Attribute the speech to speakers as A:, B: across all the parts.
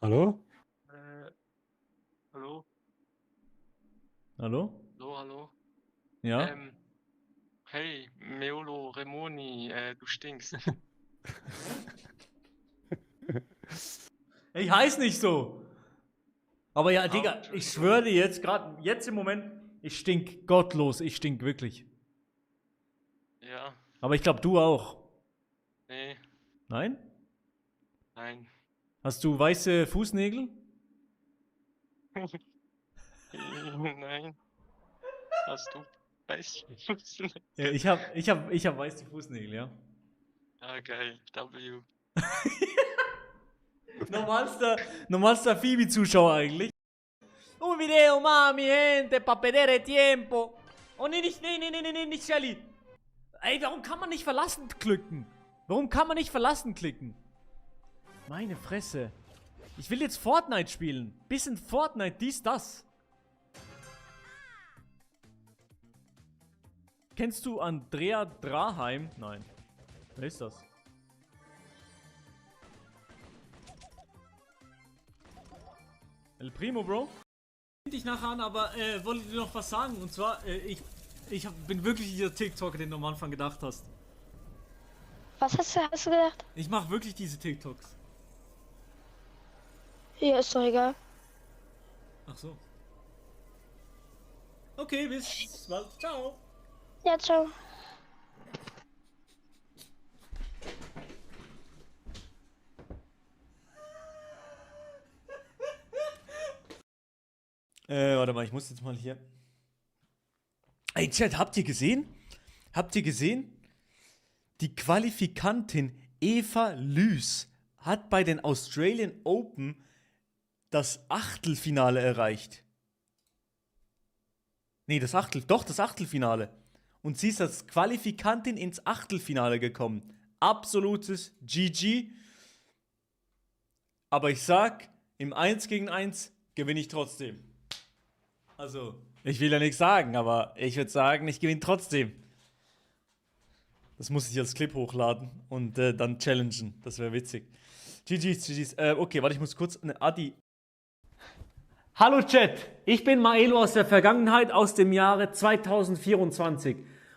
A: Hallo?
B: Äh, hallo?
C: Hallo?
B: Hallo, hallo?
C: Ja?
B: Hey, Meolo Remoni, du stinkst.
C: Ich heiß nicht so. Aber ja, Digga, ich
B: Entschuldigung.
C: schwöre dir jetzt, gerade jetzt im Moment, ich stink gottlos. Ich stink wirklich.
B: Ja,
C: Aber ich glaube, du auch.
B: nee,
C: Nein?
B: nein.
C: Hast du weiße Fußnägel?
B: Nein, hast du? Weißt du?
C: Ja, ich hab weiße Fußnägel, ja.
B: Ah, geil, W.
C: Normalster Phoebe-Zuschauer eigentlich. Un video, mami, gente, pa perdere tiempo. Oh nee, nicht Shelly. Ey, warum kann man nicht verlassen klicken? Warum kann man nicht verlassen klicken? Meine Fresse. Ich will jetzt Fortnite spielen. Bisschen Fortnite, dies, das. Kennst du Andrea Draheim? Nein. Wer ist das? El Primo, Bro? Dich nachher an, aber wollte dir noch was sagen. Und zwar, bin wirklich dieser TikToker, den du am Anfang gedacht hast.
D: Was hast du gedacht?
C: Ich mache wirklich diese TikToks.
D: Ja, ist doch egal.
C: Ach so. Okay, bis bald. Ciao.
D: Ja, ciao.
C: Warte mal, ich muss jetzt mal hier. Ey, Chat, habt ihr gesehen? Habt ihr gesehen? Die Qualifikantin Eva Lüß hat bei den Australian Open das Achtelfinale erreicht. Nee, das Achtelfinale. Und sie ist als Qualifikantin ins Achtelfinale gekommen. Absolutes GG. Aber ich sag, im 1 gegen 1 gewinne ich trotzdem. Also, ich will ja nichts sagen, aber ich würde sagen, ich gewinne trotzdem. Das muss ich als Clip hochladen und dann challengen. Das wäre witzig. GG's. Okay, warte, ich muss kurz eine Adi. Hallo Chat, ich bin Maelo aus der Vergangenheit, aus dem Jahre 2024.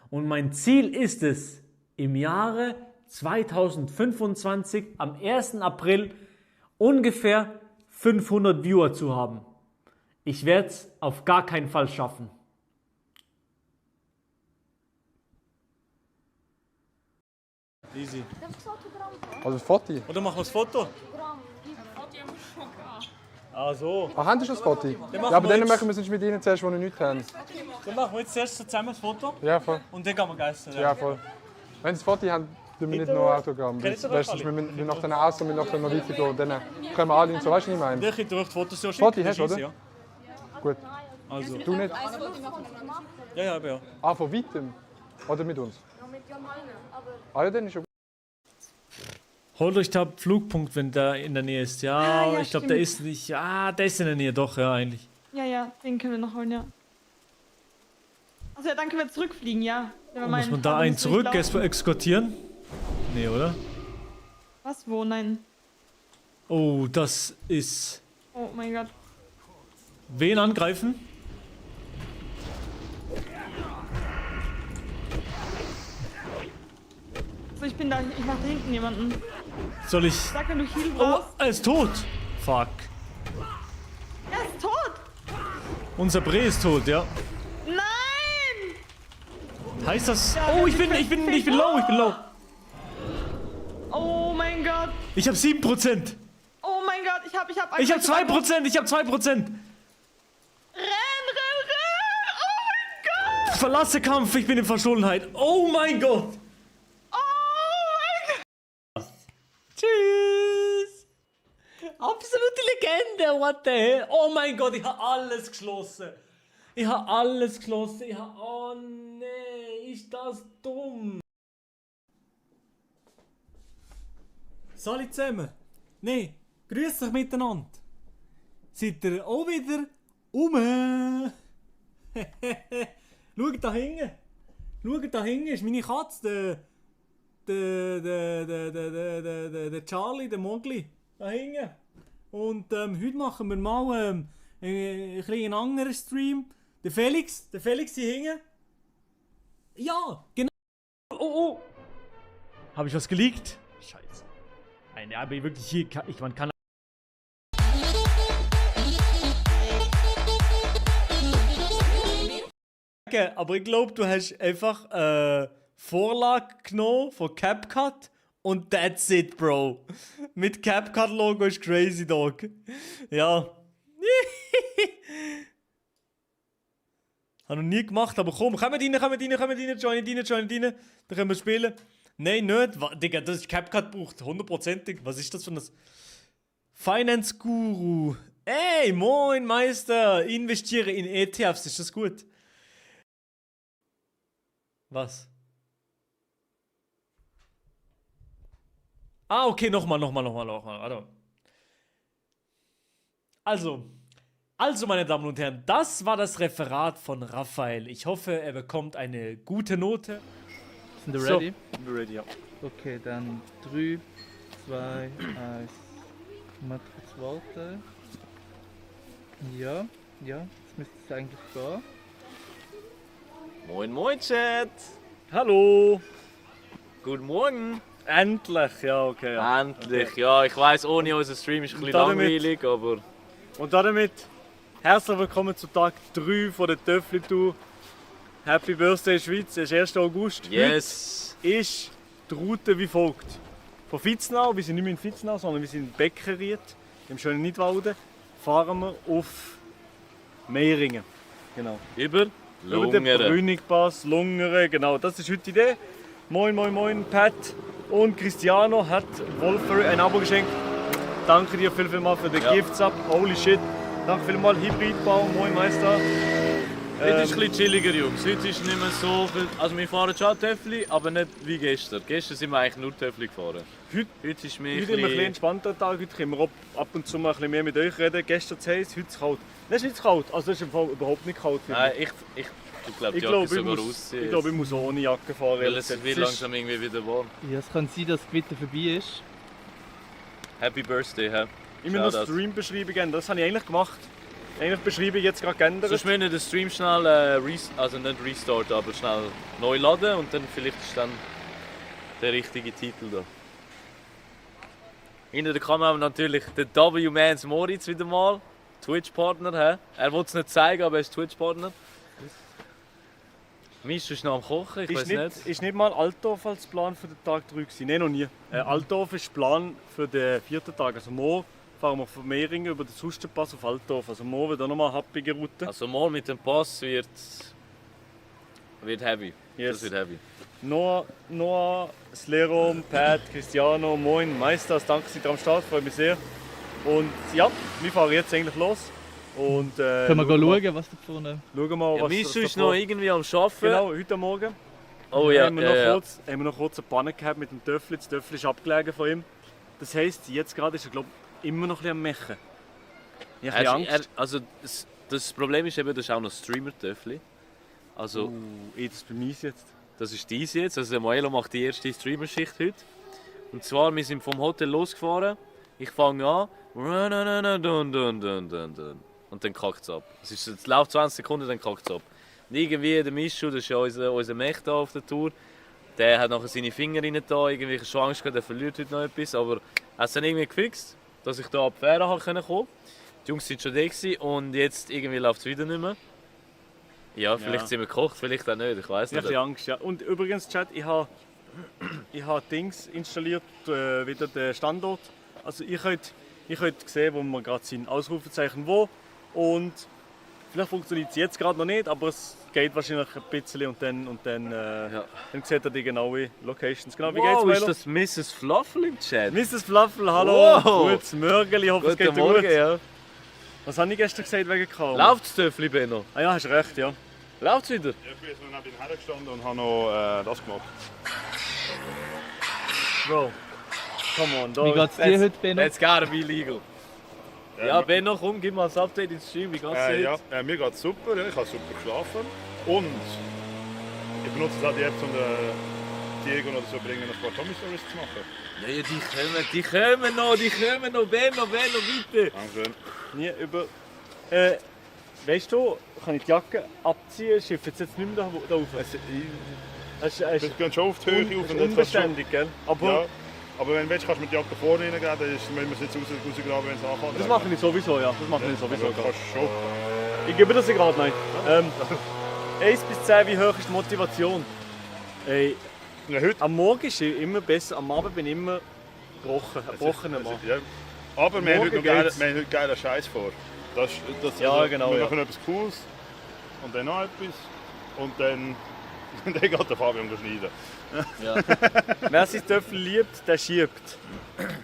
C: Und mein Ziel ist es, im Jahre 2025, am 1. April, ungefähr 500 Viewer zu haben. Ich werde es auf gar keinen Fall schaffen. Easy.
E: Also ein Foto?
C: Oder mach das Foto. Ah so.
E: Ah, haben Sie schon das Foto? Ja,
C: machen
E: aber
C: wir
E: dann
C: jetzt.
E: machen wir es mit Ihnen zuerst, die noch nichts haben.
C: Dann machen wir jetzt zuerst zusammen das Foto
E: Ja, voll.
C: und dann gehen wir geistern.
E: Ja, voll. Wenn Sie das Foto haben, tun wir nicht noch Autogramm.
C: Kennt ihr
E: Weißt
C: das
E: du,
C: alle?
E: wir müssen nach den Außen, wir müssen noch weitergehen und dann können wir alle so, weißt du, was ich meine?
C: Der kann durch die Fotos ja
E: Foto
C: schicken.
E: hast du,
C: das ist
E: oder?
C: easy,
E: Gut.
C: Ja. Also.
E: Du nicht?
C: Ja.
E: Ah, von weitem? Oder mit uns? Ja, mit meinen, aber... Ah ja, dann ist schon gut.
C: Holt euch da Flugpunkt, wenn der in der Nähe ist. Ja, ich glaube, der ist nicht. Ja, der ist in der Nähe, doch, ja, eigentlich.
F: Ja, den können wir noch holen, ja. Also ja, dann können wir zurückfliegen, ja. Wenn wir
C: Muss
F: meinen
C: man da
F: Faden
C: einen
F: nicht
C: zurück
F: durchlaufen.
C: eskortieren? Nee, oder?
F: Was, wo? Nein.
C: Oh, das ist.
F: Oh mein Gott.
C: Wen angreifen?
F: So, ich bin da, ich mach da hinten jemanden.
C: Soll ich.
F: Sag, wenn du Heal
C: Oh,
F: brauchst.
C: er ist tot. Fuck.
F: Er ist tot!
C: Unser Bre ist tot, ja.
F: Nein!
C: Heißt das.
F: Ja,
C: Oh,
F: wir
C: ich bin low.
F: Oh mein Gott.
C: Ich hab 7%.
F: Oh mein Gott, ich hab
C: Ich hab 2%.
F: Renn! Oh mein Gott!
C: Verlasse Kampf, ich bin in Verschollenheit. Oh mein Gott.
F: Oh mein Gott!
C: Tschüss. Absolute Legende, what the hell? Oh mein Gott, ich habe alles geschlossen. Oh nee, ist das dumm. Salut zusammen. Nee, grüß euch miteinander. Seid ihr auch wieder Schaut da hinten, ist meine Katze, der Charlie, der Mogli. Da hinten. Und heute machen wir mal ein bisschen anderen Stream. Der Felix hier hinten. Ja, genau. Oh. Habe ich was geleakt? Scheiße. Nein, ja, aber wirklich hier, man kann... Aber ich glaube, du hast einfach Vorlage genommen von CapCut und that's it, Bro. Mit CapCut-Logo ist crazy, Dog. Ja. Habe noch nie gemacht, aber komm, kommt rein, join rein. Da können wir spielen. Nein, nicht. Digga, das ist CapCut braucht, 100%. Was ist das für ein... Finance Guru. Ey, moin, Meister. Investiere in ETFs, ist das gut? Was? Ah, okay, nochmal. Also, meine Damen und Herren, das war das Referat von Raphael. Ich hoffe, er bekommt eine gute Note.
A: Sind wir ready?
E: Sind wir ready, ja.
A: Okay, dann 3, 2, 1. Mal kurz warten. Ja, jetzt müsste es eigentlich gehen.
G: Moin Chat!
C: Hallo.
G: Guten Morgen!
C: Endlich, ja, okay. Ja.
G: Endlich, ja, ich weiss, ohne unseren Stream ist es ein bisschen langweilig, aber...
C: Und damit herzlich willkommen zu Tag 3 von der Töffli-Tour. Happy Birthday Schweiz, es ist 1. August.
G: Yes!
C: Heute ist die Route wie folgt. Von Vitznau, wir sind nicht mehr in Vitznau, sondern wir sind in Beckeried, im schönen Nidwalden, fahren wir auf Meiringen. Genau.
G: Über
C: Über den
G: Lungeren.
C: Brünigpass, Lungeren, genau, das ist heute die Idee. Moin, Pat und Cristiano hat Wolferi ein Abo geschenkt. Danke dir vielmals für den Gifts-Up, holy shit. Danke vielmals, Hybridbau, moin Meister.
G: Heute ist es ein bisschen chilliger, Jungs. Heute ist nicht mehr so viel... Also wir fahren schon Töffli, aber nicht wie gestern. Gestern sind wir eigentlich nur Töffli gefahren. Heute ist mehr
C: Heute haben wir ein bisschen entspannter Tag, heute können wir ab und zu mal ein bisschen mehr mit euch reden. Gestern zu heiß, heute ist es kalt. Das ist nicht zu kalt, also das ist im Fall überhaupt nicht kalt.
G: Nein, ich glaube, die Jacke sogar ausziehen.
C: Ich glaube, ich muss ohne Jacke fahren.
G: Weil es wird langsam irgendwie wieder warm.
A: Ja, es kann sein, dass das Gewitter vorbei ist.
G: Happy Birthday, hä?
C: Immer noch Stream-Beschreibung ändern, das habe ich eigentlich gemacht. Eigentlich beschreibe ich jetzt gerade geändert.
G: Sonst müssen wir den Stream schnell, also nicht restarten, aber schnell neu laden und dann vielleicht ist dann der richtige Titel da. Hinter der Kamera haben wir natürlich den W-Mans Moritz wieder mal, Twitch-Partner. Er will es nicht zeigen, aber er ist Twitch-Partner. Mischu ist noch am Kochen, ich weiß nicht.
C: Ist nicht mal Altdorf als Plan für den Tag 3 gewesen? Nein, noch nie. Altdorf ist Plan für den 4. Tag. Also morgen fahren wir von Meiringen über den Sustenpass auf Altdorf. Also morgen wird auch nochmal eine happige Route.
G: Also mal mit dem Pass wird heavy.
C: Yes.
G: Das wird heavy.
C: Noah, Slerom, Pat, Cristiano, moin, Meisters, danke, seid ihr am Start, freue mich sehr. Und ja, wir fahren jetzt eigentlich los. Und,
A: Können wir schauen, was da vorne...
C: Schauen mal,
G: Ja,
C: was
G: Mischu
C: da
G: ist noch irgendwie am Arbeiten.
C: Genau, heute Morgen.
G: Oh ja,
C: haben wir noch kurz eine Panne gehabt mit dem Töffli. Das Töffli ist abgelegen von ihm. Das heisst, jetzt gerade ist er glaub, immer noch ein bisschen am Mechen. Ich habe ein bisschen Angst.
G: Also das Problem ist eben, das ist auch noch Streamer-Töffli. Also,
C: Das ist bei mir jetzt.
G: das ist dies jetzt. Also der Moelo macht die erste Streamer-Schicht heute. Und zwar, wir sind vom Hotel losgefahren. Ich fange an. Und dann kackt es ab. Es läuft 20 Sekunden, dann kackt es ab. Und irgendwie der Mischu, das ist ja unser Mech da auf der Tour, der hat nachher seine Finger rein da, irgendwie schon Angst gehabt, der verliert heute noch etwas. Aber er hat es dann irgendwie gefixt, dass ich da ab die Fähre kommen konnte. Die Jungs sind schon da gewesen und jetzt irgendwie läuft es wieder nicht mehr. Ja, vielleicht sind wir gekocht, vielleicht auch nicht, ich weiß
C: Ich habe
G: nicht.
C: ein bisschen Angst, ja. Und übrigens, Chat, ich habe Dings installiert, wieder den Standort. Also ihr könnt sehen, wo wir gerade sind. Ausrufezeichen wo. Und vielleicht funktioniert es jetzt gerade noch nicht, aber es geht wahrscheinlich ein bisschen und dann seht ihr die genaue Locations. Genau, wie
G: Wow,
C: geht's,
G: ist
C: Milo?
G: das Mrs. Fluffel im Chat?
C: Mrs. Fluffel, hallo!
G: Wow.
C: Gutes Mörgeli, ich hoffe es geht
G: Guten
C: dir gut.
G: Morgen, ja.
C: Was habe ich gestern gesagt wegen Karma?
G: Läuft das Töffli, Benno?
C: Ah ja, hast recht, ja.
G: Läuft es wieder?
H: Ich bin jetzt noch neben ihm hergestanden und habe noch das gemacht.
C: Bro, come on,
A: Wie geht's dir heute, Benno?
G: That's gotta be legal. Ja, Benno, komm, gib mal ein Update ins Stream, wie geht's dir jetzt?
H: Mir geht es super, ja, ich habe super geschlafen. Und ich benutze auch die App, um Diego oder so bringen, ein paar Tommy-Stories zu machen.
G: Ja, die kommen noch, Benno, bitte.
H: Dankeschön.
C: Nie über. Weißt du, kann ich die Jacke abziehen? Schifft jetzt nicht mehr da rauf.
H: Wir gehen schon auf die Höhe auf und
C: unbeständig, gell? Aber
H: ja, aber wenn du willst, kannst du mit der Jacke vorne reingehen, dann müssen wir es nicht rausgraben, wenn es anfängt.
C: das mache ich sowieso, ja. Das mache ich sowieso.
H: Also, kannst du schon.
C: Ich gebe das gerade nein. 1 bis 10, wie hoch ist die Motivation? Ey,
H: Ja, heute.
C: am Morgen ist es immer besser, am Abend bin ich immer gebrochen. Ein gebrochener Mann.
H: Ja. Aber wir haben
C: Morgen
H: heute geilen Scheiß vor.
C: Ja, genau,
H: Wir
C: ja.
H: machen etwas Cooles und dann noch etwas und dann geht der Fabian schneiden.
C: Wer sein Töffel liebt, der schiebt. Wir
G: Habe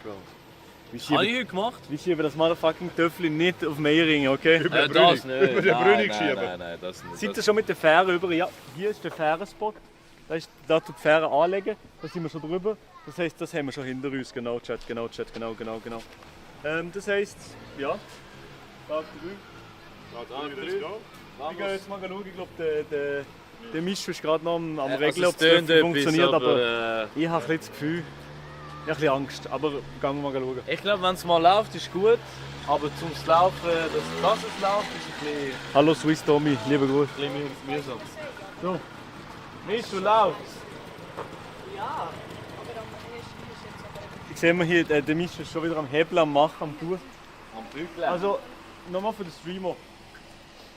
G: ich
C: schieben,
G: heute gemacht?
C: wir schieben das motherfucking Töffel nicht auf Meiringen, okay?
H: Über die
G: Das
H: Brünig.
G: nicht.
H: Über die Brünig schieben.
G: Nein, das nicht.
C: Seid ihr schon mit der Fähre über? Ja, hier ist der Fährenspot. Da tut die Fähre anlegen, da sind wir schon drüber. Das heisst, das haben wir schon hinter uns. Genau, Chat, genau. Das heisst, ja. Da drüben. Ich gehe jetzt mal schauen, ich glaube, der Mischu ist gerade noch am Regeln, ob
G: es
C: das funktioniert, aber
G: aber
C: ich habe ein bisschen das Gefühl, ich habe ein bisschen Angst, aber gehen wir mal schauen.
G: ich glaube, wenn es mal läuft, ist gut. Aber zum Laufen, dass es läuft, ist ein bisschen,
C: Hallo Swiss Tommy, liebe Grüße.
G: mühsam.
C: So, Mischu, läuft's? Ich sehe hier, der Mischu ist schon wieder am Hebeln, am Machen, am Tun.
G: Am Bügeln.
C: Also, nochmal für den Streamer.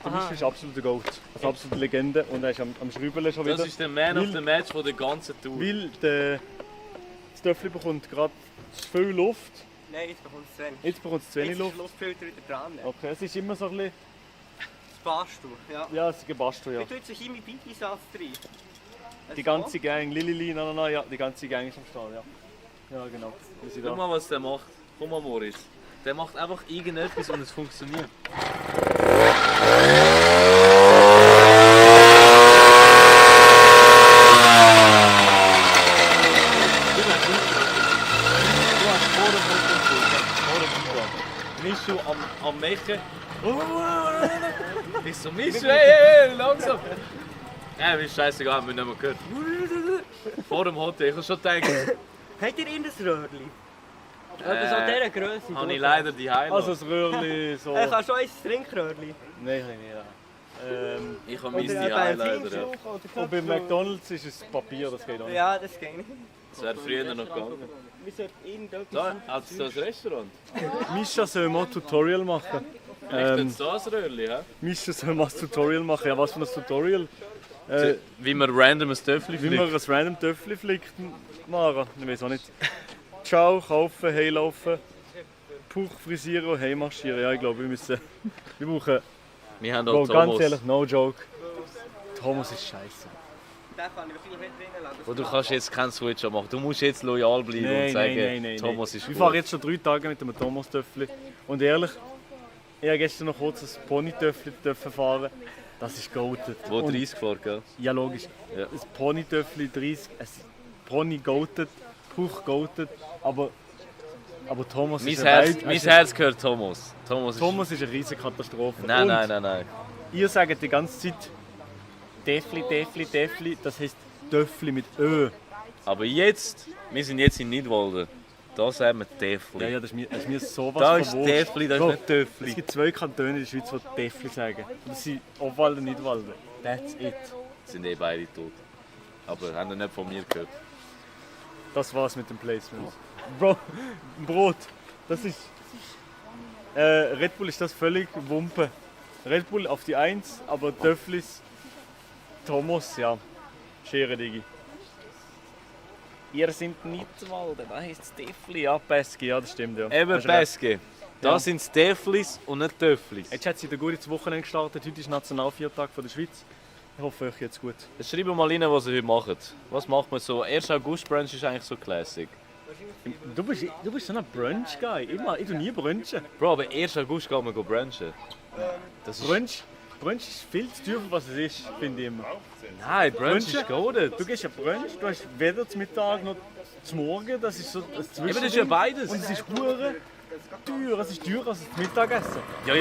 C: Der Mischu ist absoluter Goat. Also absolute Legende und er ist am Schrübeln schon wieder.
G: Das ist der Man of the Match von der ganzen Tour.
C: Weil das Töffel bekommt gerade zu viel Luft.
I: Nein, jetzt bekommt es zu wenig.
C: Jetzt bekommt es zu wenig
I: Jetzt ist
C: Luft.
I: der Luftfilter wieder dran.
C: Okay, es ist immer so ein bisschen...
I: Das passt du. Ja.
C: Ja, es ist gebastelt, ja.
I: Ich tue jetzt einen Chemie-Bibisatz rein.
C: Die ganze Gang, Lilili, nein, ja, die ganze Gang ist am Start, ja. Ja, genau. Wir sind
G: Schau
C: da.
G: mal, was der macht. Komm mal, Moritz. Der macht einfach irgendetwas und es funktioniert. Mischu am Mechen. Ich so, Mischu, hey, langsam. Ja, mir ist scheißegal, haben wir nicht mehr gehört. Vor dem Hotel, ich habe schon gedacht,
I: Habt ihr in das Röhrli? Etwas an dieser Größe?
G: habe ich leider die Highlights.
C: Also das Röhrli so...
I: Ich habe schon ein Trinkröhrli.
C: Nein, habe ich nicht.
G: Ich habe mies die Highlights. Ja.
C: Und bei McDonalds ist es Papier, das geht auch nicht.
I: Ja, das geht nicht.
G: Das wäre früher noch gegangen.
I: Wir sollten irgendetwas...
G: Da, also das Restaurant.
C: Mischa soll mal ein Tutorial machen.
G: Vielleicht jetzt das Röhrli, hä?
C: Mischa soll mal ein Tutorial machen. Ja, was für ein Tutorial?
G: Wie man random ein Töffel
C: Wie man
G: fliegt.
C: ein random Töffel fliegt, Mara. Ich weiß auch nicht. Ciao, kaufen, heilaufen, Puch frisieren und heimmarschieren. Ja, ich glaube, wir brauchen...
G: Wir haben
C: Bro,
G: auch
C: ganz
G: Thomas.
C: ehrlich, no joke. Thomas ist scheiße.
I: Den kann ich wahrscheinlich nicht drinnen lassen.
G: Und du kannst jetzt keinen Switch machen. Du musst jetzt loyal bleiben und sagen, Thomas ist
C: Ich
G: gut.
C: fahre jetzt schon 3 Tage mit dem Thomas-Töffel. Und ehrlich, ich habe gestern noch kurz ein Pony-Töffel fahren. Das ist goated.
G: Wo
C: Und-
G: 30 fährt, gell?
C: Ja, logisch.
G: Ja.
C: Ein Pony-Töffel 30, ein Pony goated, Puch goated, aber Thomas
G: Mein
C: ist
G: Herz gehört Thomas. Thomas ist...
C: Ist eine riesige Katastrophe.
G: Nein,
C: Und
G: nein.
C: ihr sagt die ganze Zeit Töffli, das heisst Töffli mit Ö.
G: Aber jetzt, wir sind jetzt in Nidwalden. Da sagen wir Töffli.
C: Ja, das ist mir sowas
G: Da ist
C: von Wurscht.
G: Töffli, da ist
C: Bro,
G: nicht Töffli.
C: Es gibt 2 Kantone in der Schweiz, die Töffli sagen. Das sind Obwalden und Nidwalden. That's it.
G: Sind eh beide tot. Aber haben nicht von mir gehört.
C: Das war's mit dem Placement. Bro, Brot, das ist... Red Bull ist das völlig Wumpe. Red Bull auf die 1, aber Töfflis... Thomas, ja. Schere, Digi. Ihr sind Nidwalden, da heisst es Töffli. Ja, Pesky, ja, das stimmt, ja.
G: Eben
C: Hast recht.
G: Peske. Da
C: Ja.
G: sind Töfflis und nicht Töfflis.
C: Jetzt hat sie ein gutes Wochenende gestartet. Heute ist Nationalviertag von der Schweiz. Ich hoffe, euch geht's gut.
G: Jetzt schreiben mal rein, was ihr heute macht. Was macht man so? 1. August Brunch ist eigentlich so Classic.
C: Du bist so ein Brunch-Guy. Ich tue nie brunchen.
G: Bro, aber 1. August gehen wir brunchen. Das ist...
C: Brunch ist viel zu teuer, was es ist, finde ich immer.
G: Nein, Brunch ist golden.
C: Du gehst ja Brunch, du hast weder zum Mittag noch zum Morgen, das ist so ein
G: Eben,
C: Zwischending.
G: das ist ja beides.
C: Und es ist hure teuer, es ist teurer als das Mittagessen.
G: Ja.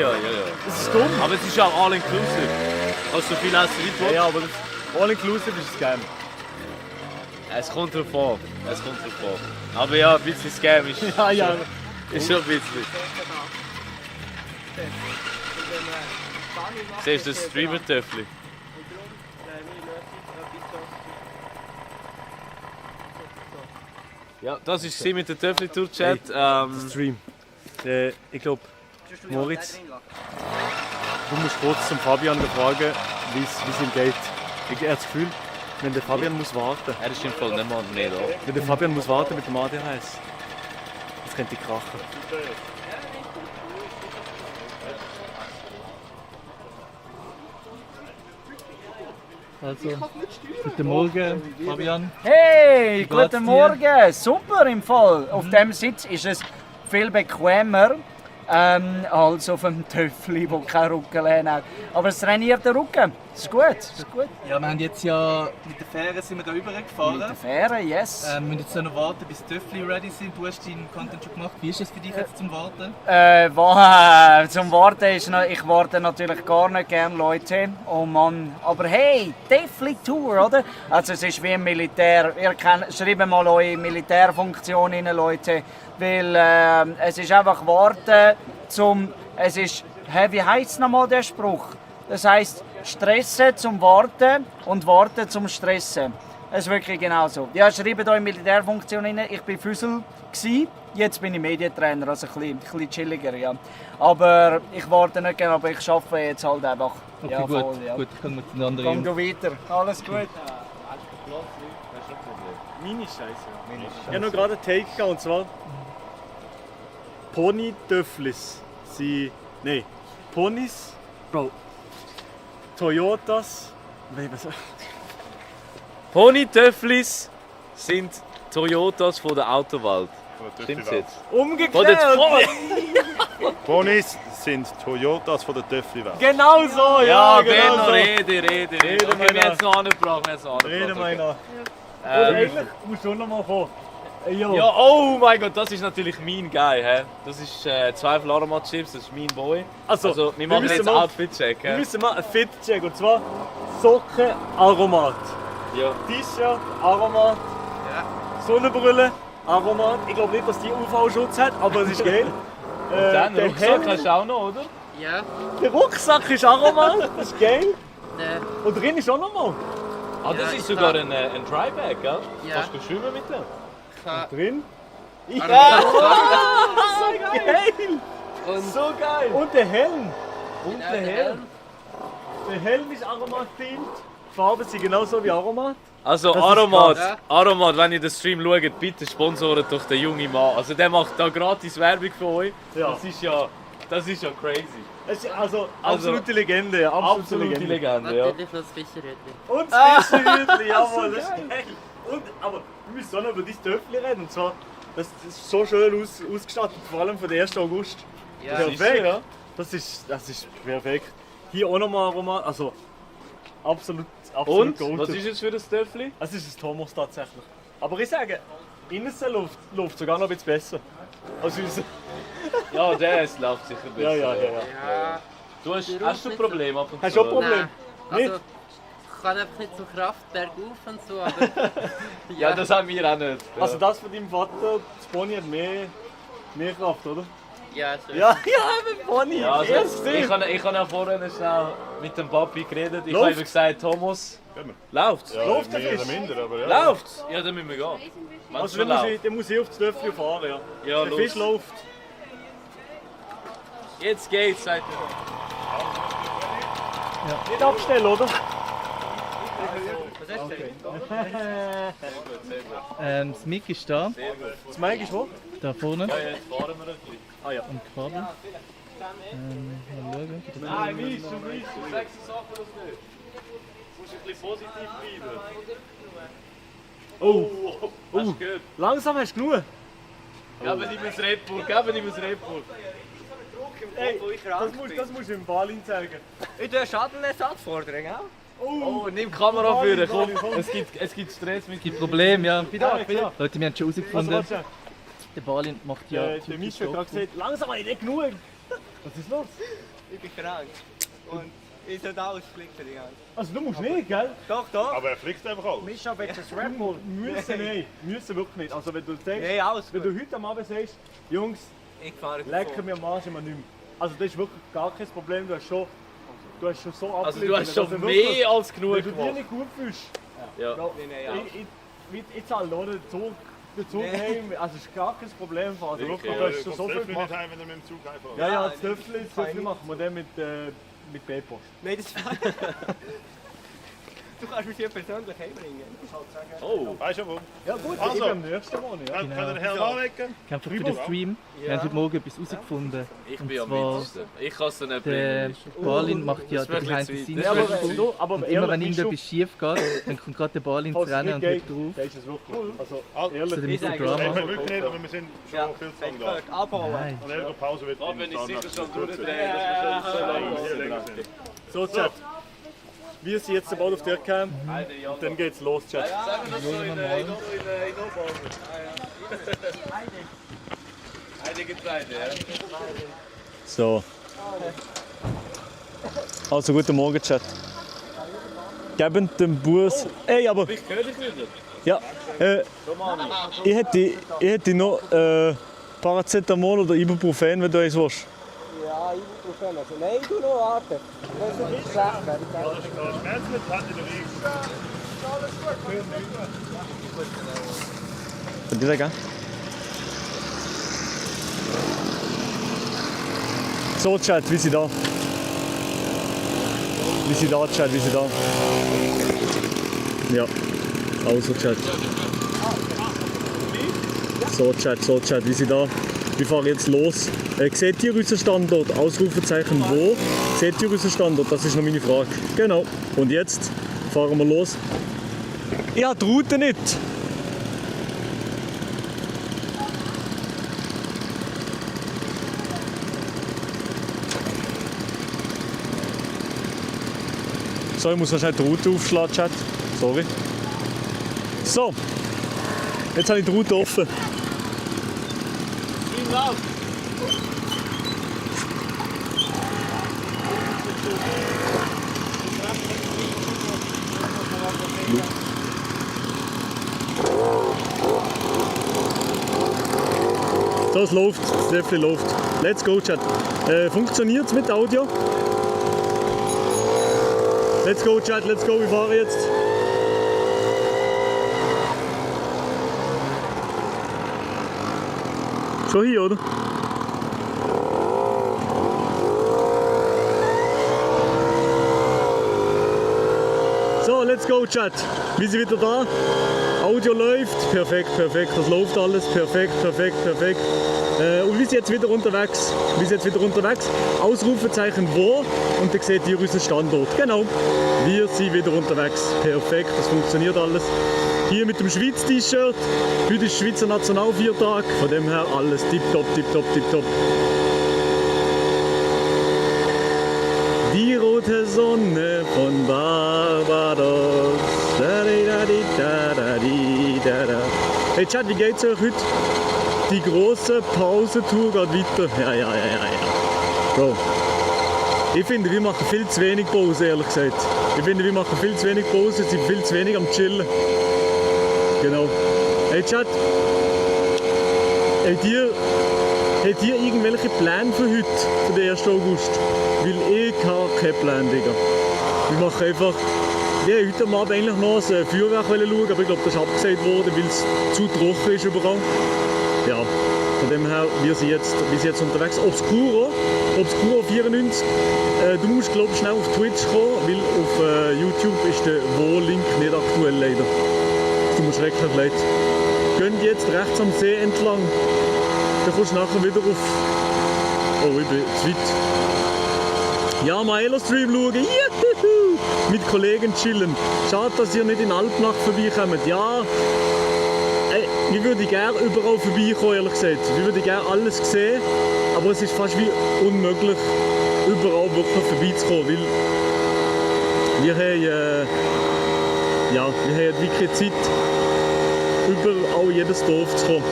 C: Das ist dumm.
G: Aber es ist ja auch all inclusive. Also so viel essen wie du
C: Ja, aber das All-Inclusive ist das Game.
G: Es kommt drauf an. Es kommt drauf an. Aber ja, ein bisschen Scam ist,
C: ja.
G: ist schon ein bisschen. Siehst du das Streamer-Töffli? Ja, das war mit der Töffli-Tour-Chat.
C: Stream. Ich glaube, Moritz, du musst kurz zum Fabian fragen, wie es ihm geht. Ich habe das Gefühl, wenn der Fabian muss warten.
G: Er ist im Fall nicht mal mehr da.
C: Wenn der Fabian muss warten mit dem ADHS. Das könnte krachen.
A: Also, guten Morgen, Fabian.
J: Hey,
A: Wie geht's
J: guten Morgen. Super im Fall. Auf dem Sitz ist es viel bequemer als auf dem Töffli, wo keine Rückenlehne hat. Aber es trainiert den Rücken. Das ist gut. Das ist gut.
A: Ja, wir haben jetzt ja mit der Fähre sind wir da rübergefahren.
J: Mit der Fähre, yes.
A: Wir müssen jetzt noch warten, bis die Töffli ready sind. Du hast deinen Content schon gemacht. Wie ist es für dich jetzt zum Warten?
J: Zum Warten ist noch, ich warte natürlich gar nicht gern, Leute. Oh Mann. Aber hey, Töffli Tour, oder? Also es ist wie im Militär. Ihr schreibt mal eure Militärfunktion rein, Leute. Weil es ist einfach warten es ist, wie heisst nochmal der Spruch? Das heisst, stressen zum Warten und warten zum Stressen. Das ist wirklich genau so. Ja, schreibt eure Militärfunktion rein. Ich war Füssel, jetzt bin ich Medientrainer, also ein bisschen chilliger, ja. Aber ich warte nicht gerne, aber ich arbeite jetzt halt einfach.
A: Okay,
J: ja,
A: gut,
J: voll, ja.
A: gut, kommen wir zu den anderen.
J: Komm du weiter, alles gut.
C: Meine Scheiße. Ich habe noch gerade einen Take gehabt, und zwar Pony-Töfflis. Nein, Ponys, Bro, Toyotas.
G: Pony-Töfflis sind Toyotas von der Autowelt. Stimmt's jetzt?
C: Umgekehrt!
H: Ponys sind Toyotas von der Töffli-Welt.
C: Genau so,
G: Ja,
C: genau
G: Benno,
C: so.
G: Rede. Okay, wir haben es noch angebracht.
C: Rede meiner. Und
G: Ähm,
C: eigentlich musst du noch mal kommen. Jo.
G: Ja, oh mein Gott, das ist natürlich mein Guy. He? Das ist Zweifel Aromat Chips, das ist mein Boy.
C: Also,
G: wir machen
C: müssen
G: jetzt
C: mal-
G: Outfit-Check.
C: Wir müssen mal einen Fit-Check, und zwar Socken Aromat.
G: Ja.
C: T-Shirt Aromat. Sonnenbrille Aromat. Ich glaube nicht, dass die UV-Schutz hat, aber es ist geil.
G: Dann,
C: der
G: Rucksack
C: Helm-
G: hast du auch noch, oder?
K: Ja,
C: Der Rucksack ist Aromat, das ist geil.
K: der,
C: Und drin ist auch noch mal.
G: Ah, das
K: Ja,
G: ist
K: ich
G: sogar
K: kann-
G: ein Dryback, gell?
K: Ja.
G: Kannst du schwimmen mit dem?
C: Drin? Ja!
K: Ah,
C: So geil!
K: und
C: So geil! Und der Helm! Und
K: genau,
C: der Helm! Der Helm ist Aromat-themed. Die Farben sind genauso wie Aromat.
G: Also
C: Das ist
G: Aromat,
K: krass.
G: Aromat, wenn ihr den Stream schaut, bitte sponsoren doch den jungen Mann. Also der macht da gratis Werbung für euch.
C: Ja.
G: Das ist ja crazy.
C: Es ist also absolute Legende.
G: Absolute Legende, ja.
K: natürlich das Fischerhütli.
C: Und das Fischerhütli, jawohl, das ist geil. Und, aber wir müssen auch noch über dein Töffli reden. Und zwar, das ist so schön ausgestattet, vor allem von der 1. August.
K: Ja,
C: Perfekt.
G: ja.
C: Das ist perfekt. Hier auch nochmal Aromat, also absolut
G: Und,
C: goated.
G: was ist jetzt für das Töffli?
C: Es ist ein Thomas tatsächlich. Aber ich sage, Innenluft läuft sogar noch ein bisschen besser. Als unser.
G: Ja, der ist läuft sicher besser.
C: Ja.
K: Ja,
G: Du hast du ein Problem ab und
C: Hast
G: zu?
C: du auch ein Problem?
K: nein. Also, ich kann einfach nicht so Kraft bergauf und so, aber...
G: Ja, das haben wir auch nicht. Ja.
C: Also das von deinem Vater, das Pony hat mehr Kraft, oder?
K: Ja, so.
C: Ja, eben Pony.
G: Ja, also,
C: Erst
G: ich habe ja vorhin schnell mit dem Papi geredet. Ich
C: Läuft?
G: habe ihm gesagt, Thomas,
H: Gehen
G: läuft's?
H: Ja,
C: Läuft der
H: mehr oder
C: Fisch?
H: minder, aber ja.
G: Läuft's? Ja, dann müssen wir gehen. Wenn's
C: Also
G: schon
C: dann muss ich auf das Töffel fahren, ja.
G: Ja,
C: Der
G: los.
C: Fisch läuft.
G: Jetzt geht's, sagt er.
C: Nicht abstellen, oder?
A: Das Mic ist da,
C: Das Mike ist wo?
A: da vorne,
G: Ja, jetzt fahren wir ein bisschen.
C: Ah ja.
A: am Kabel. Mal schauen.
G: Nein, Misch, du sagst die Sachen das nicht. Du musst ein bisschen positiv bleiben.
C: Oh,
G: Hast du gehört?
C: langsam hast du genug.
G: Geben ihm ein Red Bull, geben ihm ein Red Bull.
C: Hey, das musst du im Balin zeigen.
I: Ich tue Schadenersatzforderung auch.
G: Oh, nimm die Kamera für, komm.
C: Komm.
G: Es gibt Stress mit
A: Gibt Problem, ja.
C: Ja.
A: Leute, wir haben schon
C: Also,
A: herausgefunden,
C: warte.
A: der Balin macht ja...
C: Der Mischa hat gerade gesagt, langsam habe ich nicht genug. Was ist los?
I: Ich bin krank. Und
A: Ich soll alles flicken die ganze.
C: Also du musst nicht, gell?
A: Doch, doch.
H: Aber er fliegt einfach alles.
J: Mischa, willst du ein Red Bull?
C: Müssen wirklich nicht. Also wenn du sagst,
A: Nein, alles
C: wenn
A: gut.
C: du heute am Abend sagst, Jungs,
A: Ich fahre
C: lecken mir am Arsch immer nicht mehr. Also das ist wirklich gar kein Problem, du hast schon so abgeliefert.
G: Also du hast schon
C: wirklich,
G: mehr als genug
C: wenn du dir
G: gemacht.
C: nicht gut fühlst.
G: Ja.
C: Ich zahle nur den Zug heim, also es ist gar kein Problem. Also wirklich,
G: Ja,
C: du hast schon so viel
H: Nicht
C: gemacht.
H: heim, wenn er mit dem Zug einfach.
C: Ja, das Töffel machen wir dann mit B-Post.
A: Nein, das Du kannst mich hier persönlich heimbringen.
G: Oh,
H: Weißt du wo?
C: Ja gut,
H: Also.
C: ich am nächsten Monat. Ja.
H: Kann der Herr nachlegen?
A: Einfach für den Stream. Wir haben heute Morgen etwas herausgefunden.
G: ich
A: Und
G: bin am
A: zwar,
G: Mindeste. Ich kann es dir nicht
A: Der
G: bringen.
A: Balin macht ja
G: Das
A: den
G: ist
A: Behind the
G: wirklich
A: Scenes.
G: zu weit.
C: Aber
A: Und immer wenn
C: ehrlich,
A: irgendetwas schief geht, dann kommt gerade der Balin ins Rennen und hebt drauf.
C: Das ist es wirklich. Also
A: Zu dem
C: ehrlich.
A: Mr.
H: Nein,
A: Drama.
H: wir wirklich nicht, aber wir sind schon viel zu lange da.
A: Nein.
H: Und in der Pause wird
G: Oh, wenn ich sicher schon durchdrehe,
H: Ja,
G: dass wir schon
H: hier
G: so
H: länger
G: lange
H: sind.
C: So, Chat. Wir sind jetzt bald auf der Cam und dann geht's los, Chat.
G: Sagen wir das so in Oberhausen. Eine Getreide, ja.
C: So. Also guten Morgen, Chat. Geben dem Bus. Ey, aber.
G: Ich höre dich wieder.
C: Ja. Ich hätte noch Paracetamol oder Ibuprofen, wenn du eins willst.
I: Ja, Ibuprofen. Also, nein, du noch warten. Das ist nicht schlecht.
H: Schmerzmittel hat in der Regel.
C: Von dieser, gell? So, Chat, wie sie da? Wie sie da, Chat, wie sie da? Ja, also, Chat. So, Chat, wie sie da? Wir fahren jetzt los. Seht ihr unseren Standort? Ausrufezeichen wo? Seht ihr unseren Standort? Das ist noch meine Frage. Genau. Und jetzt fahren wir los. Ich habe die Route nicht. So, ich muss noch schnell die Route aufschlagen, Chat. Sorry. So, jetzt habe ich die Route offen. So, es läuft, das Treffli läuft. Let's go, Chat. Funktioniert es mit Audio? Let's go, Chat, let's go, wir fahren jetzt. Schon hier, oder? So, let's go, Chat. Wir sind wieder da. Audio läuft. Perfekt, perfekt. Das läuft alles. Perfekt, perfekt, perfekt. Und wir sind jetzt wieder unterwegs. Ausrufezeichen wo? Und dann seht ihr unseren Standort. Genau. Wir sind wieder unterwegs. Perfekt, das funktioniert alles. Hier mit dem Schweiz-T-Shirt. Heute ist Schweizer Nationalviertag. Von dem her alles tipptopp, tipptopp, tipptopp. Die rote Sonne von Barbados. Hey Chat, wie geht's euch heute? Die große Pausentour geht weiter. Ja. Bro. Ich finde, wir machen viel zu wenig Pause, ehrlich gesagt. Ich finde, wir machen viel zu wenig Pause, sind viel zu wenig am Chillen. Genau. Hey Chat, habt ihr irgendwelche Pläne für heute, für den 1. August? Weil ich habe keinen Plan, Digga. Wir machen einfach... Wir wollten heute Abend eigentlich noch ein Feuerwerk schauen, aber ich glaube, das ist abgesagt worden, weil es zu trocken ist überall. Ja, von dem her, wir sind jetzt unterwegs. Obscuro 94. Du musst, glaube ich, schnell auf Twitch kommen, weil auf YouTube ist der Wo-Link nicht aktuell leider. Du musst schrecklich leid. Gehen jetzt rechts am See entlang. Dann kommst du nachher wieder auf... Oh, ich bin zu weit. Ja, mal Elo-Stream schauen. Juhu! Mit Kollegen chillen. Schade, dass ihr nicht in Alpnach vorbeikommt. Ja, ich würde gerne überall vorbeikommen, ehrlich gesagt. Ich würde gerne alles sehen, aber es ist fast wie unmöglich, überall wirklich vorbeizukommen, weil wir haben wirklich Zeit, überall jedes Dorf zu kommen.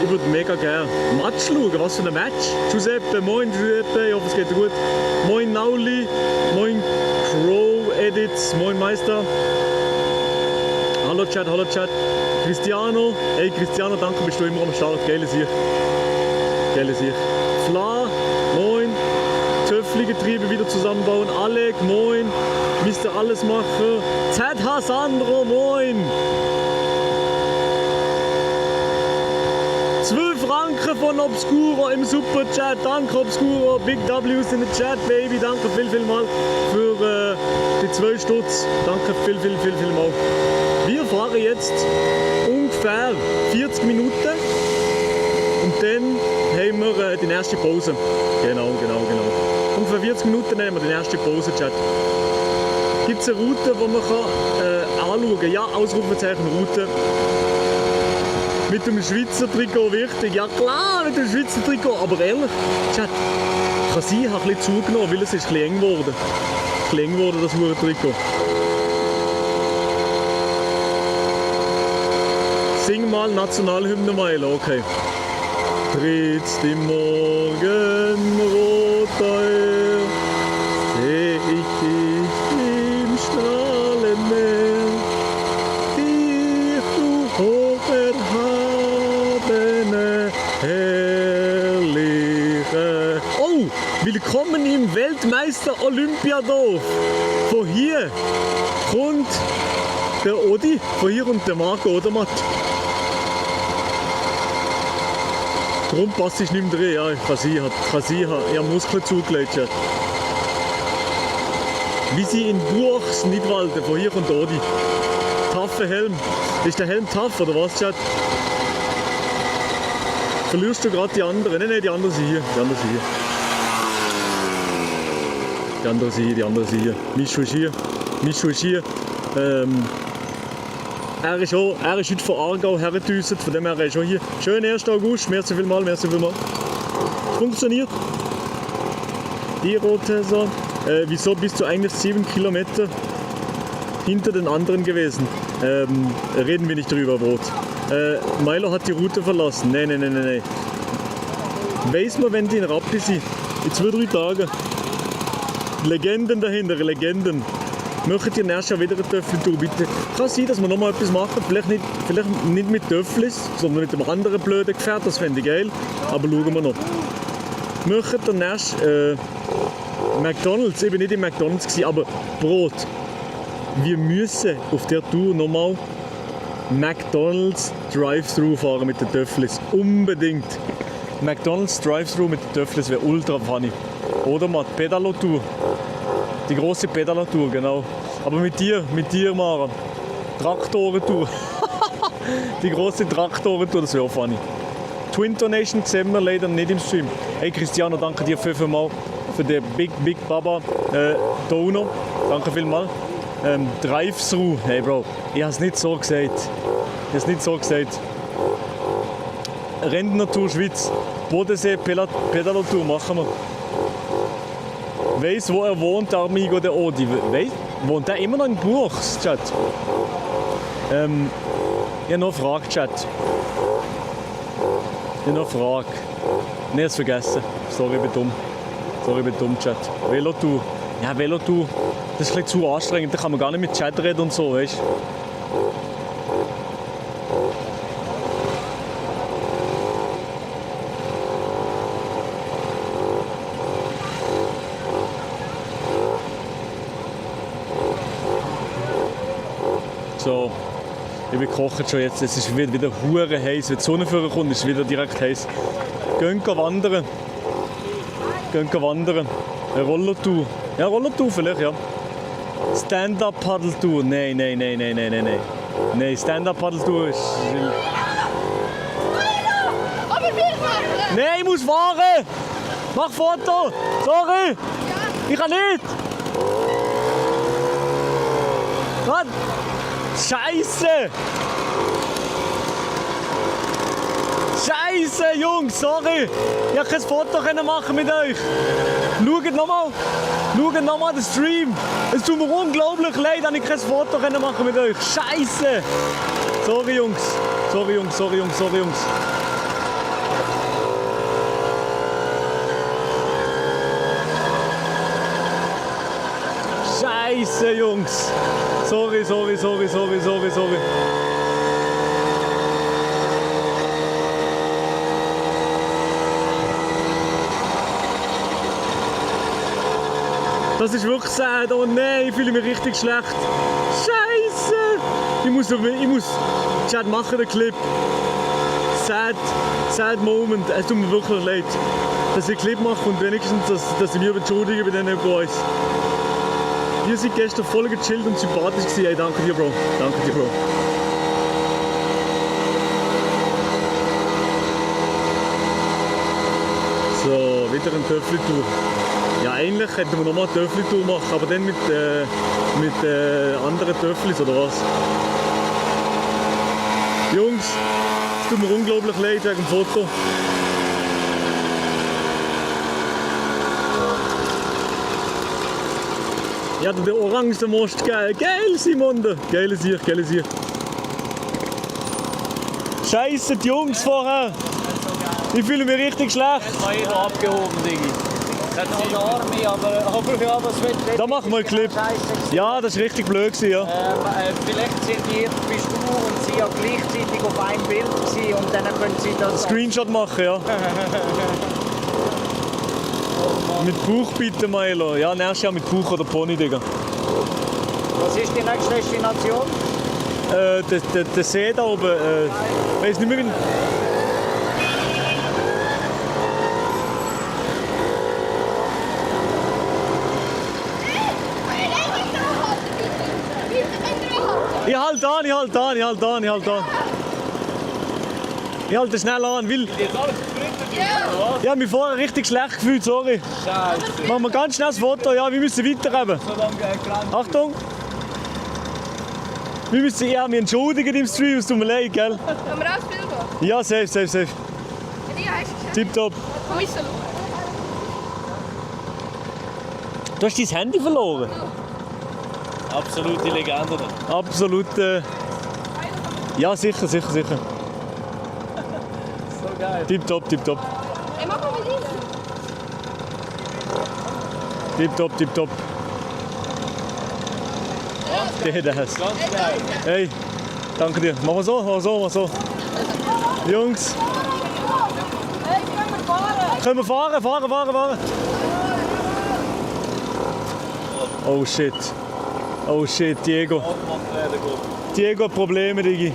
C: Ich würde mega gerne Match schauen. Was für ein Match? Giuseppe, moin Giuseppe, ich hoffe es geht dir gut. Moin Nauli, moin Edith, moin Meister. Hallo Chat, hallo Chat. Cristiano, ey Cristiano, danke, bist du immer am Start. Geile Sicht. Geile Sicht. Fla, moin. Töffli-Getriebe wieder zusammenbauen. Alec, moin. Mr. Allesmacher. ZH Sandro, moin. 12 Franken von Obscuro im Superchat. Danke Obscuro. Big W's in the Chat, Baby. Danke viel mal für die 12 Stutz. Danke viel mal. Wir fahren jetzt ungefähr 40 Minuten und dann haben wir die erste Pause. Genau. Ungefähr 40 Minuten nehmen wir die erste Pause, Chat. Gibt es eine Route, die man anschauen kann? Ja, Ausrufezeichen Route. Mit dem Schweizer Trikot wichtig. Ja klar, mit dem Schweizer Trikot. Aber ehrlich, Chat, kann sein, ich habe ein bisschen zugenommen, weil es ist ein bisschen eng geworden. Ein bisschen eng geworden, das Trikot. Sing mal Nationalhymne, Milo, okay. Trittst im Morgenrot seh ich dich im Strahlenmeer, dich du hoch erhabene, herrliche. Oh, willkommen im Weltmeister Olympiadorf. Von hier kommt der Odi, von hier und der Marco Odermatt. Darum passt ich nicht mehr drin. Ja, ich kann sie, ich habe Muskeln zugelegt. Wie sie in Buchs Nidwalden, von hier kommt Odi. Taffe Helm. Ist der Helm tough oder was, Chat? Verlierst du gerade die anderen? Nein, die anderen sind hier. Die anderen sind hier. Mischu ist hier. Er ist heute von Aargau hergedüset, von dem her ist er schon hier. Schön 1. August, merci vielmals. Funktioniert. Die rote so. Wieso bist du eigentlich 7 Kilometer hinter den anderen gewesen? Reden wir nicht drüber, Brot. Milo hat die Route verlassen. Nein. Weiß man, wenn die in Rappi sind? In 2-3 Tagen. Legenden dahinter, Legenden. Möchtet ihr nächstes Jahr wieder eine Töffel-Tour, bitte? Kann sein, dass wir nochmal etwas machen. Vielleicht nicht mit Töfflis, sondern mit einem anderen blöden Gefährt. Das fände ich geil. Aber schauen wir noch. Möchtet ihr nächstes McDonalds? Ich bin nicht im McDonalds gewesen, aber Brot. Wir müssen auf der Tour nochmal McDonalds Drive-Thru fahren mit den Töfflis. Unbedingt. McDonalds Drive-Thru mit den Töfflis wäre ultra funny. Oder mal Pedalo-Tour. Die große Pedalatur, genau. Aber mit dir, Mara. Traktorentour. Die große Traktorentour, das wäre auch funny. Twin Donation sehen wir leider nicht im Stream. Hey Cristiano, danke dir vielmals für den Big Baba Donor. Danke vielmals. Drive-Thru. Hey Bro, ich habe es nicht so gesagt. Rentnertour Schweiz. Bodensee Pedalotour machen wir. Weiss, wo er wohnt, der Amigo der Odi. Wohnt er immer noch in Buchs, Chat? Ich habe noch eine Frage, Chat. Nein, ich hab's vergessen. Sorry, ich bin dumm, Chat. Velotour. Ja, Velotour. Das ist ein bisschen zu anstrengend. Da kann man gar nicht mit Chat reden und so, weißt du? So, wir kochen schon jetzt. Es ist wieder hure heiß. Wenn die Sonne vorkommt, ist es wieder direkt heiß. Gehen wandern. Eine Rollertour. Ja, Rollertour vielleicht, ja. Stand-up-Paddeltour. Nein. Nein, Stand-up-Paddeltour ist... Nein, ich muss fahren! Mach Foto! Sorry! Ich kann nicht! Was? Scheiße! Scheiße, Jungs, sorry! Ich konnte kein Foto machen mit euch. Schaut nochmal den Stream. Es tut mir unglaublich leid, dass ich kein Foto machen mit euch. Scheiße! Sorry, Jungs. Scheiße, Jungs. Sorry. Das ist wirklich sad. Oh nein, ich fühle mich richtig schlecht. Scheiße! Ich muss Chat machen, den Clip. Sad Moment. Es tut mir wirklich leid, dass ich einen Clip mache und wenigstens, dass ich mich entschuldige bei den Boys. Ihr seid gestern voll gechillt und sympathisch gewesen. Hey, danke dir, Bro. Danke dir, Bro. So, wieder eine Töffli-Tour. Ja, eigentlich hätten wir nochmal eine Töffli-Tour machen, aber dann mit anderen Töfflis oder was? Jungs, es tut mir unglaublich leid wegen dem Foto. Ja, der Orangenmost, geil. Geil, Simon. Geile Sicht. Scheiße, die Jungs vorher. Ich fühle mich richtig schlecht.
J: Das war eher abgehoben, Diggi. Das ist eine Arme, aber was wird...
C: Da machen wir einen Clip. Ja, das war richtig blöd gewesen, ja.
J: Vielleicht bist du und sie ja gleichzeitig auf einem Bild gewesen und dann können sie das...
C: Screenshot machen, ja. Mit Bauch bitte, Milo. Ja, nächstes Jahr mit Bauch oder Pony, Digga.
J: Was ist die nächste Destination?
C: Der See da oben. Ich weiß nicht mehr, wie... Ich halte schnell an, weil... Ich habe mich vorher richtig schlecht gefühlt, sorry. Scheiße. Machen wir ganz schnell das Foto, ja, wir müssen weitergeben. Achtung! Ich habe mich entschuldigt im Stream, es tut mir leid, gell?
L: Können wir auch filmen?
C: Ja, safe. Tipptopp.
L: Komm, ich schauen.
C: Du hast dein Handy verloren?
G: Absolute Legende.
C: Absolute... Ja, sicher.
G: So geil.
C: Tipptopp.
L: Hey, mach mal mit ihnen.
C: Tipptopp. Der das.
G: Ganz geil.
C: Hey, danke dir. Machen wir so. Jungs.
L: Hey, können wir fahren?
C: Können wir fahren? Oh shit, Diego. Diego hat Probleme, Digi.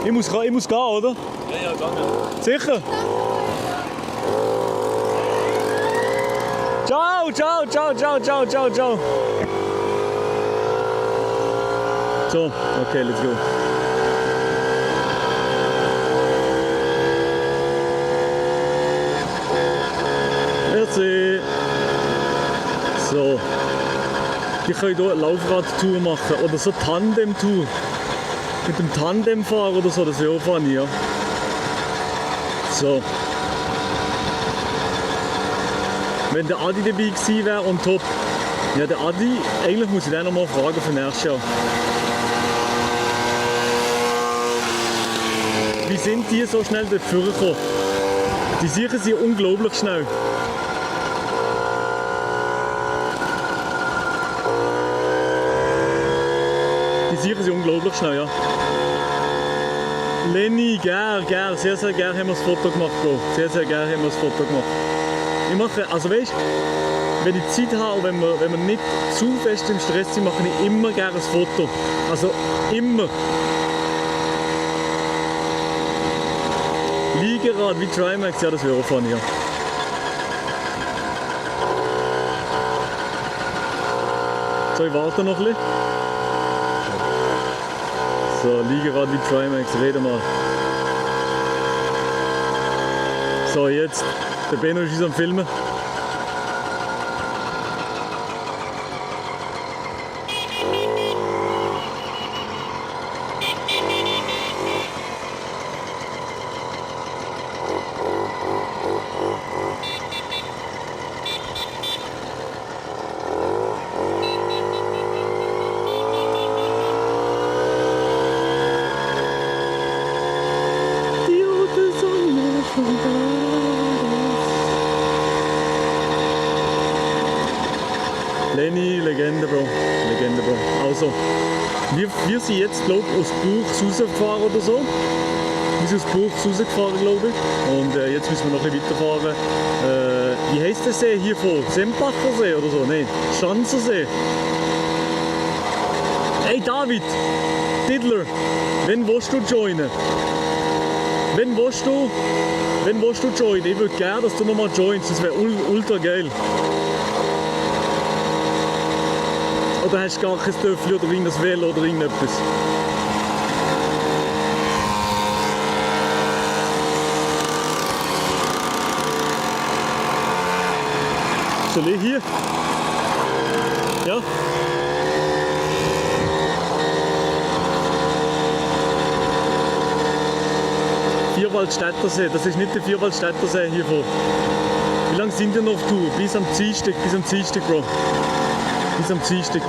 C: Ich muss gehen, oder?
G: Ja, geh.
C: Sicher? Ciao. So, okay, let's go. Merci. So. Ich kann hier eine Laufradtour machen oder so Tandem-Tour. Mit dem Tandemfahrer oder so, das wäre auch funny, ja. So. Wenn der Adi dabei gewesen wäre, on top. Ja, der Adi, eigentlich muss ich den noch mal fragen für nächstes Jahr. Wie sind die so schnell dort vorgekommen? Die sichern sich unglaublich schnell. Ja. Lenny, sehr gern haben wir das Foto gemacht, Bro. Sehr gern haben wir das Foto gemacht. Ich mache, also weißt du, wenn ich Zeit habe und wenn wir nicht zu fest im Stress sind, mache ich immer gerne ein Foto. Also immer. Liegerad wie Trimax, ja, das wäre auch funny, ja. So, ich warte noch ein bisschen. So, Liegerad wie Trimax, rede mal. So, jetzt, der Benno ist am Filmen. Lenny, Legende, Bro. Legende, Bro. Also, wir sind jetzt, glaube ich, aus Buchs rausgefahren oder so. Wir sind aus Buchs rausgefahren, glaube ich. Und jetzt müssen wir noch ein bisschen weiterfahren. Wie heisst der See hier vor? Sempacher See oder so? Nein, Schanzersee. Hey David, Diddler, wenn willst du joinen? Wenn willst du joinen? Ich würde gerne, dass du nochmal joinst, das wäre ultra geil. Oder hast du gar kein Töffel oder irgendein Velo oder irgendetwas? Soll ich hier? Ja? Vierwaldstättersee, das ist nicht der Vierwaldstättersee hier vor. Wie lange sind wir noch auf Tour? Bis am Dienstag, Bro. Bis am Dienstag.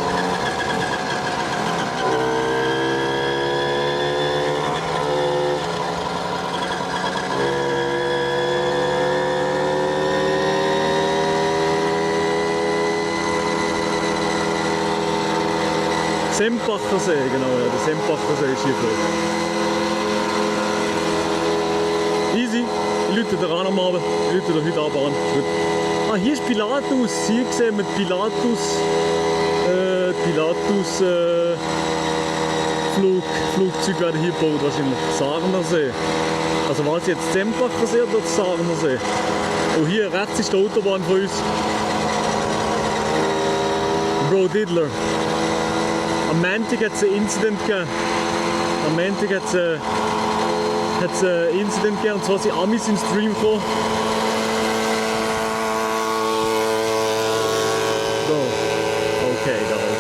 C: Sempacher See, genau, ja, der Sempacher See ist hier vor. Easy, ich rufe dir an am Abend, ich rufe dir heute Abend an. Ah, hier ist Pilatus, hier sehen wir Pilatus Flugzeuge werden hier gebaut wahrscheinlich. Sarner See. Also was jetzt, Sempacher See oder Sarner See? Oh, hier rechts ist die Autobahn von uns. Bro Diddler. Am Montag hat es ein Incident gegeben. Am Montag hat es ein Incident gegeben, und zwar sind Amis ins Stream gekommen. So. Okay, da halt.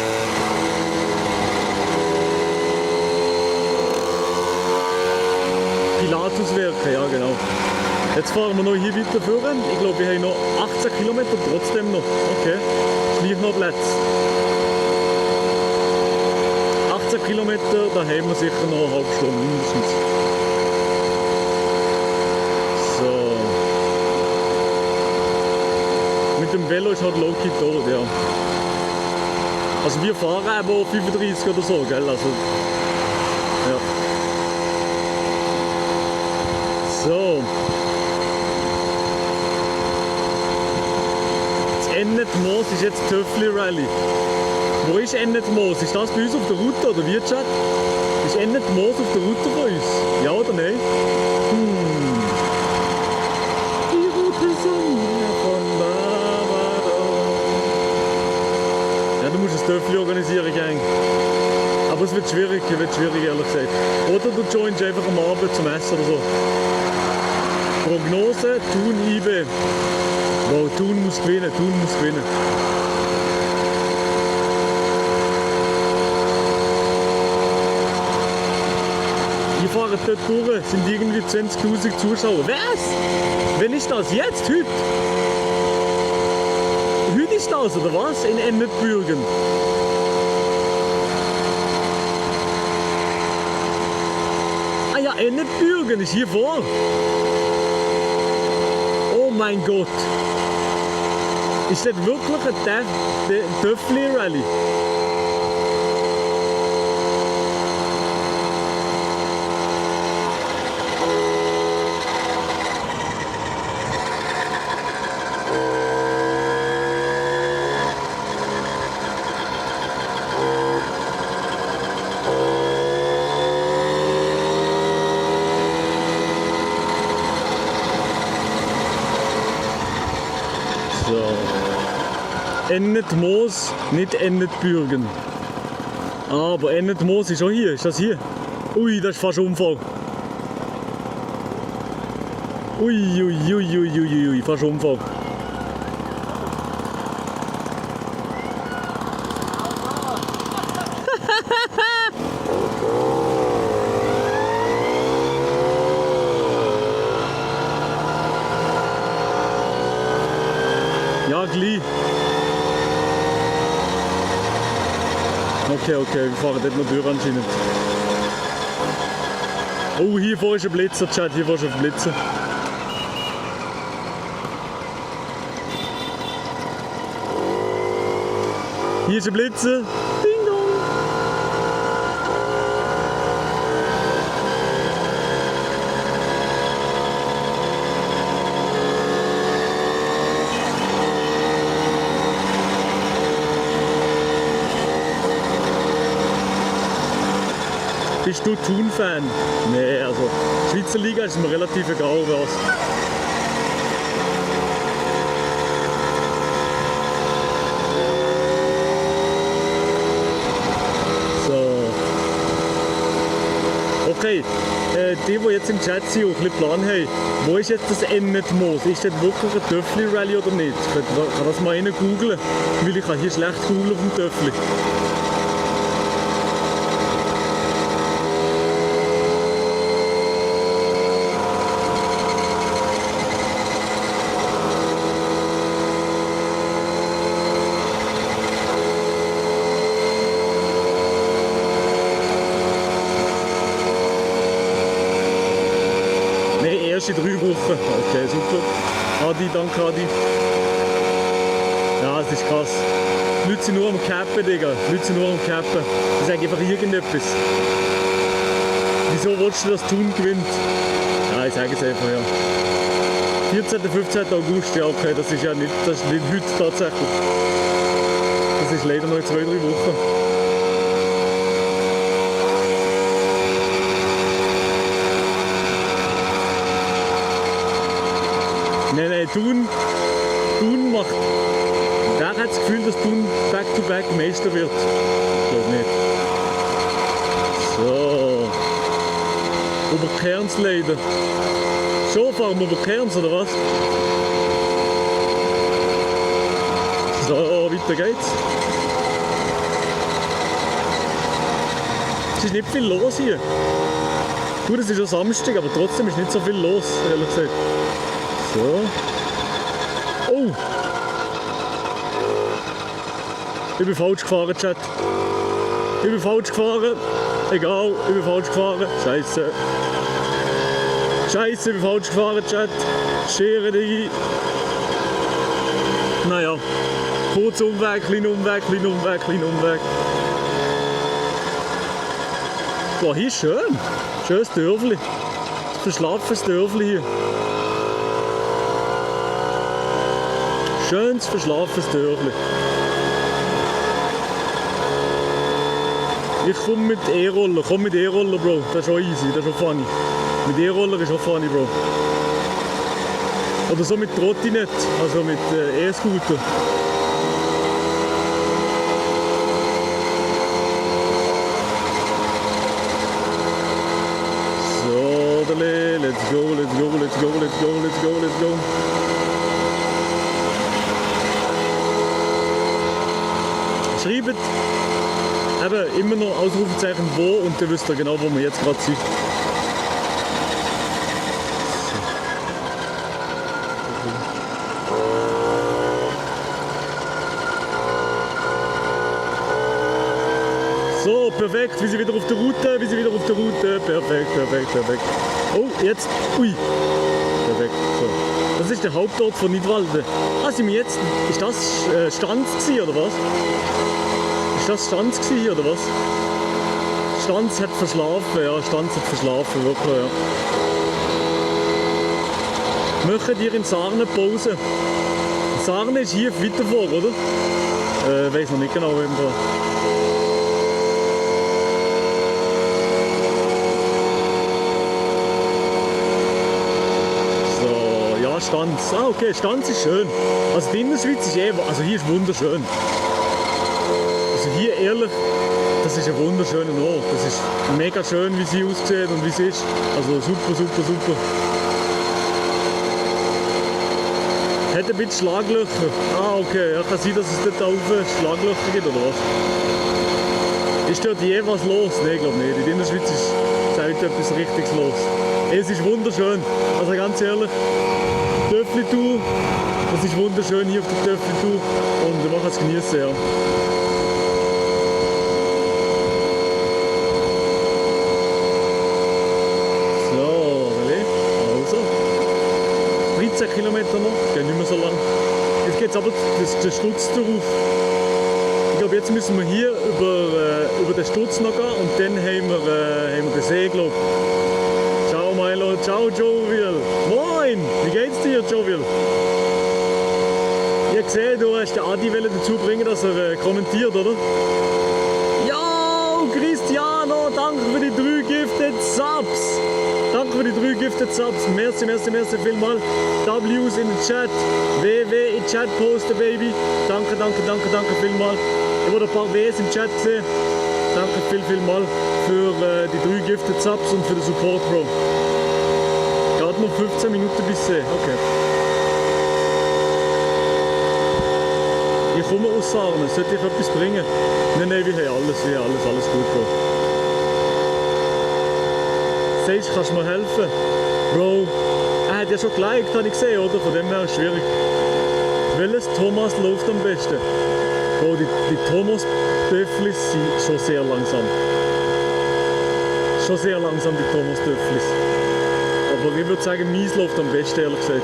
C: Pilatuswerke, ja genau. Jetzt fahren wir noch hier weiter führen. Ich glaube, wir haben noch 18 Kilometer trotzdem noch. Okay, es liegt noch Platz. 18 Kilometer, da haben wir sicher noch eine halbe Stunde mindestens. So. Mit dem Velo ist halt low-key tot, ja. Also wir fahren aber 35 oder so, gell? Also, ja. So. Das Ennetmoos ist jetzt Töffli Rally. Wo ist Ennetmoos? Ist das bei uns auf der Route oder wie, Chat? Ist Ennetmoos auf der Route bei uns? Ja oder nein? Die Route von Barbado. Ja, du musst ein Töffli organisieren, Gang. Aber es wird schwierig, ehrlich gesagt. Oder du joinst einfach am Abend zum Essen oder so. Prognose, Thun IB. Wow, Thun muss gewinnen. Wir fahren dort durch, sind irgendwie 20.000 Zuschauer. Was? Wann ist das? Jetzt? Heute? Heute ist das, oder was? In Ennetbürgen. Ah ja, Ennetbürgen ist hier vor. Oh mein Gott. Ist das wirklich ein Töffli-Rally? Ennetmoos, nicht Ennetbürgen. Aber Ennetmoos ist auch hier. Ist das hier? Ui, das ist fast ein Unfall. Ui, fast ein Unfall. Ja, gleich. Okay, wir fahren dort noch durch anscheinend. Oh, hier vorne ist ein Blitzer, Chat, hier vorne ist ein Blitzer. Hier ist ein Blitzer. Ding dong. Bist du Thun-Fan? Nee, also Schweizer Liga ist mir relativ egal was. So. Okay, die jetzt im Chat sind und ein bisschen Plan haben, wo ist jetzt das Emmet-Moos? Ist das wirklich ein Töffli-Rallye oder nicht? Ich kann das mal googlen, weil ich kann hier schlecht googeln auf dem Töffli. Erst in 3 Wochen. Okay, super. Adi, danke Adi. Ja, das ist krass. Die Leute sind nur am Cappen, Digga. Die Leute sind nur am Cappen. Die sagen einfach irgendetwas. Wieso willst du, dass Thun gewinnt? Ja, ich sage es einfach, ja. 14. 15. August, ja okay, das ist ja nicht, das ist nicht heute tatsächlich. Das ist leider noch in 2-3 Wochen. Nein, Thun macht. Wer hat das Gefühl, dass Thun back-to-back Meister wird? Ich glaube nicht. So. Oberkerns leider. Schon fahren wir Oberkerns, oder was? So, weiter geht's. Es ist nicht viel los hier. Gut, es ist ja Samstag, aber trotzdem ist nicht so viel los, ehrlich gesagt. So. Oh! Ich bin falsch gefahren, Chat. Ich bin falsch gefahren. Egal, ich bin falsch gefahren. Scheiße. Scheiße, ich bin falsch gefahren, Chat. Schere dich. Naja. Kurzer Umweg, kleiner Umweg, kleiner Umweg, kleiner Umweg. Boah, hier ist schön. Schönes Dörfli. Verschlafenes Dörfli hier. Schönes, verschlafenes Dörfli. Ich komme mit E-Roller. Komm mit E-Roller, Bro. Das ist schon easy, das ist schon funny. Mit E-Roller ist schon funny, Bro. Oder so mit Trottinett, also mit E-Scooter. So, let's go, let's go, let's go, let's go, let's go, let's go. Schreibt eben immer noch Ausrufezeichen wo und dann wisst ihr genau, wo wir jetzt gerade sind. So, perfekt, wir sind wieder auf der Route, perfekt, perfekt, perfekt. Oh, jetzt, ui, perfekt, so. Das ist der Hauptort von Nidwalden. Ah, sind wir jetzt, ist das Stanz gewesen, oder was? Ist das Stanz gewesen, oder was? Stanz hat verschlafen, ja, Stanz hat verschlafen, wirklich, ja. Möchtet ihr in Sarne Pause? Sarne ist hier weiter vor, oder? Weiß noch nicht genau, wo im Fall. Stanz. Ah, okay, Stanz ist schön. Also die Innerschweiz ist also hier ist wunderschön. Also hier ehrlich, das ist ein wunderschöner Ort. Das ist mega schön, wie sie aussieht und wie sie ist. Also super, super, super. Hat ein bisschen Schlaglöcher. Ah, okay, ja, kann sein, dass es dort oben Schlaglöcher gibt, oder was? Ist dort je was los? Nein, ich glaube nicht. In der Innerschweiz ist heute etwas Richtiges los. Es ist wunderschön. Also ganz ehrlich. Töffli-Tour, das ist wunderschön hier auf der Töffli-Tour und wir machen es genießen, ja. So, also 13 Kilometer noch, geht nicht mehr so lang. Jetzt geht es aber der Stutz drauf. Ich glaube
L: glaube, jetzt müssen wir hier über den Sturz noch gehen und dann haben wir den See, glaube ich. Ciao Milo, ciao Jovial. Moin, wie geht's dir Jovial? Ich habe gesehen, du hast den Adi dazu bringen, dass er kommentiert, oder? Ja, Cristiano, danke für die 3 Gifted Subs. Danke für die 3 Gifted Subs. Merci vielmal. W's in den Chat. WW in den Chat posten, Baby. Danke vielmal. Ich wurde ein paar W's im Chat gesehen. Danke vielmal für die 3 Gifted Subs und für den Support, Bro. Geht noch 15 Minuten bis sehen. Okay. Ich komme aus Sarnen. Sollte ich etwas bringen? Nein, wir haben alles gut, Bro. Sagst, kannst du mir helfen? Bro, er hat ja schon geliked, habe ich gesehen, oder? Von dem her ist es schwierig. Welches Thomas läuft am besten? Bro, die Thomas-Töfflis sind schon sehr langsam. Schon sehr langsam, die Thomas-Töfflis. Aber ich würde sagen, meins läuft am besten, ehrlich gesagt.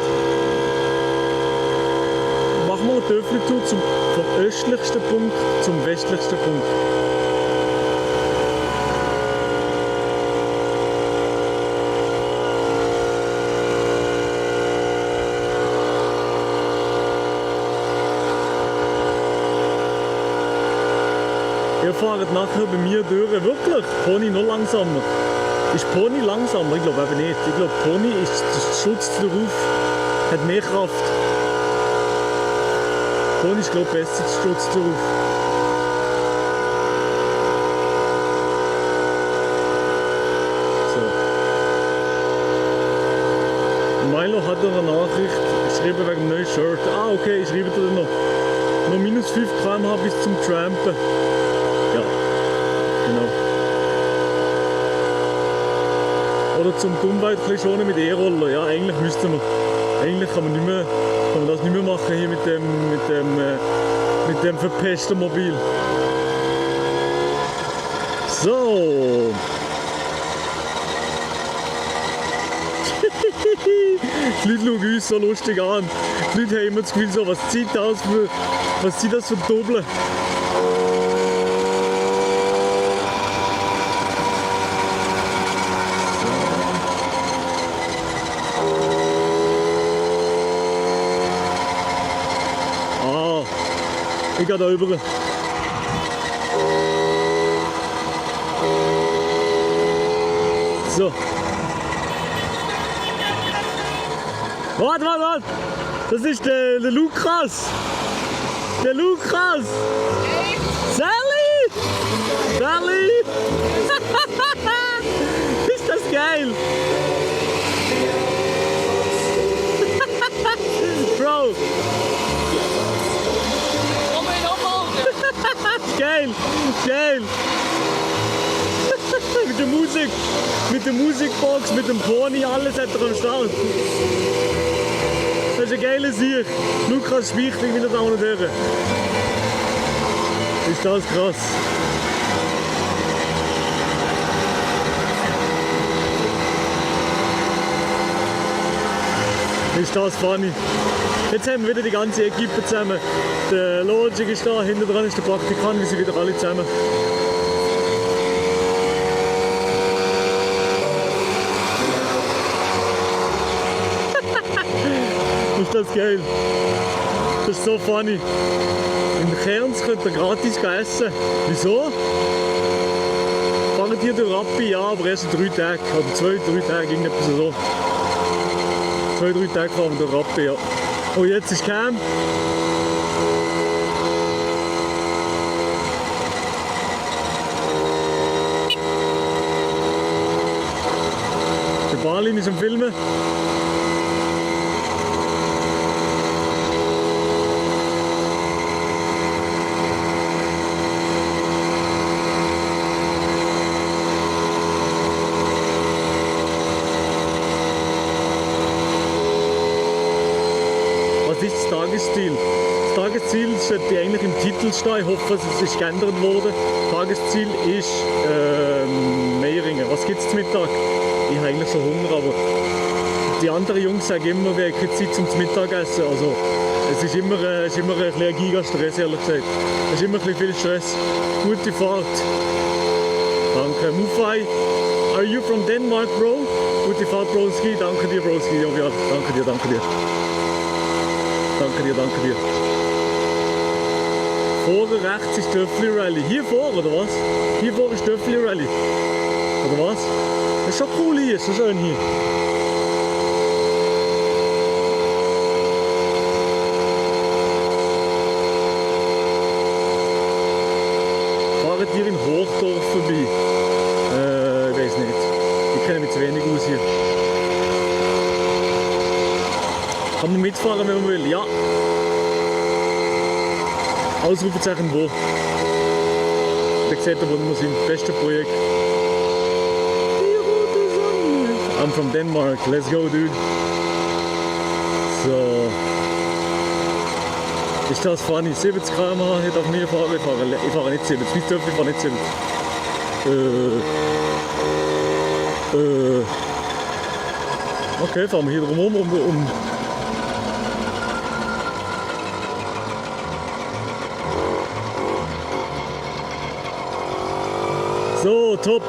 L: Machen wir eine Töffli-Tour vom östlichsten Punkt zum westlichsten Punkt. Ihr fahrt nachher bei mir durch. Wirklich? Pony noch langsamer. Ist Pony langsamer? Ich glaube eben nicht. Ich glaube, Pony ist der Schutz darauf, hat mehr Kraft. Pony ist, glaube ich, besser der Schutz darauf. So. Milo hat eine Nachricht geschrieben wegen dem neuen Shirt. Ah, okay, ich schreibe dir noch. Noch minus 5 km/h bis zum Trampen. Ja, genau. Oder zum Dummweit schonen mit E-Roller. Ja, eigentlich müsste man. Eigentlich kann man das nicht mehr machen hier mit dem verpesteten Mobil. So. Die Leute schauen uns so lustig an. Die Leute haben immer das Gefühl, so, was zieht das für Doppel? Ich gehe da rüber. So. Warte! Das ist der Lukas! Der Lukas! Sally! Ist das geil! Bro! Geil! mit der Musikbox, mit dem Pony, alles hat er am Start. Das ist ein geiler Sieg. Lukas Spichling, meine Damen und Herren. Ist das krass. Ist das funny. Jetzt haben wir wieder die ganze Equipe zusammen. Der Logic ist da, hinter dran ist der Praktikant, wir sind wieder alle zusammen. Ist das geil. Das ist so funny. In Kerns könnt ihr gratis essen. Wieso? Fangen hier durch Rappi, ja, aber erst in 3 Tagen. Oder 2-3 Tage, irgendetwas so. 2-3 Tage fahren wir durch Rappi, ja. Oh, jetzt ist Cam. Der Balin ist am Filmen. Was ist das Tagesziel? Das Tagesziel sollte eigentlich im Titel stehen. Ich hoffe, es ist geändert worden. Das Tagesziel ist Meiringen. Was gibt es zum Mittag? Ich habe eigentlich schon Hunger, aber die anderen Jungs sagen immer, wir haben keine Zeit zum Mittagessen. Also Es ist immer ein bisschen ein Giga-Stress, ehrlich gesagt. Es ist immer ein bisschen viel Stress. Gute Fahrt. Danke. Mufai, are you from Denmark, bro? Gute Fahrt, Broski. Danke dir, Broski. Ja, danke dir, danke dir. Danke dir, danke dir. Vorne rechts ist Töffli Rally. Hier vor, oder was? Hier vor ist Töffli Rally. Oder was? Das ist schon cool hier, ist so schön hier. Fahren wir in Hochdorf vorbei? Ich weiß nicht. Ich kenne mich zu wenig aus hier. Kann man mitfahren, wenn man will? Ja. Ausrufezeichen wo? Da seht ihr, wo wir sind. Beste Projekt. I'm from Denmark. Let's go, dude. So. Ist das funny? 70 km/h, ich darf nie fahren. Ich fahre nicht 70. Wie dürfen ich fahre nicht 70? Okay, fahren wir hier drum um. So, top.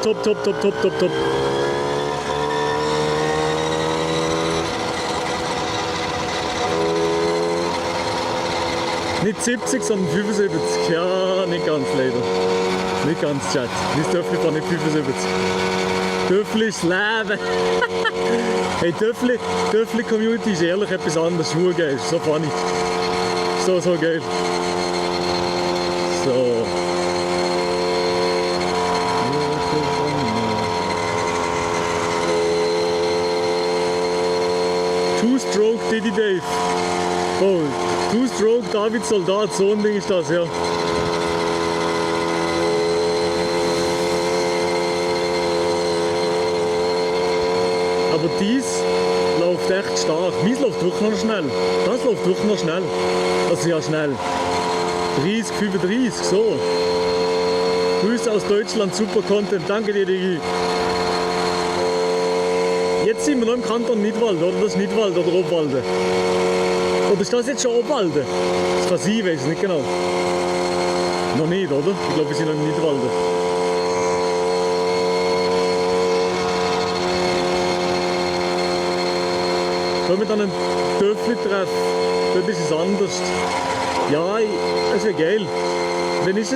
L: Nicht 70, sondern 75. Ja, nicht ganz leider. Nicht ganz, Chat. Mein Töffli fährt nicht 75. Töffli ist Leben. Hey, Töffli Community ist ehrlich etwas anderes. Schwur geil. So funny. So geil. So. Two-Stroke Diddy Dave. Oh, Two-Stroke David Soldat, so ein Ding ist das, ja. Aber dies läuft echt stark. Meins läuft wirklich noch schnell. Das läuft wirklich noch schnell. Also ja, schnell. 30, 35, so. Grüße aus Deutschland, super Content. Danke dir, Digi. Jetzt sind wir noch im Kanton Nidwald, oder? Das ist Nidwald oder Obwalden. Oder ist das jetzt schon Obwalden? Das kann sein, weiß ich nicht genau. Noch nicht, oder? Ich glaube, wir sind noch in Nidwalden. Wenn wir dann einen Töffli treffen, dort ist es anders. Ja, es wäre geil. Wenn ich so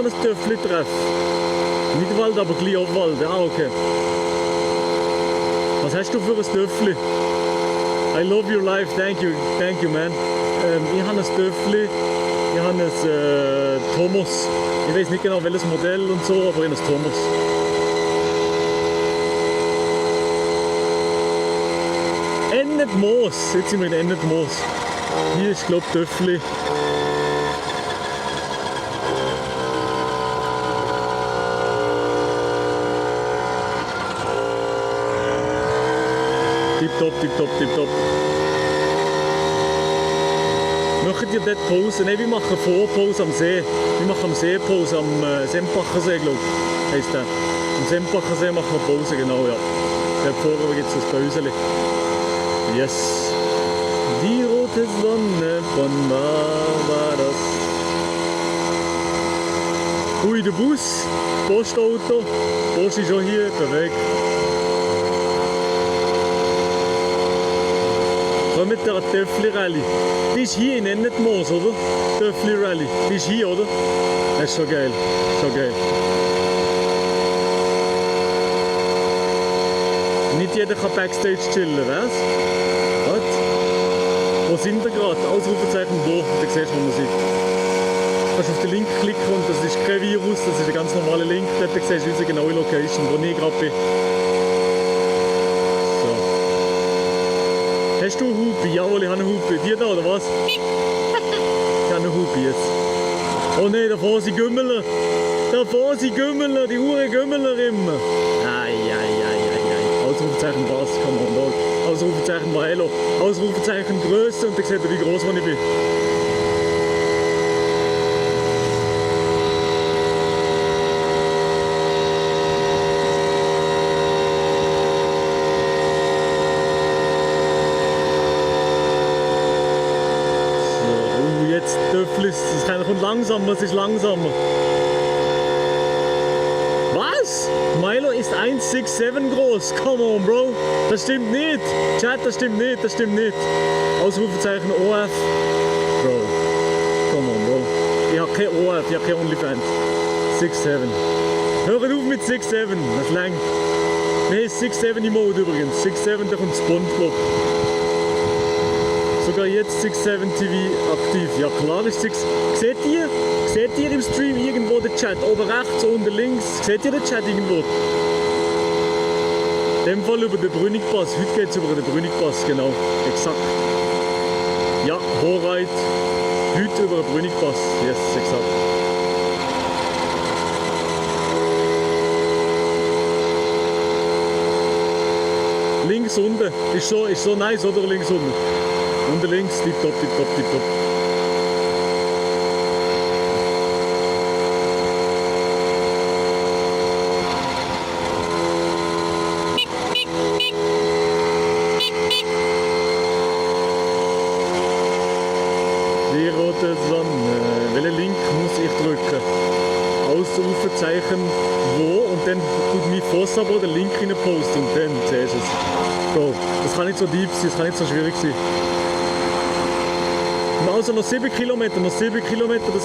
L: ein Töffli treffe. Nidwald, aber gleich Obwalden. Ah, okay. Was hast du für ein Töffli? I love your life, thank you man. Ich habe ein Töffli, ich habe ein Thomas. Ich weiß nicht genau welches Modell und so, aber ich habe ein Thomas. Ennet Moos, jetzt sind wir in Ennet Moos. Hier ist glaube ich Töffli. Tipptopp. Möchtet ihr dort Pause? Nein, wir machen Vorpause am See. Wir machen am See Pause, am Sempacher See, glaube ich, heisst der. Am Sempacher See machen wir Pause, genau, ja. Dort vorne gibt es das Päuseli. Yes. Die rote Sonne von Barbados. Ui, der Bus, Postauto. Post ist schon hier, perfekt. Komm mit der Töffli Rally. Die ist hier in Ennetmoos, oder? Töffli Rally. Die ist hier, oder? Das ist schon geil. Nicht jeder kann Backstage chillen, was? Was? Wo sind wir gerade? Ausrufezeichen wo? Da siehst du, wo wir sind. Du kannst auf den Link klicken und das ist kein Virus, das ist ein ganz normaler Link. Dort siehst du unsere genaue Location, wo ich gerade bin. Hast du eine Hupe? Jawohl, ich habe eine Hupe. Die da, oder was? Ich habe eine Hupe jetzt. Oh nein, davor sind Gümmeler. Die Uhren Gümmeler immer. Ei. Ausrufezeichen was, come on, dog. Ausrufezeichen Weilo. Ausrufezeichen Größe und dann seht ihr, wie groß ich bin. So. Und langsamer, es ist langsamer. Was? Milo ist 1,67 groß. Come on, Bro. Das stimmt nicht. Chat, das stimmt nicht, das stimmt nicht. Ausrufezeichen OF. Bro. Come on, Bro. Ich hab kein OF, ich hab kein OnlyFans. 6'7". Hört auf mit 6'7", das langt. Wir haben 6'7 Emote übrigens. 6'7, da kommt SpongeBob. Sogar jetzt 6'7 TV aktiv. Ja klar ist 6. Seht ihr im Stream irgendwo den Chat? Oben rechts, unten links. Seht ihr den Chat irgendwo? In dem Fall über den Brünigpass. Heute geht es über den Brünigpass, genau. Exakt. Ja, Horeit. Heute über den Brünigpass. Yes, exakt. Links unten. Ist so nice, oder? Links unten. Unten links, tipptopp, tipptopp, tipptopp. Die rote Sonne. Welchen Link muss ich drücken? Ausrufezeichen wo und dann tut mein Fossabo den Link rein posten und dann siehst du es. Bro, das kann nicht so deep sein, das kann nicht so schwierig sein. Also noch 7 Kilometer, das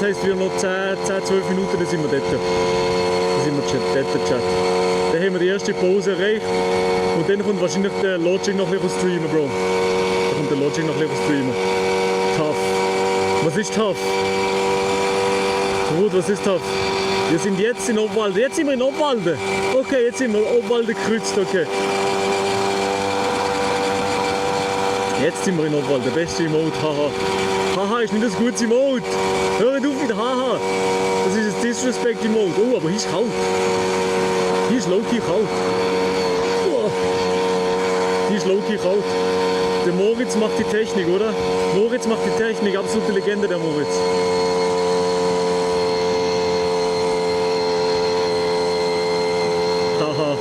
L: heisst wir noch 10-12 Minuten, dann sind wir dort. Dann sind wir dort, Chat. Dann haben wir die erste Pause erreicht und dann kommt wahrscheinlich der Logic noch ein bisschen streamen, Bro. Dann kommt der Logic noch ein bisschen streamen. Tough. Was ist tough? Gut, was ist tough? Wir sind jetzt in Obwalde. Jetzt sind wir in Obwalde. Okay, jetzt sind wir Obwalde gekreuzt, okay. Jetzt sind wir in Obwalde. Beste Emote, haha. Haha ist nicht das gute Emote. Hört auf mit haha. Das ist ein Disrespect Emote. Oh, aber hier ist kalt. Hier ist low-key kalt. Oh. Hier ist low-key kalt. Der Moritz macht die Technik, oder? Moritz macht die Technik. Absolute Legende, der Moritz. Haha.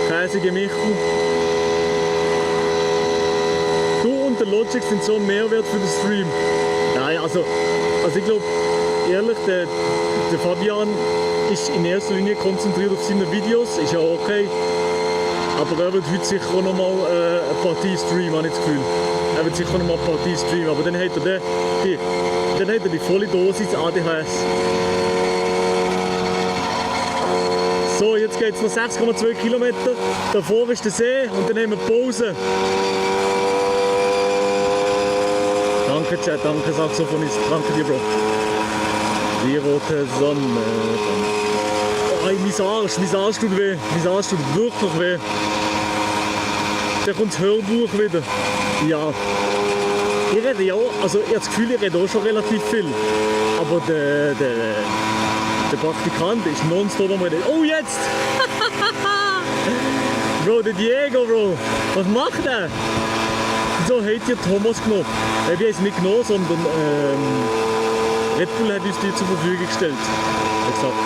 L: Käsige Michel. Du und der Logic sind so ein Mehrwert für den Stream. Nein, also ich glaube, ehrlich, der Fabian ist in erster Linie konzentriert auf seine Videos, ist ja okay. Aber er wird heute sicher auch nochmal eine Partie streamen, habe ich das Gefühl. Er wird sicher nochmal eine Partie streamen, aber dann hat er die volle Dosis ADHS. So, jetzt geht es noch 6,2 Kilometer. Davor ist der See und dann haben wir Pause. Danke Chat, danke Saxophonist, danke dir, Bro. Die rote Sonne. Oh, mein Arsch tut weh. Mein Arsch tut wirklich weh. Da kommt das Hörbuch wieder. Ja. Ich rede ja auch, also ich habe das Gefühl, ich rede auch schon relativ viel. Aber der Praktikant ist nonstop am Reden. Oh, jetzt! Bro, der Diego, Bro. Was macht er? Wieso hat ihr Thomas genommen? Wir haben es nicht genommen, sondern Red Bull hat uns die zur Verfügung gestellt. Exakt.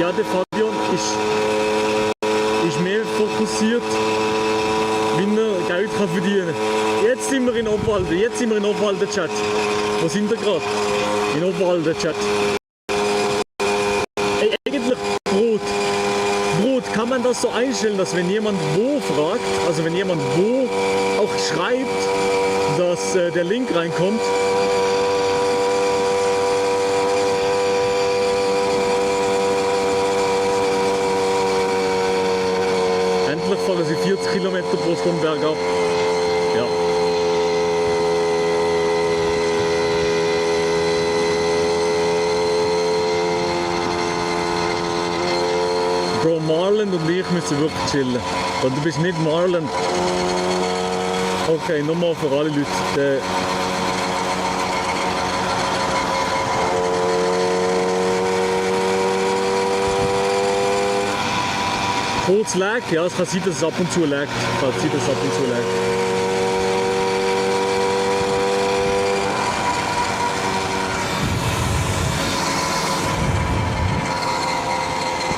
L: Ja, der Fabian ist mehr fokussiert, wie er Geld kann verdienen kann. Jetzt sind wir in Obwalde, Chat. Wo sind wir gerade? In Obwalde, Chat. Ey, eigentlich Brot, kann man das so einstellen, dass wenn jemand wo fragt, also wenn jemand wo auch schreibt, dass der Link reinkommt? Endlich fahren sie 40 Kilometer pro Stunde bergab. Ja. Bro, Marland und ich müssen wirklich chillen. Und du bist nicht Marland. Okay, nochmal für alle Leute. Kurz lag, ja, es kann sein, dass es ab und zu lag.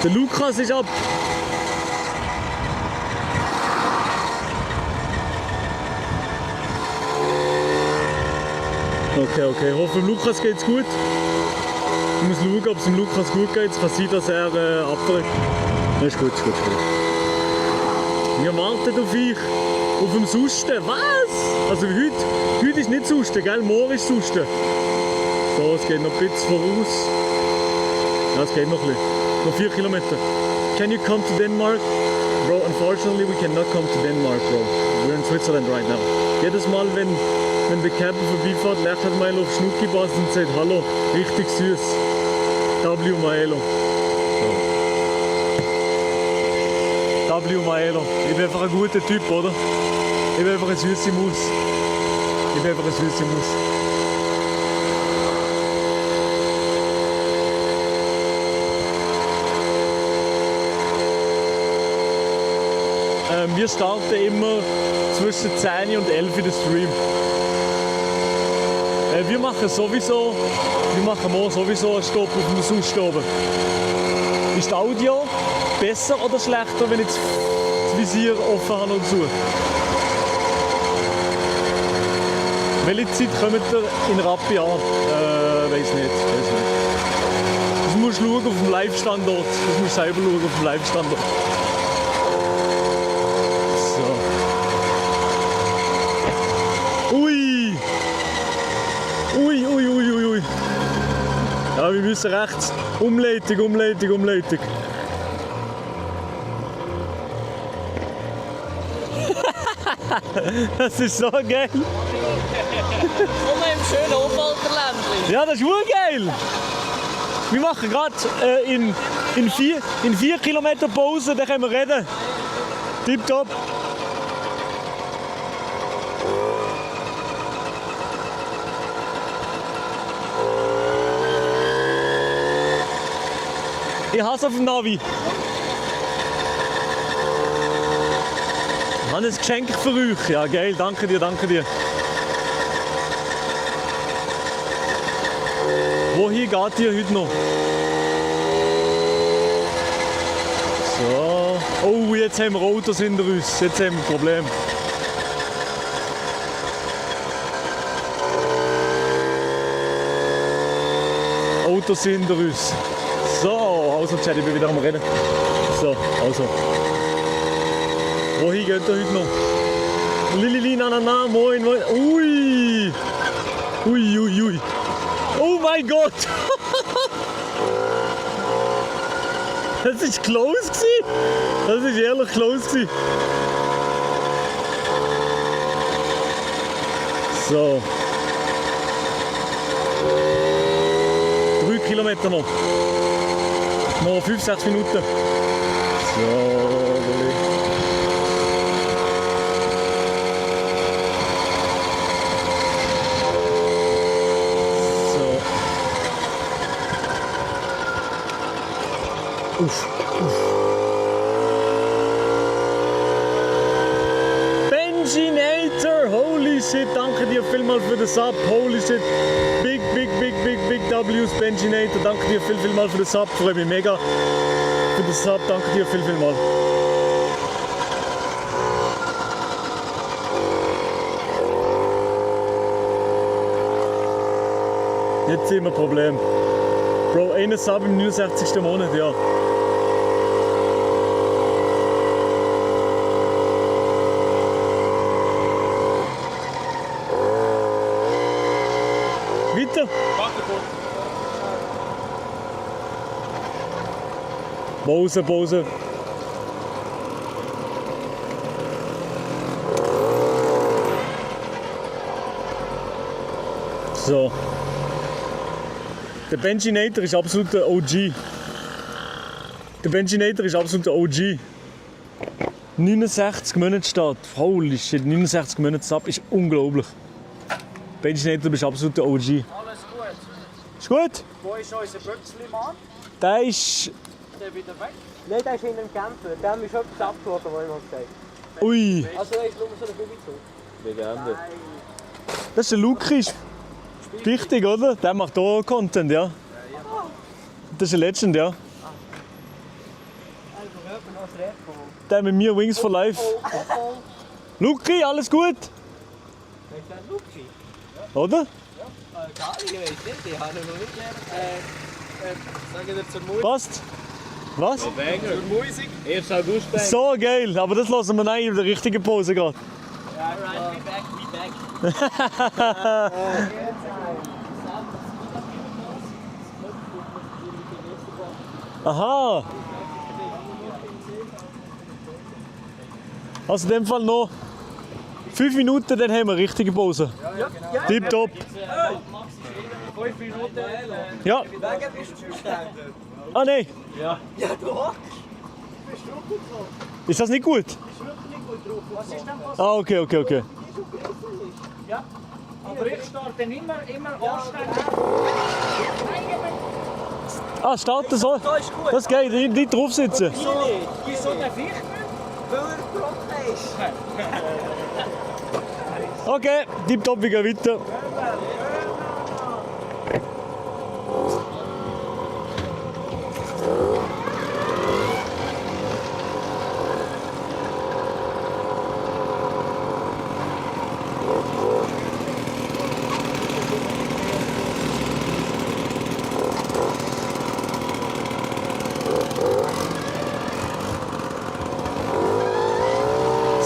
L: Der Lukas ist ab. Okay, okay. Ich hoffe, dem Lukas geht's gut. Ich muss schauen, ob es dem Lukas gut geht. Es kann sein, dass er abdrückt. Ist gut, ist gut, ist gut. Wir warten auf euch. Auf dem Susten. Was? Also heute ist nicht Susten, gell? Morgen ist Susten. So, es geht noch ein bisschen voraus. Ja, es geht noch ein bisschen. Noch 4 Kilometer. Can you come to Denmark? Bro, unfortunately we cannot come to Denmark, bro. We're in Switzerland right now. Jedes Mal, wenn der Camper vorbeifährt, lächelt Maelo auf Schnucki-Bass und sagt Hallo, richtig süß. W Maelo. So. W Maelo. Ich bin einfach ein guter Typ, oder? Ich bin einfach eine süße Maus. Ich bin einfach eine süße Maus. Wir starten immer zwischen 10 und 11 in den Stream. Wir machen morgen sowieso einen Stopp auf dem Sust oben. Ist das Audio besser oder schlechter, wenn ich das Visier offen habe und zu? Welche Zeit kommt ihr in Rappi an? Weiß nicht. Das musst du schauen auf dem Live-Standort. Das musst du selber schauen auf dem Live-Standort. Ui! Ui, ui, ui, ui, ui. Ja, wir müssen rechts. Umleitung. Das ist so geil.
K: Komm im schönen Oberwalderländchen.
L: Ja, das ist urgeil. Wir machen gerade in 4 Kilometer Pause, dann können wir reden. Tipptopp. Ich hasse auf dem Navi. Ich habe ein Geschenk für euch. Ja, geil, danke dir. Wohin geht ihr heute noch? So. Oh, jetzt haben wir Autos hinter uns. Jetzt haben wir ein Problem. Autos hinter uns. So, also Chat, ich bin wieder am Rennen. So, also. Wohin geht ihr heute noch? Lili, na, moin. Ui! Ui. Oh mein Gott! Das ist close gewesen. Das ist ehrlich close gewesen. So. 3 Kilometer noch. Noch 5-6 Minuten. So, Uff. Benjinator, holy shit, danke dir vielmals für den Sub, holy shit. Big W's, Benjinator, danke dir vielmals für den Sub, freue mich mega für den Sub, danke dir vielmals. Jetzt sehen wir ein Problem. Bro, einen Sub im 69. Monat, ja. Weiter? Pause. So. Der Benjinator ist absoluter OG. 69 Monate steht. Holy shit, 69 Monate Sub ist unglaublich. Benjinator, du bist absoluter OG.
J: Alles gut.
L: Ist gut?
J: Wo ist unser Büchsli-Mann?
L: Der ist...
J: Der wieder weg?
K: Nein, der ist in einem Camper. Dem ist etwas abgeholt, was ich mal gesagt habe.
L: Ui.
K: Also er ist nur so eine Gummi-Zug.
G: Legende.
L: Das ist der Lukas. Wichtig, oder? Der macht auch Content, ja. Das ist eine Legend, ja. Der mit mir Wings for Life. Luki, alles gut? Oder?
K: Gar nicht, ich weiß nicht, ich habe noch nicht gelernt. Sagen wir zur Musik.
L: Passt? Was?
K: Zur Musik.
G: 1. August.
L: So geil, aber das lassen wir nein in der richtigen Pose gerade.
K: Alright, be back.
L: Aha! Also in dem Fall noch 5 Minuten, dann haben wir richtige Pause.
K: Ja,
L: Tipptopp.
K: 5 Minuten.
L: Ja.
K: Wie lange bist du gestanden?
L: Ah nein,
K: Ja. Ja, du hockst. Du bist gut drauf.
L: ist das nicht gut?
K: Ist wirklich nicht gut drauf. Was ist denn passiert?
L: Ah, okay.
K: Ja.
J: Aber ich starte immer anständig.
L: Ah, starten so. Das geht, nicht drauf sitzen.
J: Wieso darf ich nicht?
K: Weil er trocken ist.
L: Okay, tipptopp, wir gehen weiter.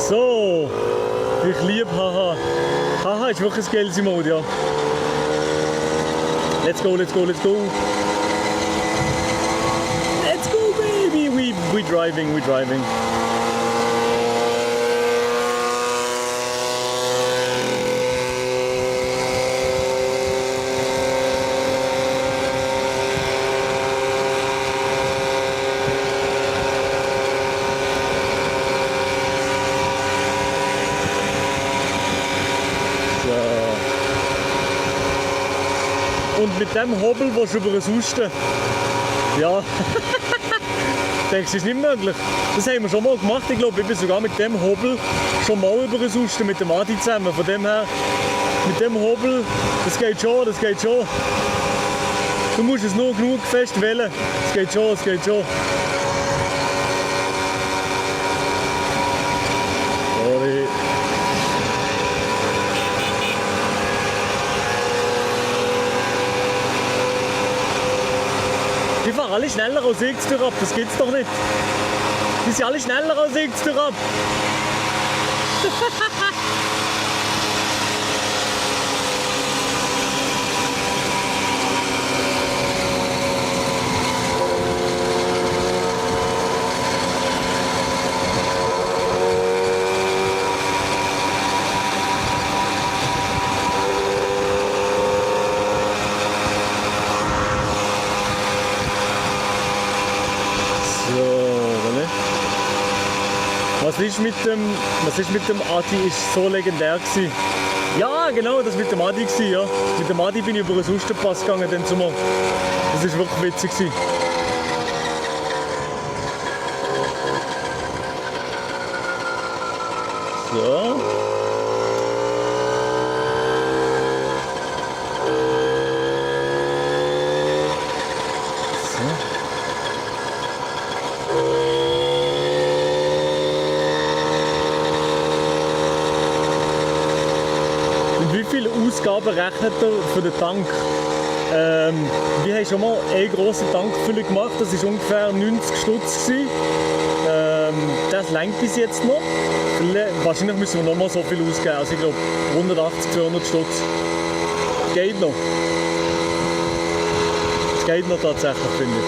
L: So, ich liebe Haha. Haha ist wirklich ein geiles Mode, ja. Let's go. Let's go, baby. We driving. Und mit dem Hobel willst du über den Husten. Ja. Denkst du, das ist nicht möglich? Das haben wir schon mal gemacht. Ich glaube, ich bin sogar mit dem Hobel schon mal über den Husten mit dem Adi zusammen. Von dem her, mit dem Hobel, das geht schon. Du musst es nur genug fest wählen. Es geht schon. Sorry. Die fahren alle schneller als ich zu ab, das gibt's doch nicht. Die sind alle schneller als ich zu ab. Was ist mit dem Adi? Ist so legendär gewesen. Ja, genau, das mit dem Adi gewesen, ja. Mit dem Adi bin ich über den Sustenpass gegangen, dann zumal. Das ist wirklich witzig gewesen. So. Ausgaben rechnet er für den Tank. Wir haben schon mal eine grosse Tankfüllung gemacht, das war ungefähr 90 Stutz. Das reicht bis jetzt noch. Wahrscheinlich müssen wir noch mal so viel ausgeben, also ich glaube 180, 200 Stutz. Geht noch. Es geht noch tatsächlich, finde ich.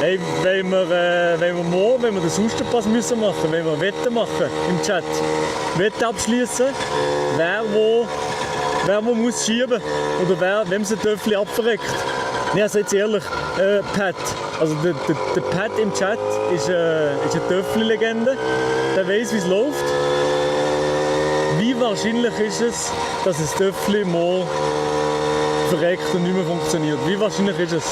L: Hey, wenn wir den Sustenpass müssen machen, wenn wir Wetten machen im Chat, Wetten abschließen, wer wo muss schieben oder wem es ein Töpfchen abverreckt. Nee, also jetzt ehrlich, Pat, also der Pat im Chat ist eine Töpfchen-Legende, der weiß, wie es läuft. Wie wahrscheinlich ist es, dass ein Töpfchen mal verreckt und nicht mehr funktioniert? Wie wahrscheinlich ist es?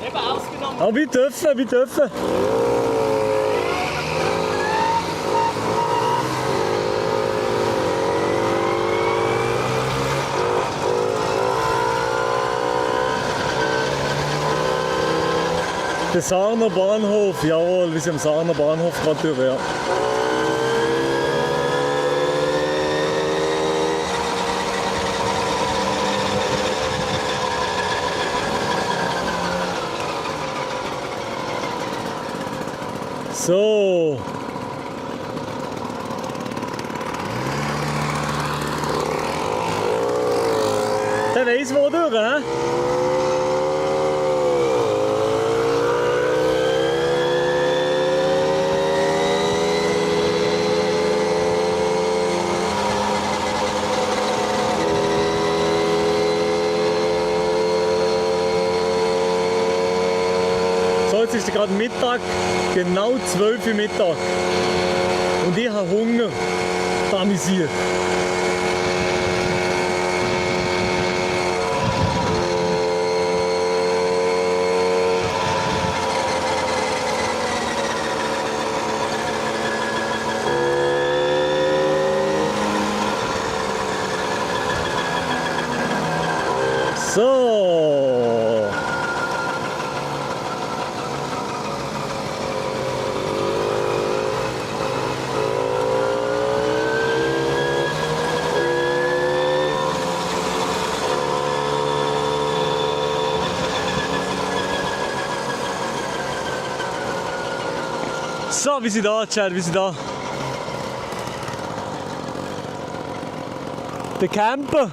K: Eben ausgenommen.
L: Aber wir dürfen, wir dürfen. Der Sarner Bahnhof, jawohl, wir sind am Sarner Bahnhof gerade durch, ja. So. Der weiss wo durch, hä? Jetzt ist gerade Mittag, genau 12 Uhr Mittag. Und ich habe Hunger. Amüsiert. So. So, wie sind da, Chad, wie sind da? Der Camper.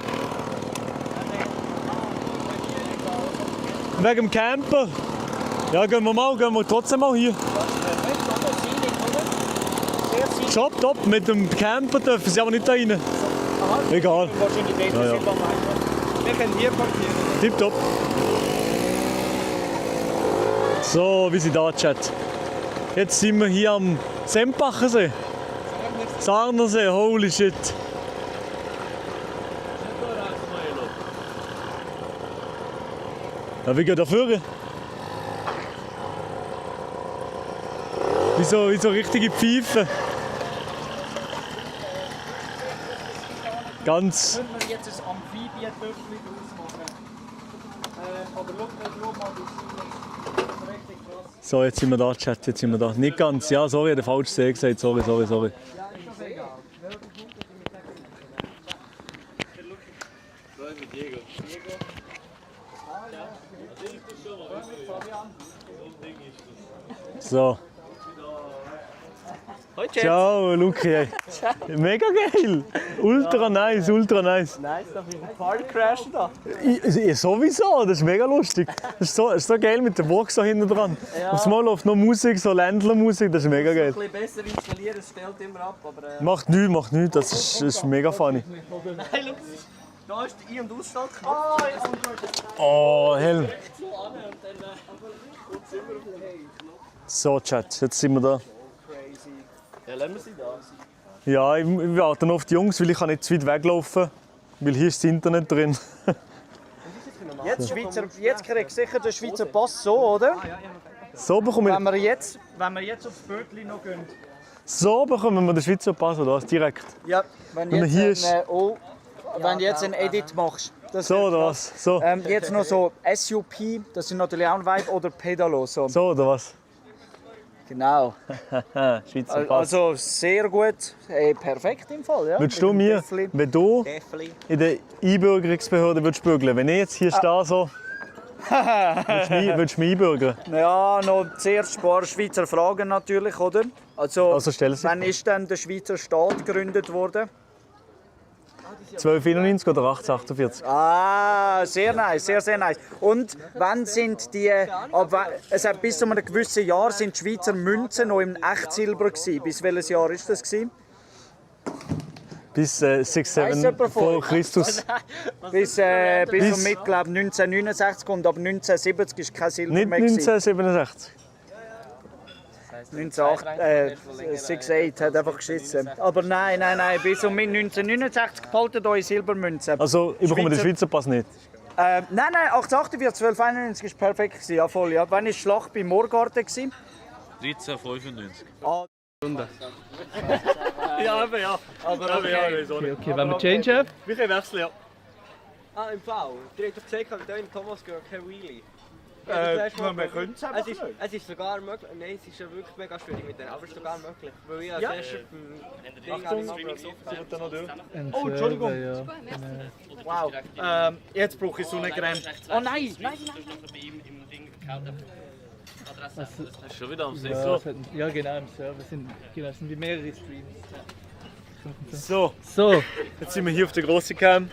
L: Wegen dem Camper. Ja, gehen wir trotzdem mal hier. Top, top, mit dem Camper dürfen sie aber nicht da rein. Egal. Ja, ja.
K: Wir können hier parkieren.
L: Tipptopp. So, wie sind da, Chat? Jetzt sind wir hier am Sempachensee. Sarnersee, holy shit. Ja, wie geht der Führer? Wie so richtige Pfeifen. Ganz.
J: Können wir jetzt ein Amphibientöpfchen draus machen? Aber schau mal, das ist richtig krass.
L: So, jetzt sind wir da, Chat, jetzt sind wir da. Nicht ganz, ja, sorry, ich habe den falschen See gesagt, sorry.
J: Ja, ist doch egal.
G: Diego.
L: So.
K: Hoi, Chat.
L: Ciao, Luki. Mega geil. Ultra nice, ultra nice.
K: Nice, darf ich einen Party crashen da?
L: Sowieso, das ist mega lustig. Das ist so geil mit der Burg so hinten dran.
K: Ja.
L: Aufs Mal läuft noch Musik, so Ländlermusik, das ist mega geil.
K: Ein bisschen besser installieren, es stellt immer ab, aber...
L: Macht nichts, das ist mega funny.
K: Nein, schau, da ist der Ein- und Ausschaltknopf.
L: Oh, hell. So, Chat, jetzt sind wir da.
K: Ja, lassen wir sie da.
L: Ja, ich warte noch auf die Jungs, weil ich kann nicht zu weit weglaufen, weil hier ist das Internet drin.
J: Jetzt kriegt sicher der Schweizer Pass so, oder?
L: So bekommen wir,
J: Wenn wir jetzt aufs Bötli noch gehen.
L: so bekommen wir den Schweizer Pass, oder was? Direkt.
J: Ja, wenn
L: Wenn man hier ist.
J: wenn du jetzt einen Edit machst. Das
L: So
J: ist
L: oder
J: krass.
L: was? So.
J: Jetzt noch so SUP, das sind natürlich auch ein Vibe, oder Pedalo. So.
L: So oder was?
J: Genau.
L: Schweizer Pass.
J: Also sehr gut, perfekt im Fall. Ja.
L: Würdest du mir, wenn du
K: Däffli.
L: in der Einbürgerungsbehörde würdest bügeln, wenn ich jetzt hier stehe, so, würdest du mich einbürgern?
J: Ja, noch zuerst ein paar Schweizer Fragen natürlich, oder? Also
L: stellen Sie.
J: wann ist denn der Schweizer Staat gegründet worden?
L: 1291 oder 1848?
J: Ah, sehr nice, sehr, sehr nice. Und wann sind die, es hat bis zu einem gewissen Jahr sind die Schweizer Münzen noch im Echtsilber gewesen. Bis welches Jahr ist das gewesen?
L: Bis 6-7 vor Christus.
J: Bis um mit, glaube 1969 und ab 1970 ist kein Silber
L: Nicht
J: mehr gewesen.
L: 1967.
J: 1968 hat einfach geschissen. Aber nein, bis um 1969 behalten eure Silbermünzen.
L: Also, ich bekomme den Schweizer Pass nicht.
J: Nein, 1848, 1291 war perfekt gewesen, ja voll. Ja. Wann war die Schlacht bei Moorgarten gewesen?
G: 1395.
J: Ah.
L: Ja, eben ja. Aber okay.
A: Okay, wenn wir change haben?
L: Wir können wechseln, ja.
K: Ah, im Fall. Du hast doch gesagt, dass da in Thomas gehört, kein Wheelie.
L: Wir können es einfach nicht.
K: Es ist sogar möglich. Nein, es ist ja wirklich mega schwierig mit denen, aber es ist sogar möglich. Weil ich als
L: Ja.
K: erstes
L: Sie noch durch.
J: Oh, Entschuldigung. Wow. Jetzt brauche ich Sonnencreme. Oh nein!
G: Schon wieder am 6.
A: Ja, genau, im Server sind wie mehrere Streams.
L: So, jetzt sind wir hier auf der grossen Cam.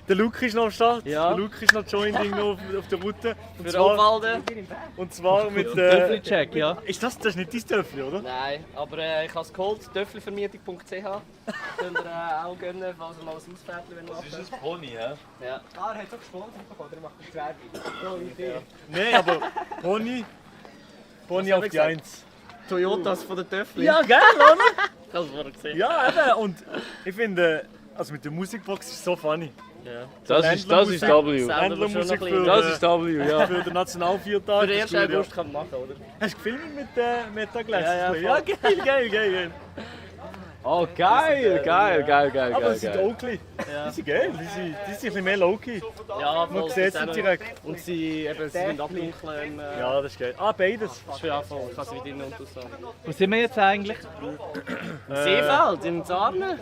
L: Der Luke ist noch am Start.
K: Ja.
L: Der Luke ist noch joining noch auf der Route. Und
K: Für
L: zwar mit
A: Töffli-Check, ja.
L: Das ist nicht dein Töffli, oder?
K: Nein, aber ich habe es geholt, töffelvermietung.ch. Könnt ihr auch gönnen, falls ihr mal ein Ausfährtchen machen.
G: Das ist ein Pony, hä?
K: Ja. Ah, er hat auch gesponsert bekommen, oder macht das Werbung?
L: Nein, aber Pony auf die 1.
K: Toyotas von der Töffli.
L: Ja, geil, oder?
K: Ich habe es vorher gesehen.
L: Ja, eben. Und ich finde, also mit der Musikbox ist es so funny.
K: Ja.
G: Das ist W.
L: Händlermusik
G: Das ist W, ja.
L: für den Nationalviertag.
K: Für den
L: Das ist
K: 1.
L: gut, ja.
K: August kann man machen, oder?
L: Hast du gefilmt mit der Metaglass?
K: Ja,
L: Ja, geil.
G: Oh, geil.
L: Aber es sind Oakley.
K: Ja.
L: Die sind geil, die sind ein bisschen mehr low-key.
K: Ja,
L: Man sieht es direkt.
K: Und sie sind abdunkeln.
L: Ja, das ist geil. Ah, beides.
K: Ja, voll. Kannst du wieder innen und aussehen.
A: Wo sind wir jetzt eigentlich?
K: Seefeld in Zarne.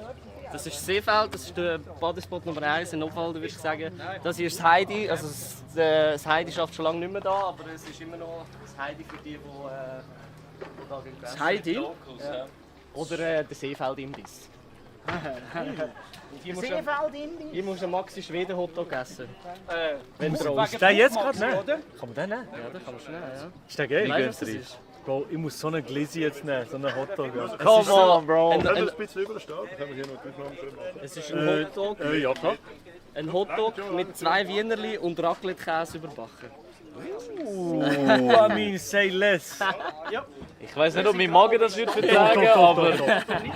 K: Das ist Seefeld, das ist der Badespot Nummer 1 in Obwalden, würde ich sagen. Das hier ist das Heidi. Also das Heidi schafft schon lange nicht mehr da, aber es ist immer noch das Heidi für die, die da sind. Das Heidi? Ja. Oder der Seefeld-Imbiss.
J: Seefeld-Imbiss?
K: Hier musst du einen Maxi Schweden Hotdog essen. Wenn
L: Ist der jetzt gerade nehmen? Kann man den nehmen?
K: Ja, das kannst du nehmen, ja.
L: Ist der geil?
K: Weißt du, was das ist?
L: Bro, ich muss so einen Glizzy jetzt nehmen, so einen Hotdog. Ja.
K: Come on, Bro!
H: Ein bisschen über den Start, dann können wir hier noch die Aufnahmen schön machen.
K: Es ist ein Hotdog.
L: Ja, klar.
K: Ein Hotdog mit 2 Wienerli und Raclette-Käse überbacken.
L: I mean, say less.
G: Ich weiß nicht, ob mein Magen das wird vertragen,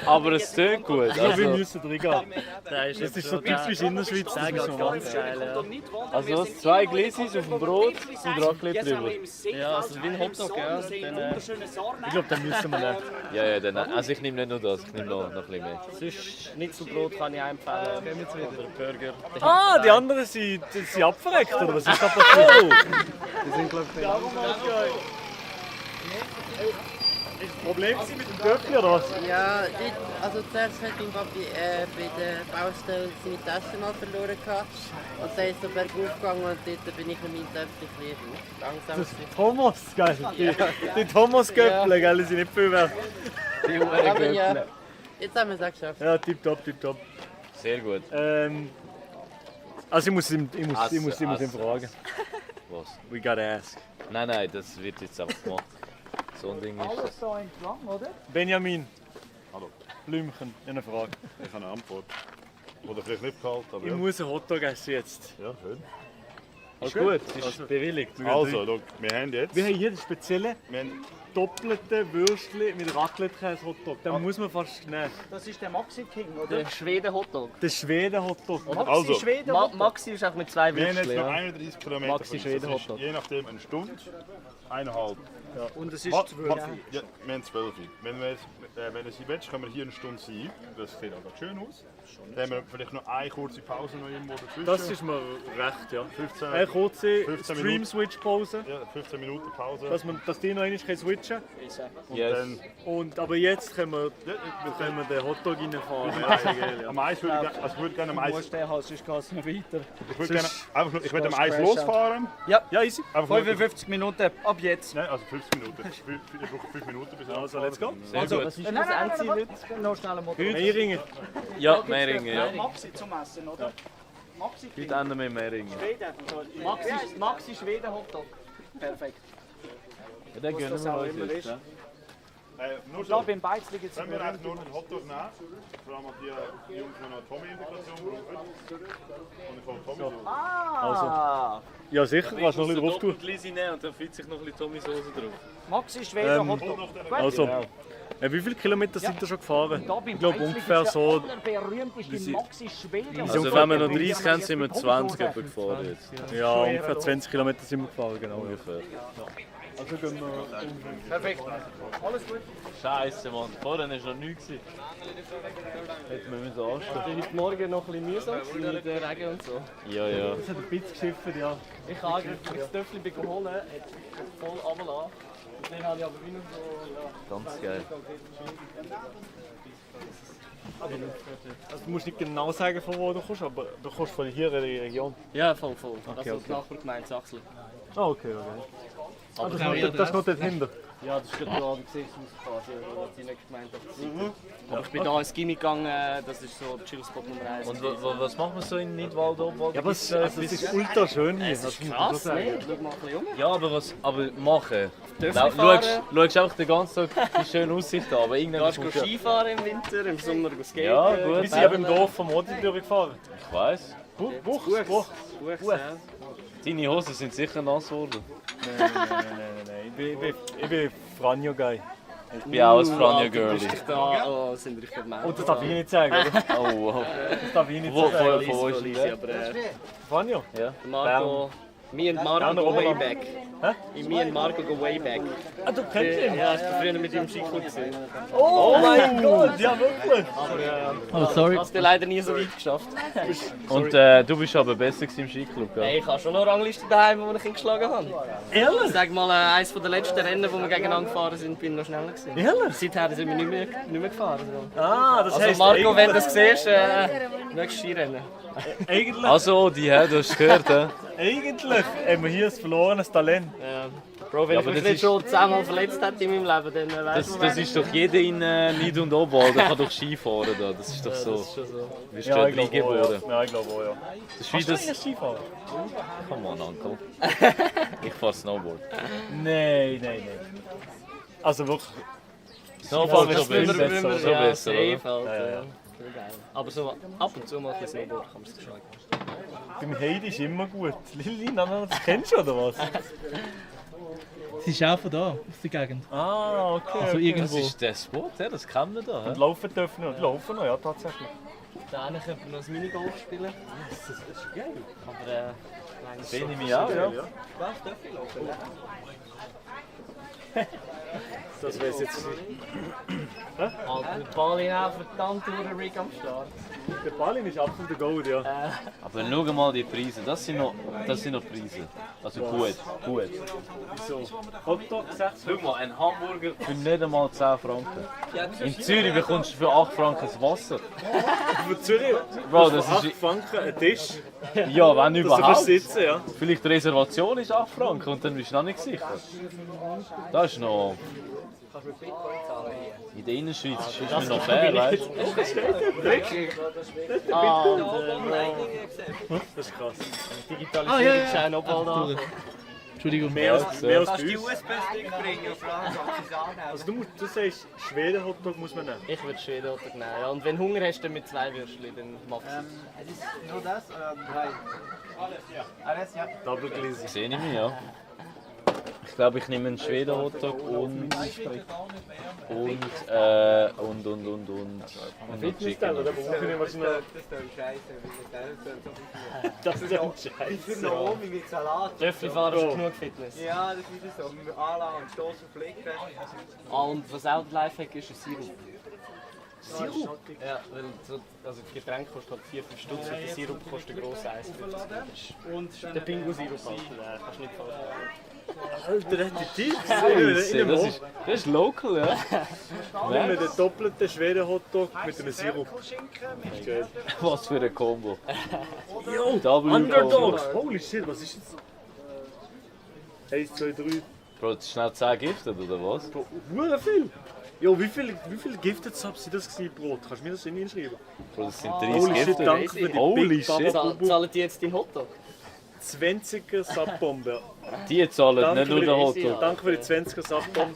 G: aber es tönt gut.
L: Also, wir müssen drin gehen.
K: Das
L: ist so typisch Innerschweiz.
K: Das geht ganz geil, ja.
G: Also du hast 2 Gläsis auf dem Brot und Raclette drüber.
K: Ja, also wie ein Hotdog, ja. Dann,
L: Ich glaube, den müssen wir nehmen.
G: Ja, dann, also ich nehme nicht nur das, ich nehme noch ein bisschen mehr.
K: sonst Schnitzelbrot kann ich auch empfehlen. Oder Burger.
L: Ah, die anderen sind abverreckt, oder was ist da passiert?
K: Die sind, glaube ich,
L: Ist das Problem mit dem Töffli oder was?
M: Ja, also zuerst hat mein Papi bei der Baustelle seine Tasche mal verloren gehabt. Und dann ist er bergauf gegangen und dort bin ich mit meinem Töpfchen langsam.
L: Das ist Thomas, geil. Die Thomas-Göpple, gell, die sind nicht viel wert.
M: Aber ja, jetzt haben wir es auch geschafft.
L: Ja, tipptopp.
G: Sehr gut.
L: Also ich muss ihn fragen.
G: Was?
L: We gotta ask.
G: Nein, das wird jetzt einfach gemacht. So ein Ding ist das.
J: Alles da entlang, oder?
L: Benjamin.
H: Hallo.
L: Blümchen, eine Frage.
H: Ich habe eine Antwort. Oder vielleicht nicht kalt, aber
L: Ich muss einen Hotdog essen jetzt.
H: Ja, schön.
L: Ist gut, es ist bewilligt.
H: Also, schau, wir haben jetzt...
L: Wir haben hier den speziellen
H: Wir haben
L: doppelte Würstchen mit Raclette-Käse-Hotdog. Den muss man fast nehmen.
J: Das ist der Maxi King, oder?
K: Der Schweden-Hotdog.
L: Der Schweden-Hotdog.
J: Maxi
H: Also,
J: Schweden.
K: Maxi ist auch mit 2
H: wir haben jetzt
K: Würstchen.
H: noch
K: Ja.
H: 31 Kilometer.
K: Maxi
H: von uns. Das ist
K: Schweden-Hotdog.
H: Je nachdem eine Stunde, 1,5.
J: Und es ist
H: Ja,
J: 12.
H: ja, wir haben 12. Wenn du sie willst, können wir hier eine Stunde sein. Das sieht auch ganz schön aus. Dann haben wir vielleicht noch eine kurze Pause noch irgendwo dazwischen.
L: Das ist mir recht, ja.
H: 15,
L: Eine kurze
H: 15
L: Stream-Switch-Pause,
H: ja, 15 Minuten Pause.
L: dass die noch einmal switchen
H: Und
G: Yes.
H: dann,
L: aber jetzt können wir den Hotdog reinfahren.
H: am Eis würde ich, also ich würde gerne am Eis...
J: Musst den halt, sonst geht es noch weiter.
H: Ich würde gerne einfach nur, ich würde am Eis
J: Sonst
H: losfahren.
J: Ja,
L: easy.
H: Einfach nur,
J: 55 Minuten, ab jetzt.
H: nein, also 50 Minuten. Ich brauche 5 Minuten bis
L: Also, let's go.
G: Sehr gut.
K: Was ist das Endziel heute?
J: Noch schnell ein Motor.
L: Meiringen.
G: Ja, Meiringen, ja.
J: Maxi zum Essen, oder? Maxi King.
G: Heute enden wir Meiringen.
J: Schweden. Maxi Schweden Hotdog. Perfekt.
G: Ja, den gönnen wir uns jetzt. Ja.
H: Nur
J: Da
H: so.
J: beim Beizli gibt es
H: Können wir eigentlich nur einen Hotdog nehmen? Vor allem die Jungs, die noch Tommy-Integration brauchen. Und ich hole Tommy so.
J: Ah!
L: Ja, sicher, kannst du noch ein bisschen drauf tun.
G: Lisi nehmen und dann fühlt sich noch ein bisschen Tommy-Soße drauf.
J: Maxi Schweden Hotdog.
L: Also, wie viele Kilometer sind ihr schon gefahren?
J: Da beim
L: Ich glaube
J: Beizli
L: ungefähr
J: gibt's
L: so.
J: der allerberühmteste Maxi Schweden.
G: Also wenn wir noch 30 haben, sind wir 20 etwa gefahren jetzt.
L: Ja, ungefähr 20 Kilometer sind wir gefahren, genau.
G: Ungefähr.
L: Also gehen wir.
J: Perfekt. Alles gut.
G: Scheiße, Mann. Vorhin war noch nichts. Hätten wir müssen anstehen.
K: Heute Morgen noch ein bisschen mühsam mit dem Regen und so.
G: Ja, ja.
L: Das hat ein bisschen geschifft, ja.
K: Ich habe eigentlich das Töffel holen, hat voll runtergelassen. Und dann habe ich aber wie noch so... Ja.
G: Ganz geil.
L: Also du musst nicht genau sagen, von wo du kommst, aber du kommst von hier in die Region.
K: Ja, voll.
L: Okay,
K: Also die Nachbargemeinde Sachsen.
L: Ah, okay.
K: Aber
L: das ist noch dort hinten.
K: Ja, das ist gerade da, du siehst es quasi, was ich nicht gemeint habe. Aber ich bin da ins Gimmi gegangen, das ist so der Chillspot Nummer 1.
G: Und was macht man so in Nidwald oben?
L: Ja, aber es ist ultra schön hier.
K: Es ist krass, ne? Schau mal ein bisschen um.
G: Ja, aber machen.
K: Töffel fahren.
G: Schaust einfach den ganzen Tag die schöne Aussicht an, aber irgendwann
K: Gehst du Skifahren im Winter, im Sommer skaten.
G: Ja, gut.
L: Wir sind ja beim Dorf vom Modi durchgefahren.
G: Ich weiss.
K: Buchs.
G: Deine Hosen sind sicher nass geworden.
L: Nein. Ich bin Franjo-Guy.
G: Ich bin auch ein Franjo-Girlie.
K: Da sind richtig Männer.
L: Und das darf ich nicht sagen, oder?
G: Oh, wow.
L: Das darf ich nicht
G: Von
L: sagen.
G: wo ist der?
K: Aber
L: Franjo?
G: Ja.
K: Marco... Me and Marco go way back. Me and Marco go way back.
L: Ah, du kennst ihn?
K: Ja, ich war früher mit ihm im Skiclub.
L: Oh mein Gott, ja wirklich?
K: Aber sorry. Hast du leider nie so weit geschafft.
G: Und du bist aber besser im Skiclub, gell?
K: Hey, ich habe schon noch Rangliste daheim, wo ich ihn geschlagen habe.
L: Ehrlich?
K: Sag mal, eines der letzten Rennen, wo wir gegeneinander gefahren sind, bin ich noch schneller gewesen.
L: Ehrlich?
K: Seither sind wir nicht mehr gefahren. So.
L: Ah, das
K: Also
L: heisst
K: Marco, wenn du das
L: eigentlich-
K: siehst, nächstes Skirennen.
L: Eigentlich,
G: Also, du hast gehört, hä?
L: eigentlich haben wir hier ein verlorenes Talent.
K: Ja. Bro, wenn
G: Ja,
K: ich
G: aber
K: mich
G: das
K: nicht
G: ist-
K: schon 10-mal verletzt hätte in meinem Leben, dann weißt
G: Das ist doch jeder in Nid- und Obwald, der kann doch Skifahren da. Das ist doch so.
K: Das ist schon so.
G: Du bist
L: Ja,
G: dort
L: ich glaube
G: geboren.
L: auch, ja. Ja, ich glaube auch, ja.
G: Das ist wie
L: Kannst du
G: das.
L: eigentlich Skifahren?
G: Come on, Uncle. Ich fahre Snowboard.
L: Nein. Also wirklich.
G: Snowboard ist
K: Das
G: schon
K: müssen wir-
G: besser.
K: müssen
G: So
K: wir- ja,
G: besser,
K: safe,
G: oder?
K: Alter.
L: Ja, ja.
K: Schon geil. Aber so ab und zu mal ein bisschen Snowboard kann man sich schon
L: Beim Heidi ist immer gut. Lili, das kennst du oder was?
A: Sie ist auch von da, aus der Gegend.
L: Ah, okay.
A: Also
L: okay.
G: Das
A: irgendwo.
G: ist der Spot, ja, das kennen wir da.
L: Und
G: hä?
L: laufen dürfen wir. Laufen noch, ja, tatsächlich.
K: Da könnte man noch ein Minigolf spielen. Das ist geil. Aber nein,
G: Sehe ich mich auch, ja.
K: Was, darf ich laufen?
L: Das wäre jetzt.
K: Alter, Balin auch verdammt durch den Rig am Start.
L: Der Ballin ist absolut der Gold, ja.
G: Aber schau mal die Preise, das sind noch Preise. Also gut.
L: So, Hotdog 6
G: Schau mal, ein Hamburger für nicht einmal 10 Franken. In Zürich bekommst du für 8 Franken das Wasser.
L: Für Zürich.
G: Bro,
L: das
G: das
L: ist 8
G: ist...
L: Franken ein Tisch.
G: Ja, wenn
L: Dass du
G: überhaupt.
L: kannst sitzen, ja.
G: Vielleicht die Reservation ist 8 Franken und dann bist du noch nicht sicher. Das ist noch... In der Innerschweiz ist mir noch fair, weißt du?
K: Wirklich?
L: Das ist krass.
K: Digitalisierungsschein Obwald da.
A: Entschuldigung.
L: Mehr als bei uns.
I: USB-Stick bringen, Franz,
L: Also du sagst, Schweden-Hotdog muss man nehmen.
K: Ich würde Schweden oder nehmen. Ja, und wenn du Hunger hast, dann mit 2 Würstchen, dann machst du
I: Es ist nur das oder 3? Alles, ja.
L: Double Glizzy.
G: Sehe ich mich, ja. Ich glaube, ich nehme einen Schweden-Hotdog und
L: Fitnessteller, da brauche ich wahrscheinlich.
I: Das ist doch scheiße.
L: Das ist ein Scheiß.
I: Für eine Omi mit Salat.
K: Töffel fahren ist genug Fitness.
I: Ja, das ist so. Mit Anlagen und Stoß und Flicken.
K: Und was auch ein Lifehack ist, ist Sirup. Sirup? Ja, weil so, also das Getränk kostet halt 4-5 Stutz und der Sirup kostet ein grosses 1,50. Und der Pingu-Sirup halt, kannst du nicht falsch machen.
L: Alter, der hat die Tipps.
G: Das ist local, ja.
L: Wir haben den doppelten Schweden-Hotdog mit einem Sirup.
G: Was für ein Combo.
L: Yo,
G: Double
L: Underdogs! Holy shit, was ist jetzt? 1, 2, 3.
G: Bro, das ist schnell 10 giftet, oder was?
L: Bro, hure viel! Jo, wie viel Gifted Subs sind das gewesen, Brot? Kannst du mir das in hinschreiben?
G: Bro, das sind 30
L: Holy shit,
G: giftet.
L: danke für die
G: Holy
L: Big
G: shit.
L: Baba Bubu.
K: Zahlen die jetzt deinen Hotdog?
L: 20er Subbombe.
G: Die zahlen
L: Danke
G: nicht nur
L: für
G: den
L: die-
G: Hotdog.
L: Danke für die 20er Subbombe.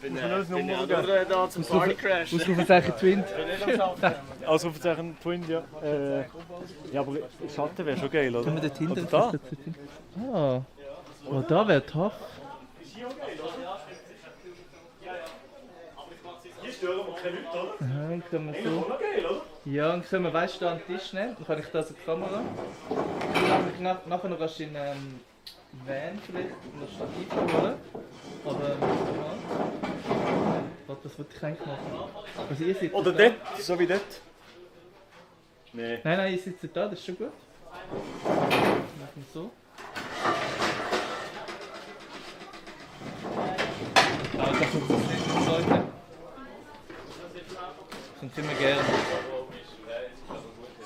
K: bin
L: Muss man noch ein
K: ja
L: Nummer
K: nur
L: geben?
K: da zum Party-Crash.
E: Ausrufezeichen Twin.
L: Ausrufezeichen Twin, ja. Ja, aber Schatten wäre schon geil, oder?
A: Können wir dort hinten?
L: Oder da?
A: Ah. Oh, da wäre tough.
L: Hier stören wir keine Leute, oder?
A: Aha, dann können wir
L: Eigentlich
A: so.
L: auch noch geil, oder?
A: Ja, und können wir weißt du da am Tisch nehmen? Dann kann ich da so die Kamera. Nachher noch in Van vielleicht noch Stativ holen. Aber ja. Warte, was wollte ich eigentlich machen? Also ihr sitzt
L: Oder
A: da.
L: dort, so wie dort. Nee.
A: Nein, ihr sitzt da, das ist schon gut. Machen so. Ah, das ist das nicht, Leute. Sonst immer gerne.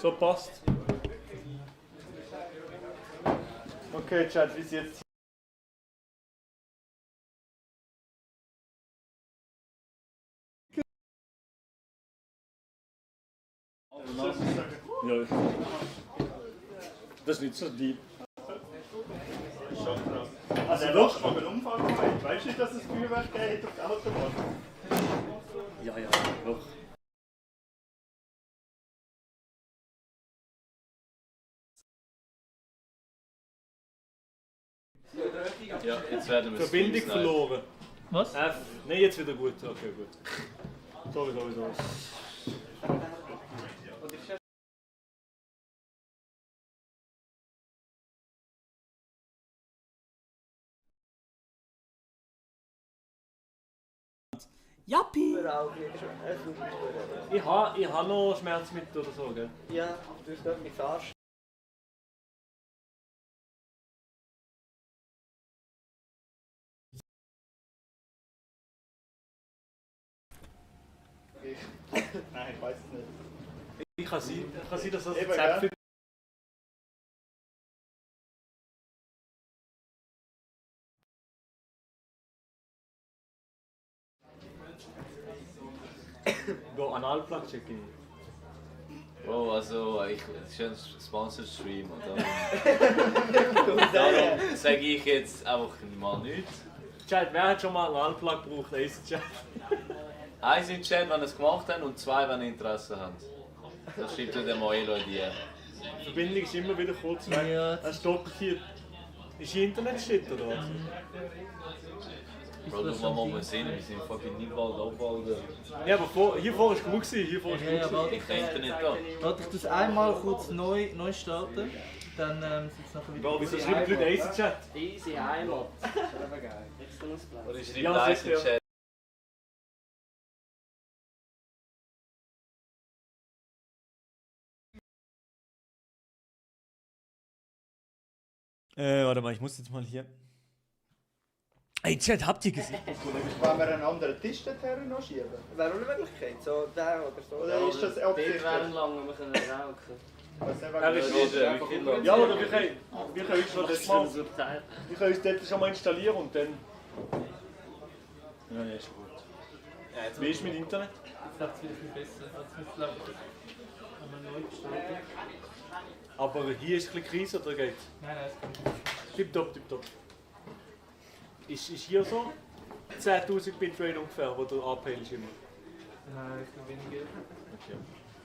L: So passt. Okay, Chat, bis jetzt. Ja. Das ist nicht so deep.
H: Also doch schon einen Unfall gemacht. Weißt du nicht, dass es Feuerwerk geht auf der Autobahn?
L: Ja, ja, doch.
G: Ja, jetzt werden wir
L: Verbindung verloren.
A: Was?
L: Nein, jetzt wieder gut. Okay, gut. Sorry. Jappi! Ich ha noch Schmerzmittel oder so, gell?
K: Ja, du hast mich verarscht.
H: Nein, ich weiß es nicht.
L: Ich kann sein, dass das
H: Eben,
L: Zäpfchen. Go Analplug checken.
G: Bro, also, das ist ein Sponsored Stream, oder? Darum sage ich jetzt einfach mal nichts.
L: Chat, wer hat schon mal einen Analplug gebraucht? Eins Chat.
G: Eins im Chat, wenn ihr es gemacht habt, und zwei, wenn ihr Interesse habt. Das schreibt ihr dem Moelo in die.
L: Die Verbindung ist immer wieder kurz weg.
A: Ja.
L: Es stockt hier. Ist hier Internet-Shit oder was?
G: Bro, du musst mal sehen, wir sind fucking Nidwald, Obwald.
L: Ja, aber hier vorne ist gut gewesen. Hier vorne ist
A: Ja,
L: gut
A: warte.
G: Ich habe Internet da.
A: Warte, ich tue es einmal kurz neu starten. Dann sind es nachher wieder.
L: Bro, wieso schreiben die Leute Easy Chat?
K: Easy Heimat. Das ist aber geil. Extra Ausgleich.
G: Oder ich schreibe
L: Ja,
G: eins im
L: sicher.
G: Chat.
C: Warte mal, ich muss jetzt mal hier. Ey, Chat, habt ihr gesehen?
H: Wollen wir einen anderen Tisch dorthin noch schieben?
K: Wäre auch eine Möglichkeit, so der oder so.
H: Oder ist das absichtlich?
K: Dort wären lang und wir können rauchen.
L: Ja, oder wir können uns schon das mal.
K: So Teil.
L: Wir können uns dort schon mal installieren und dann. Ja, ist gut. Wie ist mit Internet?
A: Jetzt läuft es wieder viel besser. Jetzt müsste es einmal neu starten.
L: Aber hier ist ein bisschen Krise oder geht?
A: Nein, es kommt.
L: Tipptopp. Ist hier so 10.000 Bitrate ungefähr, wo du anpeilst immer?
A: Nein, ich bin weniger.
L: Okay.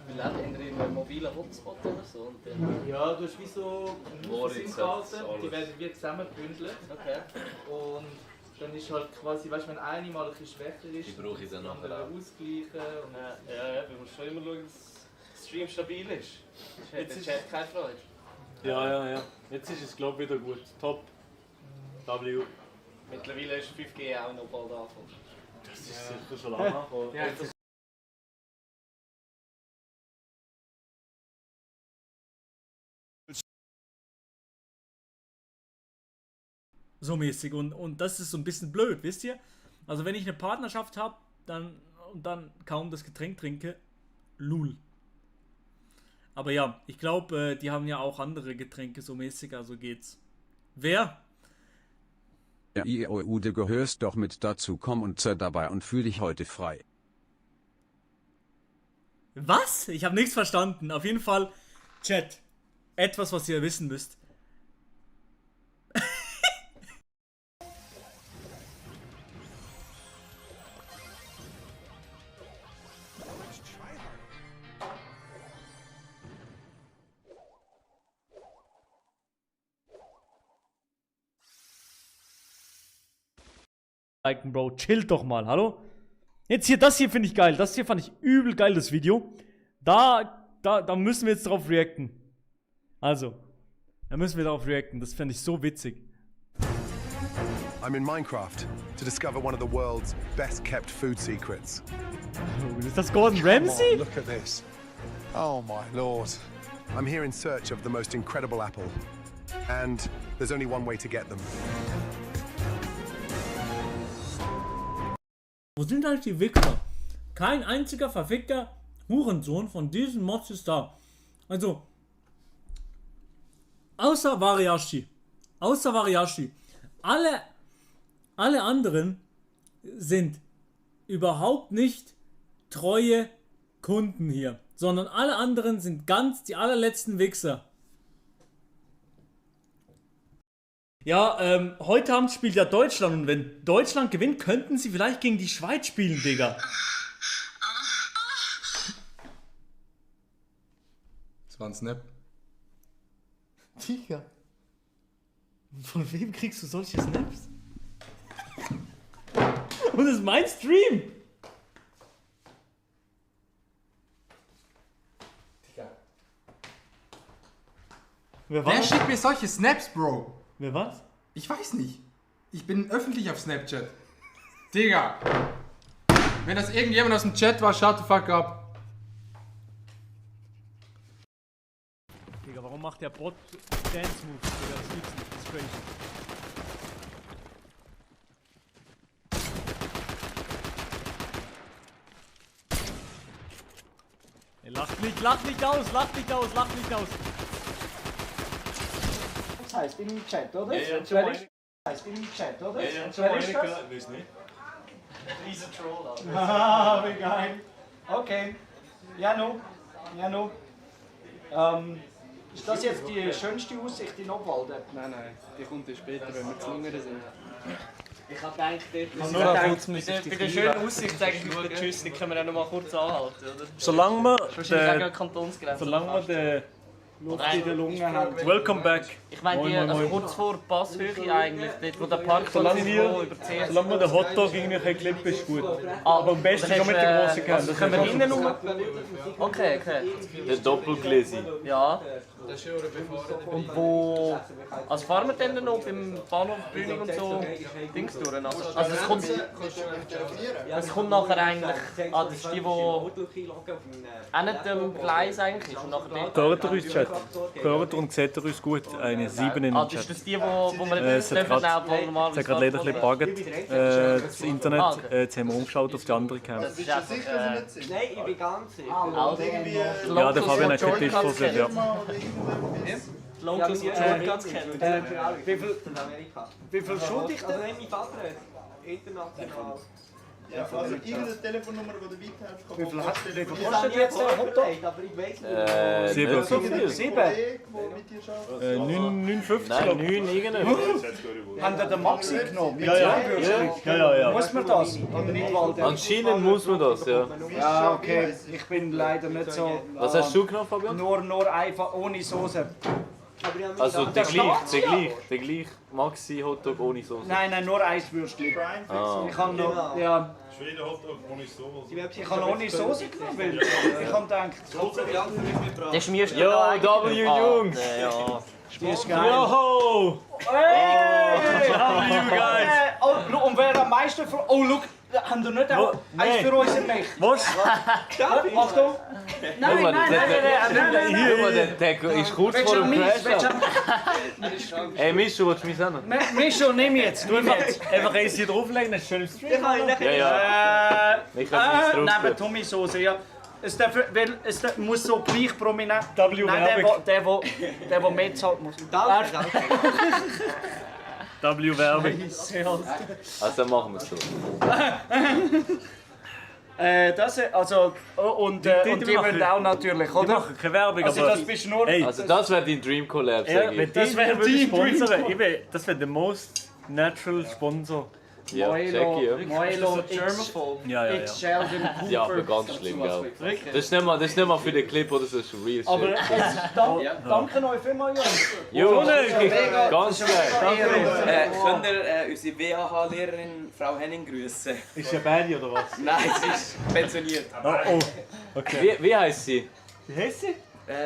K: Wir leben in einem mobilen Hotspot oder so. Und dann
A: Ja, du hast wie so
G: Moritz
A: SIM-Karten,
G: hat's
A: die werden wie zusammengebündelt.
K: okay.
A: Und dann ist halt quasi, weißt du, wenn eine mal ein bisschen schwächer ist,
G: Die brauche ich dann
A: kann
G: nachher
A: man ausgleichen. Und
K: Ja, wir müssen schon immer schauen, dass der Stream stabil ist. Jetzt ist der Chat keine Freude.
L: Ja. Jetzt ist es glaube ich wieder gut. Top. W.
K: Mittlerweile ist 5G auch noch bald angekommen.
L: Das ist sicher schon lange angekommen.
A: Ja, das
C: So mäßig. Und das ist so ein bisschen blöd, wisst ihr? Also wenn ich eine Partnerschaft habe, und dann kaum das Getränk trinke, lul. Aber ja, ich glaube, die haben ja auch andere Getränke so mäßig, also geht's. Wer?
N: Ja, IOU, du gehörst doch mit dazu, komm und sei dabei und fühl dich heute frei.
C: Was? Ich habe nichts verstanden. Auf jeden Fall, Chat. Etwas, was ihr wissen müsst. liken, Bro. Chillt doch mal, hallo? Jetzt hier, das hier finde ich geil. Das hier fand ich übel geil, das Video. Da müssen wir jetzt drauf reacten. Also, da müssen wir drauf reacten. Das finde ich so witzig.
O: I'm in Minecraft to discover one of the world's best kept food secrets.
C: Ist das Gordon Ramsay?
O: On, look at this. Oh my lord. I'm here in search of the most incredible apple. And there's only one way to get them.
C: Wo sind halt die Wichser? Kein einziger verfickter Hurensohn von diesen Mods ist da. Also, außer Variashi. Alle anderen sind überhaupt nicht treue Kunden hier, sondern alle anderen sind ganz die allerletzten Wichser. Ja, heute Abend spielt ja Deutschland und wenn Deutschland gewinnt, könnten sie vielleicht gegen die Schweiz spielen, Digga.
E: Das war ein Snap.
C: Digga. Von wem kriegst du solche Snaps? Und das ist mein Stream!
E: Digga.
C: Wer
E: schickt mir solche Snaps, Bro?
C: Wer was?
E: Ich weiß nicht. Ich bin öffentlich auf Snapchat. Digga. Wenn das irgendjemand aus dem Chat war, shut the fuck up.
C: Digga, warum macht der Bot Dance Moves? Digga, das gibt's nicht. Das ist crazy. Ey, lach nicht aus!
J: Das heißt im Chat, oder?
C: Ja,
J: Das heißt im Chat, oder?
C: Ja,
J: Und wer ist das?
C: Weiß nicht.
J: Riesen Troll, Alter. Wie geil. Okay. Ja, no. Ist das jetzt die schönste Aussicht in Obwalden?
K: Nein, die kommt später, wenn wir zu Lungern sind.
J: Ich hab gedacht,
K: Bei der schönen Aussicht sage ich mit der Tschüss, die können wir auch noch mal kurz anhalten, oder?
C: Solange wir
K: Wahrscheinlich auch Kantonsgrenze.
C: Solange wir den Luft in der Lunge haben.
K: Welcome
C: back.
K: Ich meine, also kurz vor Passhöhe eigentlich, dort wo der Parkplatz
C: Solange
K: ist,
C: wir,
K: wo über CS...
C: solange wir den Hotdog irgendwie klippen, ist gut. Aber am besten
K: Das
C: schon mit
K: heißt,
C: der grossen Kerne.
K: können wir hinten rum? Okay.
G: Der Doppelgläsi.
K: Ja. Und wo... Also fahren wir dann noch beim Bahnhof Bühning und so Dings durch? Also es kommt nachher eigentlich... Ah, das ist die, wo... Auch nicht am Gleis eigentlich ist. Und nachher
C: Hört ihr uns, Chat? Hört und seht ihr uns gut? Eine 7 in den Chat.
K: ist das die, wo wir
C: Es hat gerade leider ein bisschen gebuggt, das Internet. Jetzt haben wir umgeschaut auf die andere Cam.
K: Das ist einfach...
M: Nein, ich bin ganz sicher.
C: Ja, der Fabian hat keinen Tisch vor sich, ja.
K: Locals und Shortcuts kennen.
J: Wie viel schuld ich denn?
M: Also mein Vater international.
H: Ja, also irgendeine Telefonnummer, die du weiterhelfen
J: Wie viel
H: kannst.
J: kostet jetzt der Hotdog?
M: Aber ich weiß nicht.
C: 7. 9,50?
G: Nein, 9 irgendwas.
J: Haben die den Maxi genommen?
C: Ja.
J: Muss man das? Oder nicht, Walter?
G: Anscheinend muss man das, ja.
J: Ja, okay. Ich bin leider nicht so...
G: Was hast du genommen, Fabian?
J: Nur einfach ohne Soße.
G: Also der gleich Maxi Hotdog ohne Soße.
J: Nein, nur Eiswürstchen. Ich habe noch... Ja.
H: Schweden Hotdog ohne Soße.
J: Ich habe ohne Soße genommen, weil ich habe gedacht...
K: Der schmierst du
G: Yo,
K: da
G: W Jungs!
K: Ja.
J: Die ist geil.
C: Yo!
J: Hey!
C: you guys!
J: Oh, und wer am meisten... Oh, look! Haben wir nicht auch eins für uns im Mech?
C: Was?
J: Achtung! Nein!
G: Der ist kurz vor dem Crash. Ey, Mischu, willst du mich sehen?
J: Mischu, nimm jetzt!
C: Du einfach eins hier drauflegen, das ist schön im Stream.
G: Ja. Ich kann nichts drauf.
J: Neben Tomatsauce, ja. Es muss so gleich prominent...
C: W-Werbung.
J: Nein, der mehr zahlt muss.
C: W-Werbung.
G: Also machen wir es so.
J: Das, also, und die wollen auch natürlich, oder?
C: Die machen keine Werbung,
J: also
C: aber...
J: das bist nur...
C: Ey,
G: Also das wäre dein Dream Collab,
C: ja,
G: sag
C: wenn
G: ich.
C: das wäre Sponsor, das wäre der most natural Sponsor.
G: Ja, check ich, ja.
J: Moelo,
C: Ja.
J: X Sheldon Cooper.
G: Ja, aber ganz schlimm, gell. Das ist nicht mal für den Clip oder so, das ist real
J: Aber
G: shit.
J: danke euch vielmals, Jungs.
G: Jo,
J: mega.
G: ganz geil.
P: Könnt ihr unsere WAH-Lehrerin Frau Henning grüßen?
C: Ist sie Bärli oder was?
P: Nein, sie ist pensioniert.
C: Oh, okay.
G: Wie heisst sie?
C: Wie heißt sie?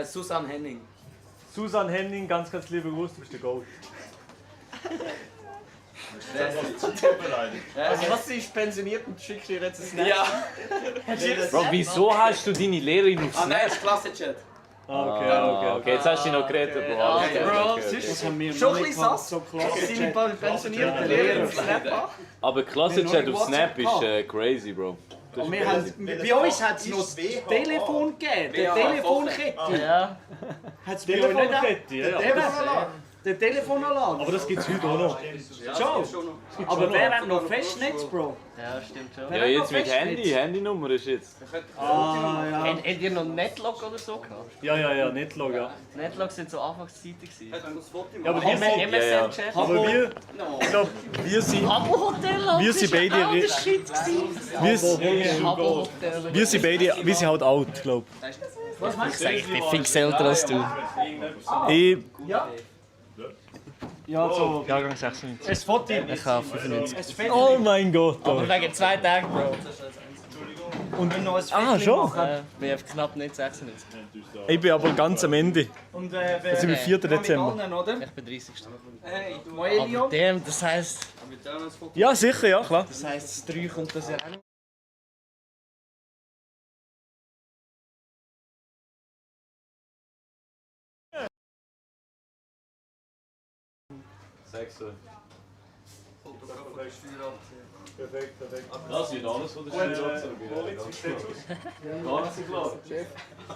P: Susanne Henning.
C: Susanne Henning, ganz liebe Grüße, du bist der Gold.
K: Also was, sie ist pensioniert und schickt ihr jetzt ein Snap?
P: Ja.
G: Bro, wieso hast du deine Lehrerin auf
P: Ah nein,
G: Snap?
P: das ist Klassenchat.
G: Okay, jetzt hast du dich noch geredet, Bro. Alles klar, okay.
K: Schon ein bisschen sass. Seine pensionierte Lehrerin auf Snap an.
G: Aber Klassenchat auf Snap ist crazy, Bro. Das ist crazy.
J: Bei uns hat es noch das Telefon gegeben, der Telefonkette.
K: Ja.
J: Hat es bei euch nicht
C: Telefonkette, ja.
J: Der Telefonanlage.
C: Aber das gibt es heute auch noch.
J: Schon. Aber wer hat noch Festnetz, Bro?
K: Ja, stimmt schon.
G: Ja, jetzt mit Handy. Handynummer ist jetzt.
J: Ah, ja.
K: Habt ihr noch Netlog oder so gehabt?
C: Ja, Netlog, ja.
K: Netlog sind so Anfangszeiten gewesen.
C: Ja, aber wir sind...
K: MSN-Chat.
C: Aber wir... Ich glaube, wir sind... Wir sind beide... Wir sind beide... Wir sind halt alt, glaube ich.
K: Was meinst du? Ich bin fix älter als du.
J: Ja, so.
K: Jahrgang 96.
J: Ein Foto.
K: Ich habe 95.
C: Oh mein Gott.
K: Aber wegen 2 Tagen, Bro.
J: Und noch ein
C: Ah, schon?
K: Bin auf knapp nicht 96.
C: Ich bin aber ganz am Ende.
J: Und
C: Also im 4. Dezember.
K: Ich bin 30.
J: Hey,
K: Aber
J: Moelio.
K: damn, das heisst...
C: Ja, sicher, ja, klar.
K: Das heisst, das 3 kommt das ja auch noch.
G: Sechser. Perfekt. Das wird alles von der Stelle. Ganz klar.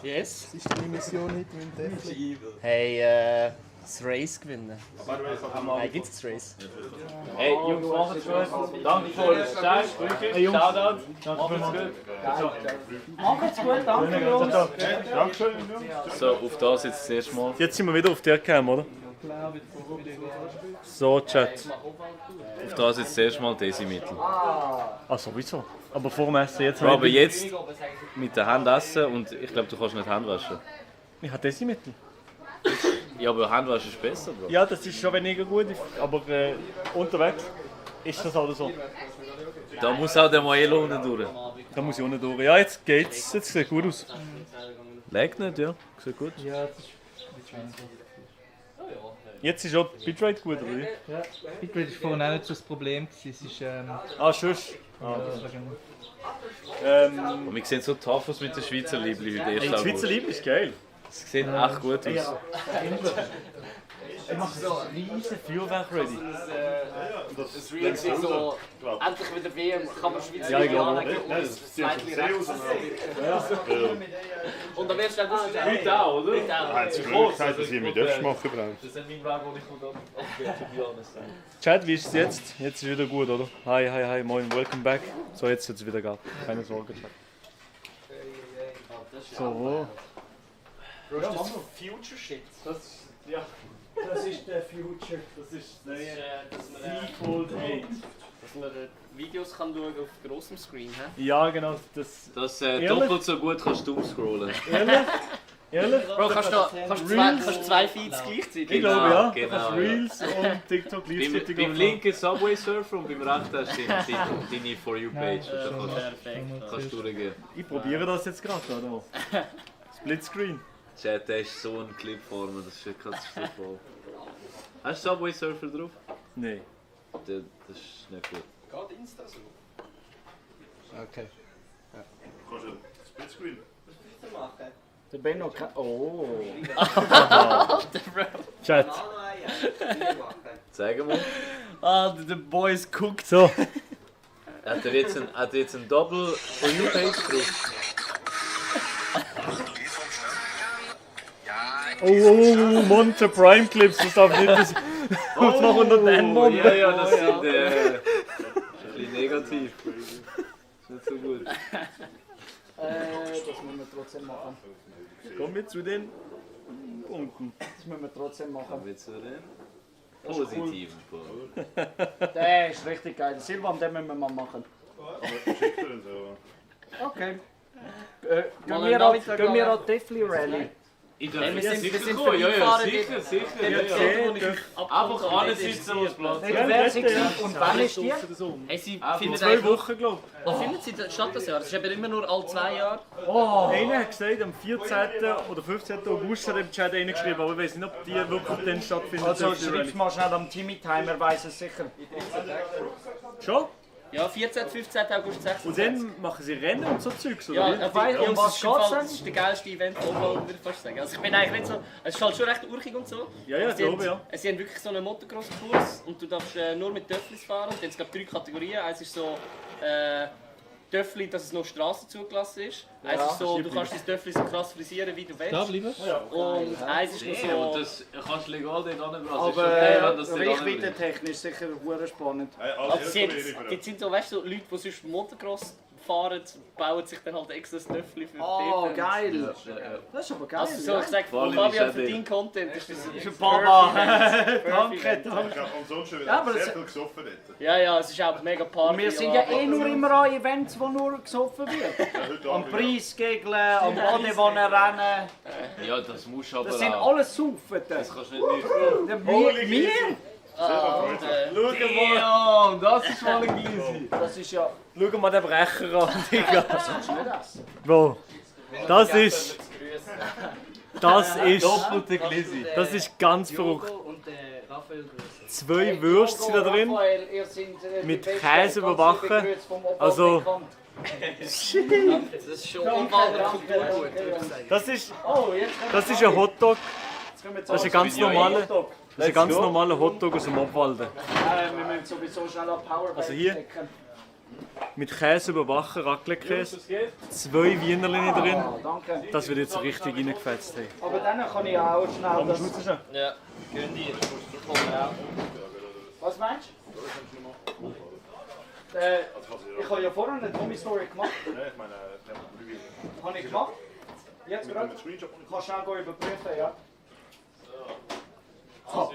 K: Yes.
O: Was ist deine Mission heute mit dem Deathly?
K: Hey, das Race gewinnen. Hey, gibt's das Race?
G: Hey, Jungs, macht's gut. Danke für das Chat. Shoutout. Macht's gut.
J: Macht's gut, danke, Jungs.
H: Dankeschön.
G: So, auf das jetzt das erste Mal.
C: Jetzt sind wir wieder auf der Cam, oder? So, Chat.
G: Auf das jetzt das erste Mal Desimittel.
C: Ah, sowieso. Aber vor dem Essen jetzt...
G: Bro, aber jetzt mit der Hand essen und ich glaube, du kannst nicht Hand waschen.
C: Ich habe Desimittel.
G: Ja, aber Handwaschen ist besser, Bro.
C: Ja, das ist schon weniger gut, aber unterwegs ist das halt so.
G: Da muss auch der Moelo unten durch.
C: Da muss ich unten durch. Ja, jetzt geht's. Jetzt sieht gut aus.
G: Leckt nicht, ja. Sieht gut.
A: Ja, das ist
C: Jetzt ist auch die Bitrate gut, oder wie?
A: Ja, Bitrate war vorhin auch nicht so das Problem. Es ist,
C: Ah, schon.
G: Und wir sehen so tough aus mit den Schweizer Liebli heute.
C: Die Schweizer Liebli ist geil.
G: Sie sehen echt gut aus.
C: Ich mache so ein riesen Feuerwerk ready.
K: Das Real ist so, endlich wieder WM, kann man Schweizer
C: Ja, ich glaube.
K: das Zweitli rechts. Und dann wirst du dann
G: Heute auch, oder?
K: Heute auch.
H: Hat sie gesagt, dass ich mit Öffs machen brauche.
G: Das ist mein Weg, den ich von
C: Chat, wie ist es jetzt? Jetzt ist wieder gut, oder? Hi, moin, welcome back. So, jetzt wird es wieder geil. Keine Sorge, Chat. So.
K: Bro, das ist Future Shit.
C: Das ist der Future. Das ist das
K: Threefold 8. Dass man Videos kann schauen auf grossem Screen, hä?
C: Ja, genau. Das
G: doppelt so gut kannst du scrollen.
C: Ehrlich?
K: Bro, kannst du zwei Feeds gleichzeitig?
C: Ich glaube, ja.
G: Genau,
C: Du kannst Reels und TikTok gleichzeitig
G: Beim linken Subway Surfer und beim rechten hast du deine For You Page. Da kannst du durchgehen.
C: Ich probiere das jetzt gerade, oder? Splitscreen.
G: Chat, der ist so ein Clip vor mir, das ist katastrophal. Hast du Subway Surfer drauf?
C: Nein.
G: Das ist nicht gut.
K: Geht Insta so?
O: Okay.
H: Kannst du Splitscreen?
J: Der Benno kann... Oh.
C: Chat.
G: Sag mal.
K: Ah, der Boys guckt.
C: So.
G: Hat er jetzt ein Double For You Page drauf?
C: Oh, Monte Prime Clips, das darf nicht das noch unter den Mod.
G: Ja, das sind ein bisschen negativ. Das ist nicht so gut.
J: Das müssen wir trotzdem machen.
C: Kommen wir zu den Punkten.
J: Das müssen wir trotzdem machen.
G: Kommen wir zu den Positiven Punkt.
J: Der ist richtig geil. Silvan, den müssen wir mal machen. Okay. Gehen wir an Deathly Rally?
G: Ich
K: Hey,
G: darf
K: wir
G: jetzt
K: sind
G: sicher
K: für
G: kommen, ja,
K: die
G: ja,
K: Fahrer,
G: sicher,
K: die-
G: sicher.
K: die-
G: Ja,
K: die-
G: ja.
K: die- die-
G: Einfach ansitzen, wo es Platz
J: Nicht wer sie gewesen und wann ist die?
K: Hey, sie
C: Vor
K: findet
C: 2 Wochen, glaube ich.
K: findet sie statt das Jahr? Das ist eben immer nur alle 2 Jahre.
J: Oh.
C: Einer hat gesagt, am 14. oder 15. August hat er im Chat reingeschrieben, aber ich weiß nicht, ob die wirklich dann stattfindet.
J: Also
C: die Rallye.
J: schreib's mal schnell am Timmy-Timer, weiß es sicher.
C: Schon?
K: Ja, 14. 15. August, 16.
C: Und dann machen sie Rennen und so Zeugs, oder?
K: Ja,
C: wie?
K: Jungs,
J: was
K: das ist im Fall-
J: geht's denn?
K: das ist der geilste Event overall, würde ich fast sagen. Also ich bin eigentlich nicht so... Es ist halt schon recht urchig und so.
C: Ja, ja,
K: Sie haben-
C: glaube, ja.
K: Sie haben wirklich so einen Motocross-Kurs und du darfst nur mit Töfflis fahren. Und es gibt 3 Kategorien. Eins ist so... Töffli, dass es noch Straße zugelassen ist. Eins ist so, du kannst dein Töffli so krass frisieren, wie du willst.
A: Da bleiben?
K: Und eins ist noch
G: Ja, und
K: so...
G: das kannst du legal dort anbringen.
J: Aber reichweitentechnisch sicher hure spannend.
K: Also die sind so, weißt du, so Leute, die sonst Motocross fahren, bauen sich dann halt extra das Töffli für
J: Oh,
K: dort.
J: geil. Das ist aber geil.
K: Also so, ich sag,
G: Vor allem
K: Fabian,
G: ist
K: für
G: auch
K: deinen Content ist das
J: Für Baba. Danke,
H: Ich
J: danke.
H: habe sonst schon
J: Ja,
H: wieder
J: aber
H: sehr
J: das-
H: viel gesoffen dort.
K: Ja, es ist auch mega Party.
J: Wir sind ja eh nur immer an Events, wo nur gesoffen wird. Am Preisgegeln, am Badewanne-Rennen.
G: Ja, das musst du aber
J: Das sind
G: auch.
J: alles Saufen.
G: Das kannst du nicht
J: Wir?
G: Schau mal, das ist mal ein Glisi.
J: Das ist ja...
C: Schau mal den Brecher an, Digga.
J: Das ist nicht das.
C: Bro, das ist... Das ist...
G: Doppelte Glisi.
C: Das ist ganz verrückt.
K: Und Raphael grüßen.
C: 2 Würste sind da drin.
J: Raphael, ihr seid,
C: Mit
J: die Besten.
C: Käse
J: Ganz
C: überbacken.
J: liebe Grüße vom Opa
C: Also-
J: bekannt.
K: Das ist schon Umwalder Kulturgut, würde ich sagen.
C: Das ist...
J: Oh, jetzt
C: Das ist ein Hotdog.
J: kommen wir
C: Das ist ein ganz normaler... Das ist ein ganz
G: go.
C: normaler Hotdog aus dem Obwalden.
J: Wir müssen sowieso schnell an Powerbank
C: Also hier?
J: stecken.
C: Mit Käse überbacken, Raclette-Käse. 2 Wienerchen drin.
J: Ah, danke.
C: Das wird jetzt richtig reingefetzt. Hey.
J: Aber dann kann ich auch schnell das...
K: Ja, gehen die. Ich komme auch.
J: Was meinst du? Ich habe ja vorhin eine Tommy-Story gemacht.
H: Nein, ich meine, der hat Brühe.
J: Habe ich gemacht? Jetzt gerade? Kannst du schnell überprüfen, ja? Ah.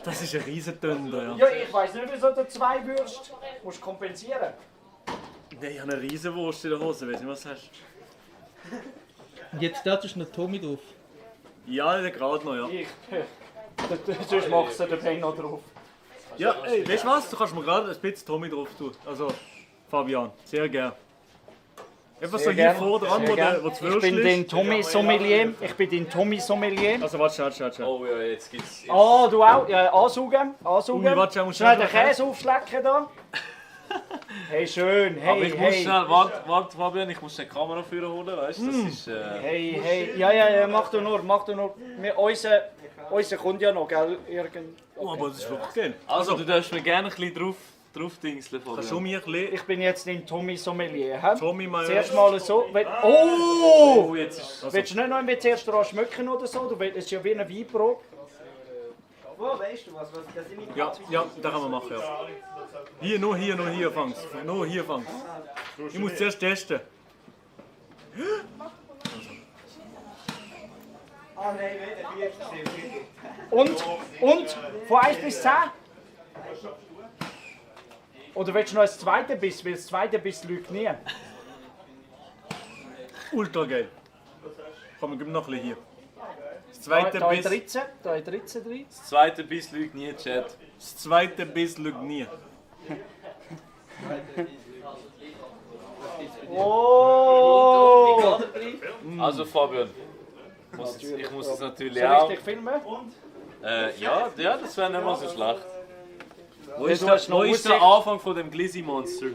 C: Das ist ein riesen Dönder, ja.
J: Ja, ich weiss nicht, wieso du 2 Würste musst kompensieren.
C: Nein, ich habe eine riesen Wurst in der Hose, weiss nicht, was du hast.
A: Und jetzt da ist noch Tommy drauf.
C: Ja, der gerade noch, ja.
J: Ich. Sonst machst du den Pen noch drauf.
C: Ja, ey, weißt du was? Du kannst mir gerade ein bisschen Tommy drauf tun. Also, Fabian, sehr gern. Einfach so hier vor dran, wo das
J: Ich
C: Würstchen
J: bin dein
C: ist.
J: Tommy Sommelier. Ich bin dein Tommy Sommelier.
C: Also, warte.
G: Oh ja, jetzt gibt's.
J: Ah, du auch? Ja, ansaugen. Ansaugen.
C: Umi, warte, musst
J: Schnell
C: schnell
J: den Käse aufschlecken da. Hey, schön. Hey,
G: Aber ich muss schnell, warte Fabian, ich muss die Kamera für holen, weißt du? Das ist.
J: Hey, hey. Ja, mach du nur. Unser kommt ja noch, gell?
C: Oh, aber das ist wirklich geil.
G: Also, du darfst mir gerne ein bisschen drauf dingseln,
C: Kannst du
G: Fabian.
C: mir ein bisschen...
J: Ich bin jetzt dein Tommy Sommelier. Hä?
C: Tommy mal...
J: Zuerst mal so. Oh!
C: Oh, jetzt ist... Also,
J: Willst du nicht noch ein zuerst dran schmücken oder so? Du willst, es ist ja wie eine Weinprobe.
P: Wo weißt du was? Das sind nicht
C: ja, das kann man machen, ja. Hier, nur hier fangst. Nur hier fangst. Ich muss zuerst testen.
P: Ah nein, der Bier
J: Und? Von 1 bis 10? Oder willst du noch ein zweites Biss? Weil das zweite Biss lügt nie.
C: Ultra geil. Komm, gib mir noch ein bisschen hier. Das zweite
J: Da
C: Biss...
J: 13, da 13 drin.
G: Das zweite Biss lügt nie, Chat.
C: Das zweite Biss lügt nie.
J: Oh!
G: Also Fabian, ich muss es natürlich
J: Soll
G: auch.
J: ich dich filmen?
G: Ja, das wäre nicht mal so schlecht. Wo
J: Ja,
G: ist,
J: du
G: der,
J: hast noch
G: wo ist der
J: Aussicht.
G: Anfang von dem Glizzy Monster?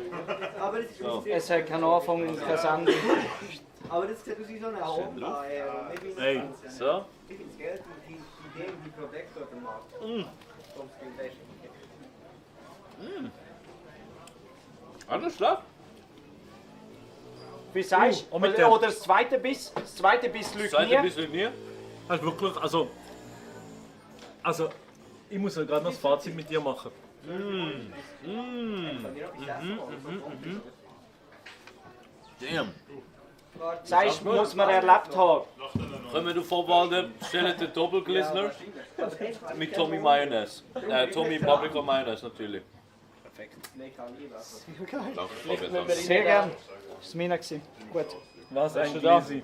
P: Aber das ist
G: So.
J: Es hat keinen Anfang und kein Ende.
P: Aber das sieht aus wie so eine Honda.
C: Ey.
G: So.
P: Ich finde das Geld und die Ideen, die Projektor gemacht.
G: Alles klar.
J: Wie sagst du?
C: und mit der-
J: Oder das zweite Biss? Das zweite Biss
G: Das
J: lügt
G: zweite
J: nie.
G: Biss lügt nie.
C: Also wirklich, also ich muss ja gerade noch das Fazit mit dir machen.
G: Damn.
J: Sagst, muss man erlebt haben.
G: Kommen wir auf Obwalden, stellen den Doppelglizzler mit Tommy Mayonnaise. Tommy Paprika Mayonnaise natürlich.
J: Perfekt.
G: Danke,
J: Sehr gern. Das war meiner. Gut.
C: Was
J: Bist
C: ein
J: du da?
C: Glisi.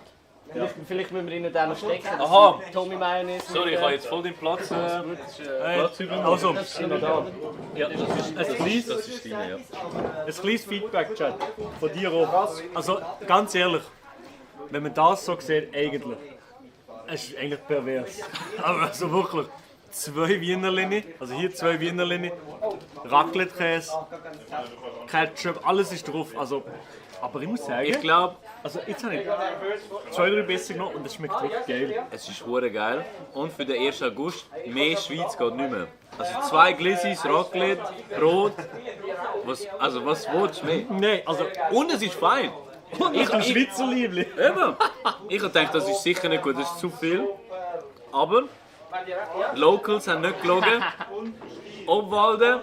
K: Vielleicht müssen wir ihnen den noch stecken.
G: Aha!
K: Tommy Mayonnaise.
G: Sorry, ich habe jetzt voll den Platz. Platz übernommen.
C: Also,
J: Das sind wir da.
C: ja, ein kleines,
G: Das ist deine, ja.
C: ein kleines Feedback, Chat. Von dir auch. Also, ganz ehrlich, wenn man das so sieht, eigentlich, es ist eigentlich pervers. Aber also wirklich, 2 Wienerlinie, also hier 2 Wienerlinie, Raclette-Käse, Ketchup, alles ist drauf. Also, aber ich muss sagen,
G: Ich glaube,
C: also jetzt habe ich 2, 3 Bissen genommen und es schmeckt wirklich geil.
G: es ist hure geil. Und für den 1. August, mehr Schweiz geht nicht mehr. Also 2 Glisis, Raclette, Brot. Was willst du mehr?
C: Nein, also
G: Und es ist fein.
C: ich bin Schweizer Liebling.
G: Eben. Ich habe gedacht, das ist sicher nicht gut, das ist zu viel. Aber Locals haben nicht gelogen. Obwalden,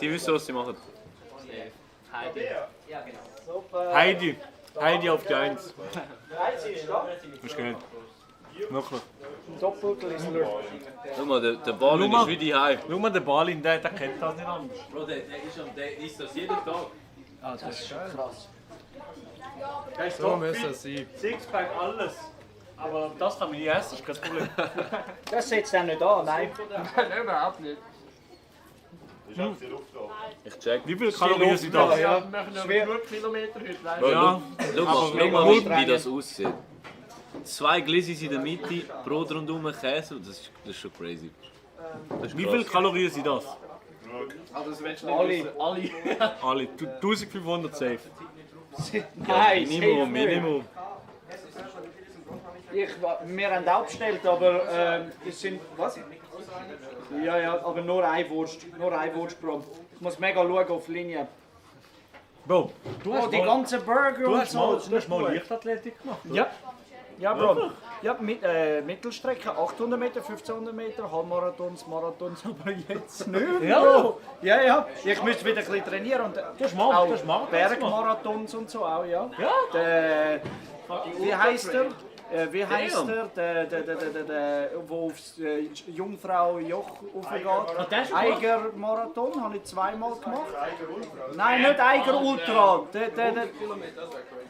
G: die wissen, was sie machen.
C: Heidi auf die 1. Ist geil. Wirklich.
J: Doppelglizzler.
G: Schau mal, der Balin ist wie die Heim.
C: Schau mal, der Balin, der kennt das nicht anders.
G: Bro, der isst das jeden Tag.
J: Ah, das ist schon krass.
E: So müsste es sein.
C: Sixpack, alles. Aber das kann man nicht essen, ist kein Problem.
J: Das setzt er nicht an, nein.
E: Nein, überhaupt nicht.
G: Ich check.
C: Wie viele Kalorien sind das?
E: Ja, wir machen noch genug Kilometer heute.
G: Bro,
C: Ja,
G: schau mal, wie das aussieht. 2 Glisis in der Mitte, Brot rundum, Käse, das ist schon crazy. Das ist
C: Wie
G: krass.
C: viele Kalorien sind das?
E: Also das willst du nicht wissen. Alle.
C: Alle. 1500 safe.
J: Nein,
C: Minimum.
J: Wir haben auch bestellt, aber es sind. Was? Ja, aber nur eine Wurst. Nur eine Wurst, Bro. Ich muss mega schauen auf die Linie.
C: Bro,
J: Die ganzen Burger
C: du
J: und
C: hast
J: so.
C: mal, Leichtathletik gemacht, oder?
J: Ja. Ja, Bro. Ja, Mittelstrecke, 800 Meter, 1500 Meter, Halbmarathons, Marathons, aber jetzt nicht,
C: Ja.
J: Bro. Ja. Ich müsste wieder ein bisschen trainieren und
C: hast
J: auch
C: Marathons
J: Bergmarathons und so auch, ja. Wie heißt er? Wie heisst der, wo aufs Jungfrau Joch aufgeht? Eiger Marathon habe ich 2-mal gemacht. Nein, nicht Eiger Ultra.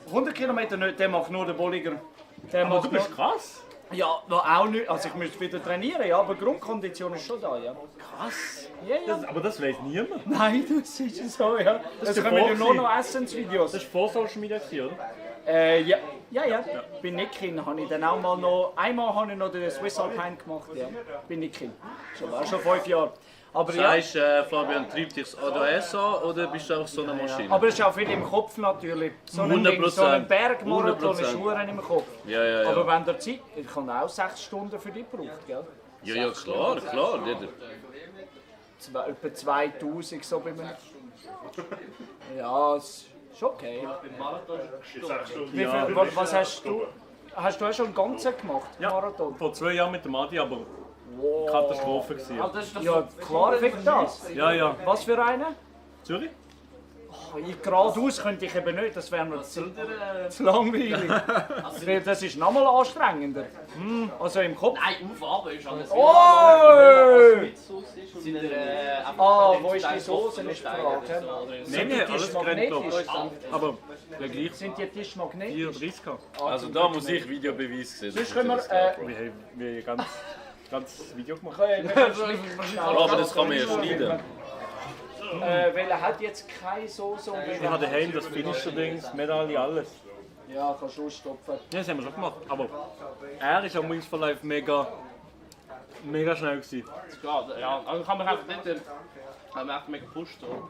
J: 100 Kilometer nicht, der macht nur der Bolliger.
C: Aber du bist krass.
J: Ja, auch nicht. Also ich müsste wieder trainieren, ja, aber Grundkondition ist schon da, ja.
C: Krass.
J: Ja.
C: Aber das weiß niemand.
J: Nein, das ist so, ja.
C: Das
J: Es
C: ist
J: kommen ja
C: davor
J: nur noch Essensvideos.
C: Das war vor Social Media, oder?
J: Ja. Bei Nikin habe ich dann auch mal noch. Einmal habe ich noch den Swiss Alpine gemacht, ja. Bei Nikin. Schon 5 Jahre. Aber
G: Sagst Fabian, treibt dich das ADS an oder bist du einfach so eine Maschine?
J: Aber es ist auch viel im Kopf natürlich. So ein
G: 100%.
J: Bergmarathon ist
G: 100%.
J: Schuhe im Kopf.
G: Ja.
J: Aber wenn der Zeit. Ich habe auch 6 Stunden für dich gebraucht, gell?
G: Ja, klar.
J: Etwa 2000 so bei mir. Ja, es ist okay. Wie viel, was hast du? Hast du auch schon einen ganzen gemacht?
C: Ja,
J: Marathon?
C: vor 2 Jahren mit dem Adi, aber Katastrophe gewesen.
J: Ja, klar wegen das.
C: Ja.
J: Was für einen?
C: Zürich?
J: Geradeaus könnte ich eben nicht, das wäre mir zu langweilig. Das ist nochmal anstrengender. Also im Kopf.
K: Nein, aufhaben ist alles.
J: Oh!
K: Ah,
J: wo ist die Soße? Ist die Frage. Sind die
C: alles
J: Tische magnetisch?
C: Aber gleich
J: Sind die Tische magnetisch?
C: 34 gehabt.
G: Also da muss ich Videobeweis sehen.
J: Sonst können wir.
C: Wir haben ganz Video gemacht.
G: Aber das kann man ja schneiden.
J: Welcher hat jetzt keine Soße und
C: Ich
J: welcher
C: habe daheim das Finisher-Dings, Medaille, alles.
J: Ja, kannst du stopfen.
C: Ja, das haben wir schon gemacht. Aber er ist am Wings for Life mega schnell gewesen.
K: Ja, also kann man einfach nicht. Haben wir echt mega gepusht. So.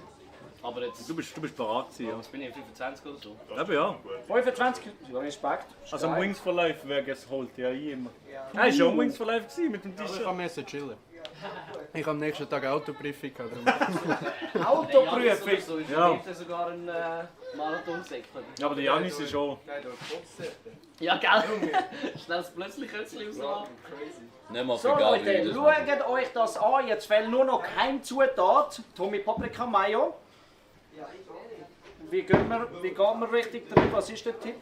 K: Aber jetzt.
C: Du bist parat gewesen, ja.
K: Jetzt bin ich 25 oder so.
C: Eben ja.
J: 25? Ja, Respekt.
C: Also am Wings for Life wäre geholt, ja, ich immer. Er war schon am Wings for Life gewesen, mit dem
E: Ich
C: T-Shirt.
E: kann müssen chillen. Ich habe am nächsten Tag Autoprüfung.
J: Autoprüfung?
C: Ja.
K: Gibt es sogar einen Marathon-Sektor?
C: Ja, aber der Janis ist schon.
K: Ja, gell? Schnell plötzlich Kötzchen rauslassen.
G: Nicht mal
J: So
G: für
J: Leute,
G: Gabi.
J: schaut euch das an. Jetzt fehlt nur noch kein Zutat. Tommy Paprika Mayo. Wie gehen wir richtig drin? Was ist der Tipp?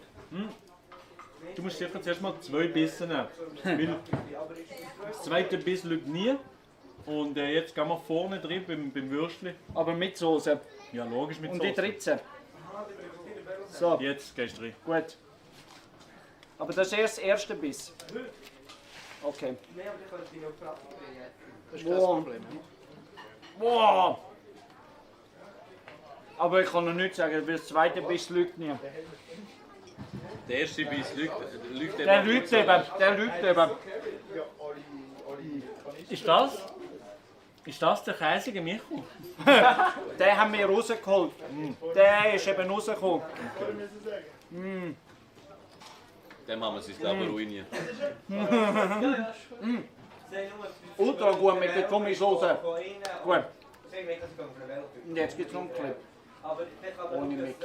L: Du musst sicher zuerst mal 2 Bisse nehmen. Weil das zweite Biss liegt nie. Und jetzt gehen wir vorne drin beim Würstchen.
J: Aber mit Soße.
L: Ja, logisch mit
J: Und
L: Soße.
J: die dritte. So.
L: Jetzt gehst du rein.
J: Gut. Aber das ist erst das erste Biss. Okay.
K: Das ist kein
J: Wow.
K: Problem.
J: Wow. Aber ich kann noch nicht sagen, weil das zweite Biss lügt nie.
G: Der erste Biss lügt
J: Der lügt eben. Der lügt eben.
L: Ist das der käsige Micho?
J: Den haben wir rausgeholt. Der ist eben rausgekommen.
G: Dem haben wir sich selber ruiniert.
J: Ultra gut mit der Tommy-Soße. Gut. Und jetzt gibt es noch einen Clip. Ohne Mick.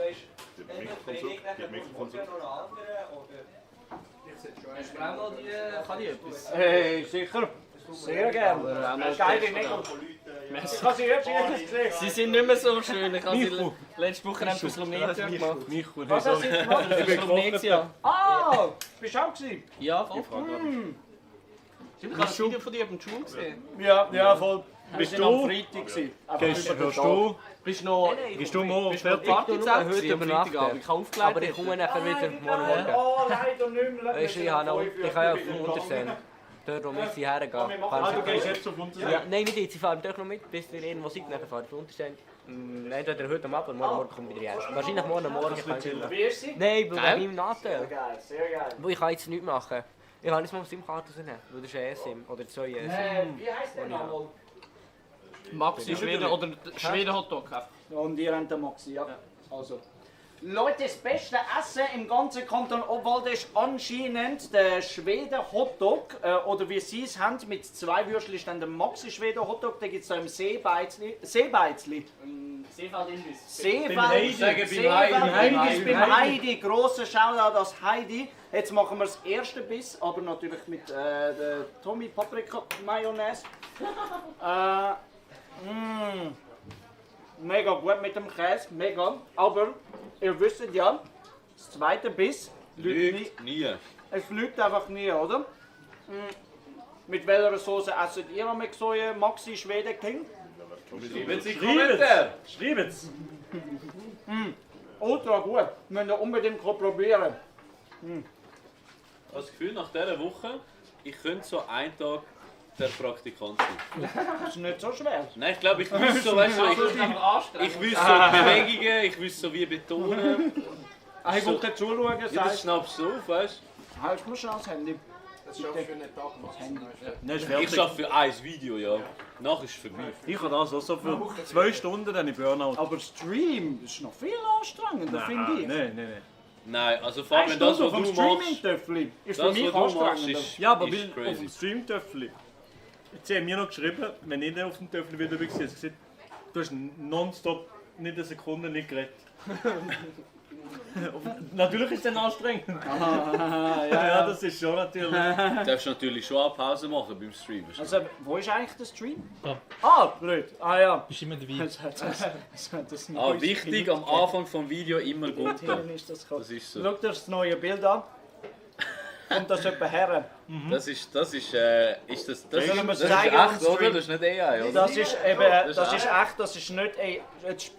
K: Kann ich etwas?
J: Hey, sicher. Sehr gerne. Geile Nägel. Ich habe sie jetzt gesehen.
K: Sie sind nicht mehr so schön. Ich habe sie letzte Woche für Slomnetia gemacht.
J: Was hast du jetzt gemacht?
K: Für Slomnetia.
J: Ah, bist du auch gewesen?
K: Ja, voll. Ich habe ein Video von dir auf dem Schul gesehen.
J: Ja, voll.
L: Bist
J: Wir waren
L: du?
J: am Freitag gewesen.
K: Bist du noch...
L: Bist du morgen
K: Bist du noch
L: fertig?
K: Partizeit heute am Freitagabend? Ich habe aufgelegt.
Q: Aber ich komme nachher wieder morgen Morgen.
J: Oh, leider nicht mehr.
Q: Weißt du, ich habe ja auf dem Unterseen. Dort, wo wir hergehen.
L: Du gehst jetzt auf Unterseen?
Q: Ja, nein, nicht jetzt. Ich fahre doch noch mit, bis ihr irgendwo seid. Dann fahre ich auf Unterseen. Entweder heute am Abend oder morgen komme ich wieder her. Wahrscheinlich morgen kann ich wieder.
J: Wie ist sie?
Q: Nein, weil wegen meinem Nachteil.
J: Geil, sehr geil.
Q: Wo ich kann jetzt nichts machen. Ich kann nicht mal eine SIM-Karte rausnehmen, weil das ist ein eSIM oder 2 eSIM.
J: Wie heisst der nochmal?
K: Maxi Schweden oder Schweden Hotdog.
J: Und ihr habt den Maxi, ja. Also. Leute, das beste Essen im ganzen Kanton Obwalden ist anscheinend der Schweden Hotdog. Oder wie sie es haben, mit 2 Würstchen ist dann der Maxi Schweden Hotdog. Den gibt es da im Seebeizli. Seefeld
L: Beim Heidi.
J: Beim Heidi. Grosser Shoutout an Heidi. Jetzt machen wir das erste Biss, aber natürlich mit der Tommy Paprika Mayonnaise. Mega gut mit dem Käse, mega. Aber ihr wisst ja, das zweite Biss
G: Lügt nie.
J: Es lügt einfach nie, oder? Mit welcher Soße esset ihr am Exoje Maxi Schweden King?
L: Schreibt's!
J: Ultra gut, müsst ihr unbedingt probieren.
G: Ich habe das Gefühl, nach dieser Woche, ich könnte so einen Tag der Praktikant sein.
J: Das ist nicht so schwer.
G: Nein, ich glaube, ich wüsste so, weißt du, ich wüsste so Bewegungen, ich wüsste so wie betonen.
J: Ich wollte so, zuschauen,
G: Ja, das schnappst du auf, weißt
J: du? Halt mal schnell das Handy.
E: Das ist auch für einen Tag.
L: Nein,
G: du? Ich schaffe für ein Video, ja. Nachher ist es vorbei.
L: Ich habe das auch so für 2 Stunden dann in Burnout.
J: Aber Stream ist noch viel anstrengender, finde ich.
L: Nein.
G: Nein, also vor allem das, was du machst,
J: Streaming-Töffel ist für
G: das,
J: mich
G: was du machst,
J: anstrengender.
G: ist,
L: Ja, aber
G: ist
L: weil auf
G: crazy.
L: dem Stream-Töffel. Jetzt haben wir noch geschrieben, wenn ich nicht auf dem Töffel wieder dabei war, gesagt, du hast nonstop nicht eine Sekunde nicht geredet. Natürlich ist es dann anstrengend. Ja, das ist schon natürlich.
G: Du darfst natürlich schon eine Pause machen beim Stream.
J: Also, wo ist eigentlich der Stream?
A: Da.
J: Ah, blöd. Ah ja.
A: Bist immer dabei.
G: Wichtig, am Anfang vom Video immer gut.
J: Ist das
G: Das ist so.
J: Schau dir das neue Bild an. Kommt das jemand her?
G: Das ist
J: Sollen wir
G: das
J: zeigen,
G: ist echt,
J: unseren
G: oder? Das ist nicht AI, oder?
J: Das ist eben, das ist echt, das ist nicht,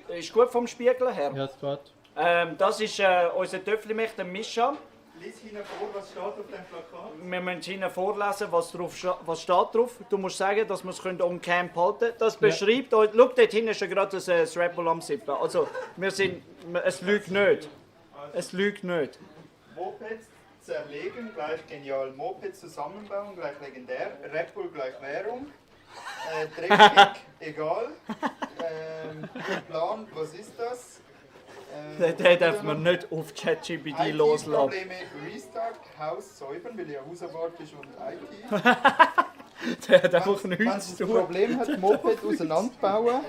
J: ist gut vom Spiegel her.
A: Ja, es geht.
J: Das ist unser Töpflimech, der Mischa.
R: Lies hinten vor, was steht auf dem Plakat.
J: Wir müssen hinten vorlesen, was steht drauf. Du musst sagen, dass wir es on camp halten können. Das beschreibt euch, schau, dort hinten ist ja gerade das Red Bull am Sippen. Also, es lügt nicht. Es lügt nicht.
R: Mopeds zerlegen gleich genial. Mopeds zusammenbauen gleich legendär. Red Bull gleich Währung. Dreckig, egal. Plan, was ist das?
J: Den darf man nicht auf ChatGPT loslassen.
R: Probleme Restart, Haus säubern, weil ja Hausarbeit ist und IT.
J: Der hat einfach nichts zu
R: Wenn
J: tun.
R: ein Problem hat, Moped auseinanderbauen.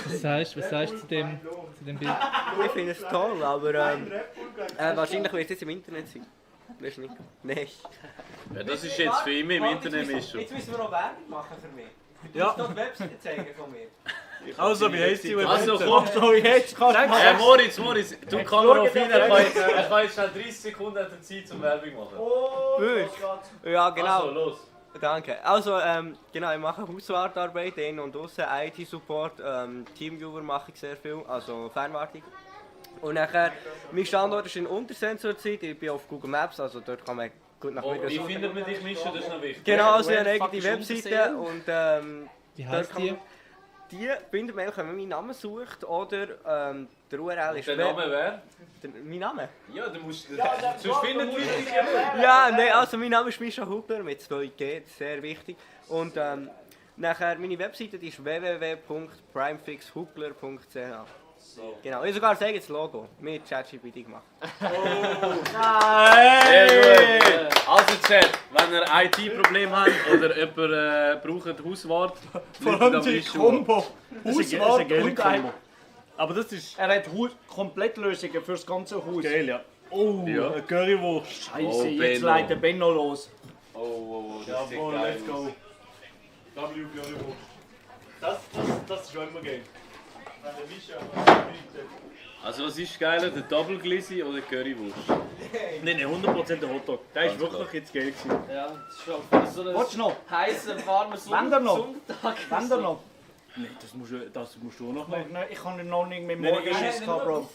A: Was sagst du zu dem Bild?
Q: Ich finde es toll, aber wahrscheinlich wird es jetzt im Internet sein. Weißt du nicht? Nein.
G: Ja, das ist jetzt für immer im Internet.
Q: Jetzt müssen wir noch Werbung machen für mich. Du
L: Ja.
Q: musst noch die Webseite zeigen von mir.
C: Also, wie heisst die
G: Also
C: Webseite?
G: komm,
C: So, wie heisst die?
G: Moritz, du kannst auf ihn, er kann jetzt schnell 30 Sekunden der Zeit zum Werbung machen.
Q: Wirklich? Ja, genau.
G: Also, los.
Q: Danke. Also, genau, ich mache Hauswartarbeit, innen und außen, IT-Support, Teamviewer mache ich sehr viel, also Fernwartung. Und nachher, mein Standort ist in Unterseen zurzeit, ich bin auf Google Maps, also dort kann man gut nach mir
G: Wie
Q: suchen.
G: findet man dich, Mischa? Das ist noch wichtig.
Q: Genau, also ich habe eine eigene Webseite und
A: Wie
Q: dort
A: heisst
Q: kann
A: die?
Q: man- Die findet man, wenn man meinen Namen sucht oder der URL ist...
G: Der Name wer?
Q: Mein Name?
G: Ja, du musst... Sonst finden die Leute dich ja.
Q: Ja, nein, also mein Name ist Mischa Hugler mit 2G, das ist sehr wichtig. Und nachher meine Webseite die ist www.primefixhugler.ch.
G: So.
Q: Genau, ich sogar sage jetzt das Logo mit ChatGPT gemacht.
G: Sehr gut. Also Chat, wenn ihr IT-Probleme habt oder jemand braucht Hauswart,
C: Vor allem die Kombo. Hauswart und ein... Aber das ist...
J: Er hat Komplettlösungen für das ganze Haus.
C: Geil, ja. Oh,
J: Ja.
C: eine Currywurst.
J: Scheiße,
G: Oh,
J: jetzt
G: Benno.
J: leitet Benno los.
G: Oh, das sieht
C: Jawohl,
G: geil
C: let's
G: aus.
C: go. Currywurst. Das ist schon immer geil.
G: Also was ist geiler, der Double Glizzy oder die Currywurst?
C: Nein, 100% der Hotdog. Der ist
G: Ganz
C: wirklich
G: klar.
C: jetzt geil gewesen.
K: Ja, das ist schon so ein
J: Willst du noch?
K: heißer, warmer
J: Wenn der noch?
K: Sonntag.
J: Wenn der noch?
C: Nein, das musst du auch noch
J: Nein,
C: machen.
J: nein, ich kann noch nicht mit
C: Nein,
J: Morgenschiss haben, Bro.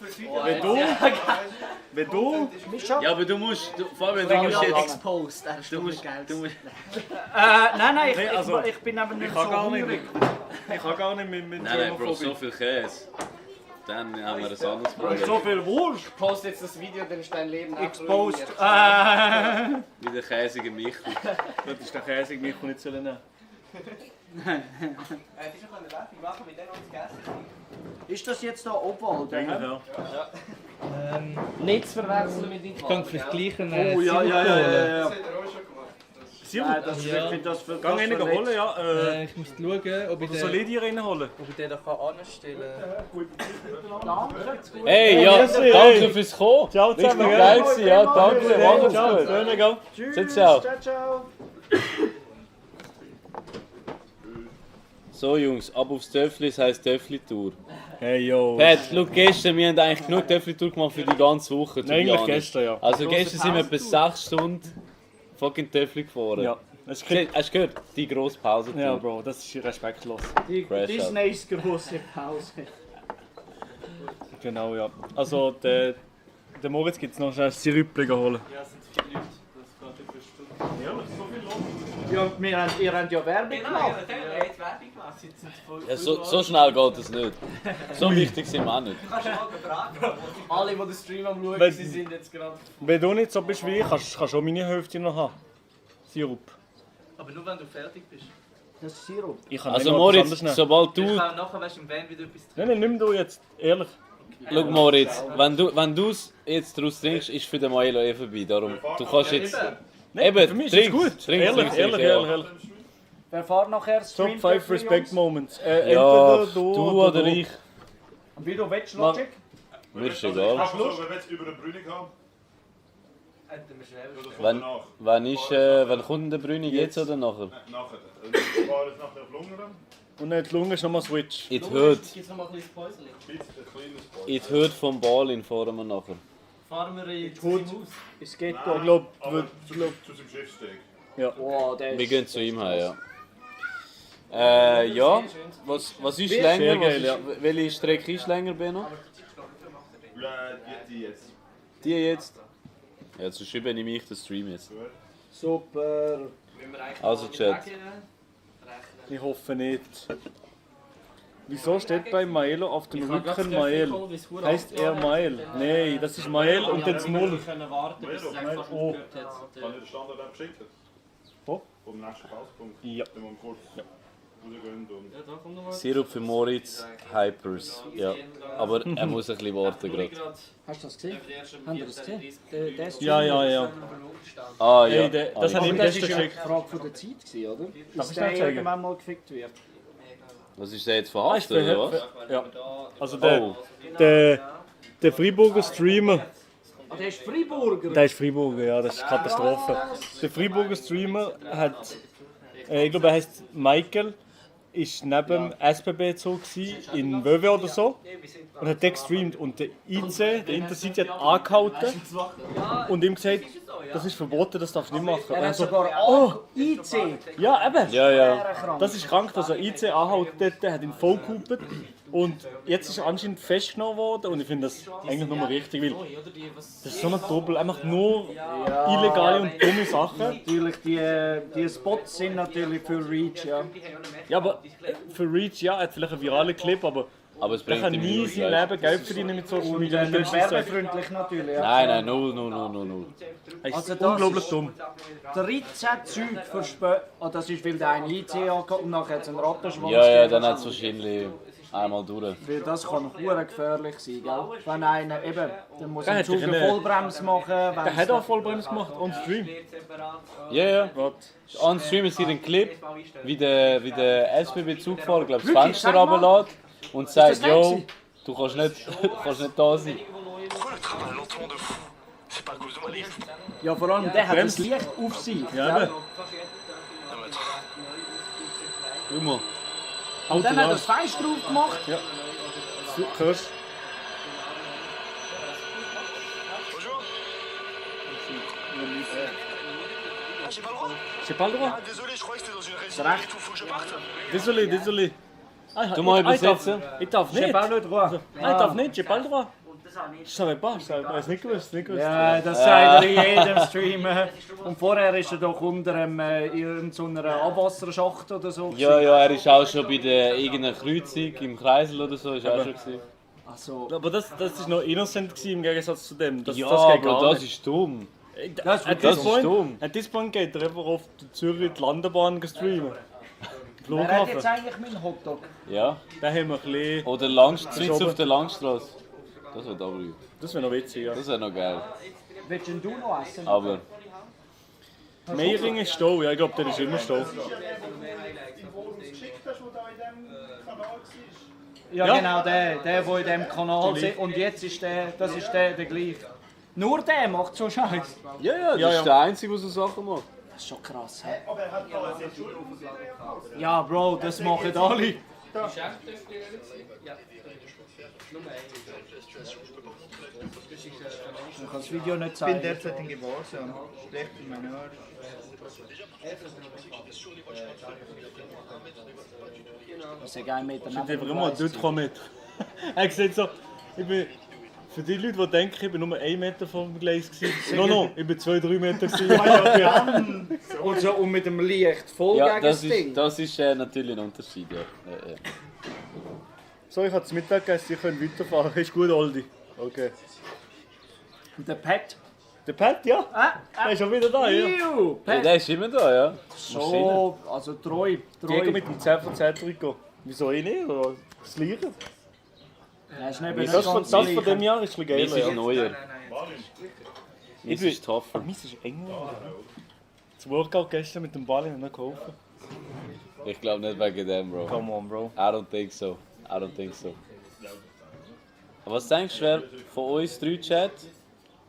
C: Wenn du... Wenn du...
G: Ja, aber du musst... Vor allem,
J: Ja,
G: du musst
J: ja,
G: jetzt...
K: Exposed, er ist
G: Du
K: doch
G: musst...
K: Geld.
G: Du musst
J: Nein, nein,
C: Nee, also,
J: ich bin eben nicht
C: ich
J: so
C: kann gar nicht
J: hungrig.
C: Ich kann gar nicht mit
G: nein, Bro,
C: Germophobie.
G: so viel Käse. Dann haben wir ein anderes
C: Und
G: Problem.
C: so viel Wurst.
K: Post jetzt das Video, dann ist dein Leben
J: Exposed.
G: Wie der käsige Michel.
C: Das ist der Käse, mich nicht zu nehmen.
J: Ist das jetzt da Obwald?
C: Eigentlich, ja.
K: Nicht zu verwechseln mit
A: Ich kann vielleicht gleich einen
C: Oh, ja, ja, ja, ja, ja.
J: Sirup?
C: Nein,
J: Das,
A: Ja.
J: ich finde das für...
C: Gang einen holen, ja.
A: Ich muss schauen, ob ich
C: Soll ich
A: den,
C: dir reinholen?
A: ob ich den da anstellen kann.
G: Hey, ja,
C: Merci,
G: danke
C: hey.
G: fürs Kommen.
C: Ciao
G: Richtig
C: zusammen, gell?
G: geil gewesen, ja, danke. Mach's
C: Ciao,
G: gut.
C: schönen Gang.
J: Tschüss,
G: Ciao.
J: ciao.
G: So Jungs, ab aufs Töffli, das heisst Töffli-Tour.
C: Hey, yo.
G: Pat, schau, gestern, wir haben eigentlich genug Töffli-Tour gemacht für die ganze Woche. to be
C: Eigentlich
G: honest.
C: gestern, ja.
G: Also gestern sind wir etwa 6 Stunden fucking Töffli gefahren.
C: Ja. Das ist
G: Hast du gehört? Die grosse Pause.
C: Ja, Bro, das ist respektlos.
G: Crash
J: Disneys große Pause.
C: Genau, ja. Also, der Moritz gibt es noch schnell ein Sirüppli holen.
K: Ja, es sind viele Leute. Das geht über Stunden.
C: Ja, so viel los.
J: Ja, ihr habt ja Werbung
K: Genau,
J: gemacht.
K: ja, der hat Werbung gemacht. Jetzt sind voll
G: Ja, so schnell geht es nicht. So wichtig sind wir auch nicht.
K: Du kannst mal fragen. Alle, die den Stream am schauen,
C: Wenn-
K: sie sind jetzt gerade...
C: Wenn du nicht so bist wie ich, kannst du auch meine Hälfte noch haben. Sirup.
A: Aber nur wenn du fertig bist.
J: Das ist Sirup.
C: Ich kann
G: Also
C: nicht noch etwas
G: Moritz,
C: anderes nehmen.
G: sobald
A: Ich
G: du...
A: kann nachher, weißt du, im Van wieder etwas
C: Nein, nein, nimm du jetzt. Ehrlich.
G: Schau Moritz, wenn du es jetzt daraus trinkst, ist für den Maelo eh vorbei. Darum, du kannst jetzt...
C: Nein,
G: Eben,
C: für mich ist es
G: trink,
C: gut.
G: trink,
C: Ehrlich,
G: trink,
C: ehrlich,
G: ja.
C: ehrlich, ehrlich.
J: Wer fährt nachher
C: Top
J: Stream
C: 5 Respect Moments.
G: Ja,
C: Entweder
G: du oder
C: du.
G: ich.
J: Wie du willst, Logic?
G: Mir ist egal.
H: Hast du Lust? Wenn wir jetzt über den Brünig haben?
G: Wann kommt denn der Brünig, jetzt oder nachher?
H: Nachher. Wir fahren jetzt nachher auf Lungern.
C: Und nicht die Lunge ist nochmal Switch.
G: In die Hürde.
K: Gibt es noch mal ein kleines Päuschen?
G: In die Hürde vom Balin fahren wir nachher.
K: Fahren wir in
C: Gut.
K: das Haus?
J: Es geht
C: Ich glaube,
H: Aber zu seinem Schiffssteg.
C: ja.
J: Oh, der
G: Wir
J: ist...
G: gehen zu ihm heim, ja. Ja, was ist länger?
C: Sehr geil,
G: Was ist, welche Strecke ist länger, Benno?
H: Die jetzt.
G: Die jetzt? Ja, zu schreiben nehme ich den Stream jetzt.
J: Super.
G: Also Chat.
C: Ich hoffe nicht. Wieso steht bei Maelo auf dem Rücken Mael? Heißt er Mael? Nein, das ist Mael und jetzt Null.
K: können warten, bis es einfach
C: Oh.
K: aufgehört hat.
H: Kann ich den Standard auch beschicken?
C: Wo?
H: Vom nächsten Pauspunkt.
C: Ja.
H: Wenn wir kurz rausgehen und...
K: Ja, da kommt noch was.
G: Sirup für Moritz, Hypers. Ja. Aber er muss ein bisschen warten gerade.
J: Hast du das gesehen? Habt ihr das gesehen? Der Stream.
C: Ja, ja, ja.
G: Ah ja.
C: Hey, das
G: Ah,
C: hat ihm
J: Aber das
C: gestern
J: war ja eine
C: geschickt.
J: Frage von der Zeit, gewesen, oder?
C: Darf
J: Dass
C: ich
J: der
C: das zeigen?
J: irgendwann mal gefickt wird.
G: Was ist der jetzt
C: Ah, ist
G: verhaftet oder was?
C: Ja. Also
G: Oh.
C: der Freiburger Streamer.
J: Ah, der ist Freiburger?
C: Der ist Freiburger, ja, das ist Katastrophe. Der Freiburger Streamer hat, ich glaube er heißt Michael,
L: ist neben dem SBB-Zug in Wöwe oder so und hat den gestreamt und der IC, der Intercity, hat angehalten und ihm gesagt, das ist verboten, das darfst du nicht machen.
J: Er hat
L: so,
J: sogar IC.
L: Ja, eben.
G: Ja.
L: Das ist krank, dass er IC anhält, der hat ihn vollgekuppt und jetzt ist er anscheinend festgenommen worden und ich finde das eigentlich nur richtig, weil das ist so ein Doppel, einfach nur illegale und dumme Sachen.
J: Natürlich, die Spots sind natürlich für Reach, ja.
L: Ja, aber für Reach, ja, er hat vielleicht einen viralen Clip, aber
G: es
L: der
G: bringt
L: kann
G: ihm
L: nie
G: nichts,
L: sein
G: weißt
L: Leben Geld verdienen mit Social Media.
J: Und werbefreundlich natürlich, ja.
G: Nein, null.
J: Also das
L: unglaublich
J: ist
L: dumm.
J: 13 Züge verspätet. Oh, das ist, weil der eine IC angeht und nachher hat es einen Rattenschwanz.
G: Ja, dann hat es wahrscheinlich einmal durch.
J: Weil das kann verdammt gefährlich sein, gell? Wenn einer eben, dann muss
L: Der
J: ein
L: hat
J: Zug
L: sich
J: eine
L: eine-
J: Vollbremse machen.
L: Der hat auch Vollbremse gemacht, on stream.
G: Ja. On Stream ist hier ein Clip, wie der SBB-Zugfahrer, glaube ich, das Fenster runterlässt und sagt, yo, du kannst nicht da sein.
J: Ja, vor allem der hat das Licht auf sich.
L: Ja,
J: gell?
L: eben. Schau mal.
J: Und dann hat er
L: Auto
J: das Fenster aufgemacht.
L: Ja. Hörst J'ai pas le droit. Désolé.
G: Du mal übersetzen.
L: Ich darf nicht.
J: J'ai pas le droit.
L: Nein, ich darf nicht, j'ai pas le droit. Je savais pas, ich weiß nicht gewusst.
J: Ja, das sagt er in jedem Stream. Und vorher ist er doch unter irgendeiner Abwasserschacht oder so.
G: Ja, er ist auch schon bei der irgendeiner Kreuzung im Kreisel oder so, ist auch schon gewesen.
J: Ach so.
L: Aber das ist noch innocent gewesen, im Gegensatz zu dem. Das,
G: Ja,
L: das geht
G: aber
L: gar
G: das
L: nicht.
G: ist dumm.
L: Das
G: ist dumm.
L: At this point geht er einfach auf die Zürich die Landebahn streamen.
J: Wer hat jetzt eigentlich meinen Hotdog?
G: Ja.
L: Da haben wir ein bisschen...
G: Oder Sitz auf der Langstrasse. Das wäre W.
L: Das wäre noch witzig, ja.
G: Das wäre noch geil.
J: Willst denn du noch essen?
G: Aber...
L: Meiring ist Stau, ja, ich glaube, der ist immer Stau.
J: Ja, genau, der in diesem Kanal ist. Und jetzt ist das ist der gleiche. Nur der macht so Scheiß.
G: Ja, das ist der Einzige, der so Sachen macht.
J: Das ist schon krass, hä? Ja, Bro, das machen alle. Ich kann das Video nicht
R: Ich bin
J: zeigen.
R: derzeit in Gewahrsam. Schlecht in meinen Ohren.
J: Das ist 1 Meter
L: Ich bin einfach immer dort kommen. Er sieht so, ich bin... Für die Leute, die denken, ich war nur 1 Meter vom Gleis. No, ich war 2-3 Meter.
J: Und mit dem Licht voll
G: Ja,
J: gegen
G: das
J: das Ding.
G: ist natürlich ein Unterschied, ja.
L: So, ich habe zum Mittag gegessen, ich kann weiterfahren. Ist gut, Aldi. Okay.
J: Und der Pet?
L: Der Pet, ja. Der ist schon wieder da, ja.
J: Iu,
G: Ja,
J: Pet.
G: der ist immer da, ja.
J: So, also treu.
L: Diego mit dem 10 von 10 Trikot. Wieso ich nicht? Oder das Gleiche.
J: Ja, ist nicht
L: Das
J: ganz
L: von dem Jahr ist ein bisschen
G: Meins
L: geiler.
G: ist neuer. Meins ist tougher.
L: Meins ist enger. Das Workout gestern mit dem Ball habe ich noch geholfen.
G: Ich glaube nicht wegen dem, Bro.
L: Come on, Bro.
G: I don't think so. Aber was denkst du, wer von uns 3 Chat,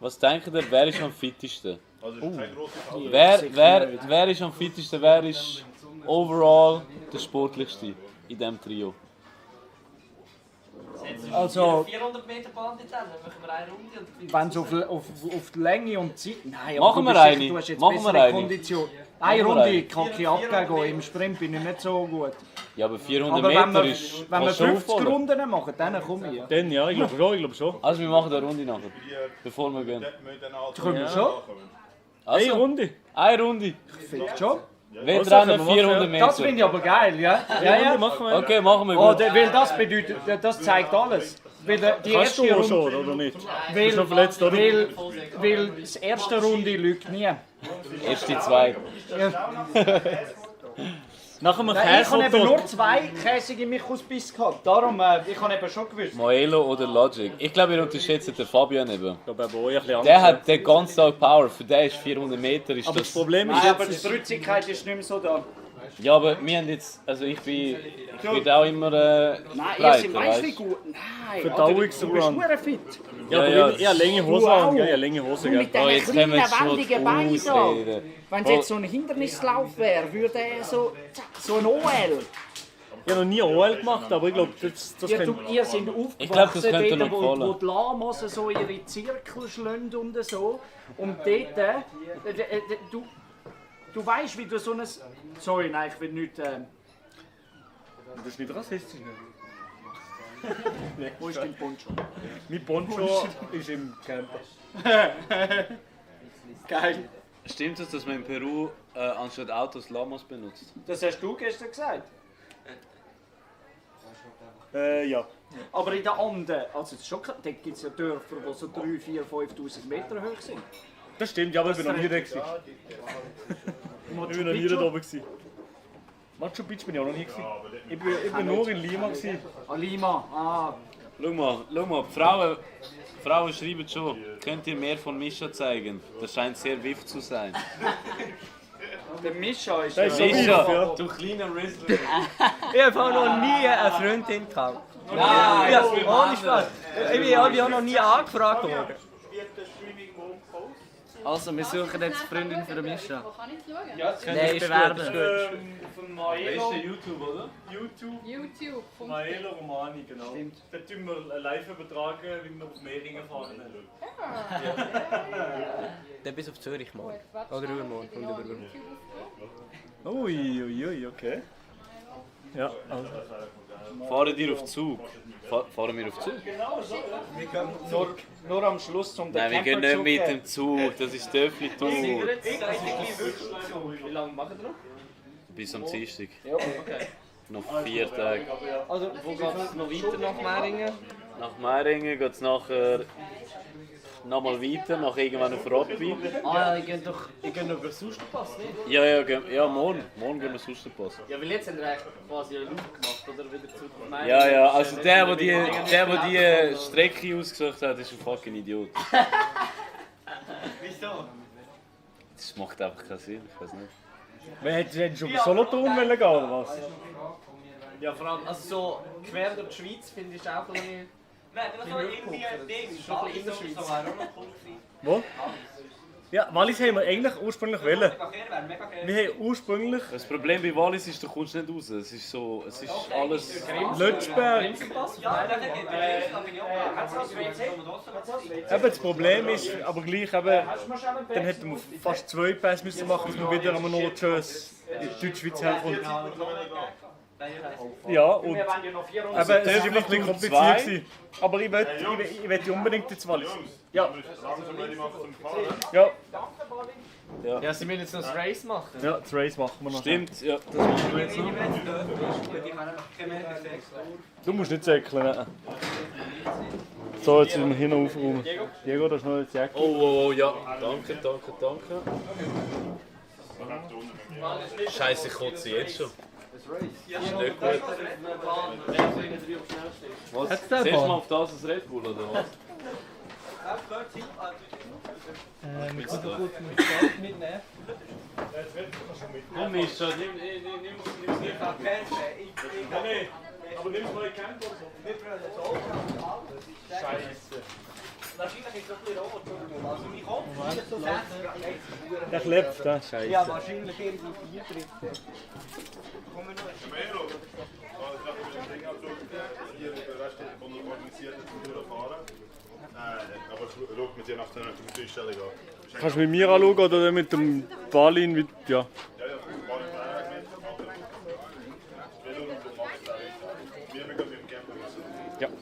G: was denkt ihr, wer ist am fittesten? Wer ist am fittesten, wer ist overall der sportlichste in diesem Trio?
J: Also,
K: 400 Meter Bahn dort hin, machen wir eine Runde und
J: wenn es auf die Länge und Zeit... Nein,
G: Machen
J: aber
G: wir eine.
J: du hast jetzt
G: Machen wir
J: bessere
G: eine.
J: Kondition.
G: Machen
J: Eine
G: wir
J: Runde
G: eine.
J: kann ich abgeben, im Sprint bin ich nicht so gut.
G: Ja, aber 400
J: Aber wenn
G: Meter
J: wir,
G: ist...
J: wenn wir
G: kannst du
J: 50
G: aufholen.
J: Runden machen, dann komme ich.
L: Dann ja, ich glaube schon.
G: Also wir machen eine Runde nachher, bevor wir gehen.
J: Können wir schon?
G: Also, Eine Runde.
J: Ich finde schon.
G: Wettrennen 400 Meter.
J: Das finde ich aber geil, ja? Ja.
G: Okay, machen wir
J: Oh,
G: gut.
J: weil das bedeutet, das zeigt alles. Weil die
L: Kannst
J: erste
L: du auch
J: Runde,
L: schon, oder nicht?
J: weil,
L: Bist noch verletzt, oder?
J: weil das erste Runde lügt nie.
G: Erste 2.
L: Nach einem
J: Nein, ich habe eben
L: Käse
J: nur 2 käsige Michusbiss gehabt. Darum, ich habe eben schon gewusst.
G: Moelo oder Logic. Ich glaube, ihr unterschätzt den Fabian eben.
L: Ich glaube aber auch ein bisschen
G: Der
L: anders.
G: hat den ganzen Tag Power. Für den ist 400 Meter. Ist
L: Aber
G: das
L: das Problem ist
J: Nein, aber die
L: jetzt...
J: Drützigkeit ist nicht mehr so da.
G: Ja, aber wir haben jetzt. Also ich bin auch immer
J: Nein, ihr
G: breiter,
J: seid weißt du
G: weißt?
J: gut. Nein,
L: Verdauungsrun.
J: du bist nur fit.
L: Ja, aber
G: Ja,
L: ich habe lange Hose
J: Wow.
L: an. Ja, ich habe lange Hose,
J: Mit
L: gell?
G: Oh,
J: diesen
G: jetzt können wir
J: kleinen,
G: schon
J: wendigen Beinen da.
G: ausreden.
J: Wenn es jetzt so ein Hindernislauf wäre, würde er so ein OL.
L: Ich habe noch nie OL gemacht, aber ich glaube, das
J: Ihr,
L: könnte...
J: ihr seid
G: Ich glaube, das
J: aufgewachsen,
G: könnte
J: dort,
G: noch
J: wo
G: gefallen.
J: die Lamas so ihre Zirkel schlagen und so. Und dort, du weißt, wie du so ein... Sorry, nein, ich will nicht...
L: Das ist nicht rassistisch, ne?
J: Wo ist dein Poncho?
L: Mein Poncho ist im Camper.
J: Geil.
G: Stimmt es, dass man in Peru anstatt Autos Lamas benutzt?
J: Das hast du gestern gesagt.
L: Ja.
J: Aber in den Anden, also schon, da gibt es ja Dörfer, die so 3, 4, 5'000 Meter hoch sind.
L: Das stimmt, ja, aber ich bin noch nie da gewesen. Ich bin noch nie da oben gewesen. Machu Picchu bin ich auch noch nie gewesen. Ich bin nur in Lima gewesen.
J: Lima,
G: Schau mal, Frauen schreiben schon, könnt ihr mehr von Mischa zeigen? Das scheint sehr wiff zu sein.
J: Der Mischa ist
L: Das ist
G: Mischa,
L: so wiff, ja.
G: du kleiner Wrestler.
Q: Ich habe auch noch nie eine Freundin gehabt.
G: Nein,
Q: ja,
G: das will
Q: ohne Spaß. Ich bin auch noch nie angefragt worden.
K: Also, wir suchen jetzt eine Freundin für den Mischa.
P: Kann ich schauen?
K: Ja, das könnt ihr
Q: Nein,
K: euch
Q: ist
K: bewerben.
Q: gut, ist
L: Von
G: Das ist
L: Maelo.
G: der YouTube, oder?
P: YouTube.
L: Maelo Romani, genau. Stimmt. Da tun wir live übertragen, wie wir auf Mehringen fahren.
Q: Dann bis auf Zürich mal. Oder übermorgen. Und übermorgen.
L: Ui, okay. Ja, also.
G: Fahren wir auf Zug? Fahren wir auf Zug?
J: nur am Schluss zum
G: Nein, wir gehen nicht mit dem Zug, das ist Döffli-Tour.
J: Wie lange machen wir noch?
G: Bis am Dienstag.
J: Ja, okay.
G: Noch 4 Tage.
K: Also, wo geht es noch weiter nach Meiringen?
G: Nach Meiringen geht es nachher nochmal weiter, nach irgendwann auf Roppi.
K: Ah, ihr geht noch über den Susterpass, nicht?
G: Ja, morgen gehen wir Susterpass.
K: Ja, weil jetzt haben wir eigentlich quasi eine Lupe gemacht, oder? Wieder zu Meiringen.
G: Ja, also der die Strecke ausgesucht hat, ist ein fucking Idiot.
K: Wieso?
G: Das macht einfach keinen Sinn, ich weiß nicht.
L: Wer hätte schon Solothurn wollen gehen, oder was?
K: Ja, vor allem, also so quer durch die Schweiz finde ich auch ein bisschen... Nein, das war irgendwie ein Ding. Das ist schon ein bisschen Innerschweiz.
L: Wo? Ja, Wallis haben wir eigentlich ursprünglich wollen. Wir haben ursprünglich...
G: Das Problem bei Wallis ist, du kommst nicht raus. Es ist so, es ist alles...
L: Lötschberg. Eben, das Problem ist, aber gleich eben, dann hätten wir fast 2 Pässe müssen machen, dass wir wieder am Nordschöss in die Deutschschweiz herkommen. Ja, und eben, es war immer ein bisschen kompliziert gewesen. Aber ich will unbedingt ins Wallis. Ja. Ja.
K: Ja, sie müssen jetzt noch das Race machen.
L: Ja, das Race machen wir noch.
G: Stimmt, ja, das machen wir jetzt noch.
L: Du musst nicht säckeln. Ne? So, jetzt sind wir hier noch aufräumen. Diego, das ist noch eine Jacke.
G: Oh, ja. Danke. Scheiße, ich kotze jetzt schon. Das ist nicht gut. Was? Zuerst mal auf das ein Red Bull, oder was?
A: Wir können doch gut mit Geld mitnehmen.
G: Komm, Mischa, nimm es nicht.
L: Nein, aber nimm es mal in Camp oder so. Scheiße.
K: Wahrscheinlich ist es ein bisschen rot, Entschuldigung. Also, mein Kopf ist so 60.
L: Der klebt, da. Scheiße.
K: Ja, wahrscheinlich irgendwie 4 Drittel.
H: Kommen wir noch. Hier der Rest von der organisierten Tour fahren. Aber schau mit dir nach der Einstellung an.
L: Kannst du mit mir anschauen oder mit dem Balin? Ja.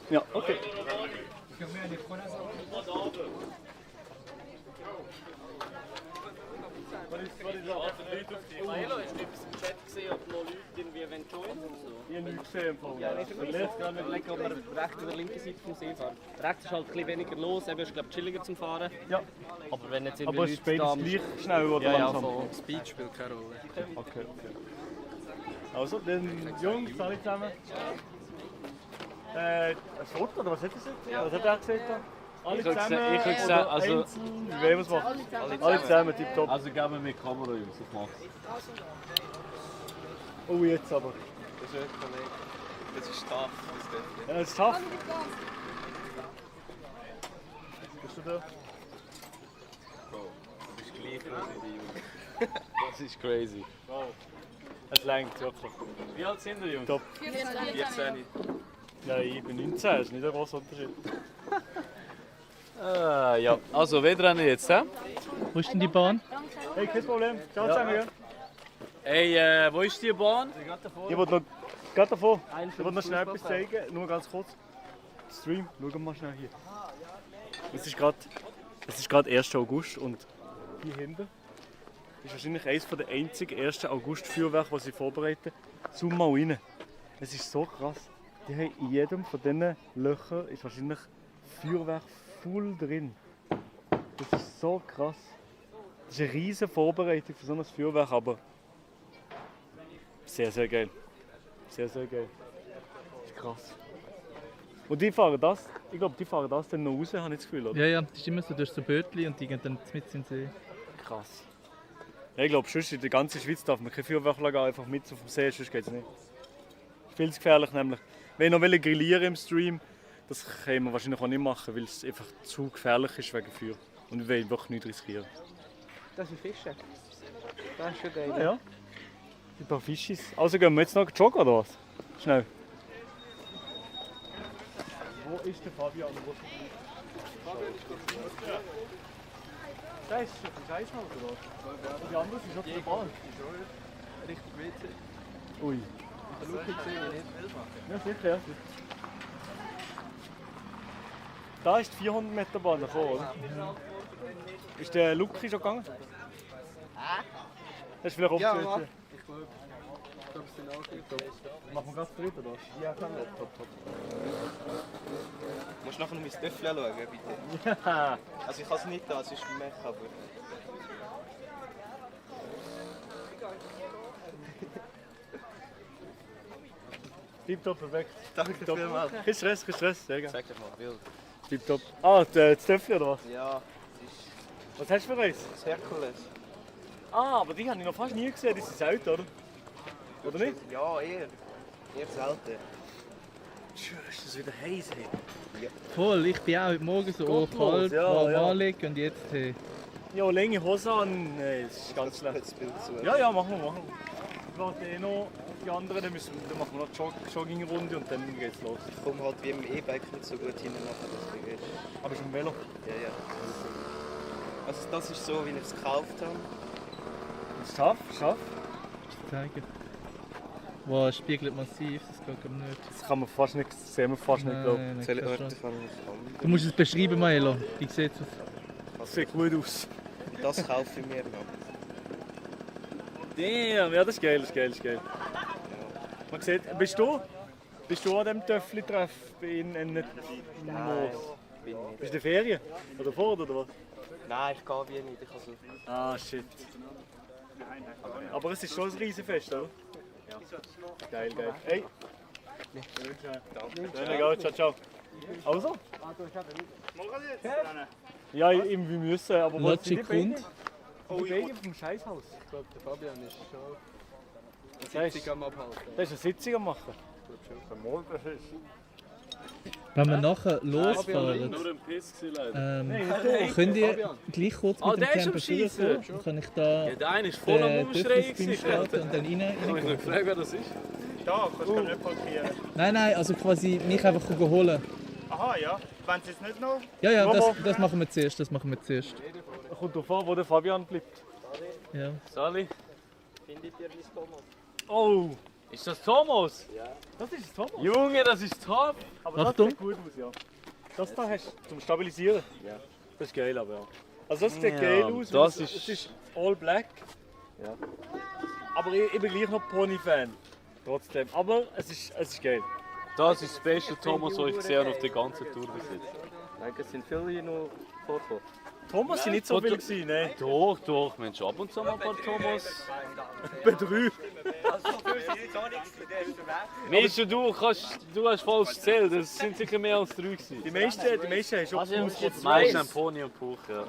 L: Ja, okay.
K: Maelo, hast du etwas im Chat gesehen, ob noch Leute irgendwie joinen oder so?
L: Ich habe nichts gesehen.
K: Ja, nicht überlegen, ob wir rechts oder linke Seite vom See fahren. Rechts ist halt ein bisschen weniger los, eben ist glaube ich chilliger zum Fahren.
L: Ja.
K: Aber wenn jetzt
L: Aber es ist beides gleich schnell oder
K: ja,
L: langsam?
K: Ja, von Speed spielt keine Rolle.
L: Okay. Also, dann Jungs, alle zusammen. Ein Foto oder was hat das jetzt? Was hat er gesagt? Alle zusammen?
G: Ich würde sagen, also...
L: Einzeln? Wie wollen wir es machen? Alle zusammen, tipptopp.
G: Also geben wir mit Kamera, Jungs, ich mach's.
L: Oh, jetzt aber.
B: Das ist echt Kollege. Das ist tough.
L: Ja, das ist tough. Bist du da?
B: Bro, du bist gleich groß wie die Jungen.
G: Das ist crazy.
L: Wow.
C: Es längt wirklich. Wie alt sind wir, Jungs? Top.
K: 14.
C: Ja, ich bin 19, das ist nicht ein großer Unterschied.
G: Ja, also Wettrennen jetzt, hä?
A: Wo ist denn die Bahn?
C: Hey, kein Problem. Ciao zusammen, ja.
G: Hey, wo ist die Bahn?
C: Ich wollte noch gerade davon. Ich wollte noch schnell etwas zeigen, nur ganz kurz. Stream, schauen wir mal schnell hier. Es ist gerade 1. August und hier hinten ist wahrscheinlich eines der einzigen 1. August-Feuerwerke, die sie vorbereiten. Zoom mal rein. Es ist so krass. Die haben in jedem von diesen Löchern ist wahrscheinlich Feuerwerk voll drin. Das ist so krass. Das ist eine riesige Vorbereitung für so ein Feuerwerk, aber sehr, sehr geil. Sehr, sehr geil. Das ist krass. Und die fahren das, ich glaube, die fahren das dann noch raus, habe ich das Gefühl, oder?
A: Ja, das ist immer so, du hast so Bötchen und die gehen dann mit in den See.
C: Krass. Ja, ich glaube, sonst in der ganzen Schweiz darf man kein Feuerwerk einfach mit auf dem See, sonst geht es nicht. Das ist viel zu gefährlich nämlich. Wenn ich noch grillieren im Stream, das können wir wahrscheinlich auch nicht machen, weil es einfach zu gefährlich ist wegen Feuer. Und wir wollen einfach nichts riskieren.
Q: Das sind Fische. Das ist schon geil.
C: Ja, ja. Ein paar Fischis. Also gehen wir jetzt noch joggen oder was? Schnell. Wo ist der Fabian? Da ist schon ein Scheißhaus oder was? Die andere ist schon auf der Bahn.
B: Richtig WC.
C: Ui.
B: Ich habe Luki gesehen, nicht.
C: Ja, sicher, ja. Da ist die 400 Meter Bahn davor, oder? Ist der Luki schon gegangen? Das ist vielleicht
B: Ja,
C: aufgestellt.
B: ich glaube, es sind auch
C: Machen wir ganz dritt, oder?
B: Ja, kann ich. Top, top. Du musst nachher noch mein Töffel schauen, bitte.
C: Ja.
B: Also ich kann es nicht da, es ist ein Mech, aber...
C: Tipptopp, perfekt.
B: Danke
C: Tipptopp.
B: vielmals.
C: Kein Stress, kein Stress. Sehr gerne.
B: Sag dir mal, wild.
C: Tipptopp. Ah, das Töffel oder was?
B: Ja,
C: Was hast du für eins?
B: das Herkules.
C: Ah, aber die habe ich noch fast nie gesehen, die sind alt, oder? Oder nicht?
B: Ja, eher. Eher selten.
C: Tschüss, ist das wieder heiß, hey.
B: Ja.
A: Voll, ich bin auch heute Morgen so
C: Gottlos,
A: kalt,
C: ja,
A: warm
C: ja.
A: anlegen und jetzt
C: Ja, lange Hose an, nee, das ist ganz schlecht.
B: Das Bild zu.
C: Ja, machen wir. Ich warte eh noch auf die anderen, dann machen wir noch eine Joggingrunde und dann geht's los.
B: Ich komme halt wie im E-Bike nicht so gut hin nachher, deswegen.
C: Aber ist im Velo?
B: Ja, ja. Also das ist so, wie ich es gekauft habe.
C: Schaff.
A: zeigen. Wow, es spiegelt massiv, das geht gar nicht.
C: Das kann man fast nicht, sehen wir fast nicht, glaube ich.
B: Soll ich Orte fangen?
A: Du musst es beschreiben, Maelo. Wie sieht es aus?
C: Das sieht gut aus.
B: Das kaufe ich mir noch.
C: Damn, ja, das ist geil, das ist geil, das ist geil. Man sieht, bist du an diesem Töffli-Treff in Moos?
B: Nein, bin nicht.
C: Bist du in der Ferien? Oder vor oder was?
B: Nein, ich gehe wie nicht. Ich also...
C: Ah, shit. Aber es ist schon ein Riesenfest, oder?
B: Ja.
C: Geil, geil. Hey! Danke. Ciao, ciao. Also? Ja, wir müssen, aber wo sind die beiden?
B: Oh,
C: die beiden vom Scheißhaus.
B: Ich glaube, der Fabian ist schon
C: eine
B: Sitzung am Abhalten.
C: Der ist eine Sitzung am Machen.
A: Wenn wir nachher losfahren,
G: Nur ein Piss leider.
A: könnt ihr gleich kurz mit dem
G: der ist am
A: Camper
G: Schiessen.
A: rüberkommen? Dann kann ich da
G: Ja, der eine ist voll am Umschreien
A: starten und dann
G: Ich habe mich noch
A: rein.
G: gefragt, wer das ist.
H: Da, kannst du nicht parkieren.
A: Nein, also quasi mich einfach holen.
H: Aha, ja. Wenn sie es nicht noch...
A: Ja, das machen wir zuerst,
C: Kommt darauf an, wo der Fabian bleibt.
A: Ja.
G: Sali?
K: Findet ihr mein Thomas?
C: Oh!
G: Ist das Thomas?
K: Ja.
C: Das ist Thomas.
G: Junge, das ist top!
C: Aber
A: Achtung.
C: das sieht gut aus, ja. Das da hast du zum Stabilisieren.
K: Ja.
C: Das ist geil, aber ja. Also das sieht
G: Ja,
C: geil aus.
G: das
C: weil
G: ist-
C: es ist all black.
K: Ja.
C: Aber ich bin gleich noch Pony-Fan. Trotzdem. Aber es ist geil.
G: Das ist das beste Thomas, das ich gesehen habe auf der ganzen Tour bis jetzt.
K: Nein, es sind viele noch vorgekommen.
C: Thomas sind nicht so viele gewesen, nein.
G: Doch, Mensch, ab und zu mal ein paar Thomas.
C: Bei 3.
G: Mischa, du hast falsch gezählt, es sind sicher mehr als 3 gewesen.
C: Die meisten haben schon
G: Die meisten haben Pony und Puch, ja.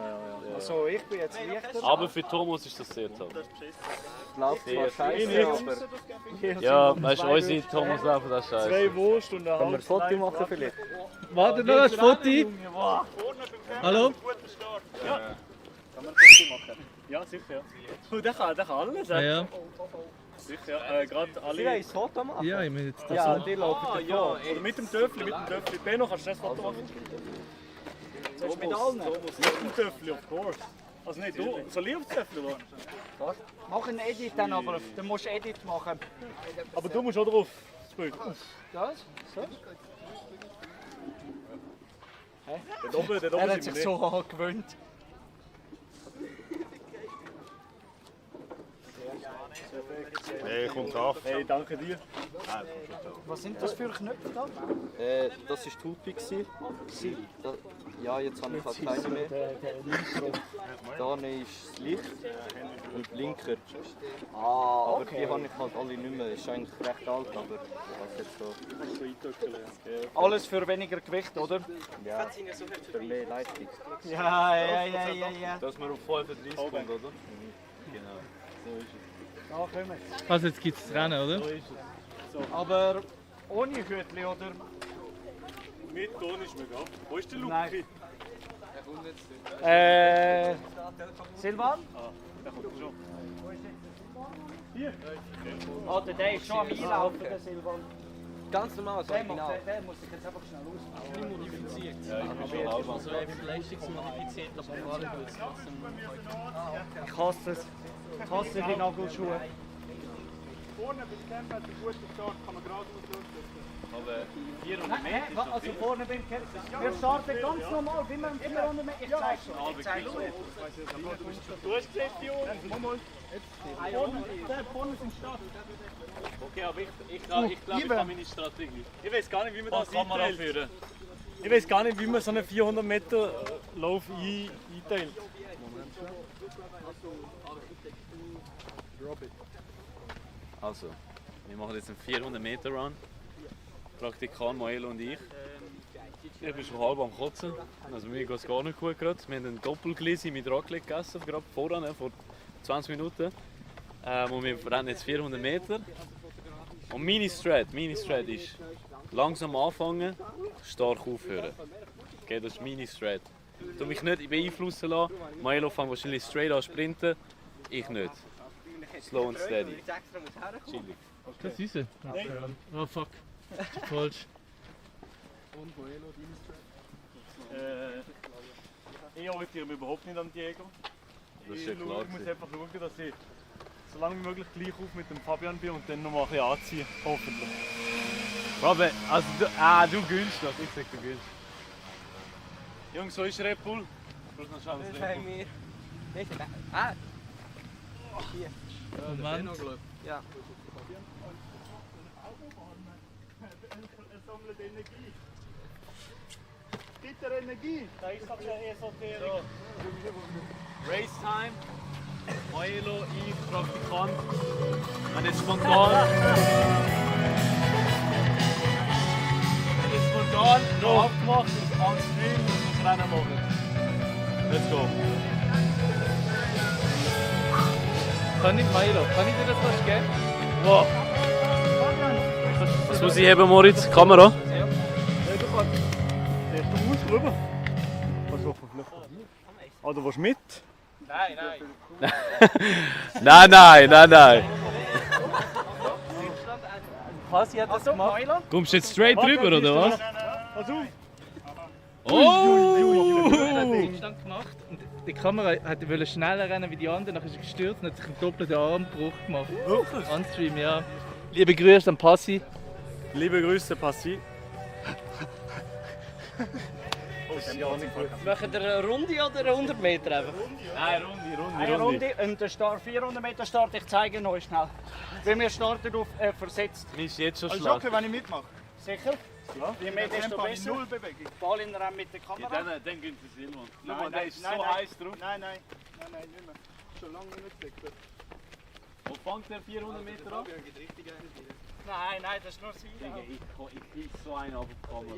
Q: Also ich bin jetzt leichter.
G: Aber für Thomas ist das sehr toll.
Q: Läuft zwar
C: Ich
Q: scheiße,
C: nicht.
Q: aber...
G: Ja, weißt du, unsere Thomas laufen das
C: 2
G: scheiße.
C: Wurst und ein
Q: Können wir ein Foto
C: Halbs
Q: machen vielleicht?
A: Warte noch ein Foto. Hallo?
C: Ja. Kann man ein Foto machen? Ja, sicher. Ja. Oh, der kann alles.
A: Ja.
L: Sicher, gerade alle...
Q: Sie wollen ein Foto machen?
A: Ja, ich muss jetzt das
Q: Ja,
A: so.
Q: die laufen
L: ja,
Q: davor.
L: oder mit dem Töffli. Benno, kannst du das Foto machen?
J: Sollst du mit allen?
L: Mit dem Töffli, of course. Also nicht du, soll ich auf das Töffli machen?
J: Mach einen Edit dann aber, dann musst du Edit machen.
L: Aber du musst auch drauf, das Bild.
J: Das? So?
L: Dort oben
J: Er hat
L: sind
J: sich
L: wir
J: so angewöhnt.
H: Nee, kommt auf.
L: Hey, danke dir.
J: Was sind das für Knöpfe da?
Q: Das war Tupi. Ja, jetzt habe ich halt keine mehr. Da ist das Licht und Blinker. Aber
J: okay.
Q: die habe ich halt alle nicht mehr. Ist eigentlich recht alt, aber was jetzt so.
J: Alles für weniger Gewicht, oder?
Q: Ja, für mehr Leistung.
J: Ja.
G: Dass man auf 35 kommt, oder? Genau. So ist es.
J: Da kommen wir.
A: Also jetzt gibt es Rennen, oder?
L: So ist es. So.
J: Aber ohne Hütli, oder?
L: Mit Ton ist mir egal. Wo ist der Luki?
J: Nein. Silvan?
L: Ah, der kommt schon.
J: Hier. Oh, der ist schon am Einlaufen, der Silvan.
Q: Ganz normal, so
J: Der
Q: genau.
J: muss sich jetzt einfach schnell aus.
K: Ein modifiziert.
G: Ja, ich bin schon halb.
K: Also leistungsmodifiziert, aber vor allem gut zu lassen.
J: Ich hasse es. Ich hasse die Nagelschuhe.
H: Vorne beim Camp hat einen guten Start, kann man geradeaus durchsetzen.
G: Aber 400 Meter ist noch
J: Also
G: viel.
J: vorne beim Camp. Wir starten ganz normal, wie man 400 Meter. Ich zeig's schon. Ich zeig's schon.
L: Du hast gesehen, die Uhr? Mal. Vorne sind Start.
G: Okay, aber ich glaube, ich habe meine Strategie.
L: Ich weiß gar nicht, wie man das
G: Kamera
L: einteilt.
G: führen.
L: Ich weiß gar nicht, wie man so einen 400 Meter Lauf einteilt.
G: Also, wir machen jetzt einen 400 Meter Run. Praktikant Moelo und ich. Ich bin schon halb am Kotzen. Also mir geht es gar nicht gut gerade. Wir haben einen Doppelglisi mit Raclette gegessen, gerade voran, vor 20 Minuten. Und wir rennen jetzt 400 Meter. Und meine Strat ist langsam anfangen, stark aufhören. Okay, das ist meine Strat. Ich lasse mich nicht beeinflussen lassen. Moelo fängt wahrscheinlich straight an sprinten, ich nicht. Slow and steady. Chillig.
A: Das ist er. Oh fuck. Falsch.
L: Ich orientiere mich überhaupt nicht an Diego.
G: Das ist ja klar.
L: Ich muss einfach schauen, dass ich so lange wie möglich gleich auf mit dem Fabian bin und dann noch mal ein bisschen anziehen. Hoffentlich.
G: Robin, also du gönnst das. Ich sag, du gönnst. Jungs, so ist Red Bull. Ich brauche noch schnell das Red Bull.
Q: Hier.
A: Moment.
Q: Ja.
H: Er sammelt Energie. Gibt er Energie?
L: Da ist aber eine Esoterik.
G: So. Race Time. Moelo, ich, Praktikant. Wenn jetzt spontan noch abgemacht ist, on stream, dass wir das Rennen machen. Let's go.
A: Kann ich, Milo, kann ich dir das was geben?
G: Wow. Was muss ich haben, Moritz? Kamera?
L: Ja, du kannst. Siehst du aus, rüber? Was willst du vielleicht? Oder willst du mit?
G: Nein.
J: Quasi hat das gemacht.
G: Kommst du jetzt straight drüber, oder was?
L: Pass auf!
G: Oh!
A: Er hat den Stand gemacht und die Kamera wollte schneller rennen wie die anderen, dann ist er gestürzt und hat sich einen doppelten Armbruch gemacht. On Stream, ja. Liebe Grüße an Passi.
L: Liebe Grüße, Passi.
K: Machen wir eine Runde oder eine 100 Meter einfach?
G: Nein,
J: Eine Runde und der Start, 400 Meter Start, ich zeige euch schnell. Wenn wir starten auf versetzt.
G: Mir ist jetzt schon
H: Also
G: schlecht.
H: okay, wenn ich mitmache.
J: Sicher? Ja. Je mehr, desto besser.
H: Null Bewegung.
J: Ball in den Rennen mit der Kamera.
G: Dann gönnt es Silvan. Schau mal, der ist so heiß drauf.
H: Nein, nicht mehr. Schon lange nicht mehr.
G: Wo fängt der 400 Meter an?
J: Nein, das ist nur sie.
G: Ich krieg so einen auf die Kamera.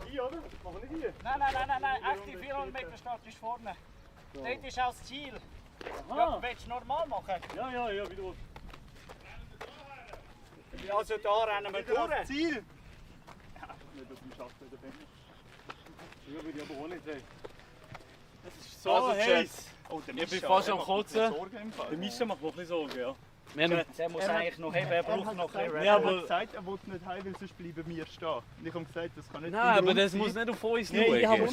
L: Hier, oder? Machen wir nicht hier?
J: Nein, echt die 400 Meter Start ist vorne. Dort ist auch das Ziel. Ja, willst du normal machen?
L: Ja, wie du willst.
J: Also da rennen wir durch.
H: Ziel!
L: Nicht, dass wir schaffen, der Benni. Ja, würde ich aber auch nicht sagen.
G: So heiß.
H: Oh, der
G: Ich bin
H: Mischa,
G: fast
H: der
G: am
H: macht
G: Kotzen.
H: mir Sorgen im Fall.
L: Der Mischa macht mir ein bisschen Sorgen, ja.
J: Der muss eigentlich noch heben, er braucht noch ein bisschen.
R: Er hat gesagt, er will nicht heim, weil sonst bleiben wir stehen. Und ich habe gesagt, das kann nicht
G: Nein, aber das muss nicht auf uns schauen.
L: Ich habe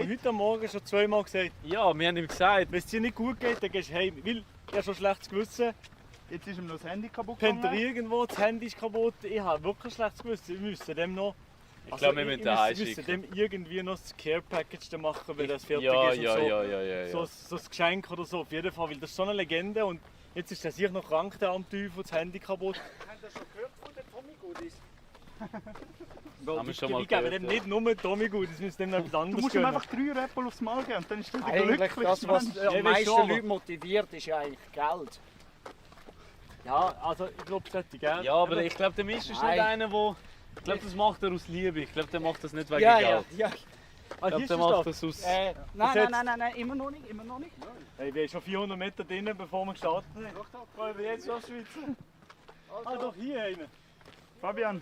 L: heute Morgen schon zweimal gesagt.
G: Ja, wir haben ihm gesagt.
L: Wenn es dir nicht gut geht, dann gehst du heim. Weil ich habe schon schlechtes Gewissen.
R: Jetzt ist ihm noch das Handy kaputt
L: Pennt er
R: gegangen.
L: irgendwo, das Handy ist kaputt. Ich habe wirklich schlechtes Gewissen. Wir müssen dem noch...
G: Ich glaube, wir müssen den
L: müssen dem irgendwie noch das Care-Package machen, wenn das fertig
G: Ja,
L: ist.
G: ja,
L: und so.
G: ja.
L: So ein Geschenk oder so, auf jeden Fall. Weil das ist so eine Legende. Und jetzt ist er sicher noch krank, der am Teufel, das Handy kaputt.
J: Habt ihr schon gehört von den Tommy Goodies?
G: Haben wir schon mal
L: Ich gebe
G: gehört,
L: dem nicht nur Tommy Goodies, es müssen dem noch etwas anderes
R: Du musst ihm
L: gönnen.
R: einfach 3 Red Bull aufs Mal geben und dann ist er der
J: Eigentlich
R: glücklichste
J: das, was
R: Mensch.
J: am meisten Leute motiviert, ist ja eigentlich Geld.
L: Ja, also ich glaube, das hätte ich gerne.
G: Ja, aber ich glaube, der Misch ist nicht
J: Nein.
G: einer, der... Ich glaube, das macht er aus Liebe. Ich glaube, der macht das nicht wegen
J: Ja,
G: Geld.
J: ja.
G: Ich glaube, der macht das aus...
J: Nein, immer noch nicht.
L: Hey, wir sind schon 400 Meter drin, bevor wir gestartet haben. Wollen wir jetzt schon schwitzen? Ah, doch hier einer.
R: Fabian.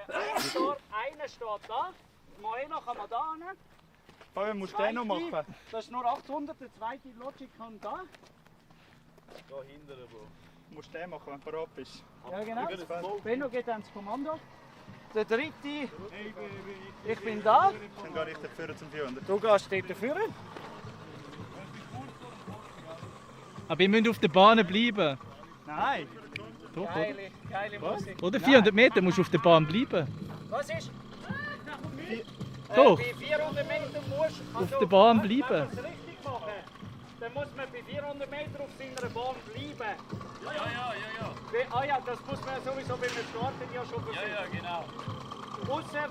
J: Einer steht da, Moena kann man da hin.
R: Fabian, musst du den noch machen?
J: Das ist nur 800, der zweite Logic kann da.
G: Da hinten, Bro.
R: Du musst den machen, wenn du bereit bist.
J: Ja, genau. Benno geht dann ins Kommando. Der dritte, ich bin da.
R: Dann gehe ich dafür zum 400.
J: Du gehst dort dafür.
A: Aber ihr müsst auf der Bahn bleiben.
R: Nein.
A: Doch,
J: Geile Musik.
A: oder 400 Meter musst du auf der Bahn bleiben.
J: Was ist?
A: Doch.
J: Bei 400 Meter musst du...
A: Auf der Bahn bleiben.
J: Wenn man es richtig machen, dann muss man bei 400 Meter auf seiner Bahn bleiben. Ja. Ah ja, das muss man sowieso beim Starten ja schon versuchen.
G: Ja, genau.
J: Ausser...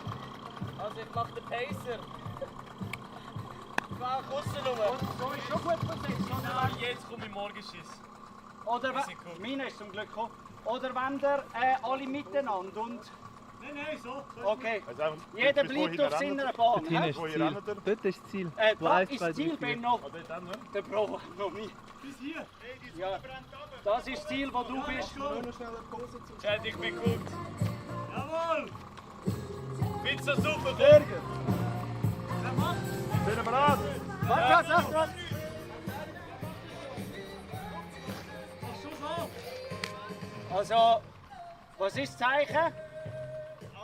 K: Also ich mache den Pacer.
J: Ich war auch aussen rum. So ist schon gut versetzt.
G: Nein, jetzt komme ich Morgenschiss.
J: Oder wenn... Meine ist zum Glück gekommen. Oder wenn der alle miteinander und...
L: Nein, so.
J: Okay.
H: Also einfach,
J: Jeder
H: bis
J: bleibt
H: wohin
J: auf
H: rennt
J: seiner
H: ihr?
J: Bahn.
A: Hier
J: hä?
A: ist das
H: Wohin
A: Ziel.
H: rennt ihr?
A: Dort ist das Ziel.
J: Da
A: Eins,
J: ist
A: zwei,
J: das Ziel,
A: drei, vier.
J: Benno.
H: Ah, dort dann, ne?
J: Der braucht noch nicht.
L: Bis hier.
J: Ja. Das ist das Ziel, wo du bist.
G: Chat, ich bin gut.
L: Jawohl.
G: Pizza super,
L: Berger.
H: Sind wir bereit?
J: Was? Also, was ist das Zeichen?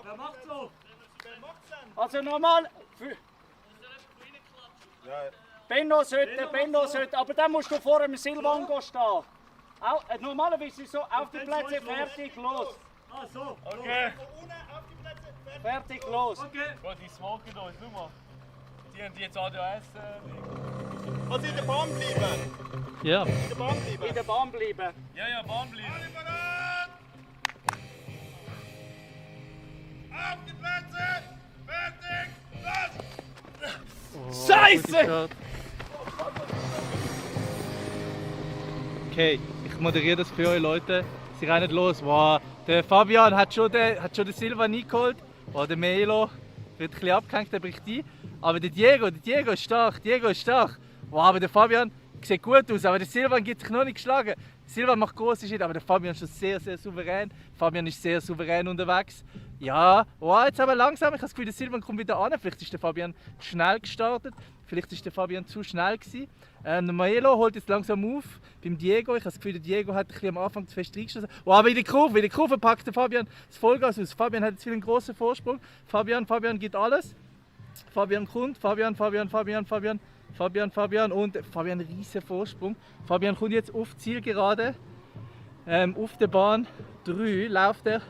L: Wer macht so?
J: Also nochmal.
H: Ja,
J: Benno sollte, aber dann musst du vor dem Silvan stehen. Auch, normalerweise ist es so, auf die Plätze, fertig, los.
L: Ah, so.
G: Okay.
J: Fertig, los.
L: Okay.
G: Gott, die smoken uns, schau mal. Die haben jetzt ADHS.
R: Also in der Bahn bleiben.
A: Ja.
R: In der Bahn bleiben.
J: In der Bahn bleiben.
G: Ja, Bahn bleiben.
H: Auf die Plätze! Fertig! Los!
A: Scheiße! Okay, ich moderiere das für euch, Leute. Sie rennen los. Wow, der Fabian hat schon den Silva eingeholt. Wow, der Melo wird ein bisschen abgehängt, der bricht ein. Aber der Diego ist stark. Wow, aber der Fabian sieht gut aus, aber der Silvan gibt sich noch nicht geschlagen. Silvan macht große Schritte, aber der Fabian ist schon sehr, sehr souverän. Fabian ist sehr souverän unterwegs. Ja, wow, jetzt aber langsam. Ich habe das Gefühl, der Silvan kommt wieder an. Vielleicht ist der Fabian schnell gestartet. Vielleicht ist der Fabian zu schnell gewesen. Der Maelo holt jetzt langsam auf beim Diego. Ich habe das Gefühl, der Diego hat ein bisschen am Anfang zu fest reingeschossen. Wow, aber in die Kurve packt der Fabian das Vollgas aus. Fabian hat jetzt wieder einen grossen Vorsprung. Fabian gibt alles. Fabian kommt. Fabian und Fabian riesen Vorsprung. Fabian kommt jetzt auf die Zielgerade. Auf der Bahn 3 läuft er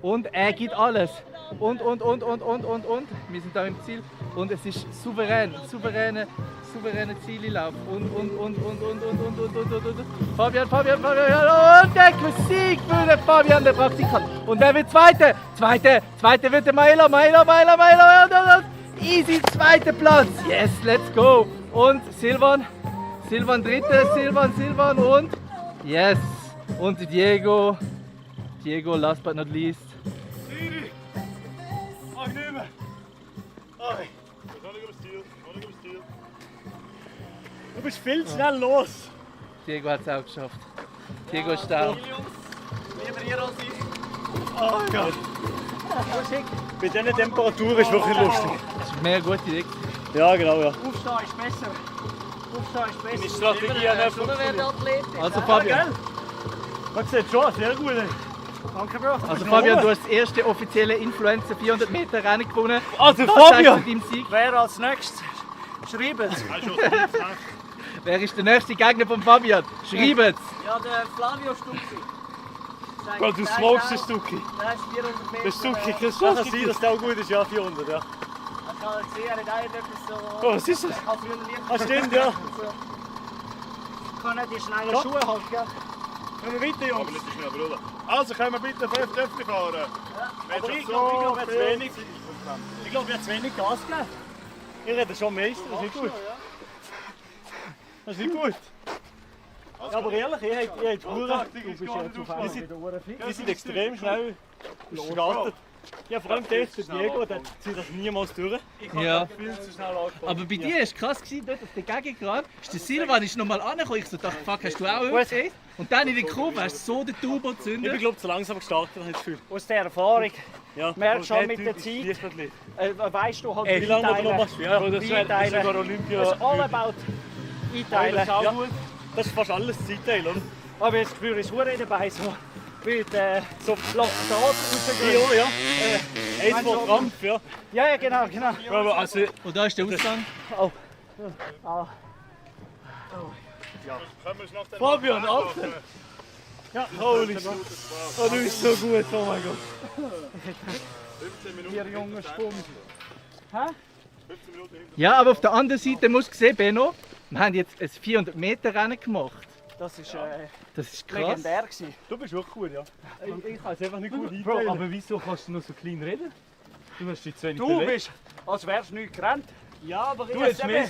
A: und er gibt alles. Und. Wir sind da im Ziel und es ist souveräner Ziellauf. Und. Fabian und der Sieg für den Fabian, der Praktikant. Und wer wird Zweiter? Zweiter wird der Maelo. Easy, zweiter Platz. Yes, let's go. Und Silvan dritter, Silvan und yes. Und Diego, last but not least.
L: Siri! Mach nicht mehr. Okay. Du bist viel zu schnell los.
A: Diego hat es auch geschafft. Diego ist da.
L: Lieber ihr als ich. Oh Gott. Bei diesen Temperaturen ist es wirklich lustig.
A: Das ist mehr gute Idee.
L: Ja, genau, ja.
J: Aufstehen ist besser.
L: Meine Strategie hat nicht funktioniert.
A: Also Fabian.
L: Das sieht schon sehr gut aus.
J: Danke, Bro.
A: Also Fabian, du hast das erste offizielle Influencer 400 Meter Rennen gewonnen.
L: Also
A: Das
L: Fabian!
A: zeigt zu deinem Sieg.
J: Wer als nächstes? Schreibt.
A: Wer ist der nächste Gegner von Fabian? Schreibt's!
J: Ja, der Flavio Stucki.
L: Bro, du smokest den Stucki.
J: Der ist 400 Meter.
L: Der Stucki, das kann sein, dass der auch gut ist, ja, 400, ja.
J: Ich habe gesehen, er hat irgendetwas so...
L: Oh, was ist das?
J: Ich habe früher Licht.
L: Ah, stimmt, ja.
J: Können die schnellen
L: Ja.
J: Schuhe halt, gell?
L: Können wir weiter, Jungs?
H: Also können wir bitte 5 Töpfe fahren?
L: Aber ich glaube, jetzt wenig. Ich glaube, wir haben zu wenig Gas gegeben. Ich rede schon Meister, das ist nicht gut. Das ist nicht gut. Ja, aber ehrlich, ihr habt Uhren. Die sind extrem schnell gestartet. Ja, vor allem der Diego, der zieht das niemals durch.
A: Ja.
L: Viel zu schnell angefangen.
A: Aber bei dir war es krass, dort auf der Gegengrad ist der Silvan nochmal angekommen. Ich so dachte, fuck, hast du auch gesehen? Und dann in der Kurve hast du so den Turbo
L: Ich
A: gezündet.
L: bin glaube zu langsam gestartet, habe ich das Gefühl.
J: Aus der Erfahrung.
L: Ja,
J: Merkst schon
L: aber
J: mit der
L: typisch
J: Zeit.
L: Leichtathlet.
J: Weißt du halt,
L: Wie lange du noch machst? Ja, das ist sogar Olympia.
J: Das ist all about einteilen.
L: Das ist auch gut. Das ist fast alles Zeitteil, oder?
J: Aber ich spüre es verdammt dabei, so wie so Laktat rausgehen.
L: Ja, ja. Eins vor Krampf, ja.
J: Ja, genau, genau.
L: Aber also,
A: und da ist der Ausgang.
J: Oh. Ah.
H: Ja. Können wir es nach dem
L: Fabian, Alter! Ja, holy shit. Oh, du bist so gut, oh mein Gott.
H: 15 Minuten.
J: Vier junge Stunden. Hä?
H: 15 Minuten hinten.
A: Ja, aber auf der anderen Seite musst du sehen, Benno, wir haben jetzt ein 400 Meter Rennen gemacht.
J: Das ist,
A: das ist krass.
J: legendär gewesen.
L: Du bist wirklich gut, ja. Ich kann es einfach nicht gut
C: Bro,
L: einteilen.
C: aber wieso kannst du noch so klein reden? Du hast dich zu wenig
J: Du
C: bewegt.
J: bist, als wärst du nicht gerannt.
L: Ja, aber
C: Du hättest mehr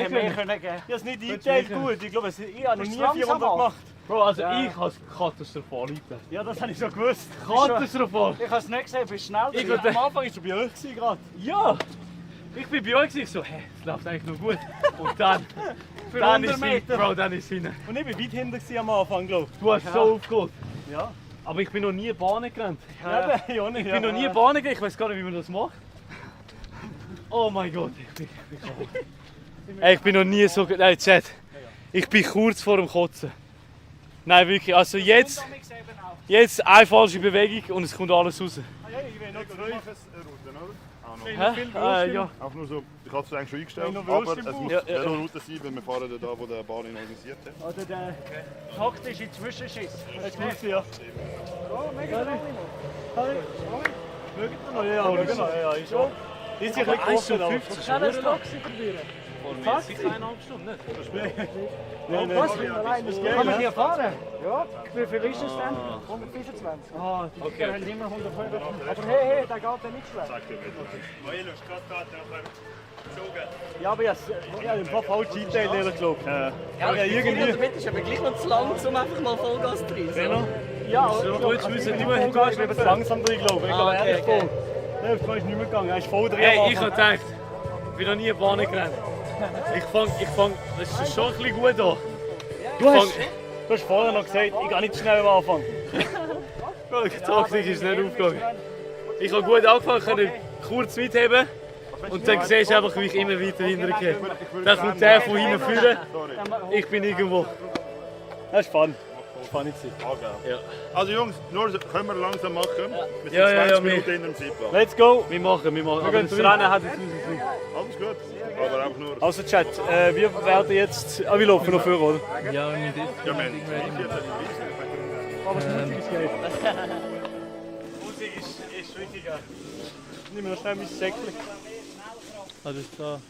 J: mehr können geben.
L: Ich habe es nicht
C: Du hättest
L: eingeteilt
C: mehr
L: gut. Ich glaube, ich habe noch
J: Bist
L: nie
J: du langsam
L: 400
J: auch?
L: gemacht.
C: Bro, also
J: Ja.
C: ich habe es katastrophal eingeteilt.
L: Ja, das habe ich schon gewusst.
C: Katastrophal!
J: Ich habe es nicht gesehen, bist schnell.
L: Ich am Anfang war schon bei euch gerade.
C: Ja! Ich bin bei euch so, hä, es läuft eigentlich noch gut. Und dann,
J: Für
C: dann
J: 100
C: ist
J: Meter.
C: Bro, dann ist es rein.
L: Und ich war weit hinten am Anfang, glaube ich.
C: Du hast
J: Ja.
C: so aufgeholt.
L: Ja.
C: Aber ich bin noch nie Bahnen gerannt.
L: Ja, ja nicht.
C: Ich bin noch nie Bahnen gerannt, ich weiß gar nicht, wie man das macht. Oh mein Gott, ich bin noch nie so... Nein, Chat. Ich bin kurz vor dem Kotzen. Nein, wirklich. Also jetzt eine falsche Bewegung und es kommt alles raus.
H: Ich will noch 2 Routen, oder?
L: Hä? Ja.
H: Auch nur so, ich habe es eigentlich schon eingestellt,
L: Noch
H: aber
L: Würstchen
H: es
L: drauf?
H: muss
L: Ja,
H: ja, Route sein, weil wir fahren da, wo der Bahn organisiert hat.
J: Oder der taktische Zwischenschiss.
L: Das muss ja.
J: Oh, mega geil.
L: Mögt ihr noch? Ja, genau. Ja, ist schon. Die sind ein bisschen offen, aber...
J: Kann das Taxi probieren?
C: Vor sicher 1,5 Stunden, nicht?
L: Das ist mehr.
J: Und was? Kann man hier fahren? Ja. Wie viel ist es denn? 125. Ah, die
L: Okay.
J: haben immer 105. Aber hey, der geht ja nicht schlecht.
H: Sag dir nicht.
L: Ja, aber ich habe im Fall falsch eingeteilt, ehrlich gesagt.
K: Ja,
L: irgendwie...
K: 100 Meter ist aber gleich noch zu lang, um einfach mal Vollgas zu reissen.
L: Benno?
J: Ja,
L: Du jetzt müssen nicht mehr Vollgas, ich bin jetzt langsam drin, glaube ich. Ich glaube, er ist voll. Nein, auf ist nicht mehr gegangen, er ist voll drin.
C: Hey, ich habe gedacht, ich bin noch nie Bahnen gerannt. Ich fang, das ist schon ein bisschen gut an.
L: Du hast vorher noch gesagt, ich gehe nicht schnell am Anfang.
C: Die Taktik ist nicht aufgegangen. Ich habe gut angefangen, konnte kurz mitheben und dann siehst du einfach, wie ich immer weiter hintergehe. Dann kommt der von hinten führen, ich bin irgendwo.
L: Das ist fun. Das ist funny gewesen.
H: Okay.
C: Ja.
H: Also Jungs, nur können wir langsam machen. Wir sind
C: Ja, ja,
H: 20
C: ja,
H: Minuten in dem Zeitplan.
L: Let's go!
C: Wir machen. Aber
L: gehen
C: das
L: rein.
C: Rennen hat jetzt müssen.
H: Alles gut, aber auch nur...
L: Also Chat, wir werden jetzt... wir laufen noch vor, oder?
A: Ja, wir sind
H: Ja, man,
L: Aber das Musik ist geil. Musik ist wirklich geil. Nimm mir noch schnell mein Säckchen.
A: Alles klar.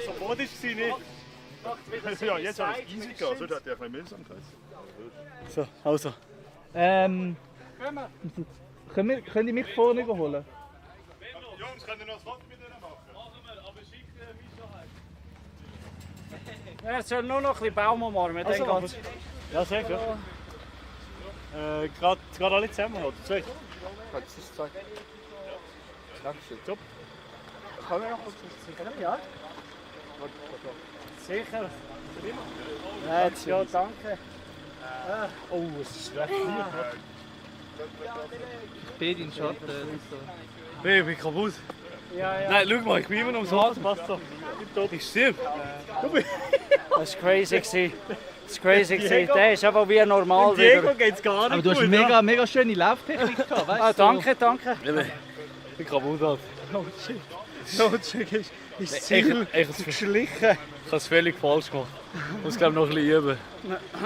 L: So modisch war nicht.
H: Ja, jetzt hat es easy gehabt, sonst hat er ein bisschen Mühsamkeit.
L: So, also.
A: Könnt ihr mich vorne holen?
H: Jungs, könnt ihr noch ein Foto mit denen machen?
J: Ja, es soll nur noch ein bisschen Baum umarmen.
L: Also,
J: Dann geht's.
L: ja, sehr gut. Gerade alle zusammen, oder? Zwei?
J: Das ist zwei.
L: Dankeschön. Top.
J: Kann man noch kurz was Ja. Sicher. Ja, danke.
C: Oh, es ist schlecht.
A: Ich bin in Schatten.
C: Ich bin kaputt.
J: Ja, ja.
C: Nein, schau mal, ich bin immer noch am Rad. Passt so. Ich stirb.
J: Das war crazy. Das war crazy.
C: Diego.
J: Der ist einfach wie normal
C: Diego
J: wieder.
C: geht's gar nicht
A: Aber du hast
C: gut,
A: eine mega schöne Lauftechnik gehabt, weißt du?
J: Ah, danke, danke.
C: Ich bin kaputt.
J: No Chick ist
C: Ich
J: Ziel geschlichen.
C: habe es völlig falsch gemacht. Ich muss glaube noch ein bisschen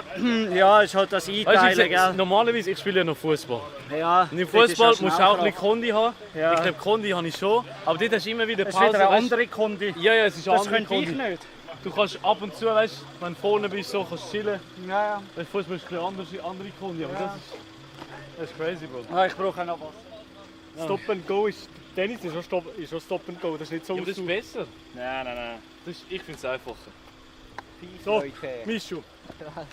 C: üben.
J: Ja, ist halt das Einteilen, gell?
C: Normalerweise ich spiele ja noch Fußball.
J: Ja,
C: Und im
J: dort ist
C: Fußball
J: ja
C: musst du auch ein bisschen
J: Schnellkraft.
C: Kondi haben.
J: Ja.
C: Ich glaube, Kondi habe ich schon. Aber dort hast du immer wieder
J: Es
C: Pause.
J: ist wieder eine
C: weißt du?
J: andere Kondi.
C: Ja, es ist eine
J: Das
C: andere
J: könnte ich
C: Kondi.
J: nicht.
C: Du kannst ab und zu, weißt du, wenn du vorne bist, so kannst du chillen.
J: Ja, ja.
C: Beim Fußball ist ein bisschen andere Kondi. Aber
J: Ja.
C: das ist crazy, Bro.
J: Ah, ich brauche noch was.
C: Ja.
L: Stop and Go ist. Tennis ist schon Stop and Go. Das ist nicht so.
C: Ja, aber das ist besser.
L: Nein.
C: Ich finde es einfacher.
L: So, Mischu.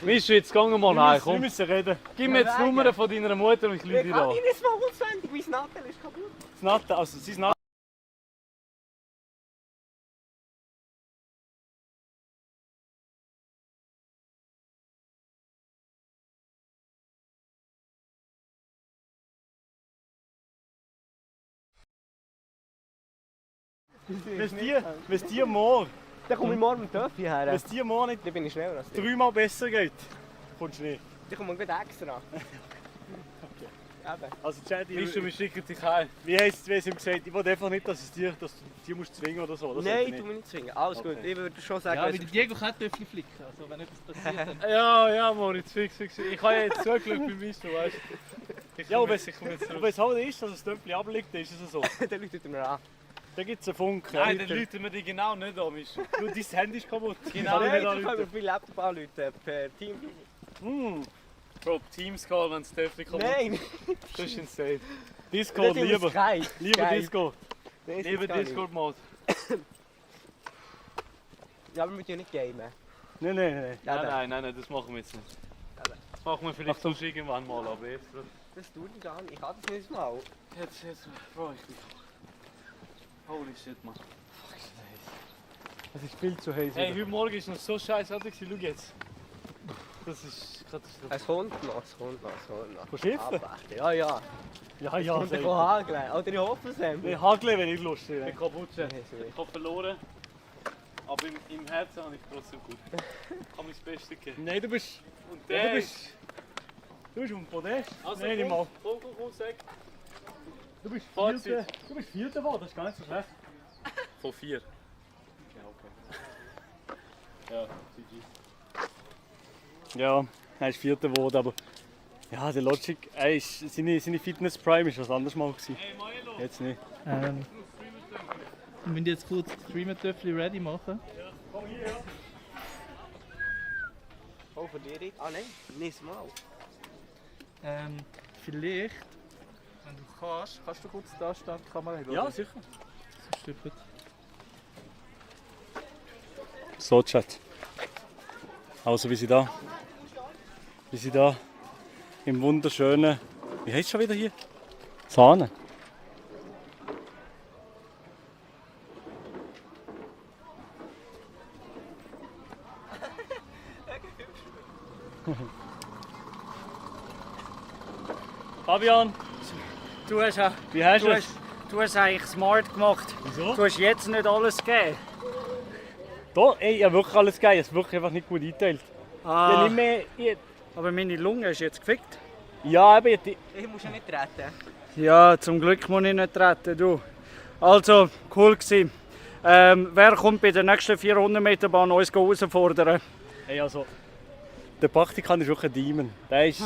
C: Mischu, jetzt gehen wir mal rein,
L: Wir
C: komm.
L: müssen reden.
C: Gib mir jetzt die Nummer von deiner Mutter und ich lüge dir an.
Q: das mal auswendig, mein Nattel ist kaputt.
L: Das Natte, also sein Natte. Wenn es dir morgen.
Q: Dann komme ich morgen mit dem Töffi her.
L: Wenn es dir morgen nicht
Q: Dann bin ich schneller als du.
L: 3-mal besser geht, kommst du nicht.
Q: Dann kommen wir gleich extra. Eben.
L: Also Chad,
C: Mischu, wir schicken dich heim.
L: wie heisst es ihm gesagt? Ich will einfach nicht, dass du dir musst zwingen oder so. Das
Q: Nein,
L: sollte
Q: du musst nicht zwingen. Alles gut. Ich würde schon sagen,
A: Ja,
Q: wenn
A: wie der Diego kann Töffel flicken. Also wenn etwas passiert, dann...
C: Ja, Moritz, fix. Ich habe ja jetzt zugeschaut bei Mischu, weißt du.
L: Ja, aber
C: ich komme jetzt
L: wenn
C: zurück.
L: es halt ist, dass das Töpfchen abliegt, dann ist es so.
Q: dann läutet er mir an.
L: Dann gibt es einen Funken.
C: Nein, dann läuten wir dich genau nicht an, Mischu.
L: Du, dein Handy ist kaputt.
C: Genau,
L: Kann ich
Q: Nein,
L: nicht
Q: dann können wir
L: anrufen.
Q: viel Laptop anrufen per Team.
C: Bro, Teams-Call, wenn es Töffel kommt.
Q: Nein!
C: Das ist insane.
L: Discord, lieber.
Q: Skype.
L: Lieber Discord.
C: Lieber Discord-Mode.
Q: Ja, aber wir müssen ja nicht gamen.
L: Nein.
C: Nein, das machen wir jetzt nicht. Das machen wir vielleicht sonst irgendwann mal, aber jetzt...
Q: Das tut nicht an. Ich kann das nicht mal.
C: Jetzt, Bro, ich bin... Holy shit, man.
L: Es ist viel zu heiß.
C: Hey, heute Morgen ist noch so scheiße, schau jetzt. Das ist...
Q: Es kommt noch.
L: Von Schiffen?
Q: Abwärts. Ja.
L: Ja,
Q: Und dann
L: sehr.
Q: hageln. Oder ich hoffe es eben.
L: Ich hagle, wenn ich Lust
C: Ich
L: habe.
C: bin kaputt, ich habe verloren. Aber im Herzen habe ich trotzdem gut. Ich habe mein Bestes gegeben.
L: Nein, du bist...
C: Und
L: Ja,
C: der
L: du
C: ist...
L: bist... Du bist auf dem Podest.
C: Also,
L: Nein, nicht mal.
C: komm, sag.
L: Du bist
C: Fazit.
L: Vierter. Du bist Vierter geworden, das ist gar nicht so schlecht.
C: Von 4. Ja, okay. Ja, GG.
L: Ja, er ist Vierter geworden, aber... Ja, der Logic... Seine Fitness Prime ist was anderes mal gewesen. Jetzt nicht.
A: Wir müssen jetzt kurz das Streamer-Töffel ready machen.
L: Komm hier, ja.
Q: Oh, für dich? Ah nein, nächstes Mal.
A: Vielleicht, wenn du kannst du kurz da stehen, die Kamera haben?
L: Ja, sicher.
A: Das ist stupid.
L: So, Chat. Also, wie sie da im wunderschönen... Wie heißt es schon wieder hier? Sahne. Fabian,
J: Du hast ja...
L: wie hast du es?
J: Du hast eigentlich smart gemacht.
L: Wieso?
J: Du hast jetzt nicht alles gegeben.
L: Da, ey, ich habe wirklich alles gegeben. Ich habe es wirklich einfach nicht gut eingeteilt.
J: Ah,
L: Ja, nicht mehr...
J: aber meine Lunge ist jetzt gefickt.
L: Ja, aber
Q: Ich muss ja nicht retten.
J: Ja, zum Glück muss ich nicht retten, du. Also, cool gewesen. Wer kommt bei der nächsten 400 Meter Bahn uns herausfordern?
L: Hey, also, der Praktikant ist wirklich ein Demon. Der ist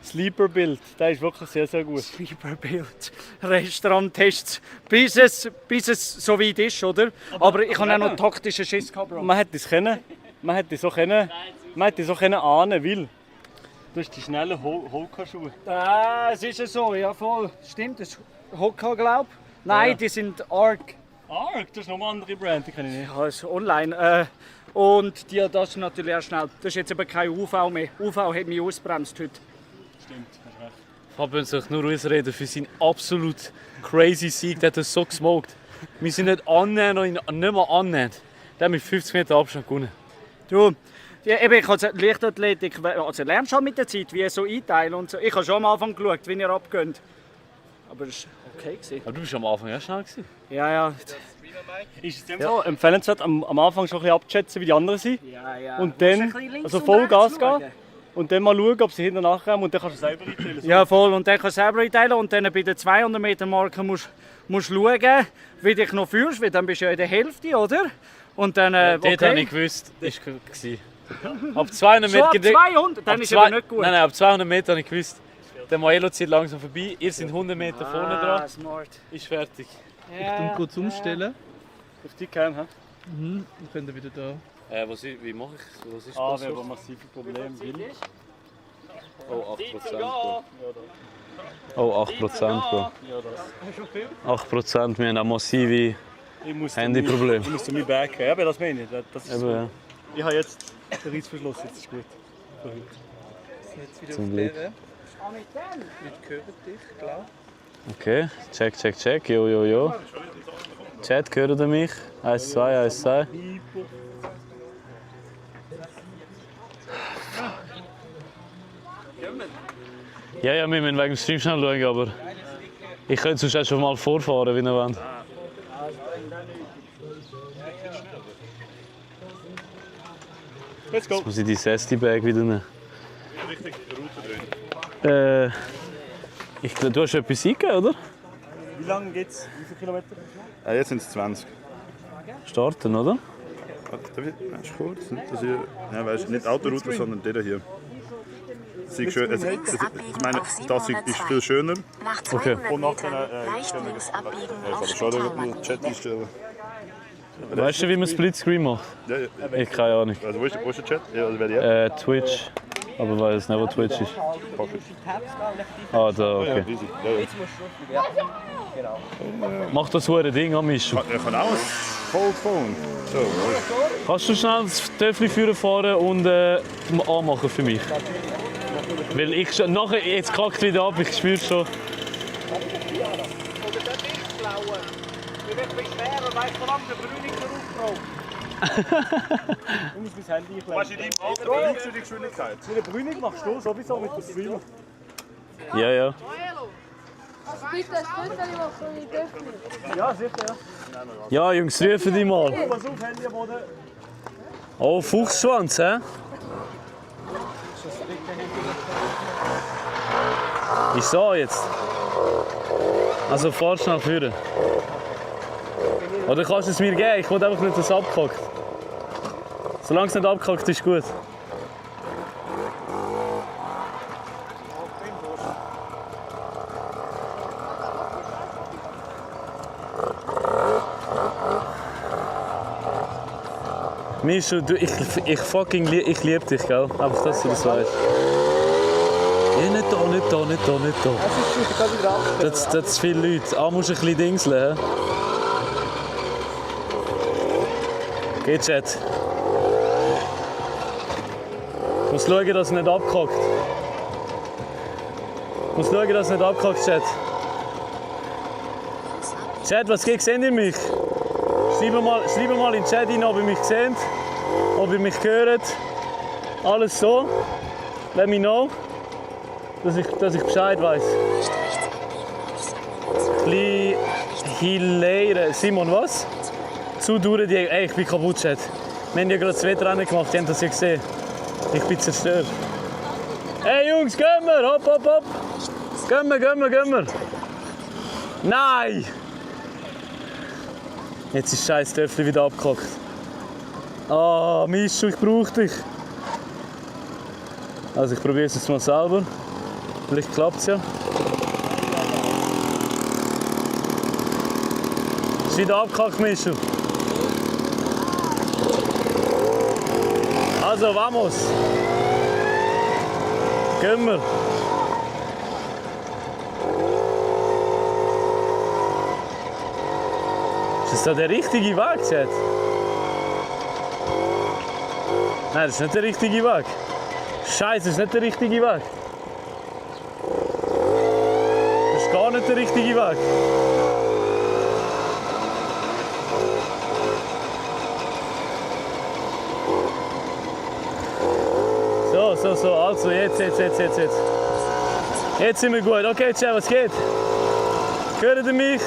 L: Sleeper-Bild, der ist wirklich sehr, sehr gut.
J: Sleeper-Bild, Restaurant-Tests, bis es so weit ist, oder? Aber ich habe auch noch taktischen Schiss gehabt, Bro.
L: Man hätte es können, man hätte so können ahnen, weil du hast die schnellen Hoka-Schuhe.
J: Es ist ja so, ja voll. Stimmt, das ist Hoka, glaube ich. Nein,
L: Ja.
J: die sind Arc.
L: Arc, das ist noch eine andere Brand, die kenne ich nicht.
J: Ja, das ist online. Und das ist natürlich auch schnell. Das ist jetzt eben kein UV mehr. UV hat mich ausgebremst heute.
L: Stimmt, hast recht.
C: Fabian soll sich nur ausreden für seinen absolut crazy Sieg. Der hat uns so gesmoked. Wir sind nicht annähernd, nicht mal annähernd. Der hat mit 50 Meter Abstand gewonnen.
J: Du, Ja, eben, ich habe Leichtathletik, also lernst du halt mit der Zeit, wie so einteilen und so. Ich habe schon am Anfang geschaut, wie ihr abgeht. Aber das war okay.
C: Aber du bist am Anfang ja schnell gewesen.
J: Ja.
L: Ist es dem so empfehlenswert, am Anfang schon ein bisschen abzuschätzen, wie die anderen sind?
J: Ja.
L: Und dann, also voll Gas gehen. Und dann mal schauen, ob sie hinten nachkommen und dann kannst du selber einteilen.
J: Ja, voll. Und dann kannst du selber einteilen und dann bei den 200 Meter Marke musst du schauen, wie du dich noch fühlst, weil dann bist du ja in der Hälfte, oder? Und dann,
C: Dort habe ich gewusst, das war ab 200 Meter...
J: Ab 200? Dann ist es aber nicht gut.
C: Nein, ab 200 Meter habe ich gewusst, der Maelo zieht langsam vorbei, ihr seid 100 Meter vorne dran,
J: smart.
C: ist fertig.
A: Ich tue kurz umstellen.
L: Auf die Cam, hä?
A: Dann könnt ihr wieder da...
C: Wie mache ich es? Was ist
L: wir
C: das?
L: haben massive Probleme.
C: Oh, 8%. Bro. Oh, 8%, Bro. 8%, wir haben auch massive Handyprobleme.
L: Ich muss zu mir backen. Ja, aber das meine ich. Das ist
C: Eben,
L: so.
C: ja.
L: Ich habe jetzt den Reissverschluss, jetzt ist gut.
A: Jetzt wieder
C: Zum
A: auf
C: Glück.
A: Leere. Wir hören dich, klar.
C: Okay, check. Jo. Chat, hört ihr mich? 1, 2. Ja, wir müssen wegen dem Stream schnell schauen, aber ich könnte sonst auch schon mal vorfahren, wenn ihr wollt.
L: Let's go.
C: Jetzt muss ich die Sesti-Bag wieder nehmen.
H: Richtig Route drin.
C: Du hast etwas eingegeben, oder?
L: Wie lange geht's? Wie viele Kilometer?
H: Jetzt sind es 20.
C: Starten, oder?
H: Darf ich kurz? Ja, weißt, nicht Autoroute, sondern der hier. Ich meine, das ist viel schöner.
C: Okay.
H: Und nachher können wir aber schon den Chat einstellen.
C: Weißt du, wie man Splitscreen macht?
H: Ja.
C: Ich keine Ahnung.
H: Also wo ist der Chat? Ja, also wer die App?
C: Twitch. Aber ich weiß nicht, wo Twitch ist. Ah, da, okay. Mach das hure Ding an mich.
H: Ich kann auch ein Foldphone. So,
C: kannst du schnell das Töffel fahren und anmachen für mich? Weil ich schon, nachher, jetzt kackt wieder ab, ich spüre es schon.
L: Ich muss mein Handy einblenden.
H: Was in deinem Auto liegst du die Geschwindigkeit?
L: Mit der Brünig machst du sowieso mit dem Streamer.
C: Ja.
L: Ja, sicher, ja.
C: Ja, Jungs, rufen die mal.
L: Pass auf, Handy am Boden.
C: Oh, Fuchsschwanz, hä? Ich sah jetzt. Also fahr schnell führen. Oder kannst du es mir geben? Ich will einfach nicht, dass es abkackt. Solange es nicht abkackt, ist gut. Mischu, du, ich liebe dich, gell? Einfach, dass du das weißt. Ja, nicht da. Das sind viele Leute. Musst du ein bisschen dingseln. Geht, Chat. Ich muss schauen, dass es nicht abkackt. Chat. Chat, was geht? Seht ihr mich? Schreibt mal in den Chat rein, ob ihr mich seht, ob ihr mich hört. Alles so. Let me know, dass ich Bescheid weiss. Ein bisschen Simon, was? Zu durch die... Ey, ich bin kaputt, Chat. Wir haben ja gerade das Wettrennen gemacht, ihr habt das ja gesehen. Ich bin zerstört. Hey Jungs, gehen wir! Hopp! Gehen wir! Nein! Jetzt ist scheiß Töffel wieder abgehackt. Ah, Mischu, ich brauche dich. Also ich probiere es jetzt mal selber. Vielleicht klappt es ja. Ist wieder abgehackt, Mischu. Also, vamos. Gehen wir. Ist das der richtige Weg, Chat? Nein, das ist nicht der richtige Weg. Scheiße, das ist nicht der richtige Weg. Das ist gar nicht der richtige Weg.
L: Also, jetzt. Jetzt sind wir gut. Okay, Chat, was geht? Hört ihr mich?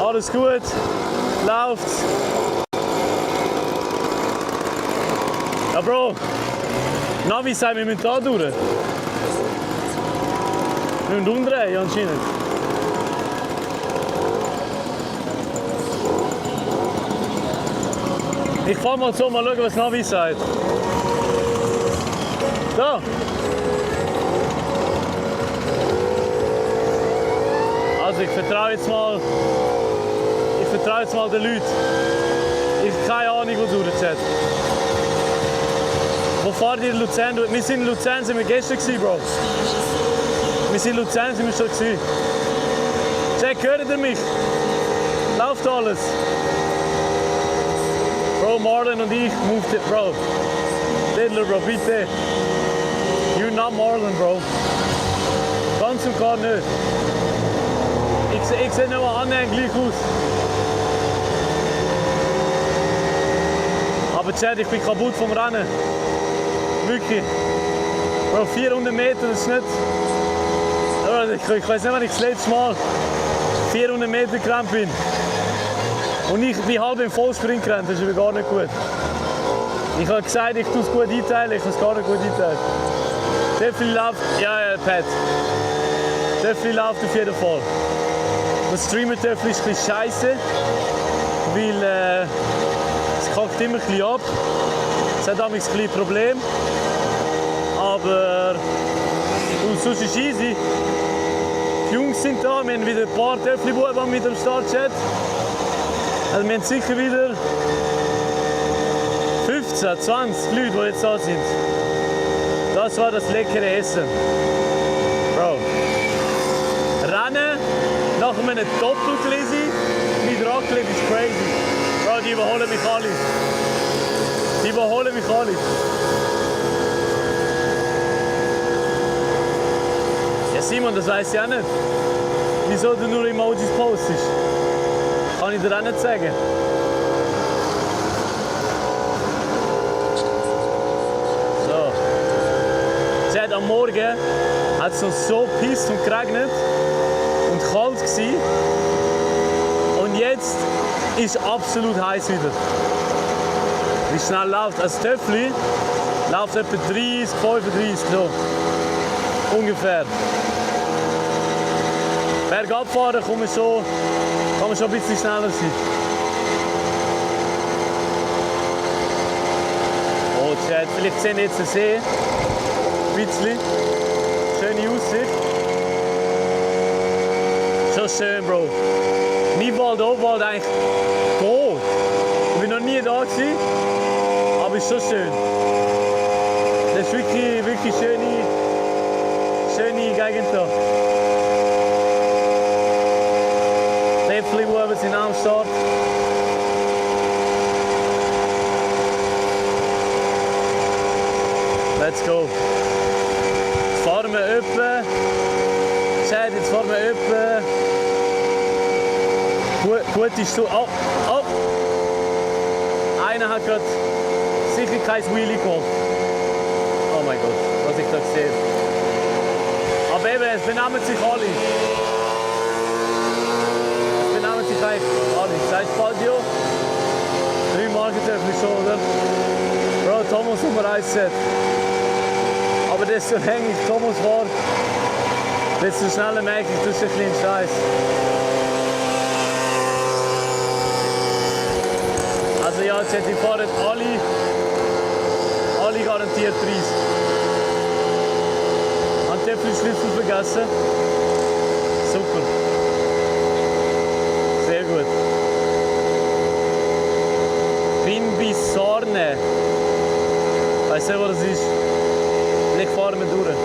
L: Alles gut? Läuft's? Ja, Bro. Navi sagt, wir müssen da durch. Wir müssen umdrehen, anscheinend. Ich fahr mal so, mal schauen, was Navi sagt. Da. Also ich vertraue jetzt mal den Leuten. Ich habe keine Ahnung, wo du Chat. Wo fahrt ihr in Luzern? Wir sind in Luzern, sind wir gestern gewesen, Bro. Wir sind in Luzern, sind wir schon gewesen. Jack, hört ihr mich? Läuft alles? Bro, Marlon und ich, moved it, Bro. Diddler, Bro, bitte. You're not Marlon, Bro. Ganz und gar nicht. Ich sehe nicht mal annähernd gleich aus. Aber Chad, ich bin kaputt vom Rennen. Wirklich. Bro, 400 Meter, das ist nicht... Ich weiß nicht, wann ich das letzte Mal 400 Meter gerannt bin. Und ich bin halb im Vollsprint gerannt, das ist gar nicht gut. Ich habe gesagt, ich tue es gut einteilen, ich habe es gar nicht gut einteilen. Töffli läuft, ja, Pat. Töffli läuft auf jeden Fall. Das Streamer-Töffli ist ein bisschen scheiße, weil es kackt immer ein bisschen ab. Es hat damals ein bisschen Problem. Aber sonst ist es easy. Die Jungs sind da, wir haben wieder ein paar Töffli-Buben mit am Startchat. Also wir haben sicher wieder 15, 20 Leute, die jetzt da sind. Das war das leckere Essen. Bro. Rennen nach einem Doppelglisi mit Raclette ist crazy. Bro, die überholen mich alle. Die überholen mich alle. Ja Simon, das weiss ich auch nicht. Wieso du nur Emojis postest? Kann ich dir auch nicht sagen. Am Morgen hat es noch so gepisst und geregnet und kalt gewesen. Und jetzt ist es absolut heiß wieder. Wie schnell läuft das Töffli? Läuft etwa 30, 35 so. Ungefähr. Bergab fahren kann man schon ein bisschen schneller sein. Oh, Chat, vielleicht sehen wir jetzt den See. Ein bisschen. Schöne Aussicht. Schon schön, Bro. Nidwald, Obwald eigentlich tot. Ich bin noch nie da gewesen, aber es ist schon schön. Das ist wirklich schöne Gegend da. Töffli-Buben sind am Start. Let's go. Jetzt fahren wir etwa. Chat, jetzt fahren wir etwa. Gut ist so. Oh! Einer hat gerade sicher kein Wheelie gemacht. Oh mein Gott, was ich da sehe. Aber eben, es benehmen sich alle. Es benehmen sich eigentlich alle. Sagst du Baldio? 3 Markentöffel schon, oder? Bro, Thomas Nummer 1 Set. Aber desto länger ich Thomas war, desto schneller merke ich, das ist ein kleiner Scheiß. Also ja, die fahren alle garantiert 30. Haben die Töffli-Schlüssel vergessen? Super. Sehr gut. Fimbisarne. Weißt du, wo das ist? Vielleicht fahren wir durch.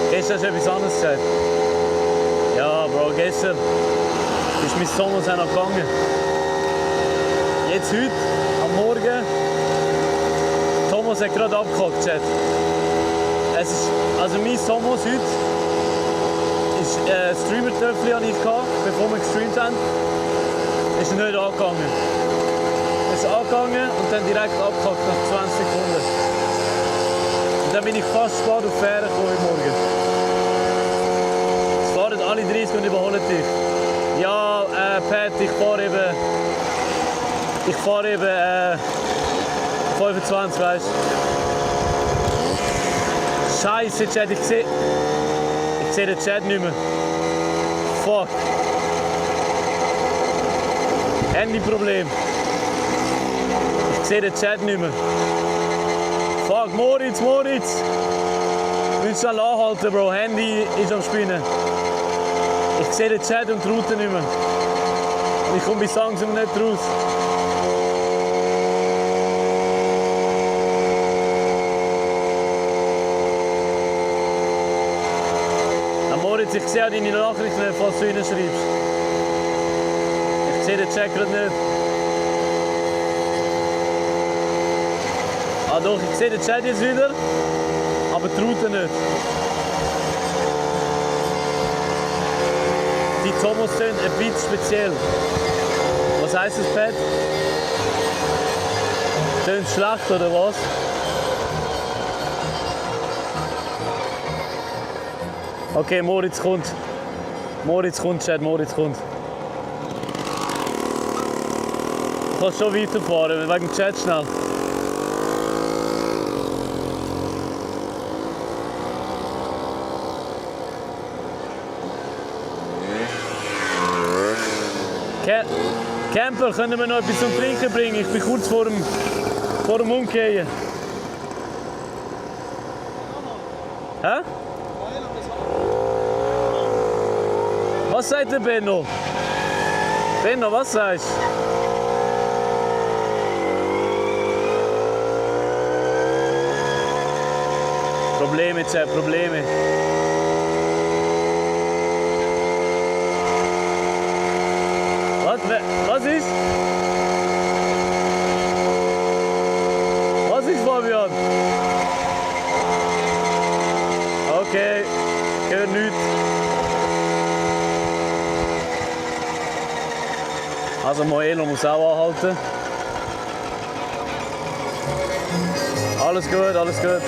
L: Gestern hast du etwas anderes gesagt. Ja, Bro, gestern ist mein Sommer noch gegangen. Jetzt heute, am Morgen, Thomas hat gerade abgehakt, Chat. Also mein Sommer heute ist Streamer-Töffli, bevor wir gestreamt haben, ist nicht angegangen. ist angegangen und dann direkt abgehackt nach 20 Sekunden. Und dann bin ich fast spät auf die Fähre gekommen heute Morgen. Es fahren alle 30 und überholen dich. Ja, Pat, ich fahre eben 25, weißt du. Scheiße, Chat, ich sehe den Chat nicht mehr. Fuck. Handyproblem. Ich sehe den Chat nicht mehr. Fuck, Moritz! Du musst schnell anhalten, Bro. Handy ist am Spinnen. Ich sehe den Chat und die Route nicht mehr. Und ich komme bei Samsung nicht raus. Moritz, ich sehe auch deine Nachrichten nicht, falls du reinschreibst. Ich sehe den Chat gerade nicht. Ah doch, ich sehe den Chat jetzt wieder, aber die Route nicht. Die Thomas tönt ein bisschen speziell. Was heisst das, Pat? Tönt schlecht oder was? Okay, Moritz kommt. Chat, Moritz kommt. Du kannst schon weiterfahren, wegen dem Chat schnell. Camper, können wir noch etwas zum Trinken bringen? Ich bin kurz vor dem Umgehen. Hä? Was sagt der Benno? Benno, was sagst du? Probleme, Chat, Probleme. Was ist? Was ist, Fabian? Okay, gehört nichts. Also Moelo muss auch anhalten. Alles gut, alles gut.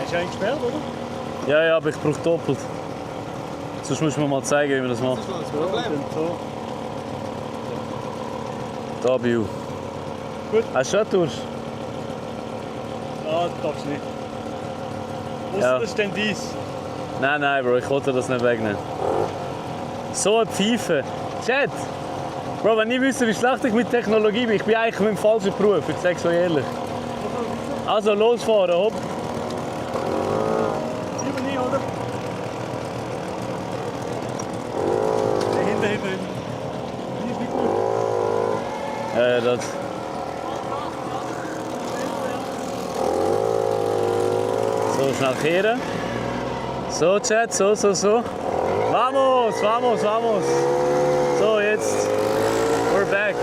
L: Hast du einen gesperrt, oder? Ja, aber ich brauche doppelt. Sonst musst du mir mal zeigen, wie man das macht. Das ist das Problem. W. Gut. Hast du schon durch? Ja, das darfst du nicht.
C: Ausser das ist denn dies.
L: Nein, Bro, ich wollte das nicht wegnehmen. So eine Pfeife. Chat! Bro, wenn ich wüsste, wie schlecht ich mit Technologie bin, ich bin eigentlich mit dem falschen Beruf, ich sag's so ehrlich. Also, losfahren, hopp.
C: Lieber nie, oder? Hinter.
L: Ja, das. So, schnell kehren. So, Chat, so. Vamos! So, jetzt. We're back.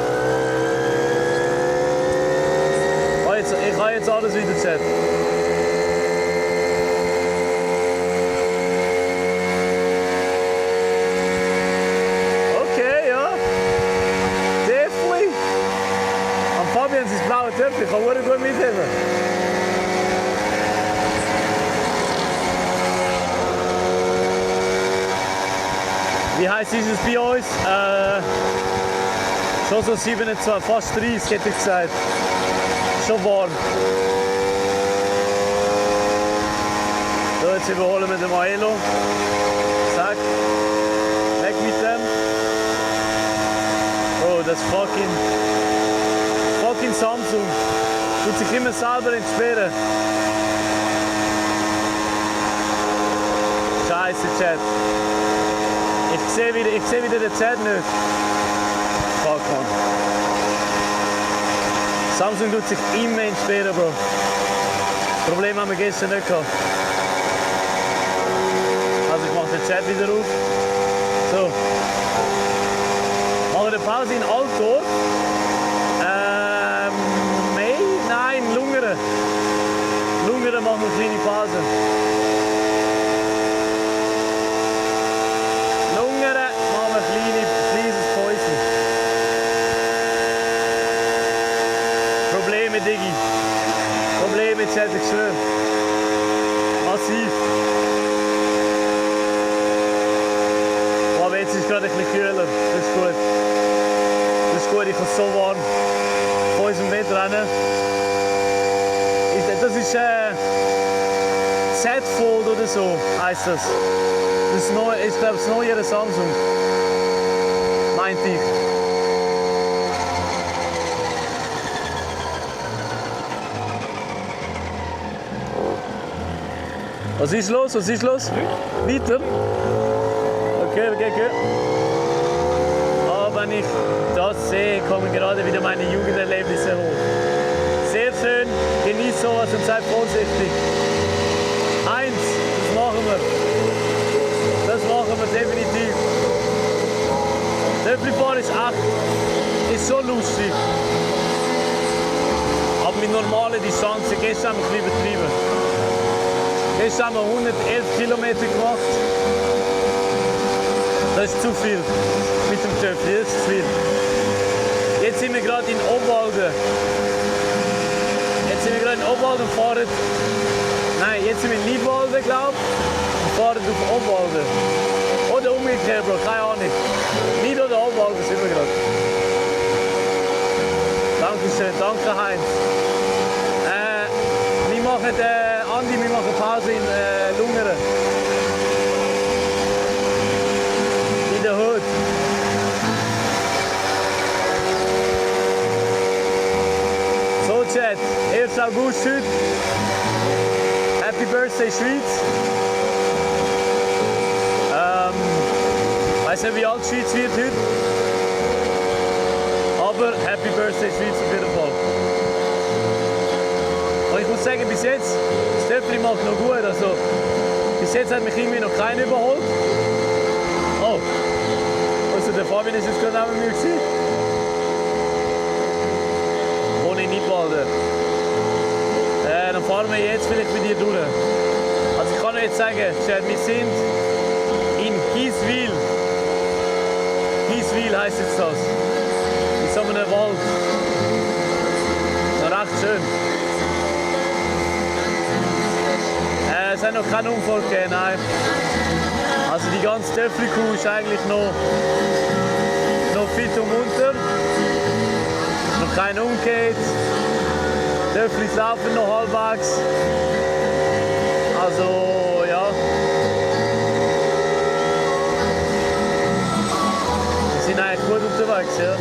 L: Ich habe jetzt alles wieder, Chat. Okay, ja. Definitely. Am Fabian sein blaue Töpfchen, ich kann sehr gut mitheben. Wie heisst es bei uns? Schon so 27, fast 30 hätte ich gesagt. Schon warm. So, jetzt überholen wir den Maelo. Zack. Weg mit dem. Oh, das fucking Samsung. Tut sich immer selber entsperren. Scheiße, Chat. Ich sehe wieder den Chat nicht. Fuck, man. Samsung tut sich immer entsperren, Bro. Das Problem haben wir gestern nicht gehabt. Also ich mache den Chat wieder auf. So. Machen wir eine Pause in Altdorf. Lungeren machen wir eine kleine Pause. Lungeren machen wir ein kleines Päuschen. Probleme, Chat, ich schwöre. Massiv. Aber jetzt ist es gerade ein bisschen kühler. Das ist gut. Das ist gut, ich kann so warm von unserem Wettrennen. Das ist Z-Fold oder so, heisst das. Das ist, neu, ich glaube, das neuere Samsung. Meinte ich. Was ist los? Was ist los? Weiter? Okay, okay. Aber wenn ich das sehe, kommen gerade wieder meine Jugenderlebnisse hoch. Sehr schön, genießt sowas und seid vorsichtig. 1, das machen wir. Das machen wir definitiv. Töpflifahren ist 8. Ist so lustig. Aber mit normalen Distanzen, gestern haben wir ein bisschen übertrieben. Gestern haben wir 111 Kilometer gemacht. Das ist zu viel mit dem Töpfli, das ist zu viel. Jetzt sind wir gerade in Obwalden. Und fahren. Nein, jetzt sind wir in Nidwalden, glaube ich. Und fahren auf Obwalden. Oder umgekehrt, Bro, keine Ahnung. Nid- oder Obwalden sind wir gerade. Dankeschön, danke Heinz. Wir machen, Andi, wir machen Pause in Lungeren. In der Hut. So, Chat, 1. August heute. Happy Birthday Schweiz. Weiß nicht, wie alt die Schweiz wird heute. Aber Happy Birthday Schweiz auf jeden Fall. Und ich muss sagen, bis jetzt, das Töpfli macht noch gut. Also, bis jetzt hat mich irgendwie noch keiner überholt. Oh, also der Fabian ist jetzt gerade neben mir gewesen. Ohne Nidwalden. Dann fahren wir jetzt vielleicht mit dir durch. Also ich kann euch jetzt sagen, wir sind in Giswil. Giswil heisst jetzt das. In so einem Wald. Das ist recht schön. Es hat noch keinen Unfall gegeben, nein. Also die ganze Töpfli-Kuh ist eigentlich noch fit und munter. Noch kein umgeht. Töpflis laufen noch halbwegs. Also, ja. Wir sind eigentlich gut unterwegs, ja.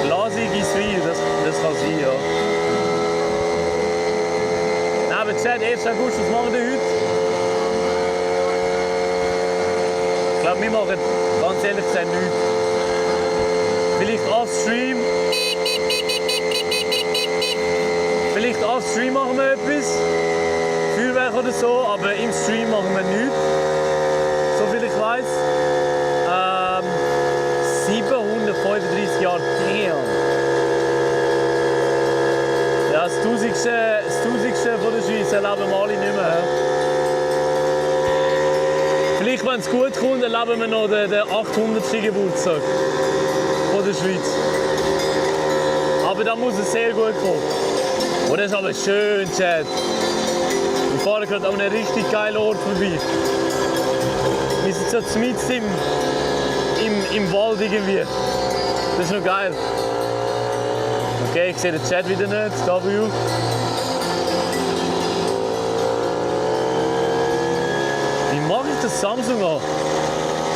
L: Glasig ist wie, das kann sein, ja. Nein, aber gesagt, 1. August, was machen wir heute? Ich glaube, wir machen ganz ehrlich gesagt nichts. Vielleicht off-stream. Vielleicht off-stream machen wir etwas. Feuerwerk oder so, aber im Stream machen wir nichts. So viel ich weiß. 735 Jahre. Damn. Ja, das 1000. Von der Schweiz erleben wir alle nicht mehr. Vielleicht, wenn es gut kommt, erleben wir noch den 800. Geburtstag von der Schweiz. Aber da muss es sehr gut kommen. Und das ist aber schön, Chat. Wir fahren gerade an einem richtig geilen Ort vorbei. Wir sind so mitten im Wald irgendwie. Das ist noch geil. Okay, ich sehe den Chat wieder nicht. W. Wie mache ich das Samsung an?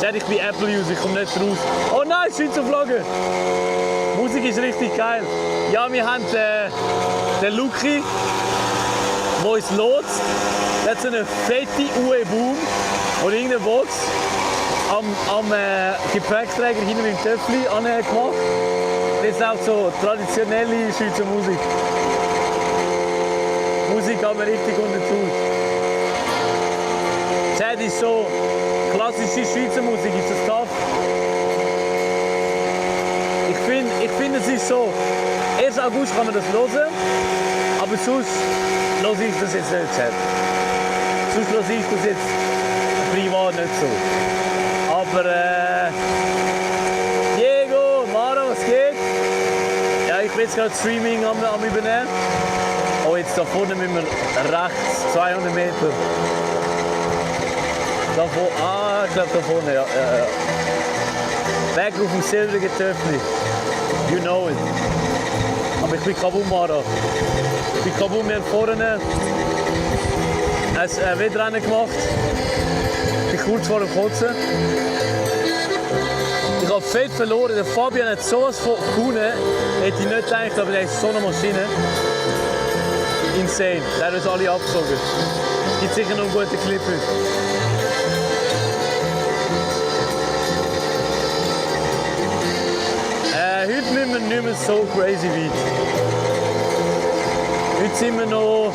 L: Chat, ich bin Apple-User, ich komme nicht raus. Oh nein, Schweizer Flagge! Musik ist richtig geil. Ja, wir haben den Luki, der uns lotst. Der hat so eine fette UE-Boom oder irgendeine Box am Gepäckträger hinten mit dem Töpfli gemacht. Das ist auch so traditionelle Schweizer Musik. Musik haben wir richtig unter die Haut. Chat ist so klassische Schweizer Musik, ist das tough? Ich finde, es ist so, 1. August kann man das hören, aber sonst höre ich das jetzt nicht, Chat. Sonst höre ich das jetzt privat nicht so. Aber jetzt gerade Streaming am übernehmen. Oh, jetzt da vorne müssen wir rechts, 200 Meter. Da vorne, ich glaube da vorne, ja. Weg auf dem silbrigen Töffli. You know it. Aber ich bin kaum Mara. Ich bin kaum, wir haben vorne ein Wettrennen gemacht. Ich bin kurz vor dem Kotzen. Ich habe fett verloren. Der Fabian hat sowas von gewonnen. Hätte ich nicht gedacht, aber er ist so eine Maschine. Insane. Der hat uns alle abgezogen. Gibt sicher noch einen guten Clip heute. Heute müssen wir nicht mehr so crazy weit. Heute sind wir noch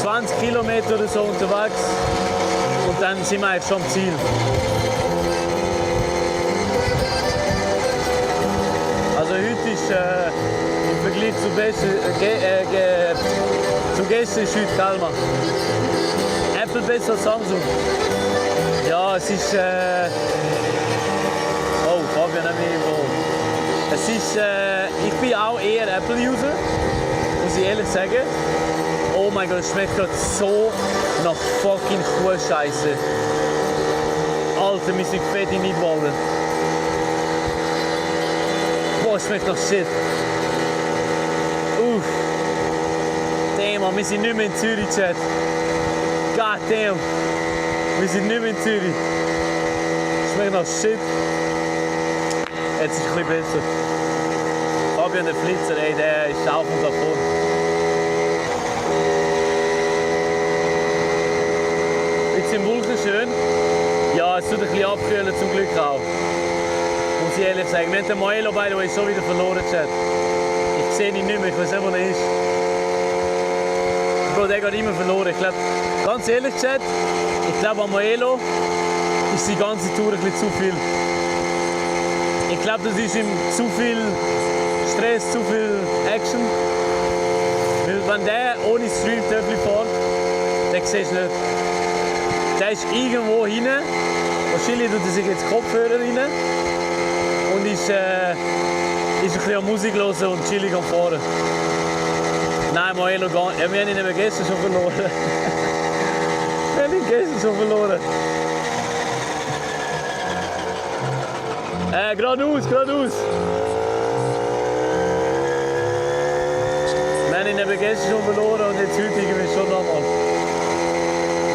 L: 20 Kilometer oder so unterwegs und dann sind wir eigentlich schon am Ziel. Also heute ist im Vergleich zu gestern ist heute calmer. Apple besser als Samsung. Ja, es ist... Oh, Fabian hat mich irgendwo... Es ist, ich bin auch eher Apple-User, muss ich ehrlich sagen. Oh mein Gott, es schmeckt gerade so nach fucking Kuhscheiße. Alter, wir sind fett in Nidwalden. Boah, es schmeckt nach Shit. Uff. Damn, man, wir sind nicht mehr in Zürich, Chat. God damn. Wir sind nicht mehr in Zürich. Es schmeckt nach Shit. Jetzt ist es ein bisschen besser. Fabian der Flitzer, ey, der ist auf und davon. Jetzt sind Wolken schön. Ja, es tut ein bisschen abkühlen, zum Glück auch. Muss ich ehrlich sagen. Wir haben den Moelo, by the way, schon wieder verloren, Chat. Ich sehe ihn nicht mehr, ich weiß nicht, wo er ist. Bro, der geht immer verloren. Ich glaube, ganz ehrlich, Chat, ich glaube, an Moelo ist die ganze Tour ein bisschen zu viel. Ich glaube, das ist ihm zu viel Stress, zu viel Action. Weil wenn der ohne Stream-Töffel fährt, den siehst du nicht. Der ist irgendwo hinten. Wahrscheinlich tut er sich jetzt Kopfhörer rein. Und ist ein bisschen an Musik hören und chillig am Fahren. Nein, Moelo gar nicht. Ja, wir haben ihn eben gestern schon verloren. Wir haben ihn gestern schon verloren. Geradeaus, geradeaus. Wir haben ihn eben gestern schon verloren und jetzt heute irgendwie schon nochmal.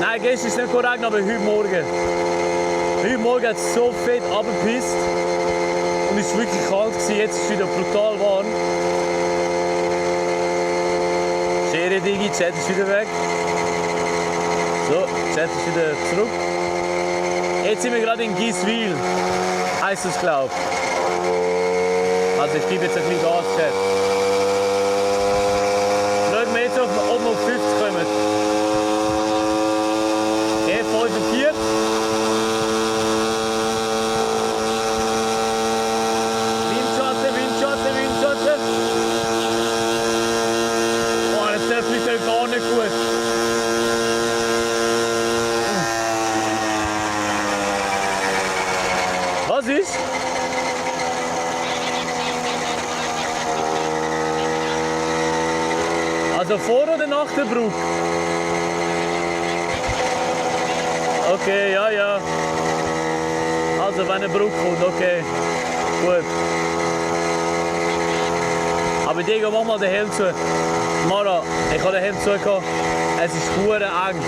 L: Nein, gestern ist nicht korrekt, aber heute Morgen. Heute Morgen hat es so fett abgepisst und es war wirklich kalt gewesen. Jetzt ist es wieder brutal warm. Schere Digi, Chat ist wieder weg. So, Chat ist wieder zurück. Jetzt sind wir gerade in Giswil. Heißt es, glaube ich. Also ich gebe jetzt ein bisschen Gas, Chat. Schauen wir jetzt, ob wir auf 50 kommen. Okay, 45. Windschatten, Windschatten, Windschatten. Boah, das Töffel ist gar nicht gut. Was ist? Also vor oder nach der Brücke? Okay, ja, ja. Also wenn eine Brücke kommt, okay. Gut. Aber Diego, mach mal den Helm zu. Mara, ich habe den Helm zu gehabt. Es ist verdammt eng.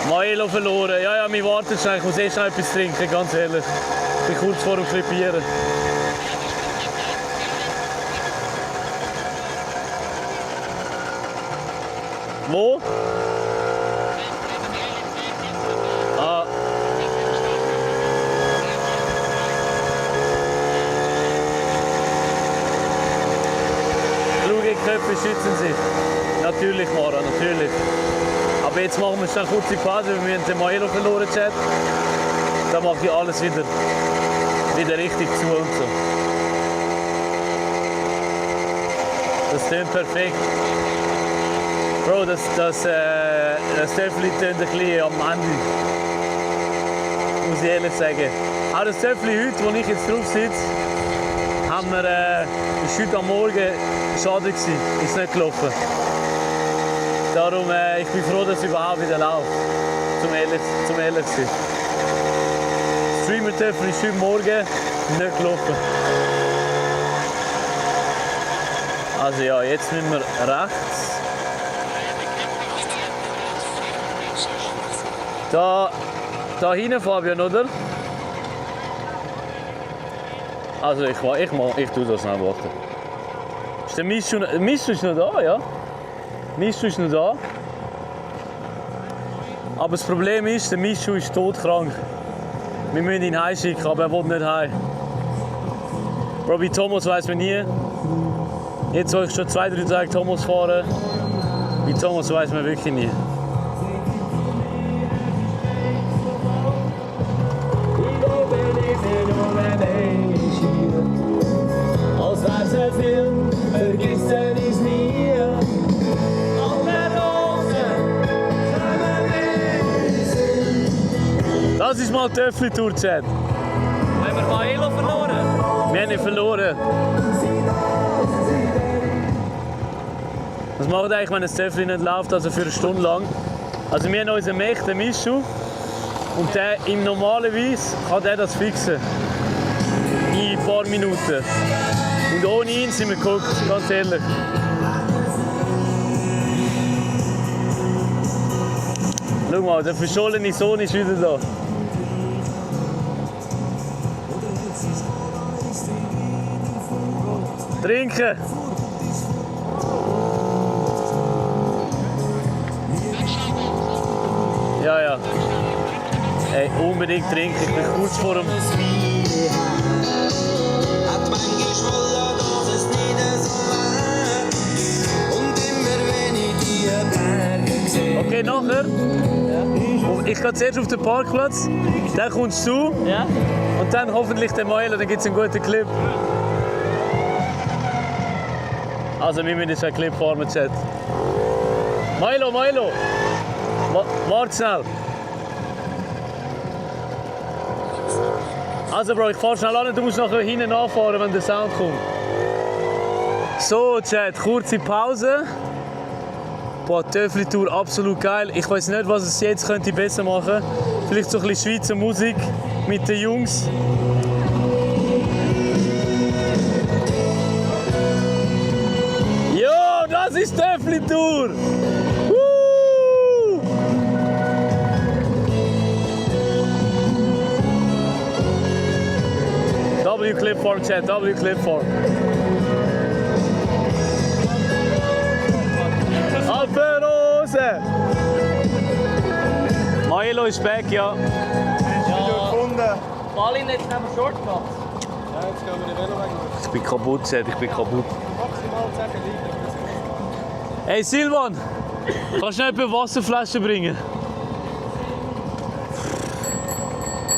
L: Moelo verloren. Ja, ja, wir warten schnell. Ich muss erst noch etwas trinken, ganz ehrlich. Ich bin kurz vor dem Klippieren. Wo? Ah. Kluge Köpfe schützen sich. Natürlich, Mara, natürlich. Aber jetzt machen wir schnell kurze Pause, weil wir haben den Moelo verloren, Chat. Dann mache ich alles wieder richtig zu und so. Das tönt perfekt. Bro, das Töffel tönt ein bisschen am Ende. Muss ich ehrlich sagen. Auch das Töffel heute, wo ich jetzt drauf sitze, haben wir, ist heute am Morgen schade gewesen, ist nicht gelaufen. Darum, ich bin froh, dass es überhaupt wieder läuft, zum ehrlich zu sein. Streamer-Töpfel ist heute Morgen nicht gelaufen. Also ja, jetzt müssen wir rechts. Da hinten, Fabian, oder? Also ich tue das noch warten. Ist der Mischu ist noch da, ja? Mischu ist noch da. Aber das Problem ist, der Mischu ist todkrank. Wir müssen ihn heimschicken, aber er will nicht heim. Bro, bei Thomas weiss man nie. Jetzt soll ich schon 2-3 Tage Thomas fahren. Bei Thomas weiss man wirklich nie.
S: Als wär's ein Film, vergisst er dies nie. Alle Rosen kommen mit.
L: Das ist mal die Töffli-Tour-Chat.
C: Haben wir Maelo verloren?
L: Wir haben ihn verloren. Was macht eigentlich, wenn ein Töffli nicht läuft, also für eine Stunde lang? Also wir haben unseren Mech, den Mischu. Und der, normalerweise kann der das fixen. In ein paar Minuten. Und ohne ihn sind wir geguckt, ganz ehrlich. Schau mal, der verschollene Sohn ist wieder da. Trinken! Ja, ja. Hey, unbedingt trinken, ich bin kurz vor dem... Okay, nachher. Ich gehe zuerst auf den Parkplatz, dann kommst du und dann hoffentlich der Maelo, dann gibt es einen guten Clip. Also wir müssen jetzt einen Clip fahren, Chat. Maelo! Warte schnell. Also Bro, ich fahr schnell an, du musst nachher hinten nachfahren, wenn der Sound kommt. So Chat, kurze Pause. Boah, Töffli-Tour, absolut geil. Ich weiß nicht, was es jetzt könnte besser machen. Vielleicht so ein bisschen Schweizer Musik mit den Jungs. Jo, das ist Töffli-Tour! W-Clipform, Chat, W-Clipform. Alperose! Maelo ist back, ja.
K: Malin, jetzt haben wir Shortcuts.
E: Ja, jetzt gehen wir den Velo weg.
L: Ich bin kaputt, Chat, ich bin kaputt.
E: Maximal 10 Liter.
L: Hey Silvan, kannst du noch eine Wasserflasche bringen?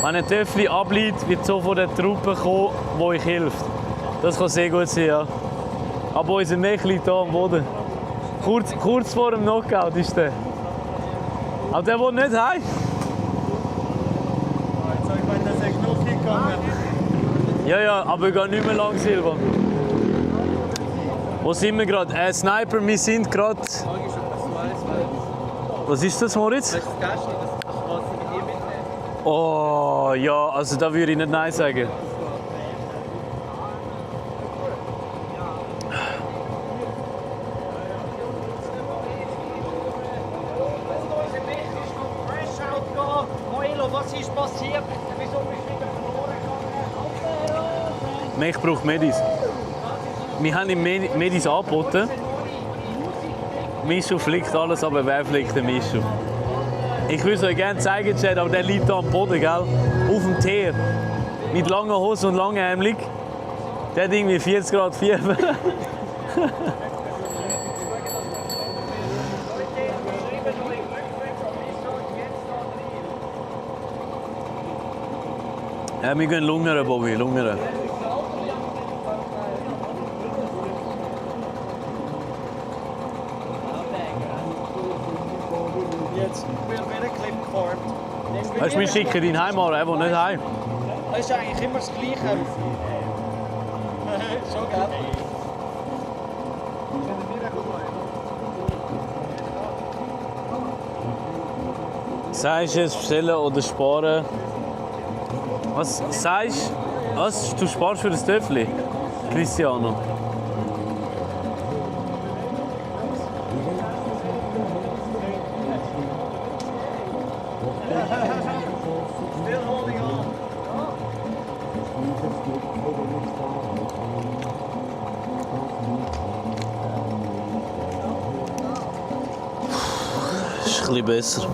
L: Wenn ein Töffli ableitet, wird sofort eine Truppe kommen, die euch hilft. Das kann sehr gut sein, ja. Aber unser Mech liegt hier am Boden. Kurz vor dem Knockout ist der. Aber der will nicht heim.
E: Jetzt habe ich meine, dass er genug hingegangen.
L: Ja, aber wir gehen nicht mehr lang, Silva. Wo sind wir gerade? Sniper, wir sind gerade... Was ist das, Moritz?
A: Das ist das Gästchen, was sie mit dir mitnehmen.
L: Oh, ja, also da würde ich nicht Nein sagen.
J: Maelo, was ist passiert? Wieso bist du wieder verloren gegangen?
L: Ich brauche Medis. Wir haben ihm Medis angeboten. Mischu flickt alles, aber wer flickt den Mischu? Ich würde es euch gerne zeigen, Chat, aber der liegt hier am Boden, gell? Auf dem Teer. Mit langen Hosen und langärmelig. Der hat irgendwie 40 Grad Fieber. Ja, wir gehen lungern, Bobby, lungern.
J: Jetzt wird wieder ein Clip gefahren.
L: Weißt du, wir schicken ihn heim, er will nicht heim.
J: Das ist eigentlich immer das Gleiche. Schon, gell?
G: Sagst du jetzt bestellen oder sparen? Was sagst du? Was? Du sparst für das Töffli? Cristiano. Ist ein bisschen besser.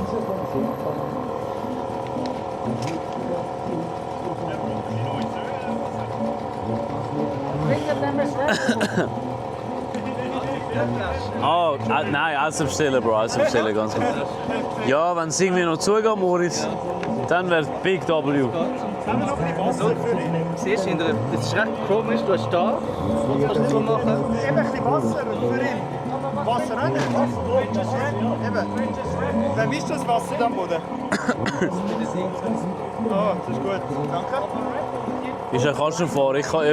G: Oh, nein, also bestellen, Bro, also bestellen, ganz gut. Ja, wenn es irgendwie noch zugeht, Moritz, dann wäre Big W.
A: Siehst du, das ist recht komisch, du hast da, was kannst du so machen?
R: Eben ein bisschen Wasser für ihn. Wasser auch nicht? Eben. Dann mischt das Wasser am Boden. Oh, das ist gut. Danke.
G: Ist ja kannst du fahren. Ich kann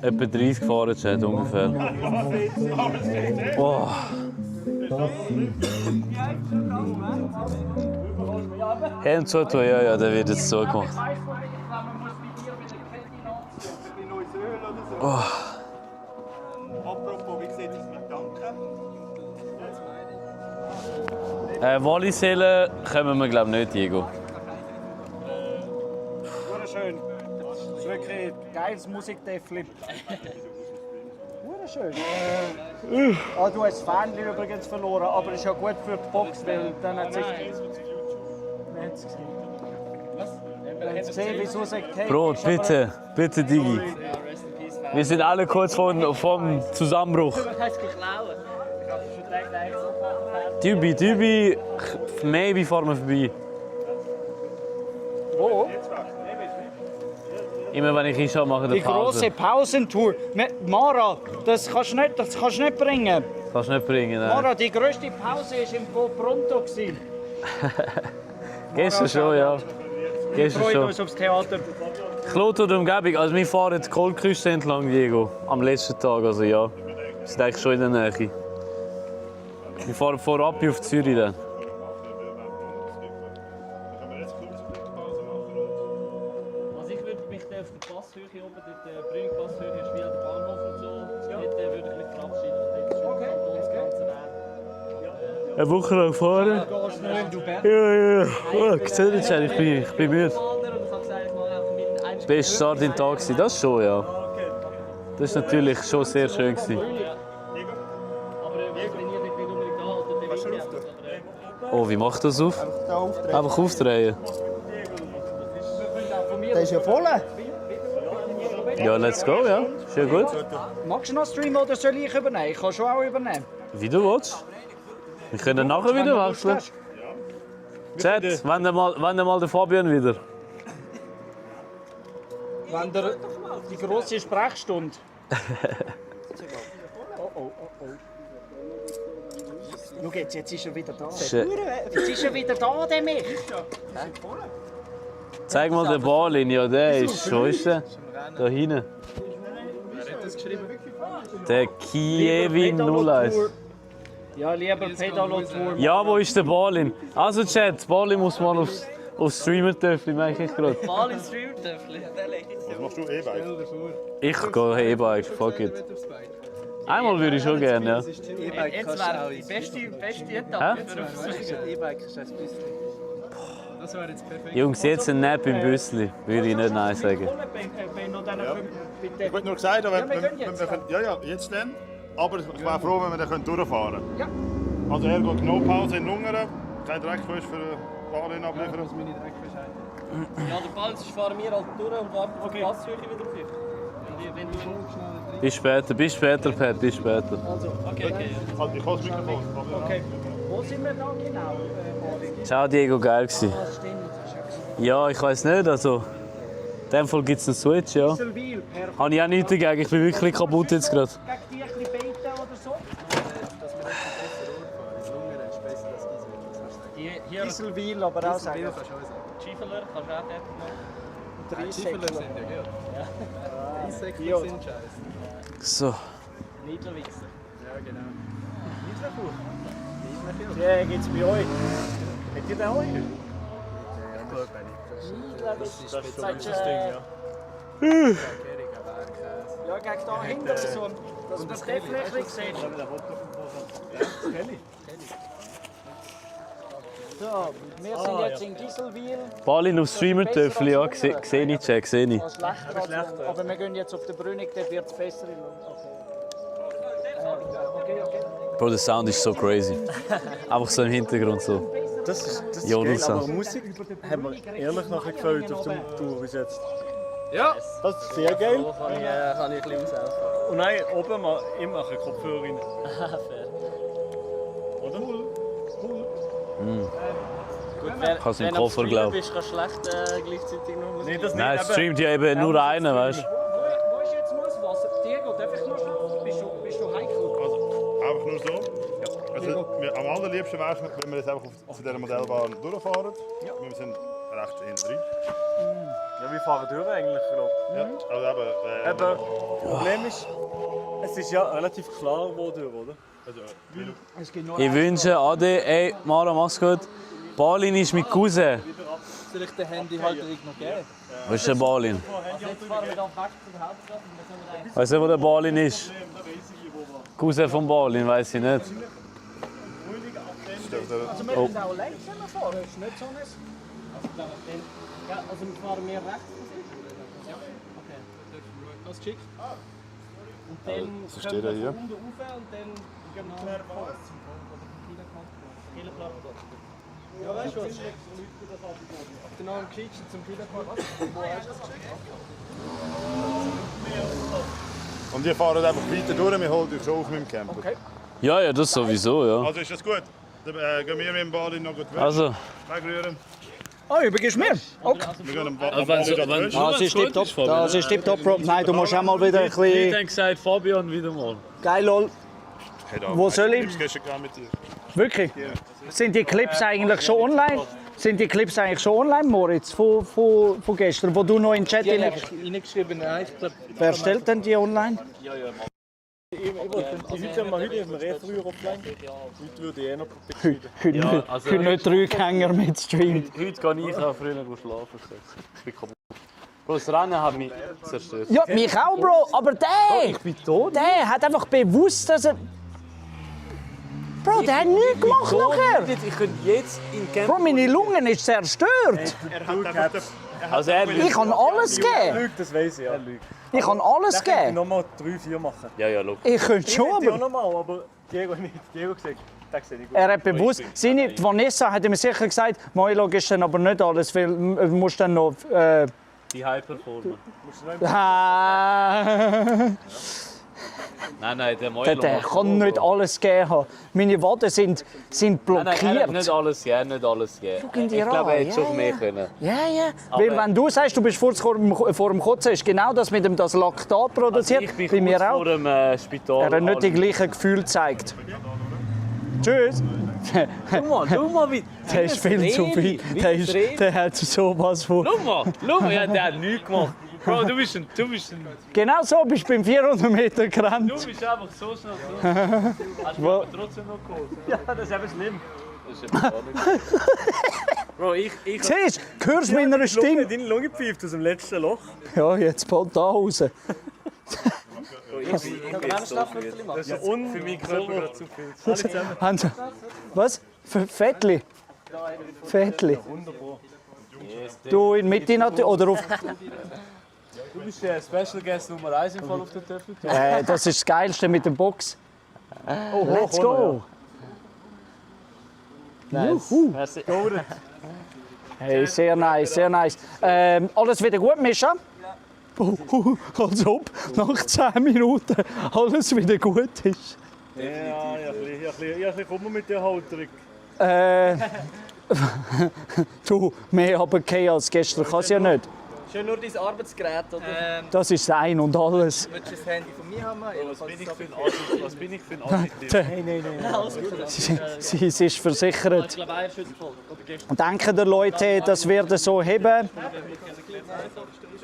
G: etwa 30 fahren, Chat, ungefähr. Oh. Hand zutun, ja, der wird jetzt zugemacht. Oh.
R: Apropos, wie sieht es mit Danken?
G: Wallisellen kommen wir, glaube ich, nicht, Diego.
J: Wunderschön. Das ist wirklich ein geiles Musikdäffli. Wunderschön. Ah, du hast das Fähnchen übrigens verloren, aber ist ja gut für die Box, weil dann hat sich... Wer hat es gesehen? Was? Wer hat es gesehen, wieso sagt, hey...
G: Bro, bitte, bitte, Digi. Wir sind alle kurz vom Zusammenbruch. Dübi, maybe fahren wir vorbei.
J: Wo?
G: Immer wenn ich hinschaue, mache ich
J: Die
G: eine Pause.
J: grosse Pausentour. Mara, das kannst du nicht bringen.
G: Kannst du nicht bringen, nein.
J: Mara, die grösste Pause war im Go Pronto.
G: Gestern schon, ja.
J: Wir
G: Gestern
J: freuen
G: schon.
J: uns aufs Theater.
G: Kloten und Umgebung, also wir fahren die Goldküste entlang, Diego. Am letzten Tag, also ja. Wir sind eigentlich schon in der Nähe. Wir fahren vorab auf Zürich dann.
K: Also ich würde mich dann auf der Passhöhe oben, der grüne Passhöhe ist wie an der Bahnhof und so. Dort würde ich mich verabschieden. Dort ist die Kantonsgrenze näher.
G: Eine Woche lang fahren? Ja. Oh, gesehen, ich bin müde. Beste Start in den Tag gewesen, das schon, ja. Das war natürlich schon sehr schön gewesen. Oh, wie macht das auf? Einfach aufdrehen.
J: Der ist ja voll.
G: Ja, let's go, ja. Ist ja gut.
J: Magst du noch streamen oder soll ich übernehmen? Ich kann schon auch übernehmen.
G: Wie du willst. Wir können nachher wieder wechseln. Chat, wenn mal der Fabian wieder.
J: Wenn der die grosse Sprechstunde. Oh. Schau jetzt ist er wieder da.
G: Shit.
J: Jetzt ist er wieder da, der mich.
G: Zeig mal den Ballin, ja, der ist. Wo ist der? Da hinten.
A: Wer hat das geschrieben?
G: Der Kievin 01.
J: Ja, lieber Pedalotour.
G: Ja, wo ist der Ballin? Also, Chat, Ballin muss mal aufs Streamer-Töffli, merke ich gerade.
K: Ballin Streamer-Töffli.
H: Was machst du, E-Bike?
G: Ich gehe E-Bike, fuck it. Einmal würde ich schon gerne, ja.
K: Jetzt wäre die beste Etappe für einen Versuch.
A: E-Bike ist ein bisschen. Das wäre jetzt perfekt.
G: Jungs, jetzt ein Nap im Büssli, würde ich nicht nein sagen.
H: Ich wollte nur gesagt, ja, jetzt dann. Aber ich wäre froh, wenn wir dann durchfahren können.
J: Ja.
H: Also er geht no Pause in Lungern. Kein Dreckfisch für den Ballin abliefern.
K: Ja, der Ball fahren wir halt durch und warten auf die Passhöhe wieder auf dich. Wenn du
G: Bis später, Pat, bis später.
K: Also, okay.
H: Also, ich habe das Mikrofon.
J: Okay. Wo sind wir da genau?
G: Ciao Diego, geil gewesen. Ja, ich weiß nicht, also... In dem Fall gibt es einen Switch, ja. Habe ich auch nichts dagegen, ich bin wirklich kaputt jetzt gerade.
J: Gegen die ein bisschen beten oder so?
K: Hier
J: Isselwil, aber auch sagen.
K: Schieferler kannst du auch dort machen.
A: Eissäckler sind ja gut. Eissäckler sind scheiße.
C: So.
L: Niedlerwichser.
A: Ja, genau.
L: Ja, geht's bei euch? Habt ihr den auch?
A: Das ist
L: Das ist so ein
A: speziell.
L: Ding, ja.
J: Ja, gegen da hinten so, dass man das definitiv sieht. So, wir sind jetzt in Gisselwil.
G: Balin auf Streamer-Töffel, ja, sehe ich, Jack, sehe ich.
J: Aber wir gehen jetzt auf den Brünig, dort wird es besser. Okay.
G: Bro, der Sound ist so crazy. Einfach so im Hintergrund so.
L: Das ist geil,
G: Jodelsound.
L: aber Musik haben wir ehrlich noch gefällt auf der Tour bis jetzt.
A: Ja!
L: Das ist sehr geil.
K: So kann ich ein bisschen aushelfen.
L: Und nein, oben mal immer ein Kopfhörer rein.
K: Fair.
L: Oder?
K: Gut,
G: Ich hab's im
K: wenn
G: Koffer,
K: du
G: glaub.
K: bist, kannst du schlecht gleichzeitig noch Musik.
L: Nee, das nicht.
G: Nein, es
L: aber-
G: streamt ja eben nur einer, weißt du?
J: Wo ist jetzt Nusswasser? Diego, darf ich noch schnell? Bist du heikel?
H: Einfach nur so. Also, am allerliebsten wäre es, wenn wir jetzt einfach auf dieser Modellbahn durchfahren. Ja. Wir sind recht hinten drin.
L: Ja, wir fahren durch eigentlich, glaube ich.
H: Ja, also eben,
L: Aber das Problem ist, es ist ja relativ klar, wo durch, oder?
H: Also,
G: Ich wünsche Ade, ey, Mara, mach's gut. Balin ist mein Cousin.
A: Soll ich den Handyhalter noch geben?
G: Wo ist der Balin?
K: Also jetzt fahren wir da weg zur Hauptstadt und dann können wir
G: Weißt du, wo der Balin ist? Cousin von Balin, weiß ich nicht.
J: Also wir
G: Oh.
J: können auch links fahren, das ist nicht so ein...
K: Ja, also fahren wir rechts.
A: Ja. Okay, das geschickt.
K: Und dann
H: so steht er hier.
K: Runde rauf und dann gehen wir nach Pass.
A: Ja, weißt du was? Den Namen Kitchen zum Kinderpark. Wo hast du das geschickt?
H: Und wir fahren einfach weiter durch, wir holen dich schon auf mit dem Camper.
A: Okay.
G: Ja, ja, das sowieso, ja.
H: Also ist das gut? Dann gehen wir mit dem Balin noch gut weg.
G: Also.
H: Wegrühren.
J: Ah, übergibst mir? Okay.
H: Wir gehen am
G: wenn
H: Balin
G: so-
H: da
G: wenn-
H: durch.
J: Das ist tipptopp. Das ist tipptopp, Bro. Nein, du musst auch mal wieder ein
G: Wie
J: bisschen...
G: denn gesagt, Fabian wieder mal.
J: Geil, lol. Wo soll ich?
H: Ich gestern gerade mit dir.
J: Wirklich? Sind die Clips eigentlich schon online? Sind die Clips eigentlich schon online, Moritz, von gestern, wo du noch in den Chat
A: Die habe
J: hinein...
A: ich reingeschrieben, nein, ich glaube...
J: Wer stellt denn die online?
L: Die Leute haben wir heute früher offline. Heute würde ich eh noch
J: Heute
G: Ja, also-
J: heute nicht 3 Gänger mit Stream.
G: Heute gehe ich auch früher schlafen. Ich bin kaputt. Bro, das Rennen hat mich zerstört.
J: Ja, mich auch, Bro, aber der hat einfach bewusst, dass er... Bro, der hat nichts gemacht nachher.
G: Ich könnte jetzt in Camp.
J: Bro, meine Lungen ist zerstört.
G: Also
J: Ich kann alles geben.
L: Lügt, das weiss ich ja.
J: Ich kann alles
L: Ich
J: geben.
L: nochmal 3-4 machen.
G: Ja, ja, look.
J: Ich könnte schon,
L: Ich auch
J: aber...
L: nochmal, aber Diego nicht. Diego gesagt, das sehe ich gut.
J: Er hat bewusst... Seine, die Vanessa hat mir sicher gesagt, Moilog ist dann aber nicht alles, weil du musst dann noch...
G: Die High-Performer. Nein, der
J: Der
G: Mäuler.
J: kann nicht alles geben haben. Meine Waden sind
G: Nein, er
J: blockiert.
G: hat nicht alles gegeben, nicht alles gegeben.
J: ihn dir
G: Ich glaube, er
J: an,
G: hätte schon
J: ja,
G: mehr
J: ja.
G: können.
J: Ja, ja.
G: Aber-
J: Weil wenn du sagst, du bist kurz vor dem Kotzen, ist genau das mit dem das Laktat produziert.
G: Ich bin
J: bei mir
G: kurz
J: auch.
G: vor dem Spital.
J: Er hat nicht die gleichen Gefühle gezeigt. Tschüss.
G: Schau mal, wie...
J: Der ist viel zu viel. Der hat sowas von...
G: Schau mal, ja, der hat nichts gemacht. Bro, du bist ein...
J: Genau so bist du beim 400 Meter gerannt.
G: Du bist einfach so schnell dran. Hast du
J: Wo-
G: aber trotzdem noch geholt?
L: Ja, das ist eben schlimm.
G: Das ist eben gar nicht. Bro, ich...
J: Siehst du, hörst du meiner Stimme?
L: Deine Lunge pfeift aus dem letzten Loch.
J: Ja, jetzt fällt da raus.
G: Ich bin jetzt so müde.
L: Das ist ja für meinen Körper gerade zu viel. Alle zusammen.
J: Haben Sie- Was? Fettli? Fettli.
L: Wunderbar.
J: Du in Mitte natürlich, oder auf...
G: Du bist der Special Guest Nummer 1 im Fall auf der Töffel.
J: Das ist das Geilste mit der Box. Let's go! Juhu. Hey, sehr nice, sehr nice. Alles wieder gut, Mischa? Als ob nach 10 Minuten alles wieder gut ist.
L: Ja, ich ein bisschen Kummer mit der Halterung.
J: Du, mehr aber kein als gestern kann es ja nicht.
K: Schon nur dein Arbeitsgerät, oder?
J: Das ist das Ein und Alles.
A: Willst du das Handy von mir haben?
C: Was bin ich für ein Assi?
J: Nein.
K: Alles gut.
J: Sie ist versichert.
K: Ich glaube, er ist heute voll. Oder gestern.
J: Denken die Leute, das wird so heben?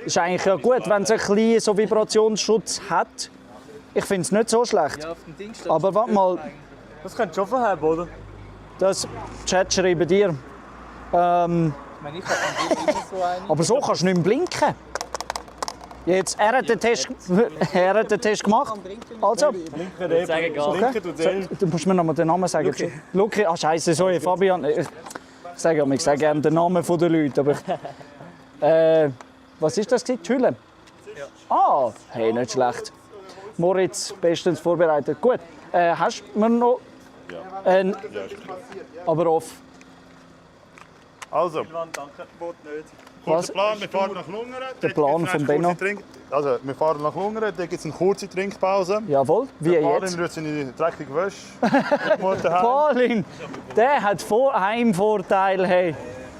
J: Ist eigentlich ja gut, wenn es ein bisschen so Vibrationsschutz hat. Ich finde es nicht so schlecht. Aber warte mal.
C: Das könnte schon verheben, oder?
J: Das Chat schreiben dir.
A: Ich meine, ich habe immer so einen.
J: Aber so kannst du nicht mehr blinken. Jetzt, er hat den Test gemacht. Also. Du musst mir noch mal den Namen sagen. Luki, scheiße, sorry, Fabian. Ich sage gerne den Namen der Leute. Aber was ist das? Die Hülle? Ah, hey, nicht schlecht. Moritz, bestens vorbereitet. Gut, hast du mir noch... aber off.
H: Also.
J: Was?
H: Kurzer Plan, wir fahren nach Lungern.
J: Der Plan von Benno.
H: Also, wir fahren nach Lungern, da gibt es eine kurze Trinkpause.
J: Jawohl, wie
H: der
J: jetzt?
H: Palin rührt seine dreckige Wäsche.
J: Palin, der hat Heimvorteil. Hey.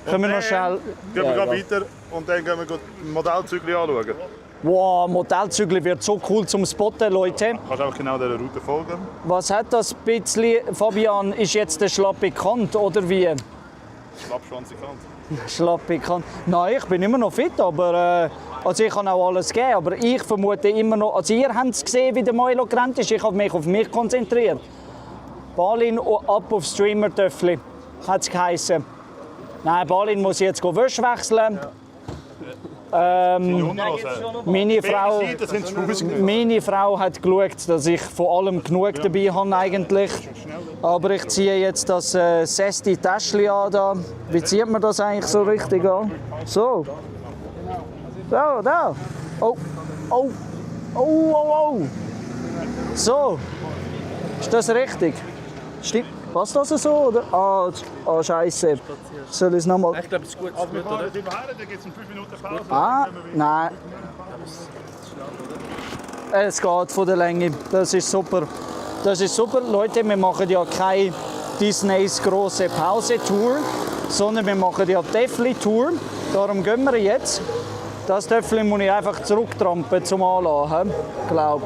J: Können wir noch schnell...
H: Gehen wir weiter und dann gehen wir Modellzügel anschauen.
J: Wow, Modellzügel wird so cool zum Spotten, Leute.
H: Kannst auch genau dieser Route folgen.
J: Was hat das bisschen, Fabian, ist jetzt der schlappe Kant oder wie?
H: Schlappschwanzig Kant.
J: Schlappe Kant. Nein, ich bin immer noch fit, aber also ich kann auch alles geben, aber ich vermute immer noch, also ihr habt es gesehen, wie der Milo gerannt ist, ich habe mich auf mich konzentriert. Balin ab auf Streamer-Töffli, hat es geheißen. Nein, Balin muss jetzt Wäsche wechseln. Meine Frau hat geschaut, dass ich von allem genug dabei habe eigentlich. Aber ich ziehe jetzt das Sesti Täschchen an. Da. Wie zieht man das eigentlich so richtig an? So. So, da. Oh. Oh. Oh, oh, oh. So. Ist das richtig? Stimmt. Passt das so, oder? Scheiße. Soll ich es nochmal...
A: Ich glaube, es ist gut.
H: Also, wir fahren jetzt überher, dann gibt es eine 5 Minuten Pause.
J: Nein. Es geht von der Länge. Das ist super. Das ist super. Leute, wir machen ja keine Disneys grosse Pause-Tour, sondern wir machen ja Töffli-Tour. Darum gehen wir jetzt. Das Töffli muss ich einfach zurücktrampen zum Anlassen. Glaub.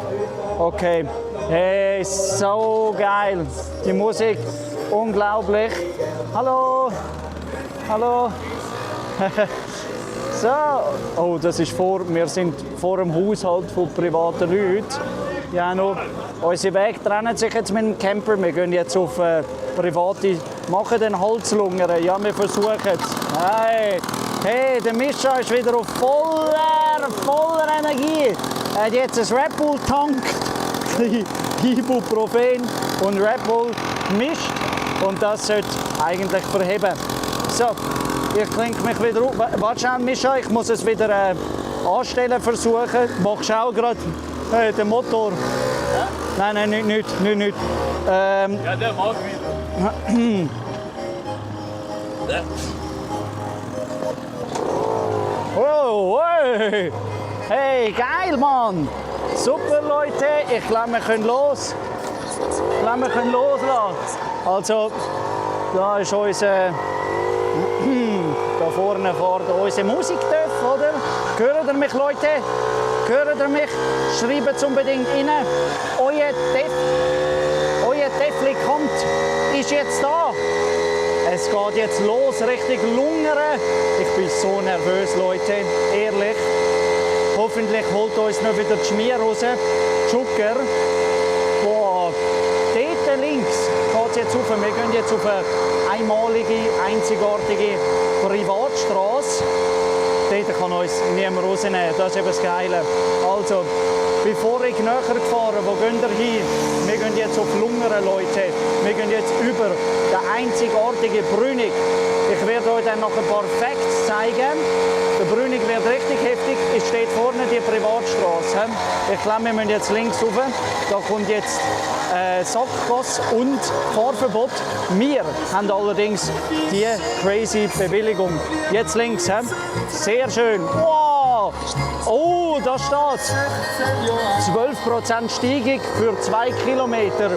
J: Okay. Hey, so geil. Die Musik, unglaublich. Hallo. Hallo. So. Oh, das ist wir sind vor dem Haushalt von privaten Leuten. Ja, noch. Unsere Wege trennen sich jetzt mit dem Camper. Wir gehen jetzt auf private, machen den Holzlungern. Ja, wir versuchen es. Hey, der Mischa ist wieder auf voller Energie. Er hat jetzt ein Red Bull tankt. Ibuprofen und Red Bull gemischt und das sollte eigentlich verheben. So, ich klinke mich wieder auf. Warte schnell, Mischa, ich muss es wieder anstellen versuchen. Machst du auch gerade den Motor? Ja? Nein, nicht.
C: Ja, der mag wieder.
J: Oh, hey. Hey, geil, Mann! Super, Leute, ich glaube, wir können los. Loslassen. Also, da ist unser... da vorne fährt unser Musiktöff, oder? Hört ihr mich, Leute? Hört ihr mich? Schreibt es unbedingt rein. Euer Töffli kommt, ist jetzt da. Es geht jetzt los, richtig Lungern. Ich bin so nervös, Leute, ehrlich. Hoffentlich holt uns noch wieder die Schmier raus. Zucker. Boah, dort links geht es jetzt rauf. Wir gehen jetzt auf eine einmalige, einzigartige Privatstraße. Dort kann uns niemand rausnehmen. Das ist eben das Geile. Also, bevor ich näher gefahren, wo gehen wir hin? Wir gehen jetzt auf Lungern, Leute. Wir gehen jetzt über den einzigartigen Brünig. Ich werde euch dann noch ein paar Facts zeigen. Der Brünig wird richtig heftig. Es steht vorne die Privatstraße. Ich glaube, wir müssen jetzt links rauf. Da kommt jetzt Sackgasse und Fahrverbot. Wir haben allerdings die crazy Bewilligung. Jetzt links. Sehr schön. Wow! Oh, da steht 12% Steigung für 2 Kilometer.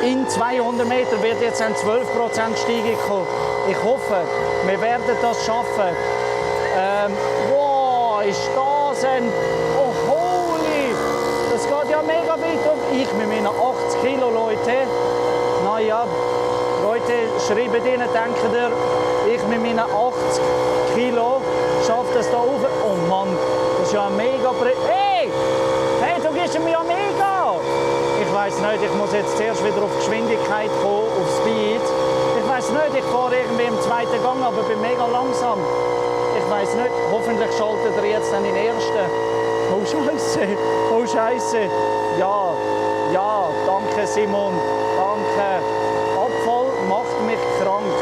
J: In 200 Metern wird jetzt ein 12% Steigung kommen. Ich hoffe, wir werden das schaffen. Wow! ist das ein... Oh, holy! Das geht ja mega weit. Und ich mit meinen 80 Kilo, Leute. Naja, Leute, schreibt ihnen, denkt ihr, ich mit meinen 80 Kilo schaffe das da rauf. Oh Mann, das ist ja ein mega... Hey! Hey, du gibst mir ja mega! Ich weiss nicht, ich muss jetzt zuerst wieder auf Geschwindigkeit kommen, auf Speed. Ich weiss nicht, ich fahre irgendwie im zweiten Gang, aber bin mega langsam. Ich weiss nicht, hoffentlich schaltet er jetzt dann in den ersten. Oh Scheiße, oh Scheiße. Ja, ja, danke Simon, danke. Abfall macht mich krank,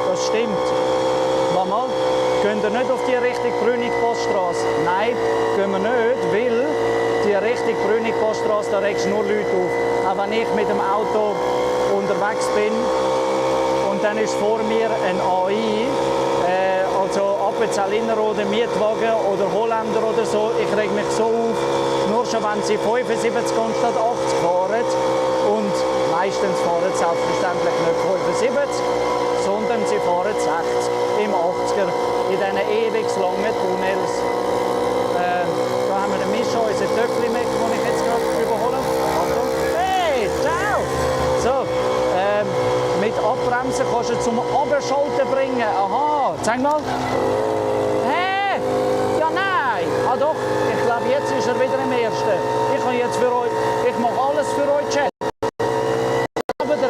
J: das stimmt. Mama, gehen wir nicht auf die Richtung Brünig-Poststraße? Nein, gehen wir nicht, weil die Richtung Brünig-Poststraße, da regst du nur Leute auf. Auch wenn ich mit dem Auto unterwegs bin und dann ist vor mir ein AI, also Appenzell Innerrhoden, Mietwagen oder Holländer oder so, ich reg mich so auf, nur schon wenn sie 75 anstatt 80 fahren und meistens fahren sie selbstverständlich nicht 75, sondern sie fahren 60 im 80er in diesen ewig langen Tunnels. Da haben wir den Mischa, unseren Töpfli-Meck, den ich jetzt gerade überhole. Achtung. Hey, ciao! So, mit Abbremsen kannst du zum Abschalten bringen. Aha, zeig mal. Hä? Ja, nein. Ah doch, ich glaube, jetzt ist er wieder im ersten. Ich kann jetzt für euch, ich mache alles für euch, Chat.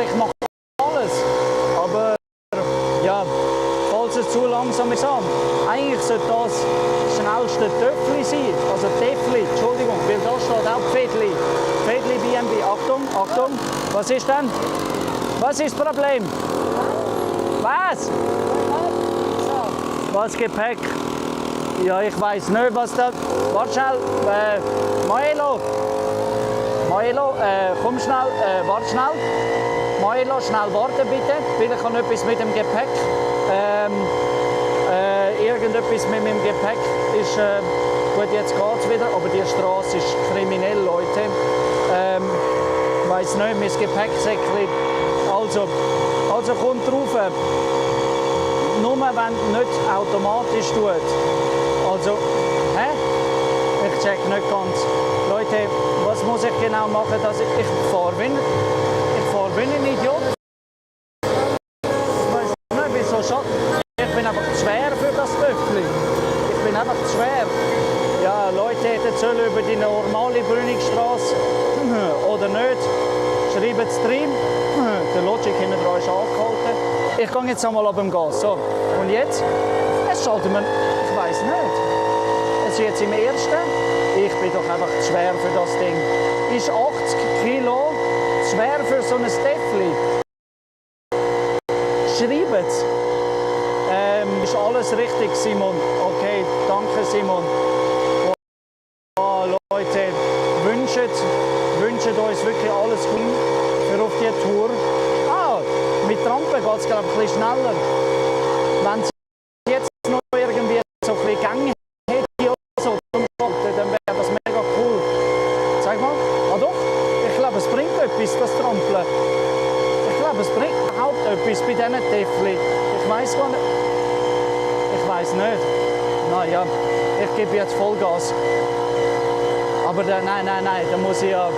J: Ich mache alles. Aber, ja, falls es zu langsam ist, eigentlich sollte das schnellste Töpfli sein. Also Töpfli, Entschuldigung, weil da steht auch Pfädli. Pfädli BNB. Achtung, Achtung. Was ist denn? Was ist das Problem? Was? Was Gepäck? Ja, ich weiß nicht, was da... Warte schnell. Maelo. Maelo, komm schnell. Warte schnell. Maelo, schnell warten bitte. Weil ich habe etwas mit dem Gepäck. Irgendetwas mit meinem Gepäck ist... gut, jetzt geht es wieder, aber die Straße ist kriminell, Leute. Ich weiss nicht, mein Gepäcksäckchen. Also kommt drauf. Nur wenn nicht automatisch tut. Also, hä? Ich check nicht ganz. Leute, was muss ich genau machen, dass ich fahre wie ein Idiot? Ich weiss nicht, wieso schon. Ich bin einfach zu schwer für das Töpfli. Ich bin einfach zu schwer. Ja, Leute hätten sollen über die normale Brünigstraße oder nicht. Schreiben es rein. Der Logic hinten dran ist angehalten. Ich gehe jetzt einmal ab dem Gas. So. Und jetzt? Jetzt schalten wir. Ich weiss nicht. Es ist jetzt im ersten. Ich bin doch einfach zu schwer für das Ding. Ist 80 Kilo zu schwer für so ein Steffli? Schreibt es. Ist alles richtig, Simon? Okay, danke, Simon. Oh, Leute, wünscht uns wirklich alles gut für auf die Tour. Mit Trampen geht es, glaube ich, ein bisschen schneller. Wenn sie jetzt noch irgendwie so ein bisschen Gänge hätte oder so zum Schalten, dann wäre das mega cool. Zeig mal. Ah doch, ich glaube, es bringt etwas, das Trampeln. Ich glaube, es bringt überhaupt etwas bei diesen Täffeln. Ich weiss gar nicht. Ich weiss nicht. Naja, ich gebe jetzt Vollgas. Aber nein, dann muss ich ja,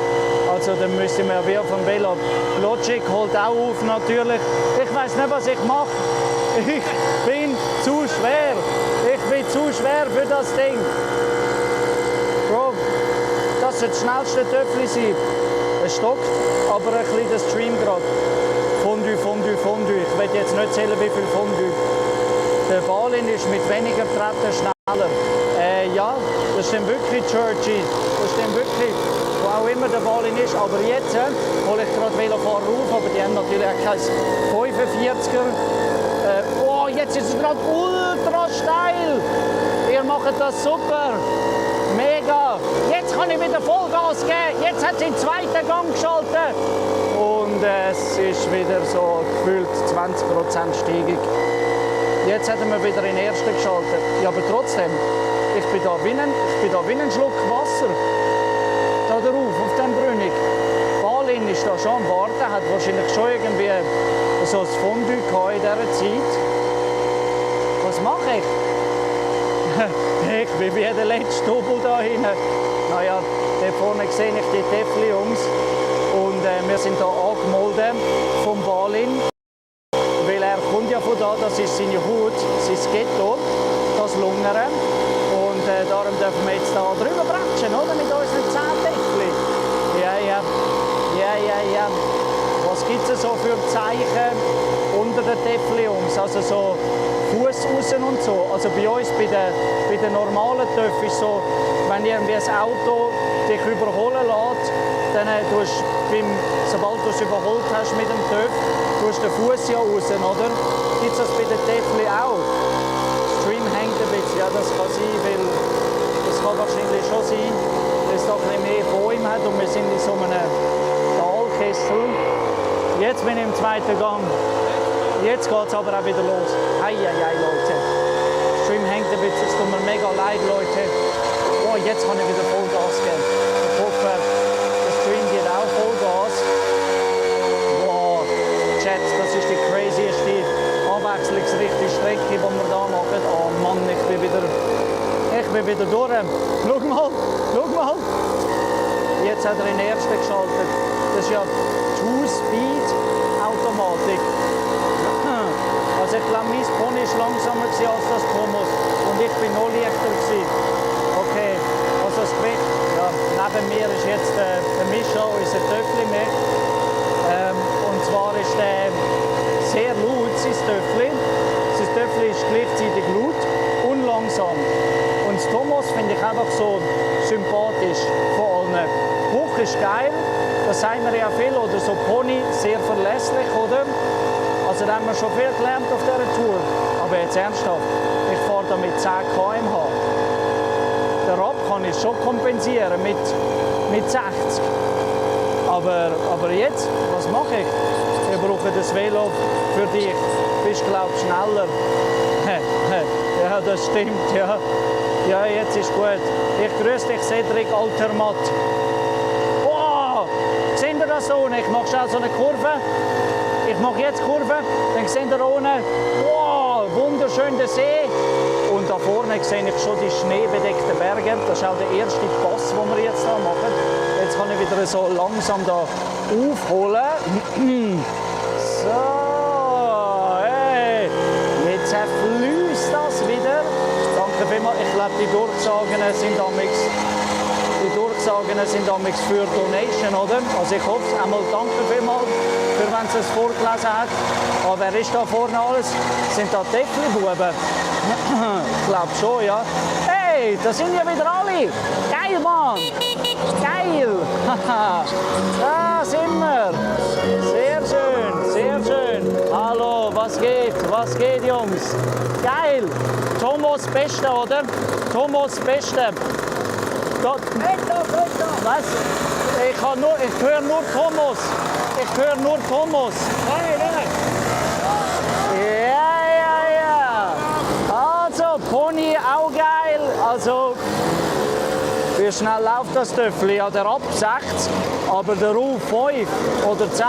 J: also dann müssen wir wie auf dem Velo. Logic holt auch auf natürlich. Ich weiß nicht, was ich mache. Ich bin zu schwer. Ich bin zu schwer für das Ding. Bro, das soll das schnellste Töpfli sein. Es stockt, aber ein bisschen der Stream gerade. Fondue. Ich will jetzt nicht zählen, wie viel Fondue. Der Balin ist mit weniger Treten schneller. Ja, das stimmt wirklich, Churchy. Das stimmt wirklich, wo auch immer der Balin ist. Aber jetzt hole ich gerade Velofahrer auf, aber die haben natürlich auch kein 45er. Oh, jetzt ist es gerade ultra steil. Ihr macht das super. Mega. Jetzt kann ich wieder Vollgas geben. Jetzt hat sie den zweiten Gang geschaltet. Und es ist wieder so gefühlt 20% Steigung. Jetzt hätten wir wieder in den ersten geschaltet. Ja, aber trotzdem, ich bin da wie ein Schluck Wasser. Da drauf, auf dem Brünig. Balin ist da schon am Warten, hat wahrscheinlich schon irgendwie so ein Fondue in dieser Zeit. Was mache ich? Hey, Ich bin wie der letzte Double da hinten. Naja, da vorne sehe ich die Tefli-Jungs. Und wir sind hier angemeldet vom Balin. Weil er kommt ja von da, das ist seine Hut, sein Ghetto, das Lungern. Und darum dürfen wir jetzt da drüber bratschen, oder? Mit unseren 10 Tefli. Ja. Was gibt es so für Zeichen unter den Tefli-Jungs? Also so Fuß raus und so. Also bei uns, bei den normalen Töpfen ist so, wenn irgendwie ein Auto dich überholen lässt, dann sobald du es überholt hast mit dem Töpf, tust du den Fuß ja raus, oder? Gibt es das bei den Tefli auch? Stream hängt ein bisschen, ja, das kann sein, weil das kann wahrscheinlich schon sein, dass es da ein bisschen mehr Bäume hat und wir sind in so einem Talkessel. Jetzt bin ich im zweiten Gang. Jetzt geht es aber auch wieder los. Hei, Leute. Der Stream hängt ein bisschen, es tut mir mega leid, Leute. Oh, jetzt kann ich wieder Vollgas geben. Ich hoffe, der Stream geht auch Vollgas. Wow, Chat, das ist die crazieste, abwechslungsreiche Strecke, die wir da machen. Oh Mann, ich bin wieder durch. Schau mal. Jetzt hat er den ersten geschaltet. Das ist ja Two-Speed-Automatik. Also ich glaube, mein Pony war langsamer als das Thomas und ich bin noch leichter. Okay, also das Gewicht, ja, neben mir ist jetzt der Mischa, unser Töffli-Mech. Und zwar ist der sehr laut, sein Töffli. Sein Töffli ist gleichzeitig laut und langsam. Und das Thomas finde ich einfach so sympathisch von allen. Hoch ist geil, das sagen wir ja viel, oder so Pony, sehr verlässlich, oder? Also da haben wir schon viel gelernt auf dieser Tour. Aber jetzt ernsthaft, ich fahre da mit 10 km/h. Den Rad kann ich schon kompensieren mit 60. Aber jetzt, was mache ich? Ich brauche das Velo für dich. Du bist, glaube ich, schneller. Ja, das stimmt, ja. Ja, jetzt ist gut. Ich grüße dich, Cedric Altermatt. Wow! Seht ihr das unten? Ich mache schnell so eine Kurve. Ich mache jetzt Kurve, dann seht ihr unten, wow, wunderschön der See. Und da vorne sehe ich schon die schneebedeckten Berge. Das ist auch der erste Pass, den wir jetzt hier machen. Jetzt kann ich wieder so langsam da aufholen. So, hey, jetzt fließt das wieder. Danke vielmals. Ich glaube, die Durchsagen sind damals für Donation, oder? Also ich hoffe, einmal danke vielmals, für wenn Sie es vorgelesen hat. Aber wer ist da vorne alles? Sind da Tefli-Buben? Ich glaube schon, ja. Hey, da sind ja wieder alle. Geil, Mann. Geil. Da sind wir. Sehr schön. Hallo, was geht, Jungs? Geil. Thomas Beste, oder? Thomas Beste. Was? Ich höre nur Thomas. Nein. Ja. Also, Pony auch geil. Also, wie schnell läuft das Töffli? Ja, der ab 60, aber der Ruf 5 oder 10.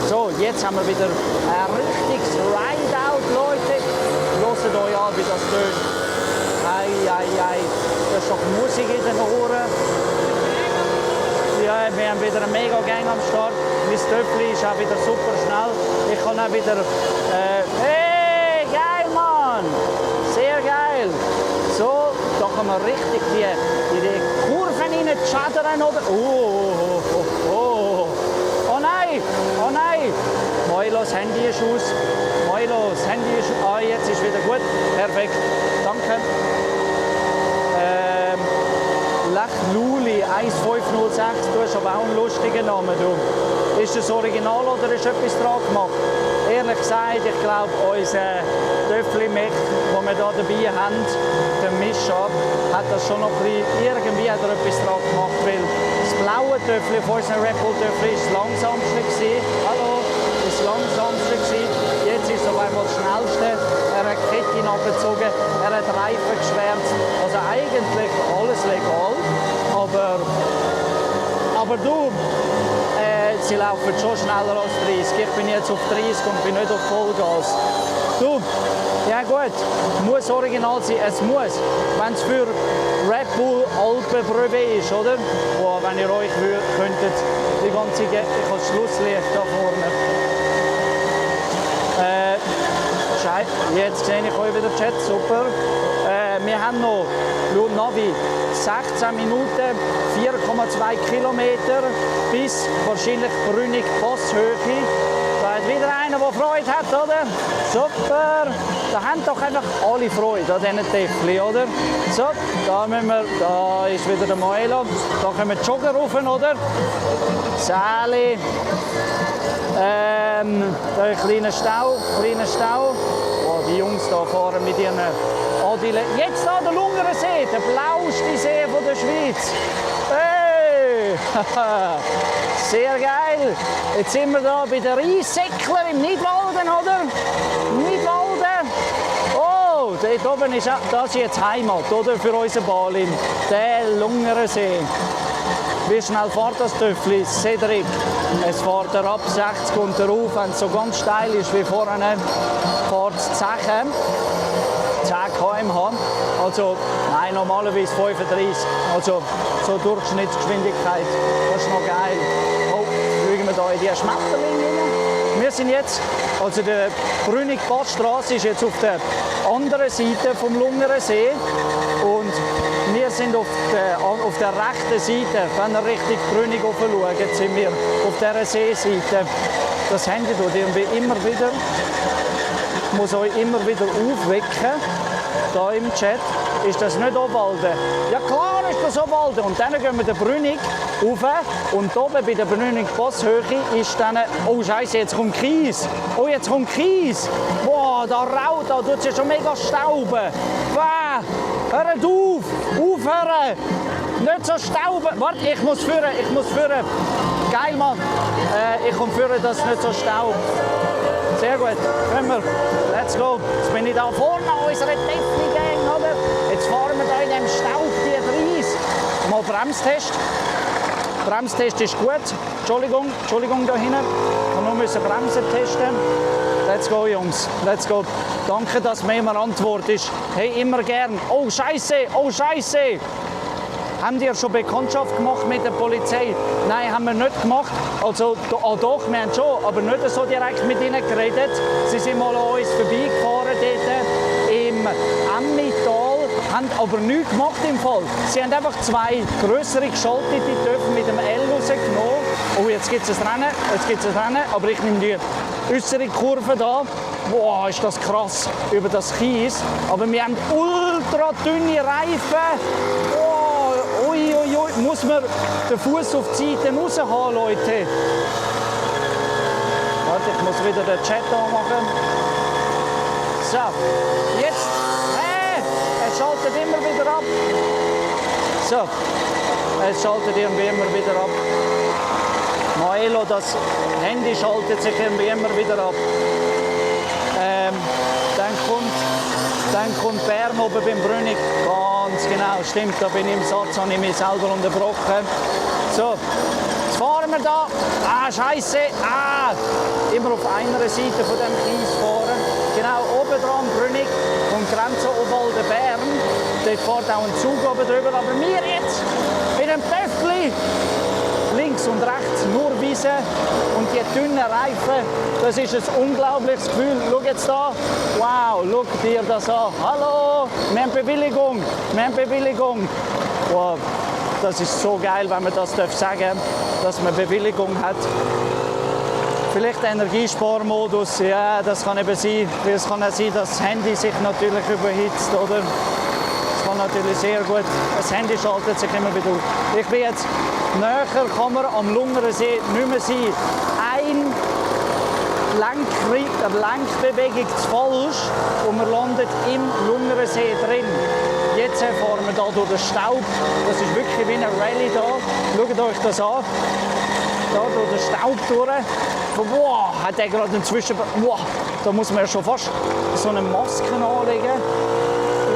J: So, jetzt haben wir wieder ein richtiges Rideout, Leute. Hört euch an, wie das tönt. Ei. Das ist doch Musik in den Ohren. Ja, wir haben wieder eine mega Gang am Start. Mein Töffli ist auch wieder super schnell. Ich kann auch wieder... hey, geil, Mann! Sehr geil. So, da kann man richtig die Kurven reinschadern, oder? Oh nein! Moilos Handy ist aus. Ah, jetzt ist wieder gut. Perfekt. Danke. Lech Luli 1506, du hast aber auch einen lustigen Namen. Du. Ist das Original oder ist etwas dran gemacht? Ehrlich gesagt, ich glaube, unser Töffli-Mech, den wir hier dabei haben, der Mischa, hat das schon noch ein bisschen, irgendwie hat er etwas dran gemacht, weil das blaue Töffli von unserem Red Bull Töffli ist das langsamste gewesen. Hallo, ist das langsamste gewesen. Jetzt ist es auf einmal das schnellste. Er hat Ketten abgezogen, er hat Reifen geschwärzt. Also eigentlich alles legal. Aber du, sie laufen schon schneller als 30. Ich bin jetzt auf 30 und bin nicht auf Vollgas. Du, ja gut, muss original sein, es muss. Wenn es für Red Bull Alpenbrevet ist, oder? Wo, wenn ihr euch könntet, die ganze, ich habe das Schlusslicht da vorne. Jetzt sehe ich euch wieder Chat, super. Wir haben noch, laut Navi, 16 Minuten, 4,2 Kilometer bis wahrscheinlich Brünig-Passhöhe. Da hat wieder einer, der Freude hat, oder? Super! Da haben doch einfach alle Freude an diesen Täfli, oder? So, da ist wieder der Moelo. Da kommen die Jogger rauf, oder? Sali. Da ein kleiner Stau. Oh, die Jungs da fahren mit ihren Adile. Jetzt da der Lungersee, der blauste See von der Schweiz. Hey! Sehr geil. Jetzt sind wir da bei den Reissäckler im Nidwalden, oder? Nidwalden. Oh, dort oben ist das ist jetzt Heimat, oder? Für unseren Balin. Der Lungersee. Wie schnell fährt das Töffli? Cedric, es fährt er ab 60 und rauf, wenn es so ganz steil ist wie vorhin, fährt es 10 km/h. Also, nein, normalerweise 35. Also, so Durchschnittsgeschwindigkeit. Das ist noch geil. Oh, schauen wir hier in die Schmetterlinge rein. Wir sind jetzt, also die Brünig-Passstrasse ist jetzt auf der anderen Seite vom Lungersee und wir sind auf der rechten Seite, wenn ihr Richtung Brünig schaut, sind wir auf dieser Seeseite. Das Handy tut irgendwie immer wieder, ich muss euch immer wieder aufwecken, da im Chat. Ist das nicht Obwalden? Ja klar ist das Obwalden. Und dann gehen wir den Brünig rauf und oben bei der Brünig-Passhöhe ist dann... Oh Scheiße, jetzt kommt Kies. Oh, jetzt kommt Kies. Boah, da raut, da tut es ja schon mega stauben. Wow. Hört auf! Aufhören! Nicht so stauben! Warte, ich muss führen. Geil, Mann. Ich komme führen, dass es nicht so staubt. Sehr gut. Können wir. Let's go. Jetzt bin ich da vorne an unserer Täfli-Gang, oder? Jetzt fahren wir da in dem Staub die 30. Mal Bremstest. Bremstest ist gut. Entschuldigung da hinten. Wir müssen Bremsen testen. Let's go, Jungs. Let's go. Danke, dass mir immer Antwort ist. Hey, immer gern. Oh, Scheiße. Oh, Scheiße. Habt ihr schon Bekanntschaft gemacht mit der Polizei? Nein, haben wir nicht gemacht. Also, doch, wir haben schon, aber nicht so direkt mit ihnen geredet. Sie sind mal an uns vorbeigefahren dort im Emmental, haben aber nichts gemacht im Fall. Sie haben einfach 2 grössere geschaltete Töpfe mit dem L rausgenommen. Oh, jetzt gibt es ein Rennen, aber ich nehme die äußere Kurve da. Boah, ist das krass über das Kies. Aber wir haben ultra dünne Reifen. Oh, ui. Muss man den Fuß auf die Seite raushaben, Leute. Warte, ich muss wieder den Chat anmachen. So, jetzt. Es schaltet immer wieder ab. So, es schaltet irgendwie immer wieder ab. Moelo, das Handy schaltet sich irgendwie immer wieder ab. Dann kommt Bern oben beim Brünig. Ganz genau, stimmt, da bin ich im Satz, habe ich mich selber unterbrochen. So, jetzt fahren wir da. Ah, Scheiße. Ah, immer auf einer Seite von dem Kies fahren. Genau, oben dran Brünig und Grenze Obwalden-Bern. Dort fährt auch ein Zug oben drüber. Aber wir jetzt mit dem Töffli. Links und rechts nur Wiese und die dünnen Reifen, das ist ein unglaubliches Gefühl. Schau jetzt da, wow, schau dir das an. Hallo, wir haben Bewilligung. Wow, das ist so geil, wenn man das sagen darf, dass man Bewilligung hat. Vielleicht Energiesparmodus, ja, das kann eben sein. Es kann auch sein, dass das Handy sich natürlich überhitzt, oder? Das kann natürlich sehr gut. Das Handy schaltet sich immer wieder auf. Ich bin jetzt näher, kann man am Lungersee nicht mehr sein. Eine Lenkbewegung zu falsch und man landet im Lungersee drin. Jetzt fahren wir hier durch den Staub. Das ist wirklich wie eine Rallye da. Schaut euch das an. Da durch den Staub durch. Wow, hat der gerade inzwischen. Wow, da muss man ja schon fast so eine Maske anlegen.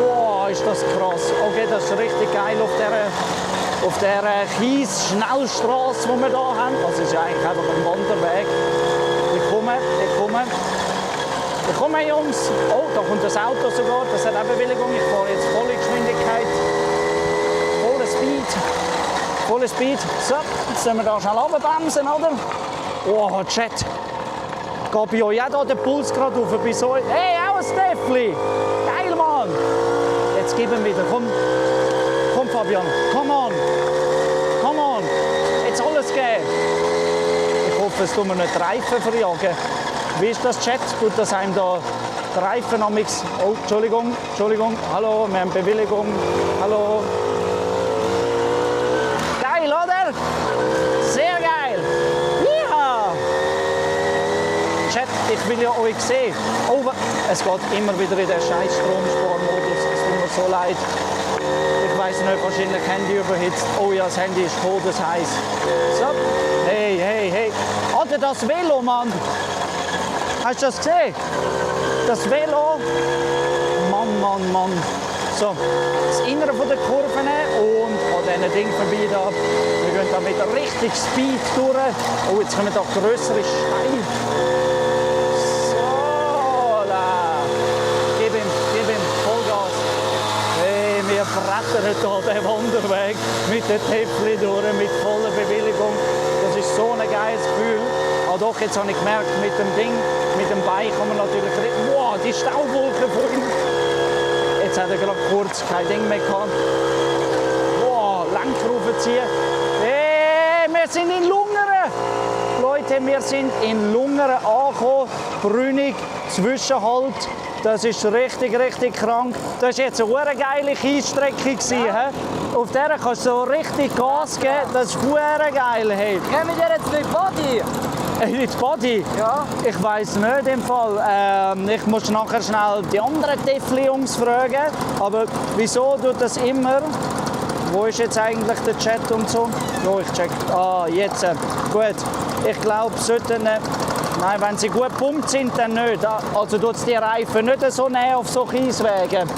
J: Wow, ist das krass. Okay, das ist richtig geil auf der Kies-Schnellstrasse, die wir hier haben. Also es ist ja eigentlich einfach ein Wanderweg. Ich komme, Jungs. Oh, da kommt das Auto sogar. Das hat auch Bewilligung. Ich fahre jetzt volle Geschwindigkeit. Volle Speed. So, jetzt müssen wir da schnell runterbremsen, oder? Oh, Chat. Geht bei euch auch da der Puls gerade auf? Bei so... Hey, auch ein Steffli! Geil, Mann! Jetzt gib ihm wieder. Komm, komm Fabian. Come on! Come on! Jetzt alles geben! Ich hoffe, es tut mir nicht die Reifen verjagen. Wie ist das, Chat? Tut das einem da die Reifen amix... Oh, Entschuldigung, Entschuldigung. Hallo, wir haben Bewilligung. Hallo. Geil, oder? Sehr geil! Ja! Chat, ich will ja euch sehen. Oh, es geht immer wieder in den scheiß Stromsparmodus. Es tut mir so leid. Ich weiss nicht, wahrscheinlich Handy überhitzt. Oh ja, das Handy ist todesheiß. So. Hey, hey, hey. Alter, das Velo, Mann. Hast du das gesehen? Das Velo. Mann, Mann, Mann. So, das Innere von der Kurven und an diesen Ding vorbei da. Wir gehen da mit richtig Speed durch. Oh, jetzt kommen da größere Steine. So, da. Gib ihm, Vollgas. Hey, wir brettern hier den Wanderweg mit den Täpfchen durch, mit voller Bewilligung. Das ist so ein geiles Gefühl. Ah, doch, jetzt habe ich gemerkt, mit dem Ding, mit dem Bein kann man natürlich... Wow, die Staubwolke von ihm. Jetzt hat er gerade kurz kein Ding mehr gehabt. Wow, Lenker raufziehen. Hey, wir sind in Lungern. Leute, wir sind in Lungern angekommen. Brünig, Zwischenhalt. Das ist richtig, richtig krank. Das war jetzt eine geile Kiesstrecke. Ja. Auf der kannst du so richtig Gas geben. Das ist geil. Hey.
I: Gehen wir dir jetzt mit Body?
J: Mit Body? Ja. Ich weiss nicht im Fall. Ich muss nachher schnell die anderen Täfli-Jungs fragen. Aber wieso tut das immer? Wo ist jetzt eigentlich der Chat und so? Oh, ich check. Ah, jetzt. Gut. Ich glaube, sollten... Nein, wenn sie gut gepumpt sind, dann nicht. Also tut es die Reifen nicht so näher auf so Kieswegen.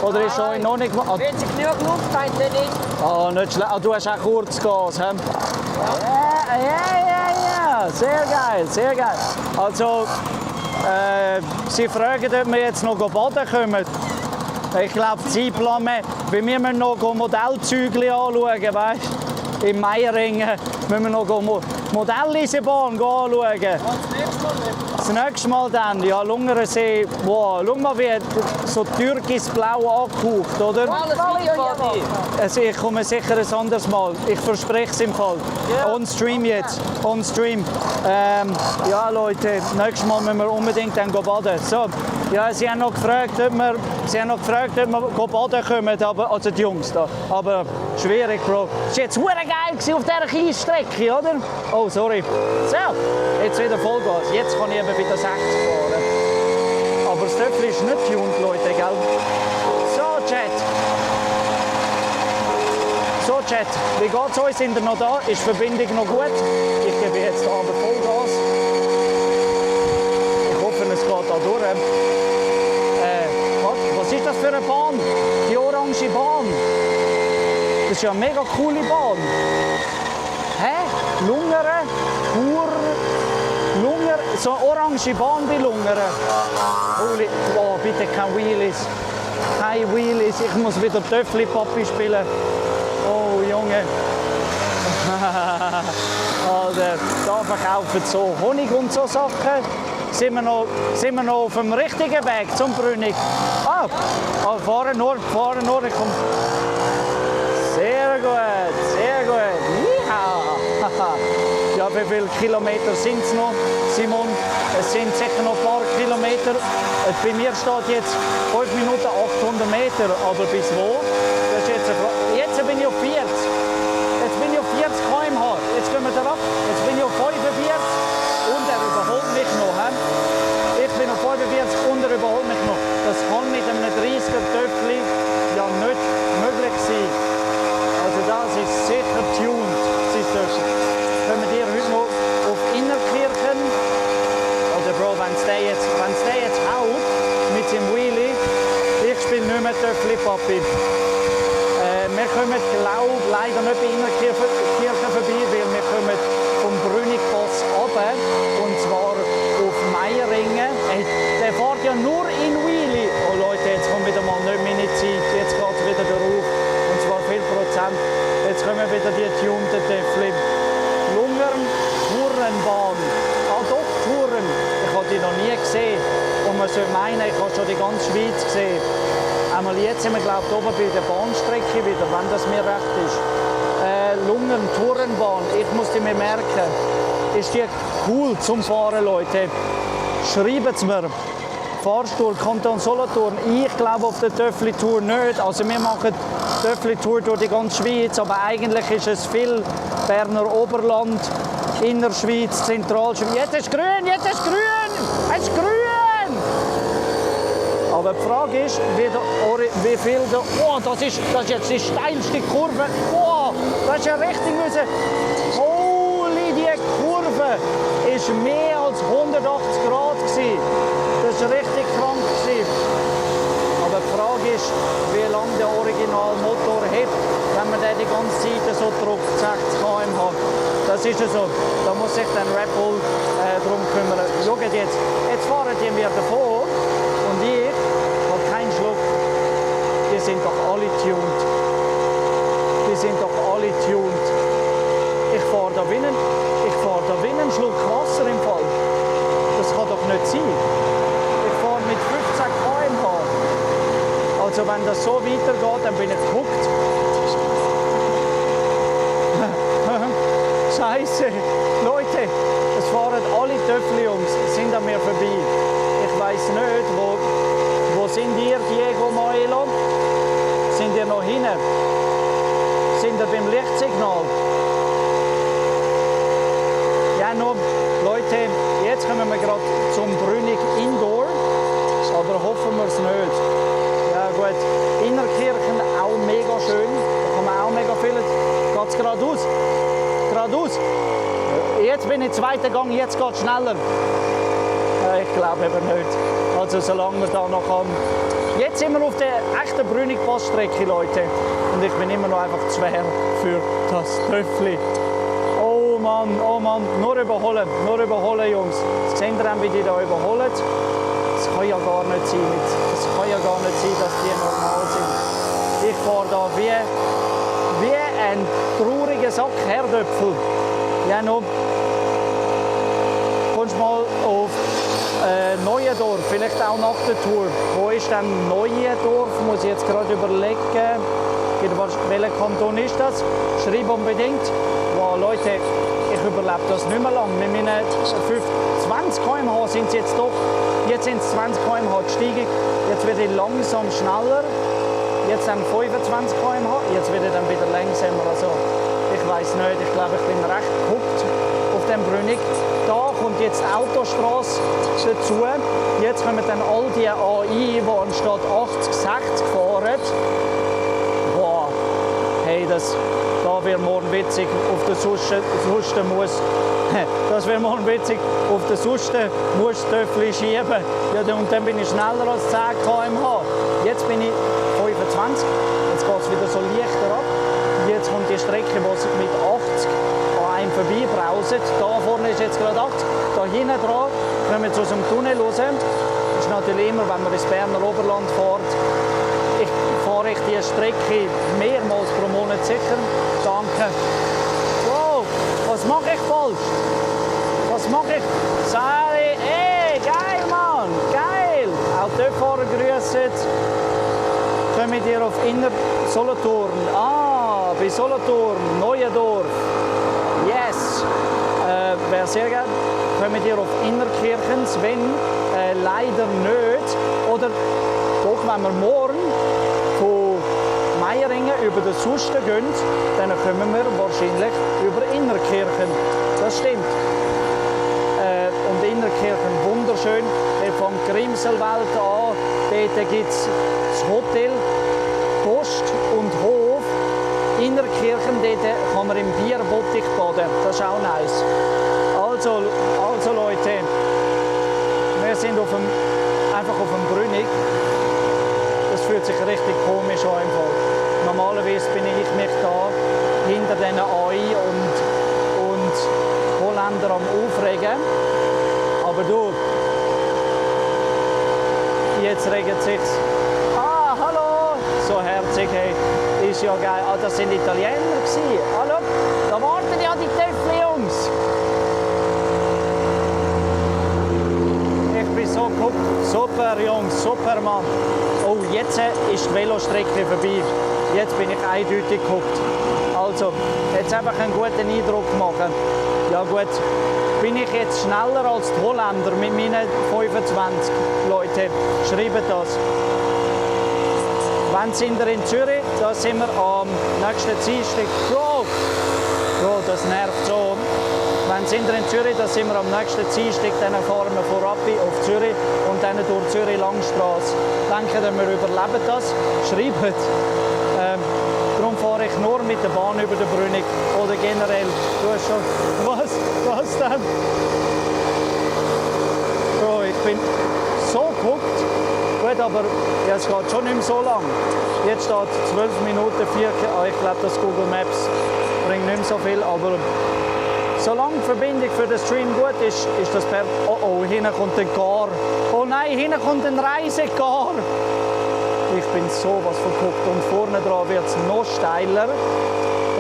J: Oder ist euch noch nicht... Ah,
I: wenn sie genug Luft haben, dann nicht.
J: Ah, nicht schlecht. Ah, du hast auch Kurzgas, hä? Ja. Sehr geil, sehr geil. Also, sie fragen, ob wir jetzt noch baden kommen. Ich glaube, Zeitplan, weil wir müssen noch Modellzügel anschauen, weißt du? In Meiringen müssen wir noch Modelleisenbahn anschauen. Das nächste Mal dann, ja, Lungersee, wow, schau mal, wie so türkisblau angehaucht, oder? Also ich komme sicher ein anderes Mal, ich verspreche es im Fall. Yeah. On Stream jetzt, on Stream. Ja Leute, nächstes Mal müssen wir unbedingt dann baden. So, ja, sie haben noch gefragt, ob wir baden kommen, aber, also die Jungs da. Aber schwierig, Bro. Das war jetzt verdammt geil auf dieser Kiesstrecke, oder? Oh, sorry. So, jetzt wieder Vollgas. Jetzt kann ich eben wieder 60 fahren. Aber das Töpfchen ist nicht tuned, Leute, gell? So, Chat. So, Chat. Wie geht's euch? Sind ihr noch da? Ist die Verbindung noch gut? Ich gebe jetzt aber Vollgas. Ich hoffe, es geht da durch. Was ist das für eine Bahn? Die orange Bahn. Das ist ja eine mega coole Bahn. Hä? Lungern? Lungern? So eine orange Bahn bei Lungern. Oh, bitte keine Wheelies. Keine Wheelies. Ich muss wieder Töffli-Papi spielen. Oh, Junge. Alter, da verkaufen so Honig und so Sachen. Sind wir noch auf dem richtigen Weg zum Brünig? Fahren nur. Ich komm. Sehr gut, sehr gut. Ja, wie viele Kilometer sind es noch, Simon? Es sind sicher noch ein paar Kilometer. Bei mir steht jetzt 5 Minuten 800 Meter, aber bis wo? Das ist jetzt bin ich auf 40. Jetzt bin ich auf 40 km/h. Jetzt gehen wir da ab. Jetzt bin ich auf 45 und er überholt mich noch. Ich bin auf 45 und er überholt mich noch. Das kann mit einem 30er Töpfchen ja nicht möglich sein. Also das ist sicher tuned, Können wir heute noch auf Innerkirchen? Oder Bro, wenn es der jetzt haut mit seinem Wheelie, ich spiele nicht mehr Töpfli-Papi. Wir kommen, glaube ich, leider nicht bei Innerkirchen vorbei, weil wir kommen vom Brünigpass runter, und zwar auf Meiringen. Der fährt ja nur in Wheelie. Oh Leute, jetzt kommt wieder mal nicht meine Zeit, jetzt geht es wieder rauf, und zwar viel Prozent. Jetzt kommen wir wieder die tunte Töffli. Lungern, Tourenbahn. Ah doch, Touren. Ich habe die noch nie gesehen. Und man soll meinen, ich habe schon die ganze Schweiz gesehen. Einmal jetzt sind wir, glaube ich, oben bei der Bahnstrecke wieder, wenn das mir recht ist. Lungern, Tourenbahn. Ich muss die mir merken. Ist die cool zum Fahren, Leute? Schreibt es mir. Fahrstuhl, Kanton Solothurn. Ich glaube auf der Töffli-Tour nicht. Also wir machen Töffli-Tour durch die ganze Schweiz, aber eigentlich ist es viel Berner Oberland, Innerschweiz, Zentralschweiz. Jetzt ist grün, jetzt ist grün! Es ist grün! Aber die Frage ist, wie viel da... Oh, das ist jetzt die steilste Kurve. Oh, das ist ja richtig müssen... Holy, die Kurve ist mehr als 180 Grad gewesen. Das war richtig krank gewesen. Aber die Frage ist, wie lange der Originalmotor hebt, wenn man den die ganze Zeit so drückt, 60 km/h. Das ist ja so. Da muss sich dann Red Bull darum kümmern. Schaut jetzt fahren die mir davon und ich habe keinen Schluck. Die sind doch alle tuned. Die sind doch alle tuned. Ich fahre da wie einen Schluck Wasser im Fall. Das kann doch nicht sein. Ich fahre mit 15 km/h. Also wenn das so weitergeht, dann bin ich gehuckt. Scheiße. Leute, es fahren alle Töffli-Jungs, sind an mir vorbei. Ich weiß nicht, wo sind ihr, Diego Moelo? Sind ihr noch hinten? Sind ihr beim Lichtsignal? Ja, noch, Leute, jetzt kommen wir gerade zum Brünig Indoor, aber hoffen wir es nicht. Ja gut, Innerkirchen auch mega schön, da kann man auch mega viel. Geht es geradeaus? Geradeaus? Jetzt bin ich zweiter Gang, jetzt geht es schneller. Ja, ich glaube eben nicht. Also solange wir da noch haben. Jetzt sind wir auf der echten Brünig-Passstrecke, Leute. Und ich bin immer noch einfach zu schwer für das Töffli. Oh Mann, nur überholen, Jungs. Jetzt sehen wir, wie die da überholen. Das kann ja gar nicht sein, dass die normal sind. Ich fahre da wie ein trauriger Sack Herdöpfel. Ja, noch. Kommst mal auf Neuendorf, vielleicht auch nach der Tour. Wo ist denn Neuendorf? Muss ich jetzt gerade überlegen. Welcher Kanton ist das? Schreib unbedingt. Wow, Leute, ich überlebe das nicht mehr lang. Mit meinen 20 km/h sind es jetzt doch. Jetzt sind es 20 km/h gestiegen. Jetzt werde ich langsam schneller. Jetzt dann 25 km/h. Jetzt werde ich dann wieder langsamer. Also, ich weiß nicht. Ich glaube, ich bin recht gehuckt auf dem Brünig. Da kommt jetzt die Autostrasse dazu. Jetzt kommen dann all die AI, die anstatt 80, 60 fahren. Boah, hey, da wird morgen witzig auf der Suste muss. Das wäre morgen witzig, auf der Suste muss Töffli schieben. Ja, und dann bin ich schneller als 10 km/h. Jetzt bin ich 25, jetzt geht es wieder so leichter ab. Jetzt kommt die Strecke, wo es mit 80 an einem vorbeibrauset. Da vorne ist jetzt gerade 80, da hinten dran kommen wir aus dem Tunnel raus. Das ist natürlich immer, wenn man ins Berner Oberland fährt. Fahre ich diese Strecke mehrmals pro Monat sicher. Danke. Wow, was mache ich falsch? Was mache ich? Sorry, ey, geil, Mann, geil. Auch die Fahrer grüßen. Kommt ihr auf Inner Solothurn? Ah, bei Solothurn, Neuendorf. Yes. Wäre sehr gerne. Kommt ihr auf Innerkirchen? Sven, leider nicht. Oder doch, wenn wir morgen von Meiringen über den Susten gehen, dann kommen wir wahrscheinlich über Innerkirchen. Das stimmt. Und Innerkirchen wunderschön. Wir fangen Grimselwelt an. Dort gibt es das Hotel, Post und Hof. Innerkirchen, dort kann man im Bierbottich baden. Das ist auch nice. Also Leute, wir sind einfach auf dem Brünig. Das fühlt sich richtig komisch an im Fall. Normalerweise bin ich mich da hinter diesen AI und Holländer am Aufregen. Aber du, jetzt regt sich's. Ah, hallo! So herzig, hey. ist ja geil. Ah, das sind Italiener gewesen. Ah, schau, da warten ja die Töffli-Jungs. Ich bin so geguckt. Super, Jungs, super, Mann. Oh, jetzt ist die Velostrecke vorbei. Jetzt bin ich eindeutig geguckt. Also, jetzt einfach einen guten Eindruck machen. Ja gut, bin ich jetzt schneller als die Holländer mit meinen 25? Leute, schreibt das. Wann sind wir in Zürich? Da sind wir am nächsten Dienstag. Bro, das nervt so. Wann sind wir in Zürich? Da sind wir am nächsten Dienstag. Dann fahren wir von Rappi auf Zürich und dann durch Zürich Langstrasse. Denken wir überleben das? Schreibt. Darum fahre ich nur mit der Bahn über den Brünig. Oder generell. Du hast schon... Was denn? Bro, ich bin so geguckt. Gut, aber ja, es geht schon nicht mehr so lang. Jetzt steht 12 Minuten 4. Ich glaube, das Google Maps bringt nicht mehr so viel. Aber solange die Verbindung für den Stream gut ist, ist das per... Oh, hinten kommt ein Gar. Oh nein, hinten kommt ein Reisegar. Ich bin sowas verguckt und vorne dran wird es noch steiler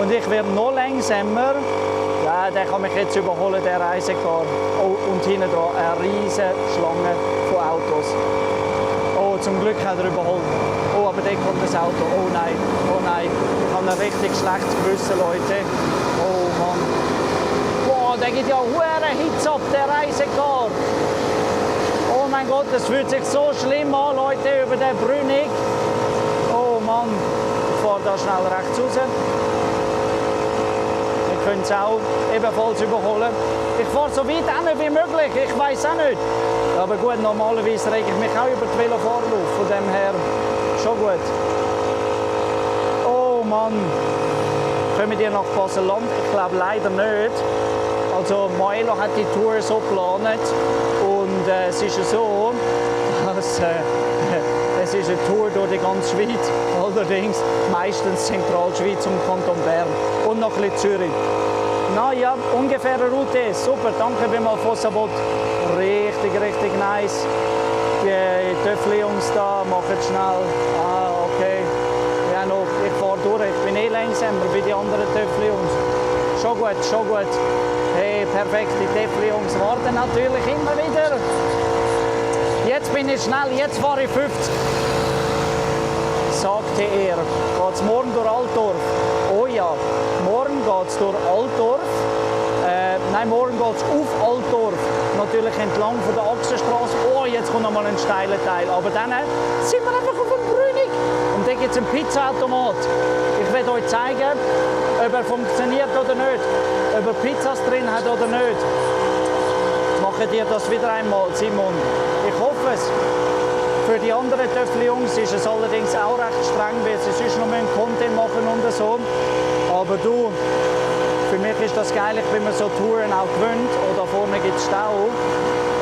J: und ich werde noch langsamer. Ja, der kann mich jetzt überholen, der Reisegar. Oh, und hinten dran eine riesige Schlange von Autos. Oh, zum Glück hat er überholt. Oh, aber da kommt das Auto. Oh nein, ich habe ein richtig schlechtes Gewissen, Leute. Oh Mann. Boah, der geht ja hure Hitze ab, der Reisegar. Oh mein Gott, das fühlt sich so schlimm an, Leute, über den Brünig. Oh Mann, ich fahre da schnell rechts raus. Wir können es auch ebenfalls überholen. Ich fahre so weit hin wie möglich, ich weiß auch nicht. Aber gut, normalerweise rege ich mich auch über die Velofahrer auf, von dem her schon gut. Oh Mann, kommen wir nach Basel-Land? Ich glaube leider nicht. Also Maelo hat die Tour so geplant und es ist so, dass es ist eine Tour durch die ganze Schweiz, allerdings meistens Zentralschweiz und Kanton Bern und noch ein bisschen Zürich. Naja, ungefähre Route, super, danke vielmals Fossabot, richtig nice. Die Töffli-Jungs da machen schnell, okay, ja noch, ich fahre durch, ich bin langsamer wie die anderen Töffli-Jungs. Schon gut. Hey, perfekt, die Töffli-Jungs warten natürlich immer wieder. Jetzt bin ich schnell, jetzt fahre ich 50. Sagte er. Geht's morgen durch Altdorf? Oh ja, morgen geht's durch Altdorf. Nein, morgen geht's auf Altdorf. Natürlich entlang von der Achsenstraße. Oh, jetzt kommt noch mal ein steiler Teil. Aber dann sind wir einfach auf dem Brünig. Und da gibt es einen Pizzaautomat. Ich werde euch zeigen, ob er funktioniert oder nicht. Ob er Pizzas drin hat oder nicht. Macht ihr das wieder einmal, Simon? Ich hoffe es. Für die anderen Töffli-Jungs ist es allerdings auch recht streng, weil sie sonst noch Content machen und so. Aber du, für mich ist das geil, ich bin mir so Touren auch gewöhnt. Oh, da vorne gibt es Stau.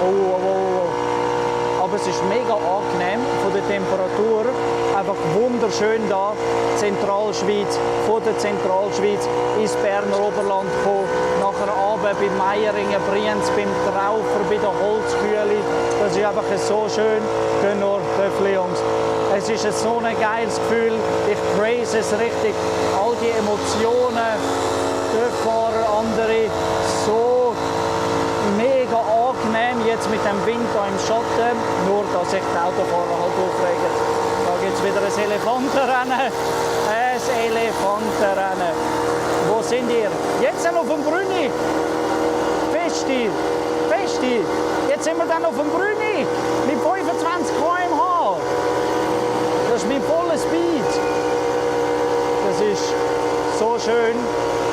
J: Oh. Aber es ist mega angenehm von der Temperatur. Einfach wunderschön da, Zentralschweiz, von der Zentralschweiz ins Berner Oberland gekommen. Nachher runter bei Meieringen, Brienz, beim Traufer, bei der Holzkühle. Das ist einfach so schön. Gehen nur Töffli-Jungs. Es ist so ein geiles Gefühl. Ich praise es richtig. All die Emotionen, Töfffahrer, andere, so mega angenehm. Jetzt mit dem Wind hier im Schatten. Nur, dass sich die Autofahrer halt aufregen. Da gibt es wieder ein Elefantenrennen. Ein Elefantenrennen. Wo sind ihr? Jetzt sind wir auf dem Brünig. Festi. Jetzt sind wir dann auf dem Brünig. Mit 25 km/h. Das ist mein voller Speed. Das ist so schön,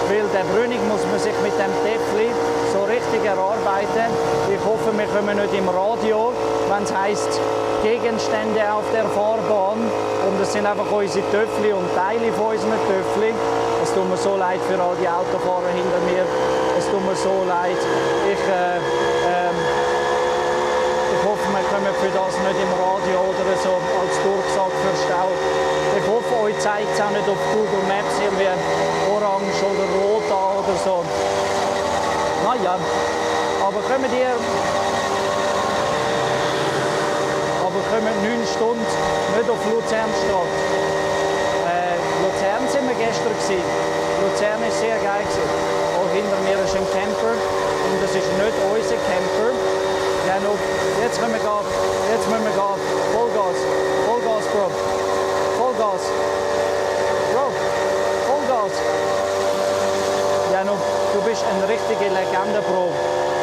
J: weil der Brünig muss man sich mit dem Töffli so richtig erarbeiten. Ich hoffe, wir kommen nicht im Radio, wenn es heisst Gegenstände auf der Fahrbahn. Und das sind einfach unsere Töffli und Teile von unseren Töffli. Es tut mir so leid für all die Autofahrer hinter mir. Es tut mir so leid. Ich hoffe, wir kommen für das nicht im Radio oder so als Durchsage für Stau. Ich hoffe, euch zeigt es auch nicht auf Google Maps irgendwie orange oder rot an oder so. Naja, aber kommen 9 Stunden nicht auf Luzernstadt. Luzern sind gestern gewesen. Luzern war sehr geil gewesen. Auch hinter mir ist ein Camper und das ist nicht unser Camper. Ja, noch, jetzt können wir gehen. Jetzt müssen wir gehen. Vollgas. Vollgas, Bro. Vollgas. Bro. Vollgas. Ja, noch, du bist eine richtige Legende, Bro.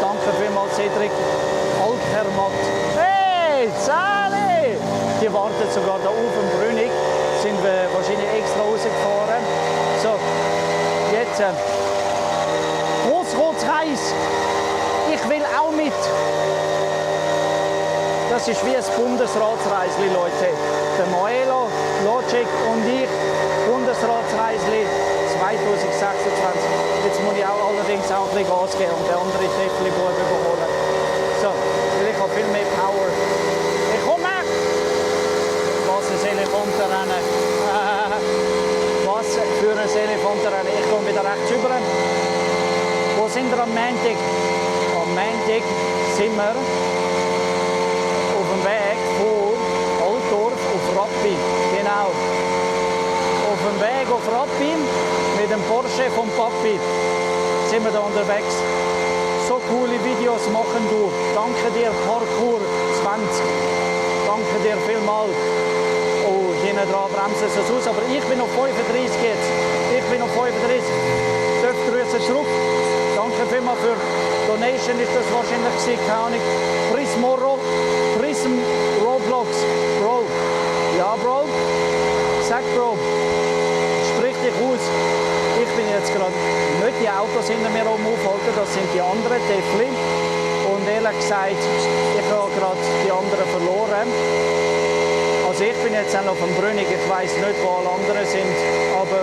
J: Danke vielmals, Cedric. Altermatt. Hey, Sally! Die warten sogar da oben im Brünig. Sind wir wahrscheinlich extra rausgefahren. So, jetzt. Großrotsreis. Ich will auch mit. Das ist wie ein Bundesratsreisli, Leute. Der Moelo, Logic und ich. Bundesratsreisli 2026. Jetzt muss ich auch allerdings auch ein bisschen Gas geben und der andere Täfli-Bub überholen. So, weil ich habe viel mehr Power. Ich komme! Wasser-Elefantenrennen. Was für ein Elefantenrennen. Ich komme wieder rechts rüber. Wo sind wir am Montag? Am Montag sind wir auf dem Weg von Altdorf auf Rappi. Genau. Auf dem Weg auf Rappi mit dem Porsche vom Papi sind wir da unterwegs. So coole Videos machen du. Danke dir, Parkour 20. Danke dir vielmals. Oh, hinten dran bremsen sie es aus. Aber ich bin auf 35 jetzt. Ich bin auf 35. Dürft Grüße zurück. Danke vielmals für Donation ist das wahrscheinlich gewesen. Keine Ahnung. Prism Roblox. Bro. Ja, Bro. Sag, Bro. Sprich dich aus. Ich bin jetzt gerade nicht die Autos hinter mir aufhalten, das sind die anderen Täfli. Und ehrlich gesagt, ich habe gerade die anderen verloren. Also ich bin jetzt auch auf dem Brünig, ich weiß nicht, wo alle anderen sind, aber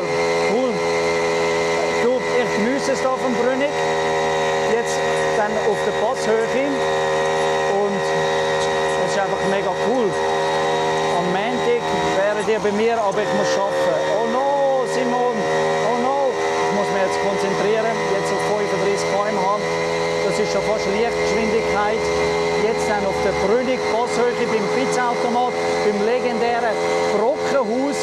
J: cool. Du, ich genieße es hier auf dem Brünig. Jetzt dann auf der Passhöhe. Und es ist einfach mega cool. Am Montag wären die bei mir, aber ich muss arbeiten. Oh no, Simon! Oh no! Ich muss mich jetzt konzentrieren. Jetzt auf 35 km/h. Das ist schon fast Lichtgeschwindigkeit. Jetzt dann auf der Brünig Passhöhe beim Pizzaautomat, beim legendären Brockenhaus.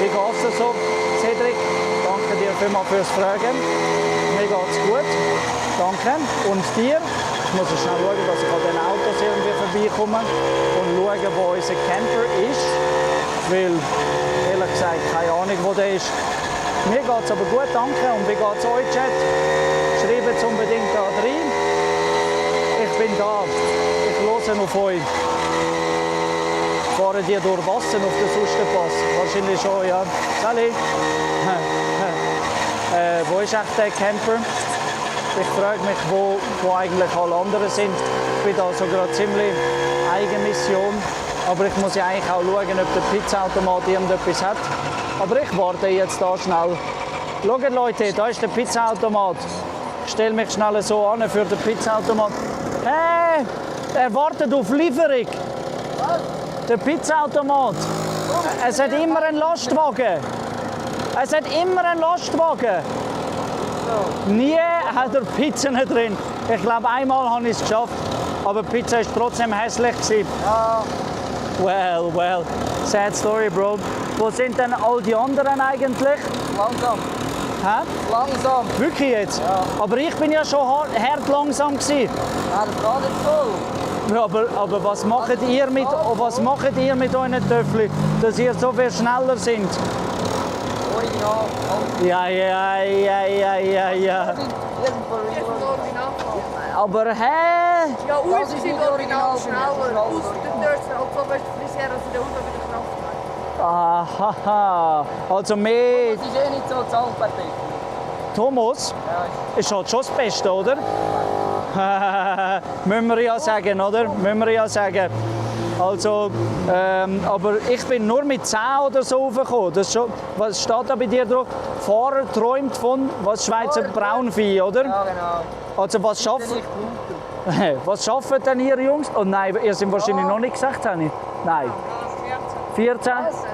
J: Wie geht es so, Cedric? Danke dir vielmals fürs Fragen. Mir geht es gut. Danke. Und dir? Ich muss schnell schauen, dass ich an den Autos irgendwie vorbeikomme und schauen, wo unser Camper ist. Weil, ehrlich gesagt, keine Ahnung, wo der ist. Mir geht es aber gut, danke. Und wie geht es euch, Chat? Schreibt es unbedingt da rein. Ich bin da. Ich höre auf euch. Fahren die durch Wasser auf den Sustenpass? Wahrscheinlich schon, ja. Sally. Wo ist echt der Camper? Ich frage mich, wo eigentlich alle anderen sind. Ich bin da so gerade ziemlich Eigenmission. Aber ich muss ja eigentlich auch schauen, ob der Pizzaautomat irgendetwas hat. Aber ich warte jetzt da schnell. Schaut Leute, da ist der Pizzaautomat. Ich stelle mich schnell so an für den Pizzaautomat. Hey, er wartet auf Lieferung. Was? Der Pizzaautomat. Es hat immer einen Lastwagen. Es hat immer einen Lastwagen. Nie hat er Pizza nicht drin. Ich glaube, einmal habe ich es geschafft. Aber die Pizza war trotzdem hässlich. Ja. Well. Sad story, Bro. Wo sind denn all die anderen eigentlich? Langsam. Hä? Langsam. Wirklich jetzt? Ja. Aber ich bin ja schon hart langsam gewesen. Ja, das war nicht voll. Ja, aber was macht ihr mit euren Töpfchen, dass ihr so viel schneller sind? Ja. Aber hä?
M: Ja, Urs sind original schneller. Aus der Dörster, als ob es Friseur als der Hund wieder Kraft hat.
J: Aha. Also mehr.
M: Das ist eh nicht so Zahnpartie.
J: Thomas ist halt schon das Beste, oder? Müssen wir ja sagen, oder? Müssen wir ja sagen. Also, aber ich bin nur mit 10 oder so raufgekommen. Das schon, was steht da bei dir drauf? Fahrer träumt von was Schweizer Braunvieh, oder? Ja, genau. Also was schaffen denn ihr Jungs? Oh nein, ihr seid wahrscheinlich noch nicht 16. Nein. 14?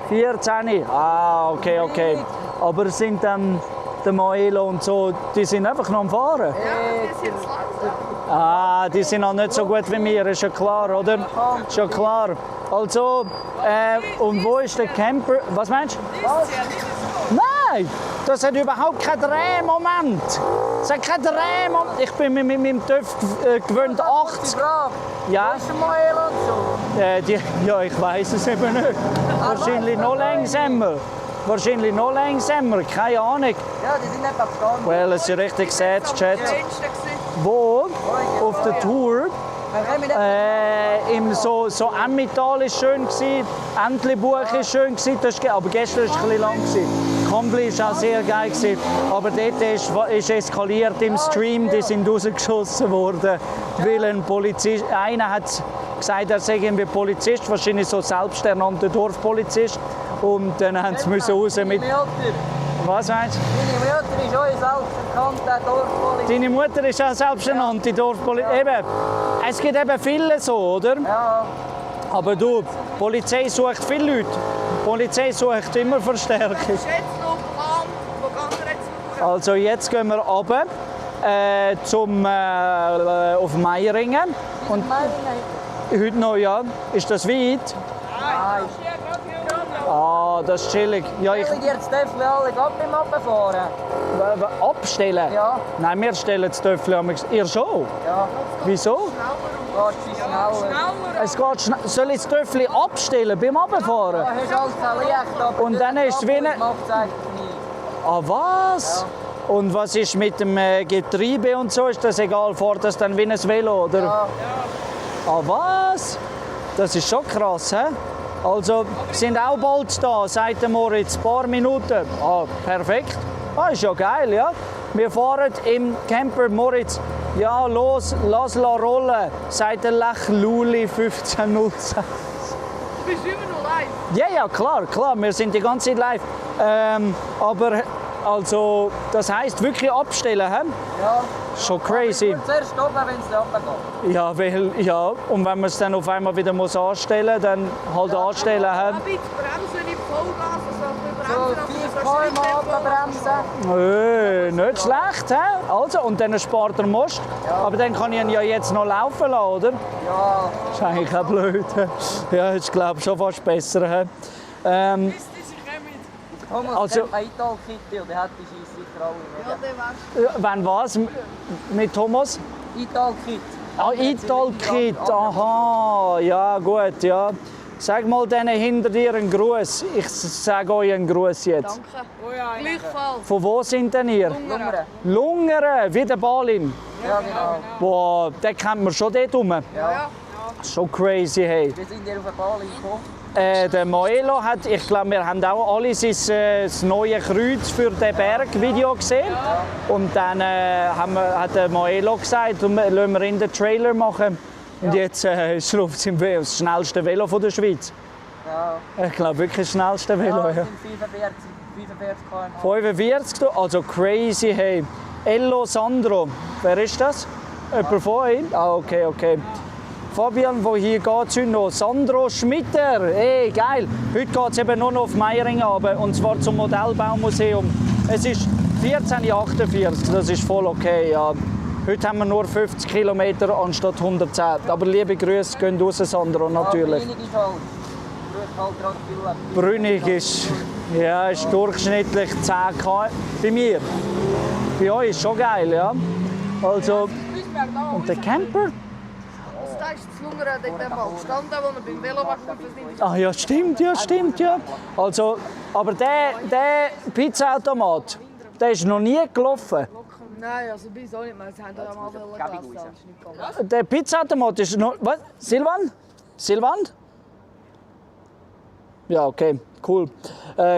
J: 14? Ah, okay. Aber sind dann der Moelo und so, die sind einfach noch am Fahren?
M: Ja, die sind langsam.
J: Ah, die sind auch nicht so gut wie wir, ist ja klar, oder? Ist ja klar. Also, und wo ist der Camper? Was meinst du? nein, das hat überhaupt keinen Drehmoment. Es hat keinen Drehmoment. Ich bin mit meinem TÜV gewöhnt 80. Ja.
I: Wo ist der Moelo so?
J: Ja, ich weiß es eben nicht. Wahrscheinlich noch langsamer. Wahrscheinlich noch langsamer, keine Ahnung.
I: Ja, die sind nicht abgegangen.
J: Well, es ist richtig sad, Chat. Wo? Auf der Tour. Im so Emmental war schön, Entlebuch war schön, aber gestern war es ein bisschen lang. Kombli war auch sehr geil, aber dort ist eskaliert im Stream, die sind rausgeschossen worden, weil ein Polizist, einer hat gesagt, er sei irgendwie Polizist, wahrscheinlich so selbsternannter Dorfpolizist, und dann haben sie müssen raus mit... Was meinst du?
I: Meine Mutter ist auch selbsternannte Dorfpolizist.
J: Deine Mutter ist auch selbsternannte Dorfpolizist. Eben, es gibt eben viele so, oder? Ja. Aber du, die Polizei sucht viele Leute. Die Polizei sucht immer Verstärkung. Also jetzt gehen wir runter auf Meiringen. Und heute noch, ja. Ist das weit?
I: Nein.
J: Ah, das ist chillig. Ja,
I: ich will jetzt die Töffel alle beim Abfahren.
J: Abstellen?
I: Ja.
J: Nein, wir stellen das Töffel. Ihr schon?
I: Ja.
J: Wieso?
I: Geht schneller.
J: Es geht schnell. Soll ich das Töffel abstellen beim Abfahren?
I: Ja, hast alles Licht, aber
J: und dann ist es wie eine... Ah, was? Ja. Und was ist mit dem Getriebe und so? Ist das egal? Fährt das dann wie ein Velo, oder? Ja. Ah, was? Das ist schon krass, hä? Also, sind auch bald da, sagt der Moritz. Ein paar Minuten. Ah, perfekt. Ah, ist ja geil, ja? Wir fahren im Camper Moritz. Ja, los, lass la rollen, sagt der Lech Luli 1506.
F: Du bist immer noch live?
J: Ja, ja, klar, wir sind die ganze Zeit live. Aber, also, das heisst wirklich abstellen, hä? Ja. Schon crazy.
I: Zuerst stoppen, wenn es da runtergeht.
J: Ja, weil, ja, und wenn man es dann auf einmal wieder muss anstellen muss, dann halt anstellen.
F: Aber bitte bremsen, nicht Vollgas, also
I: bremsen. So 4 km/h bremsen.
J: Nicht schlecht, hä? Also, und dann spart der Most. Ja. Aber dann kann ich ihn ja jetzt noch laufen lassen, oder?
I: Ja.
J: Das ist eigentlich auch blöd. Ja, ich glaube schon fast besser. Hä?
I: Also, ein Ital-Kit, der hat die sicher alle.
J: Ja, wenn was? Mit Thomas?
I: Ital-Kit.
J: Ah, Ital-Kit, aha, ja gut, ja. Sag mal denen hinter dir einen Gruß. Ich sage euch einen Gruß jetzt.
F: Danke. Oh ja, gleichfalls.
J: Von wo sind denn ihr?
F: Lungeren.
J: Lungeren, wie der Balin.
I: Ja, genau.
J: Boah, den kennt man schon dort rum.
I: Ja.
J: Schon crazy, hey.
I: Wir sind hier auf den Balin gekommen.
J: Der Moelo hat, ich glaube, wir haben auch alle das neue Kreuz für den Berg-Video gesehen. Ja. Und dann hat der Moelo gesagt, lassen wir in den Trailer machen. Und jetzt ist er auf das schnellste Velo der Schweiz. Ja. Ich glaube wirklich das schnellste Velo.
I: Ja,
J: ja.
I: 45 km/h.
J: 45, also crazy, hey. Ello Sandro, wer ist das? Jemand von euch? Ah, okay. Fabian, wo hier geht es noch? Sandro Schmitter, hey, geil. Heute geht es eben nur noch auf Meiringen runter, und zwar zum Modellbaumuseum. Es ist 14:48, das ist voll okay, ja. Heute haben wir nur 50 Kilometer anstatt 110. Aber liebe Grüße gehen raus, Sandro, natürlich. Brünig ist, ja, ist durchschnittlich 10 km. Bei mir. Bei euch ist schon geil, ja. Also, und der Camper?
F: Da ist das Lungeren dort mal gestanden, wo er beim Velo sind.
J: Ah ja, stimmt, ja. Also, aber der Pizzaautomat, der ist noch nie gelaufen.
F: Nein, also bei uns auch nicht mehr. Sie haben da mal gelassen, das ist nicht gegangen.
J: Der Pizzaautomat ist noch... Was? Silvan? Ja, okay, cool.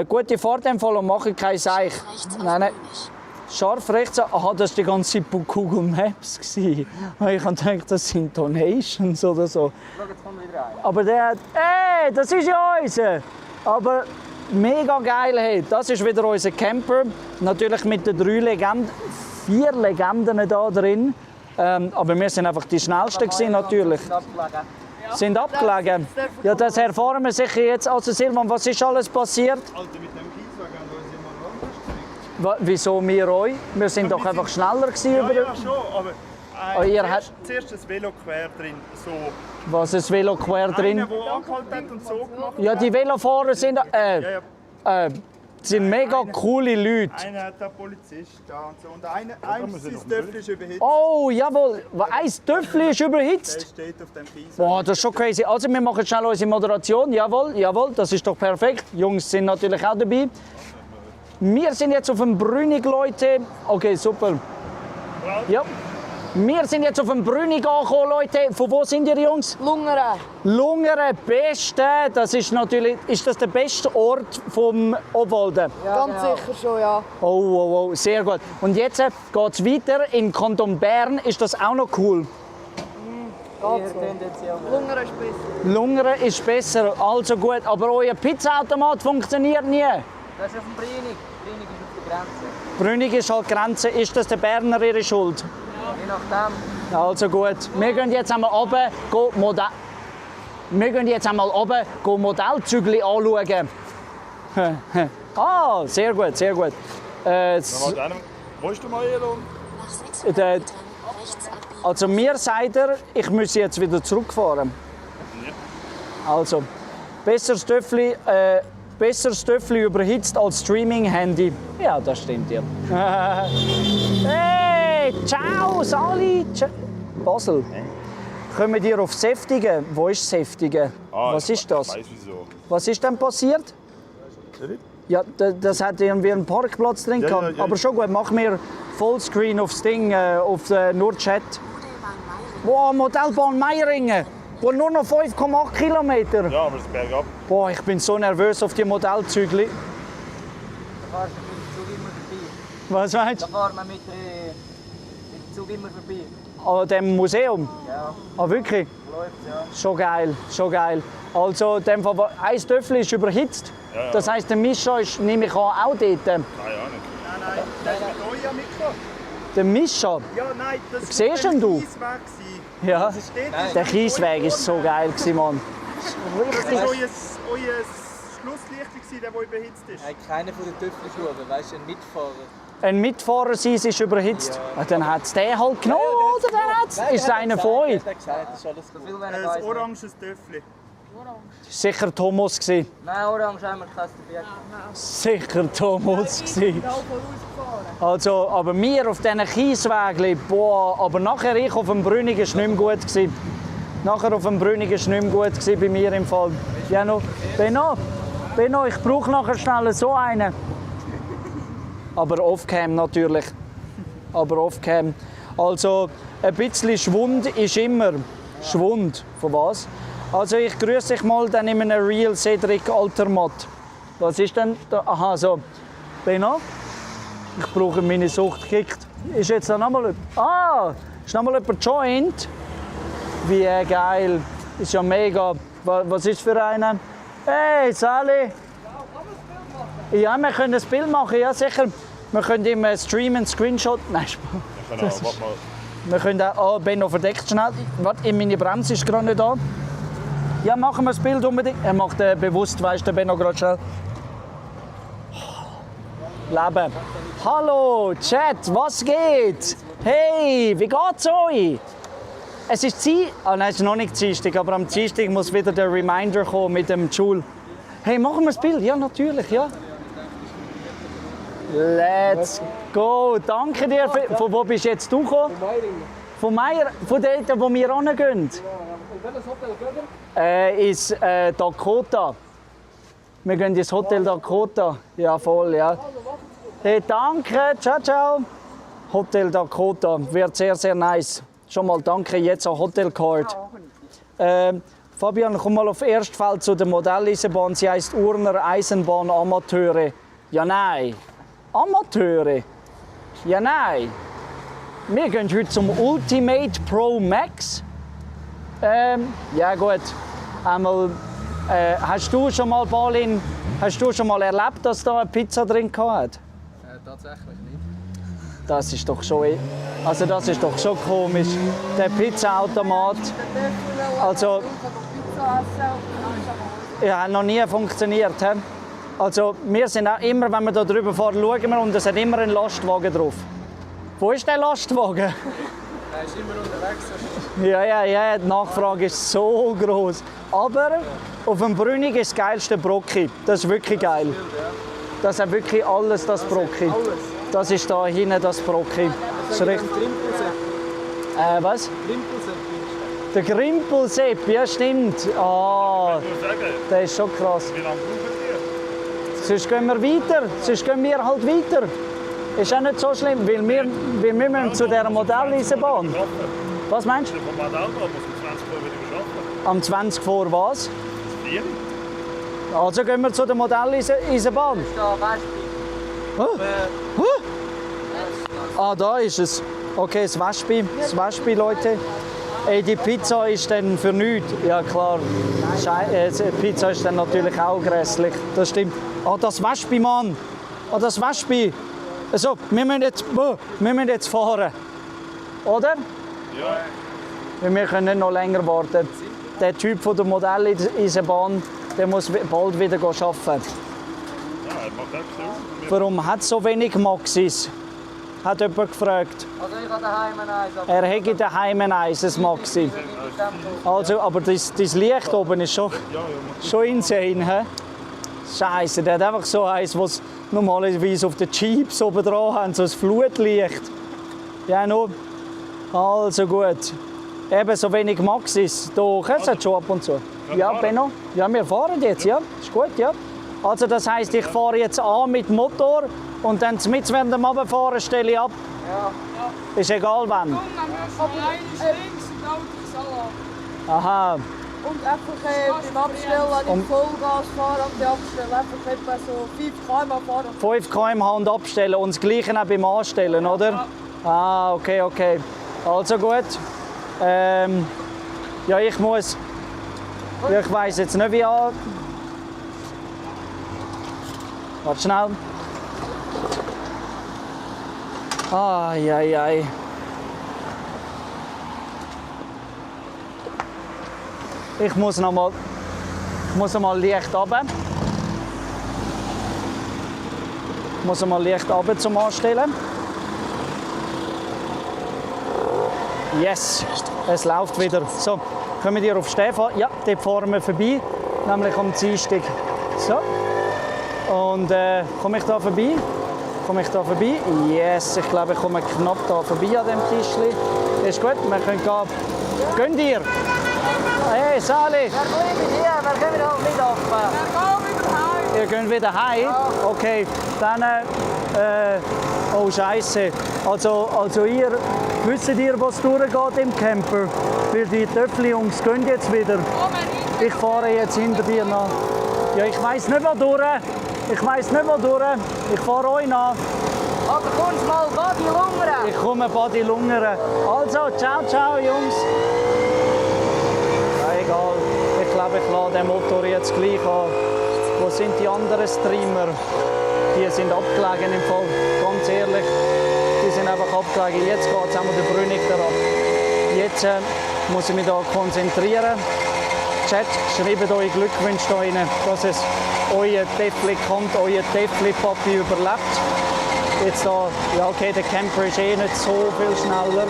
J: Gute Fahrt und machen kein Seich. Nein. Scharf rechts. Aha, das war die ganze Zeit Google Maps. Ich habe gedacht, das sind Donations oder so. Aber der hat... Ey, das ist ja unser! Aber mega geil, hey. Das ist wieder unser Camper. Natürlich mit den 4 Legenden da drin. Aber wir sind einfach die schnellsten gewesen, natürlich. Sind abgelegen. Ja, das erfahren wir sicher jetzt. Also Silvan, was ist alles passiert?
H: Alter, mit dem Kieswagen haben wir uns immer anders.
J: Wieso wir euch? Wir sind doch einfach schneller gewesen.
H: Ja, ja, schon, aber zuerst das Velo quer drin, so.
J: Was, ein Velo quer drin?
H: Einer, der angehalten hat und so gemacht hat.
J: Ja, die Velofahrer sind... Das sind mega coole Leute.
R: Einer hat der Polizist da und so. Und ein Töffel ist überhitzt.
J: Oh, jawohl. Ein Töffel ist überhitzt.
R: Der steht auf dem Kies.
J: Boah, das ist schon crazy. Also, wir machen schnell unsere Moderation. Jawohl, jawohl, das ist doch perfekt. Die Jungs sind natürlich auch dabei. Wir sind jetzt auf dem Brünig, Leute. Okay, super. Ja. Wir sind jetzt auf dem Brünig angekommen, Leute. Von wo sind ihr, Jungs?
D: Lungeren.
J: Lungeren, beste. Das ist natürlich, ist das der beste Ort vom Obwalden?
D: Ja, ganz sicher schon, ja.
J: Oh, sehr gut. Und jetzt geht es weiter. Im Kanton Bern ist das auch noch cool.
D: Lungeren ist besser.
J: Lungeren ist besser, also gut. Aber euer Pizzaautomat funktioniert nie.
I: Das ist auf dem Brünig. Brünig ist auf der Grenze.
J: Brünig ist halt Grenze. Ist das der Berner ihre Schuld?
I: Je nachdem.
J: Also gut. Wir gehen jetzt einmal runter, Modellzügel anschauen. Ah, sehr gut, sehr gut.
H: Wo ist der Maelo?
J: Also mir sagt er, ich müsse jetzt wieder zurückfahren. Ja. Also, besseres Töffli überhitzt als Streaming-Handy. Ja, das stimmt ja. Hey, ciao Sali! Basel. Kommen wir auf Säftigen? Wo ist Säftigen? Was ist das?
H: Ich weiss wieso.
J: Was ist denn passiert? Ja, das hat irgendwie einen Parkplatz drin gehabt.
H: Ja.
J: Aber schon gut, mach mir Fullscreen aufs Ding, auf nur Chat. Wow, Modellbahn Meiringen, wo nur noch 5,8 Kilometer.
H: Ja, aber es ist bergab.
J: Boah, ich bin so nervös auf die Modellzügel.
I: Da fahren wir mit dem Zug immer vorbei.
J: Was meinst
I: Da
J: du?
I: fahren wir mit dem Zug immer vorbei.
J: An dem Museum?
I: Ja.
J: Ah, wirklich?
I: Läuft, ja.
J: Schon geil, schon geil. Also, in dem Fall, ein Töffel ist überhitzt.
H: Ja, ja.
J: Das heisst, der Mischa ist, nehme ich an, auch dort.
H: Nein,
R: Nein, der ist mit euch mitgekommen.
J: Der Mischa?
R: Ja, nein, das
J: Siehst
R: war
J: du?
R: der Kiesweg.
J: Ja,
R: Das ist dort,
J: der Kiesweg war so geil, Mann.
R: Das war euer Schlusslicht, der überhitzt ist.
P: Nein, keiner von den Töpfelschluben, weißt du, ein Mitfahrer.
J: Ein Mitfahrer sein ist überhitzt. Ja. Dann hat es den halt genommen, oder? Dann ist es einer von euch.
P: Das ist alles gut.
R: Ein oranges Töffel.
J: Sicher Thomas gsi.
I: Nein, orange haben wir keinen dabei.
J: Sicher Thomas gsi. Also, aber wir auf diesen Kieswegen, boah, aber nachher ich auf dem Brünig war es nicht mehr gut gsi. Nachher auf dem Brünig war es nicht mehr gut gsi bei mir im Fall. Ja, noch. Benno, ich brauche nachher schnell so einen. Aber off-cam natürlich. Aber off-cam. Also, ein bisschen Schwund ist immer. Schwund? Von was? Also, ich grüße dich mal dann in einem Real Cedric Altermatt. Was ist denn da? Aha, so. Benno? Ich brauche meine Sucht gekickt. Ist jetzt da nochmal ist nochmal jemand joint? Wie geil. Ist ja mega. Was ist für einen? Hey, Sally! Ja, wir können ein Bild machen, ja sicher. Wir können im Stream einen Screenshot. Nein, Spaß. Wir können auch. Oh, Benno verdeckt schnell. Warte, meine Bremse ist gerade nicht da. Ja, machen wir das Bild unbedingt. Er macht bewusst, weißt du, Benno gerade schnell. Leben. Hallo, Chat, was geht? Hey, wie geht's euch? Es ist nein, es ist noch nicht Dienstag, aber am Dienstag muss wieder der Reminder kommen mit dem Schul. Hey, machen wir das Bild? Ja, natürlich, ja. Let's go. Danke dir. Von wo bist jetzt du gekommen? Von Meiringen. Von dort, wo wir hingehen.
S: In welches Hotel gehen
J: Ist Dakota. Wir gehen ins Hotel Dakota. Ja, voll, ja. Hey, danke. Ciao, ciao. Hotel Dakota. Wird sehr, sehr nice. Schon mal danke jetzt an Hotelcard. Fabian, komm mal auf Erstfeld zu der Modelleisenbahn. Sie heisst Urner Eisenbahn Amateure. Ja, nein. Amateure? Ja, nein. Wir gehen heute zum Ultimate Pro Max. Ja, gut. Einmal, hast du schon mal, Balin, erlebt, dass da eine Pizza drin hat?
P: Tatsächlich nicht.
J: Das ist doch schon, also das ist doch schon komisch. Der Pizzaautomat. Also, ja, hat noch nie funktioniert. He? Also, wir sind auch immer, wenn wir hier drüber fahren, schauen wir und es hat immer einen Lastwagen drauf. Wo ist der Lastwagen?
P: Er ist immer unterwegs.
J: Ja, die Nachfrage ist so groß. Aber auf dem Brünig ist das geilste Brocki. Das ist wirklich geil. Das ist wirklich alles das Brocki. Das ist da hinten das Brocki. Das ist richtig. Was? Der Grimpelsepp, ja stimmt. Ah, der ist schon krass.
H: Wie lange braucht ihr?
J: Sonst gehen wir weiter. Sonst gehen wir halt weiter. Ist auch nicht so schlimm, weil wir müssen zu dieser Modelleisenbahn. Was meinst du?
H: Vom Modell muss um 20 Uhr wieder arbeiten.
J: Am 20 vor was?
H: 4.
J: Also gehen wir zu der Modelleisenbahn. Ah, da ist es. Okay, das Wespi. Das Wespi, Leute. Ey, die Pizza ist dann für nichts. Ja klar, die Pizza ist dann natürlich auch grässlich. Das stimmt. Ah, das Wespi, Mann. Ah, das Wespi. Also, wir müssen jetzt fahren. Oder?
H: Ja.
J: Weil wir können nicht noch länger warten. Der Typ von der Modelleisenbahn, der muss bald wieder arbeiten.
H: Ja, er macht echt so.
J: Warum hat es so wenig Maxis? Hat jemand gefragt.
I: Also ich habe daheim eins.
J: Er hätte daheim eins, ein Maxi. Also, aber das Licht oben ist schon insane. He? Scheiße, der hat einfach so eins, was normalerweise auf den Jeeps oben dran haben, so ein Flutlicht. Ja, nur. Also gut. Eben so wenig Maxis. Doch, es hat schon ab und zu. Ja, Benno? Ja, wir fahren jetzt, ja. Ist gut, ja. Also das heisst, ich fahre jetzt an mit Motor und dann mit während dem Runterfahren stelle ich ab. Ja. Ist egal wann. Aha.
D: Und einfach beim Abstellen, wenn ich Vollgas fahre und abstellen, einfach etwa so 5 km fahren.
J: 5 km/h und abstellen und das Gleiche auch beim Anstellen, oder? Ah, okay, okay. Also gut. Ja, ich muss... Ja, ich weiss jetzt nicht wie an... Warte schnell. Ai. Ich muss noch mal leicht runter. Ich muss mal leicht runter zum Anstellen. Yes, es läuft wieder. So, kommen wir auf Stefan? Ja, dort fahren wir vorbei, nämlich am Dienstag. So. Und komme ich da vorbei? Yes, ich glaube, ich komme knapp da vorbei an dem Tischli. Ist gut, wir können gehen. Gönnt ihr? Hey, Sali!
I: Wer können wir auch mit auf?
J: Ihr geht wieder heim? Ja. Okay, dann... oh Scheiße. Also ihr... Wisst ihr, was durchgeht im Camper? Weil die Töpfli-Jungs gehen jetzt wieder. Ich fahre jetzt hinter dir nach. Ja, ich weiss nicht, wo durch. Ich fahre euch nach.
I: Aber kommst mal Badi lungern?
J: Ich komme Badi lungern. Also, ciao, Jungs. Ja, egal. Ich glaube, ich lasse den Motor jetzt gleich an. Wo sind die anderen Streamer? Die sind abgelegen im Fall. Ganz ehrlich. Die sind einfach abgelegen. Jetzt geht es einmal der Brünig ab. Jetzt muss ich mich da konzentrieren. Chat, schreibt eure Glückwünsche da rein, dass es euer Täfli-Kant, euer Täfli-Papi überlebt. Jetzt da, ja okay, der Camper ist eh nicht so viel schneller.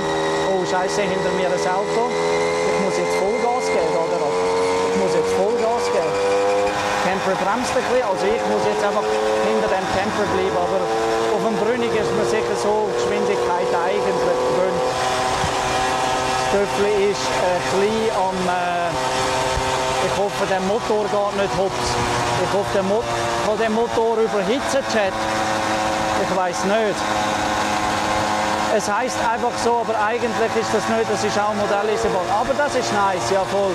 J: Oh Scheiße, hinter mir ein Auto. Ich muss jetzt Vollgas geben, oder? Ich muss jetzt Vollgas geben. Der Camper bremst ein bisschen, also ich muss jetzt einfach hinter dem Camper bleiben. Aber auf dem Brünig ist man sicher so Geschwindigkeit eigentlich gewöhnt. Das Töpfli ist ein bisschen am... ich hoffe, der Motor geht nicht hops. Ich hoffe, kann der Motor überhitzen, Chat? Ich weiß nicht. Es heisst einfach so, aber eigentlich ist das nicht. Das ist auch Modelleisenbahn. Aber das ist nice, ja voll.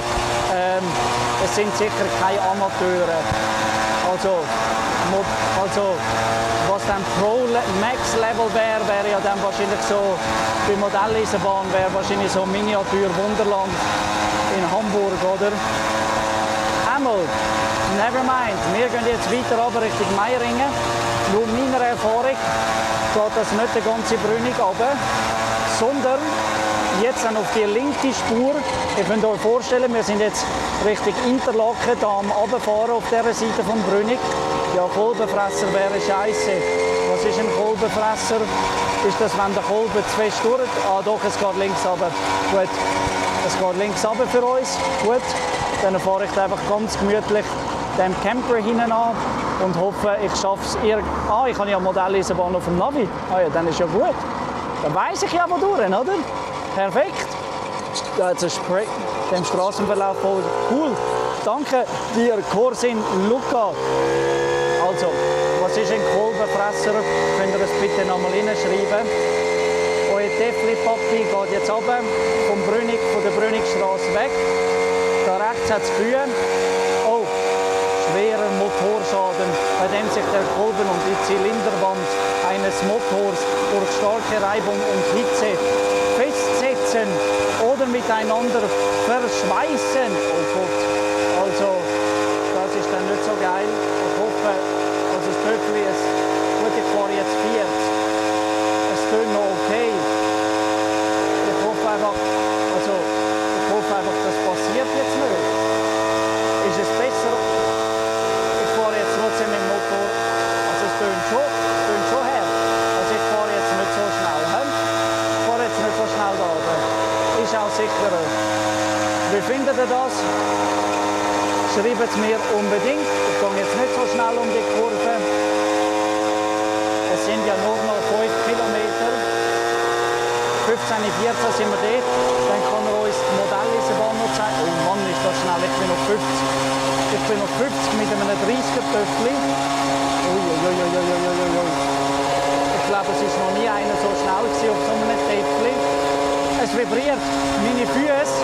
J: Es sind sicher keine Amateure. Also was dann Pro Max Level wäre ja dann wahrscheinlich so, bei Modelleisenbahn wäre wahrscheinlich so Miniatur Wunderland in Hamburg, oder? Einmal, never mind. Wir gehen jetzt weiter runter Richtung Meiringen. Laut meiner Erfahrung geht das nicht die ganze Brünig runter, sondern jetzt dann auf die linke Spur. Ihr könnt euch vorstellen, wir sind jetzt Richtung Interlaken da am Runterfahren auf dieser Seite von Brünig. Ja, Kolbenfresser wäre scheiße. Was ist ein Kolbenfresser? Ist das, wenn der Kolben zu fest durch... Ah doch, es geht links runter. Gut, es geht links runter für uns. Gut, dann fahre ich einfach ganz gemütlich dem Camper hinten an und hoffe, ich schaffe es irgendwie. Ah, ich habe ja Modelleisenbahn auf dem Navi. Ah ja, dann ist ja gut. Dann weiss ich ja, wo durch, oder? Perfekt. Da hat es dem Straßenverlauf voll. Cool. Danke dir, Corsin Luca. Also, was ist ein Kolbenfresser? Könnt ihr das bitte nochmal reinschreiben? Euer Defli-Papi geht jetzt runter von der Brünigstraße weg. Da rechts hat es Kühe. Oh, schwerer Motorschaden, bei dem sich der Kolben und die Zylinderwand eines Motors durch starke Reibung und Hitze festsetzen oder miteinander verschweißen. Oh Gott, also das ist dann nicht so geil. Ich hoffe, also das Töpfchen ist, gut, ich fahre jetzt 40. Es tönt noch okay. Ich hoffe einfach, das passiert jetzt nicht. Ist es besser? Ich fahre jetzt trotzdem mit dem Motor. Also es tönt schon her. Also ich fahre jetzt nicht so schnell. Ich fahre jetzt nicht so schnell da oben. Ist auch sicherer. Wie findet ihr das? Schreibt es mir unbedingt. Ich gehe jetzt nicht so schnell um die Kurve. Es sind ja nur noch 5 Kilometer. 15, 14 sind wir dort. Dann kann er uns die Modelleisenbahn noch zeigen. Oh Mann, ist das schnell. Ich bin noch 50. Ich bin noch 50 mit einem 30er-Töffli. Uiuiuiuiuiui. Ich glaube, es ist noch nie einer so schnell gewesen auf so einem Töffli. Es vibriert. Meine Füße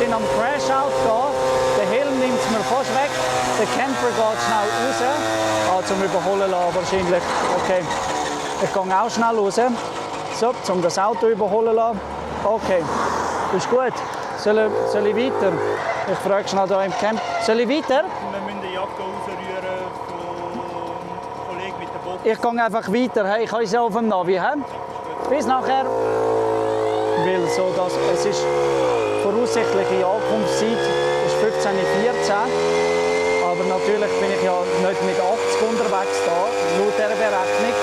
J: sind am Crash-Out da. Der Helm nimmt es mir fast weg. Der Camper geht schnell raus. Zum Überholen lassen wahrscheinlich. Okay. Ich gehe auch schnell raus. So, um das Auto überholen lassen. Okay. Ist gut. Soll ich weiter? Ich frage schnell hier im Camp. Soll ich weiter?
T: Wir müssen die Jacke rausrühren vom Kollegen mit der Box.
J: Ich gehe einfach weiter. Hey, ich habe es ja auf dem Navi. He? Bis nachher. Weil so dass es ist voraussichtliche Ankunftszeit ist 15:14. Aber natürlich bin ich ja nicht mit 80 unterwegs da, laut dieser Berechnung.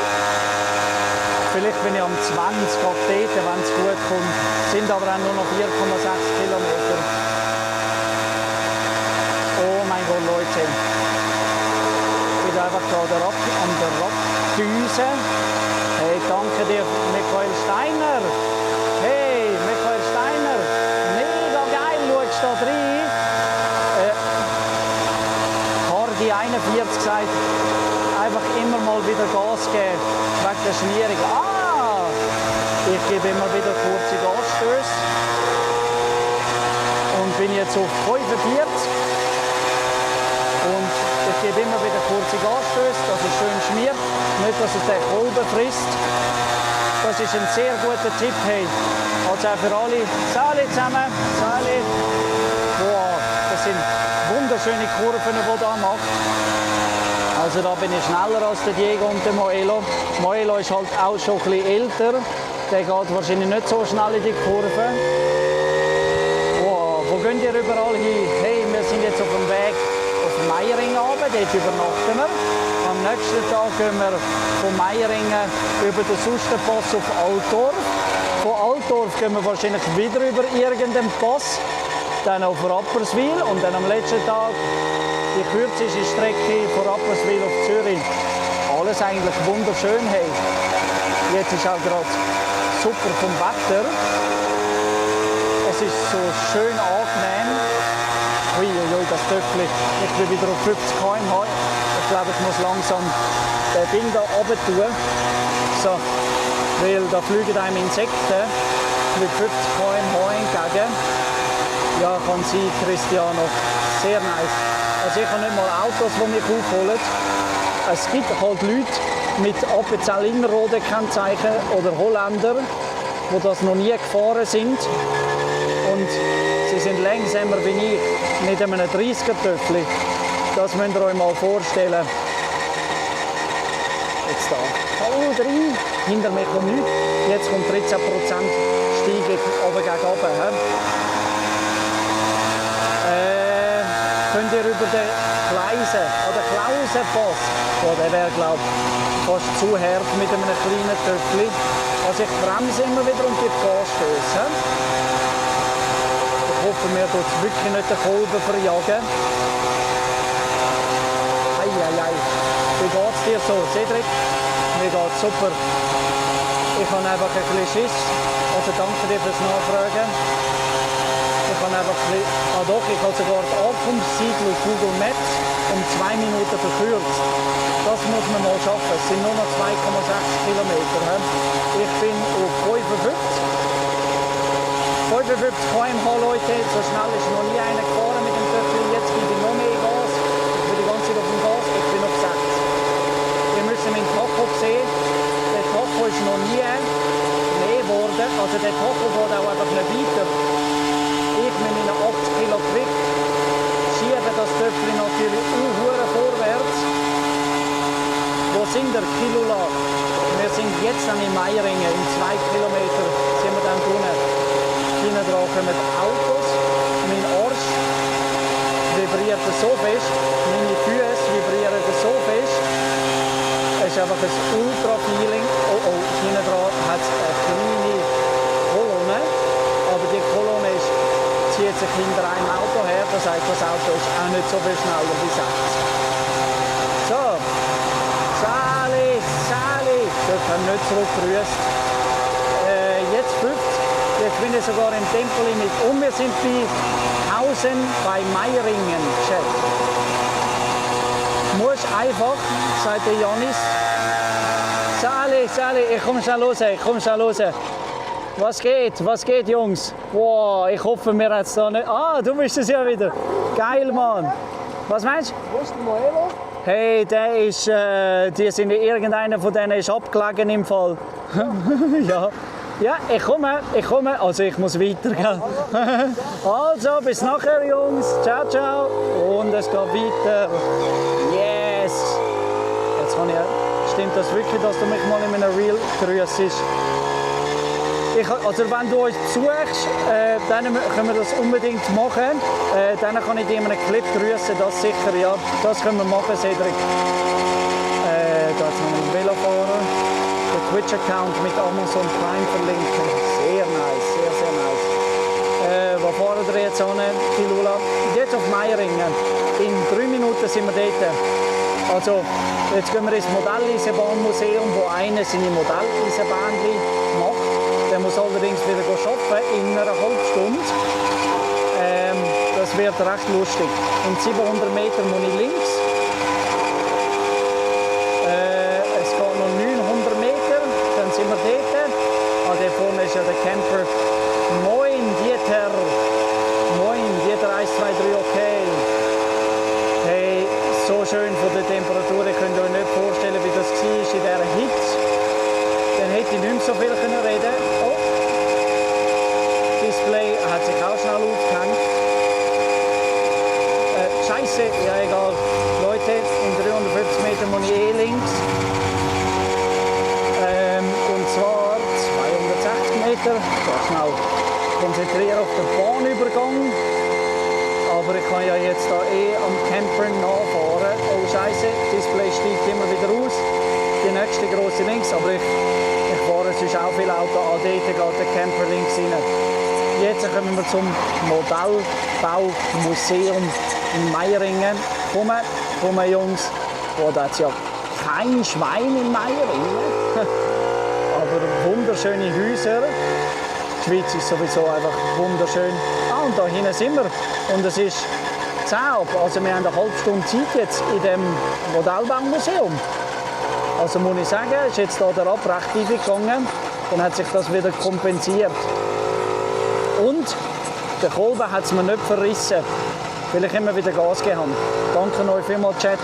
J: Vielleicht bin ich am 20 ab dort, wenn es gut kommt. Sind aber auch nur noch 4,6 Kilometer. Oh mein Gott, Leute. Ich bin einfach gerade an der Raddüse. Hey, danke dir, Michael Steiner. Hey, Michael Steiner. Mega geil, schaust da rein. Hardy 41 sagt, einfach immer mal wieder Gas geben, wegen der Schmierung. Ich gebe immer wieder kurze Gasstöße und bin jetzt auf 45. Und ich gebe immer wieder kurze Gasstöße, dass es schön schmiert, nicht, dass es den Kolben frisst. Das ist ein sehr guter Tipp. Hey. Also auch für alle. Sali zusammen. Sali. Wow, das sind wunderschöne Kurven, die er macht. Also da bin ich schneller als der Diego und der Moelo. Moelo ist halt auch schon ein bisschen älter. Der geht wahrscheinlich nicht so schnell in die Kurve. Wow, wo gehen ihr überall hin? Hey, wir sind jetzt auf dem Weg auf Meiringen runter, dort übernachten wir. Am nächsten Tag gehen wir von Meiringen über den Susterpass auf Altdorf. Von Altdorf gehen wir wahrscheinlich wieder über irgendeinen Pass, dann auf Rapperswil und dann am letzten Tag die kürzeste Strecke von Rapperswil auf Zürich. Alles eigentlich wunderschön. Hey. Jetzt ist auch gerade super vom Wetter. Es ist so schön angenehm. Uiuiui, das Töpfchen. Ich bin wieder auf 50 km/h. Ich glaube, ich muss langsam das Ding da runter tun. So, weil da fliegen einem Insekten mit 50 km/h entgegen. Ja, kann sein, Cristiano. Sehr nice. Also ich habe nicht mal Autos, die mich aufholen. Es gibt halt Leute mit Appenzell-Innerrhoden-Kennzeichen oder Holländer, die das noch nie gefahren sind. Und sie sind langsamer wie ich, mit einem 30er-Töffli. Das müsst ihr euch mal vorstellen. Jetzt da. Oh, 3. Hinter mir kommt nichts. Jetzt kommt 13% Steigung runter gegen runter. Könnt ihr über den Kleisen oder Klausenpass, oh, der wäre glaube ich fast zu hart mit einem kleinen Töpfchen. Also ich bremse immer wieder und gebe Gasstöße. Ich hoffe, mir tut es wirklich nicht den Kolben verjagen. Eieiei. Wie geht's dir so, Cedric? Mir geht's super. Ich habe einfach ein bisschen Schiss. Also danke dir fürs Nachfragen. Ich habe einfach ein bisschen... doch, ich habe sogar die Ankunftszeit laut Google Maps um 2 Minuten verkürzt. Das muss man mal schaffen. Es sind nur noch 2,6 Kilometer. Ich bin auf 55 km/h, Leute. So schnell ist noch nie einer gefahren mit dem Töffel. Jetzt gebe ich noch mehr Gas. Ich bin die ganze Zeit auf dem Gas. Ich bin auf 6. Ihr müsst meinen Tacho sehen. Der Tacho ist noch nie mehr geworden. Also der Tacho geht auch einfach nicht weiter. Ich mit meinen 80 Kilo Gewicht schiebe das Töpfchen natürlich vorwärts. Wo sind wir? Kilula. Wir sind jetzt an in Meiringen. In 2 Kilometer sind wir dann drinnen. Hinten dran kommen Autos. Mein Arsch vibriert so fest. Meine Füße vibrieren so fest. Es ist einfach ein Ultra-Feeling. Oh, hinten dran hat es eine kleine Kolonne. Aber die Kolonne zieht sich hinter einem Auto her. Das heißt, das Auto ist auch nicht so viel schneller wie 60. So. Sali! Ich habe nicht zurückgerüßt. Jetzt 50. Jetzt bin ich sogar im Tempolimit. Und wir sind bei Hausen bei Meiringen. Chat. Muss einfach, sagt der Janis. Sali, ich komme schnell raus. Was geht, Jungs? Wow, ich hoffe, wir haben es da nicht... Ah, du bist es ja wieder. Geil, Mann. Was meinst du? Wo ist der Moelo? Hey, der ist... irgendeiner von denen ist abgelegen im Fall. Ja, ich komme. Also ich muss weiter, gell? Also, bis nachher, Jungs. Ciao. Und es geht weiter. Yes! Jetzt kann ich... Stimmt das wirklich, dass du mich mal in einem Reel grüßt? Also wenn du uns besuchst, dann können wir das unbedingt machen. Dann kann ich dir in einem Clip grüßen, das sicher, ja. Das können wir machen, Cedric. Da jetzt noch ein Velofahrer. Der Twitch-Account mit Amazon Prime verlinken. Sehr nice, sehr nice. Wo fahren wir jetzt hin, Kilula? Jetzt auf Meiringen. In 3 Minuten sind wir dort. Also, jetzt gehen wir ins Modelleisenbahnmuseum, wo einer seine Modelleisenbahn macht. Der muss allerdings wieder arbeiten in einer halben Stunde. Das wird recht lustig. In 700 Meter muss ich links. Es geht noch 900 Meter, dann sind wir dort. Ah, da vorne ist ja der Camper. Moin, Dieter. Moin, Dieter 1, 2, 3, okay. Hey, so schön von der Temperatur. Ihr könnt euch nicht vorstellen, wie das war in dieser Hitze. Dann hätte ich nicht mehr so viel reden können. Oh. Display hat sich auch schnell aufgehängt. Scheiße, ja egal. Leute, in 350 Metern muss ich links. Und zwar 260 Meter. So schnell konzentrieren auf den Bahnübergang. Aber ich kann ja jetzt da am Camper nachfahren. Oh Scheiße, Display steigt immer wieder aus. Die nächste grosse links, aber ich fahre sonst auch viel Auto. Dort geht der Camper links rein. Jetzt kommen wir zum Modellbaumuseum in Meiringen. Komm, Jungs. Oh, da hat es ja kein Schwein in Meiringen. Aber wunderschöne Häuser. Die Schweiz ist sowieso einfach wunderschön. Ah, und da hinten sind wir. Und es ist 10 ab. Also wir haben eine halbe Stunde Zeit jetzt in dem Modellbaumuseum. Also muss ich sagen, ist jetzt hier der Ab recht eingegangen. Dann hat sich das wieder kompensiert. Und der Kolben hat es mir nicht verrissen, weil ich immer wieder Gas gegeben habe. Danke euch vielmals, Chat,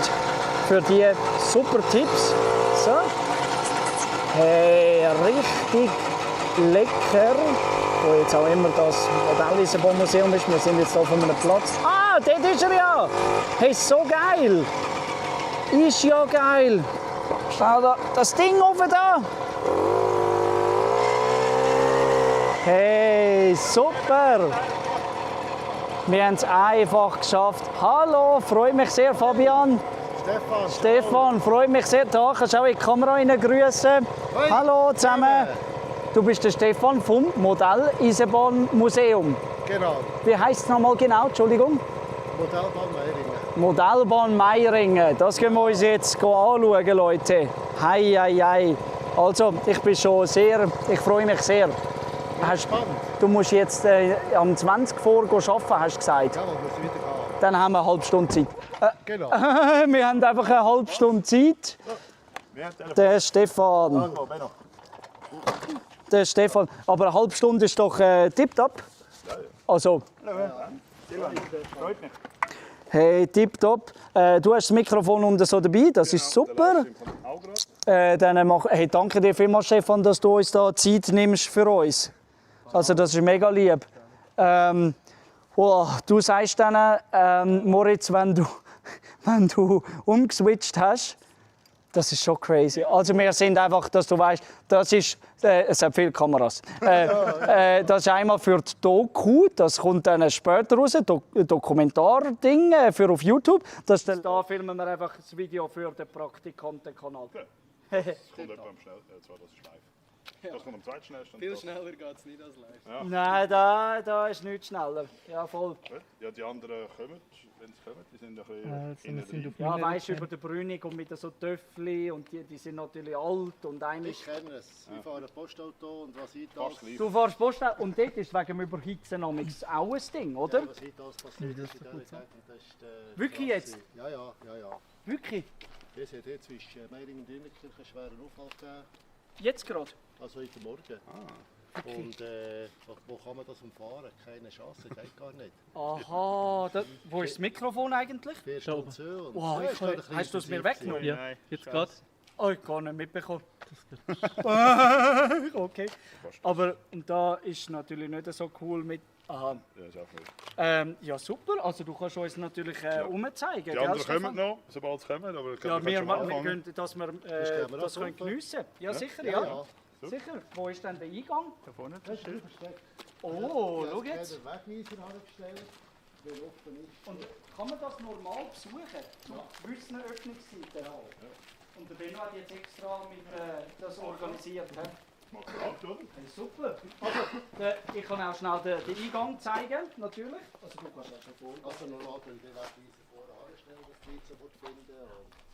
J: für die super Tipps. So. Hey, richtig lecker. Wo jetzt auch immer das Modelleisenbahnmuseum ist. Wir sind jetzt hier auf einem Platz. Ah, dort ist er ja! Hey, so geil! Ist ja geil! Schau da, das Ding oben da! Hey, super! Wir haben es einfach geschafft. Hallo, freut mich sehr, Fabian. Stefan, freut mich sehr. Da kannst du auch in die Kamera grüßen. Hallo zusammen. Du bist der Stefan vom Modelleisenbahnmuseum.
U: Genau.
J: Wie heisst es nochmal genau? Entschuldigung.
U: Modellbahn Meiringen.
J: Modellbahn Meiringen, das können wir uns jetzt anschauen, Leute. Hei, hei, hei. Also, ich freue mich sehr. Du musst jetzt am 20 vor arbeiten, hast du gesagt.
U: Ja, muss ich wieder gehen.
J: Dann haben wir eine halbe Stunde Zeit.
U: Genau.
J: Wir haben einfach eine halbe Stunde Zeit. Der Stefan. Der Stefan. Aber eine halbe Stunde ist doch tipptopp. Also.
H: Freut mich.
J: Hey, tipptopp. Du hast das Mikrofon und so dabei, das ist super. Hey, danke dir vielmals, Stefan, dass du uns da Zeit nimmst für uns. Also das ist mega lieb. Du sagst dann, Moritz, wenn du umgeswitcht hast, das ist schon crazy. Also wir sind einfach, dass du weißt, das ist, es hat viele Kameras. Das ist einmal für die Doku, das kommt dann später raus, Dokumentarding für auf YouTube. Da filmen wir einfach das Video für den Praktikantenkanal.
H: Das kommt etwa am schnellsten. Das ist live. Das kommt am zweitschnellsten.
K: Viel schneller geht es nicht als live.
H: Ja.
J: Nein, da ist nichts schneller. Ja, voll.
H: Ja, die anderen kommen, wenn sie kommen, die sind ein bisschen...
J: Ja, weißt du, über den Brünig und mit so Töffli und die sind natürlich alt und
U: Ich kenne es. Ich fahre ein Postauto und was ich da...
J: Du fährst Postauto und dort ist wegen dem Überhitzen auch ein Ding, oder?
U: Ja, was heute alles passiert ist in dieser Zeit, das ist
J: Wirklich jetzt?
U: Ja.
J: Wirklich?
U: Es hat hier zwischen Meiringen und Dünnenkirchen einen schweren Unfall gegeben.
J: Jetzt gerade?
U: Also heute Morgen. Und wo kann man das umfahren? Keine Chance, geht gar nicht.
J: Aha, wo ist das Mikrofon eigentlich?
U: 4 Stunden zu.
J: Wow, hast du es mir weggenommen?
A: Ja, jetzt gerade.
J: Oh, ich gar nicht mitbekommen. Okay. Aber da ist natürlich nicht so cool mit. Aha.
H: Ja, ist auch nicht.
J: Ja, super. Also du kannst uns natürlich umzeigen.
H: Die anderen kommen noch, sobald sie kommen. Aber
J: Ja, wir können, dass wir das können geniessen. Ja, sicher, ja. Sicher. Wo ist denn der Eingang?
H: Da vorne.
J: Oh, schau jetzt.
U: Den Wegweiser angestellt, der offen ist.
J: Und kann man das normal besuchen? Zu gewissen Öffnungszeiten? Ja. Und der Benno hat jetzt extra mit das organisiert. Super. Also, ich kann auch schnell den Eingang zeigen, natürlich. Also du kannst auch schon vor.
U: Also normal können wir den Wegweiser vorher anstellen, dass die Leute sofort finden.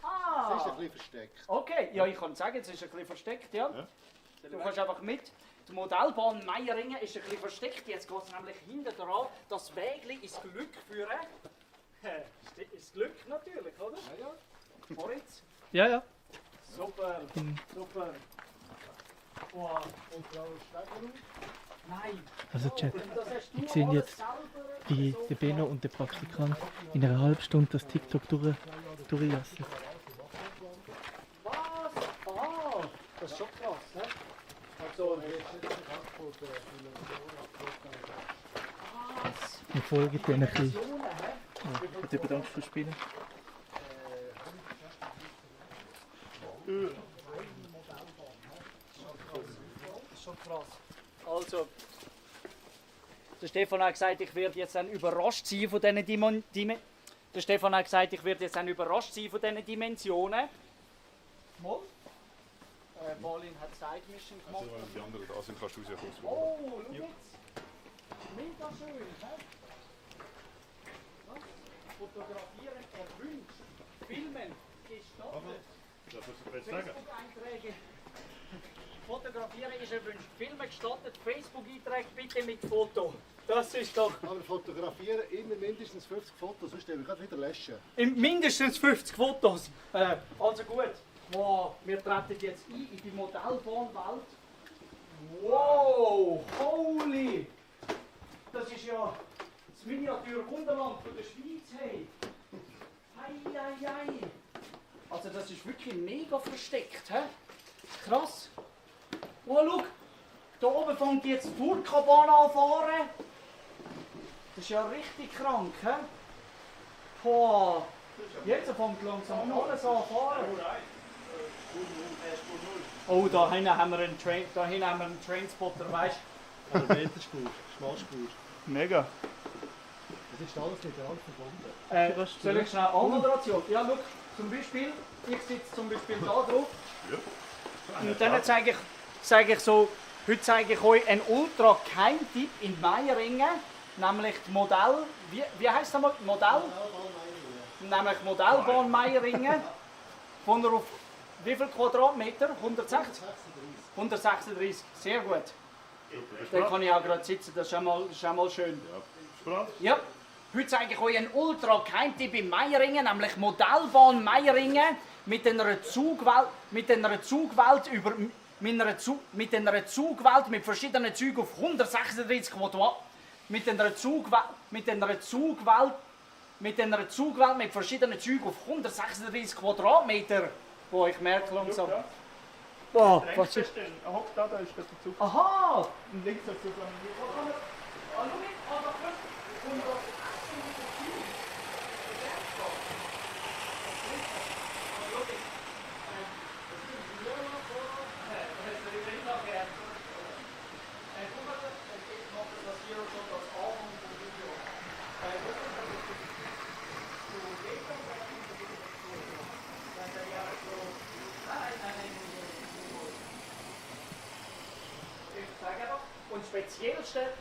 J: Ah!
U: Es ist ein bisschen versteckt.
J: Okay, ja, ich kann sagen, es ist ein bisschen versteckt, ja. Du kannst einfach mit. Die Modellbahn Meiringen ist ein bisschen versteckt. Jetzt geht es nämlich hinten dran. Das Wägli ins Glück führen. Ins Glück natürlich, oder? Ja. Moritz?
A: Ja.
J: Super, super. Wow. Und Frau Stegeru? Nein.
A: Also Chat, ich sehe jetzt, wie der Benno und der Praktikant in einer halben Stunde das TikTok durchlassen.
J: Was? Ah, das ist schon krass, ne? Also,
A: Wir folgen denen ein bisschen. Ja, ich bedanke fürs Spielen.
J: Das ist schon krass. Also, der Stefan hat gesagt, ich werde jetzt dann überrascht sein von diesen Dimensionen. Der Stefan hat gesagt, ich werde jetzt dann überrascht sein von diesen Dimensionen. Mal. Marlin hat Side Mission gemacht.
H: Also, wenn die anderen da sind, kannst du sie kurz
J: Oh, schau jetzt. Mega schön, hä? Fotografieren erwünscht. Filmen gestattet.
H: Das musst du jetzt sagen.
J: Facebook-Einträge. Fotografieren ist erwünscht. Filmen gestattet. Facebook-Einträge bitte mit Foto. Das ist doch...
U: Aber fotografieren immer mindestens 50 Fotos, sonst werden wir gerade wieder löschen.
J: Mindestens 50 Fotos. Also gut. Wow, wir treten jetzt ein in die Modellbahnwelt. Wow, holy! Das ist ja das Miniatur-Wunderland von der Schweiz. Hey. Hei. Also das ist wirklich mega versteckt. He? Krass. Oh, schau. Da oben fängt jetzt die Furka-Bahn an zu fahren. Das ist ja richtig krank. He? Boah. Jetzt fängt langsam alles an zu fahren. Oh, da hinten haben wir einen Trainspotter, weißt du?
U: Oder Meterspur, Schmalspur.
H: Mega.
U: Das ist alles miteinander verbunden.
J: Soll ich schnell Anmoderation? Ja, schau, zum Beispiel, ich sitze zum Beispiel da drauf.
H: Ja.
J: Und dann sage ich so, heute zeige ich euch einen Ultra-Geheimtipp in Meiringen. nämlich die Modell, wie heisst es nochmal? Modell? Nämlich Modellbahn Meiringen. Von auf wie viel Quadratmeter? 160? 136, sehr gut. Da kann ich auch gerade sitzen, das ist schon mal schön. Ja. Heute zeige ich euch einen Ultra-Geheimtipp in Meiringen, nämlich Modellbahn Meiringen mit einer Zugwelt mit verschiedenen Zügen auf 136 Quadratmeter. Mit einer Zugwelt mit verschiedenen Zügen auf 136 Quadratmeter. Boah, ich merke langsam. Boah, was ist
T: denn? Hockt da ist der Zug.
J: Aha!
T: Und links der Zug.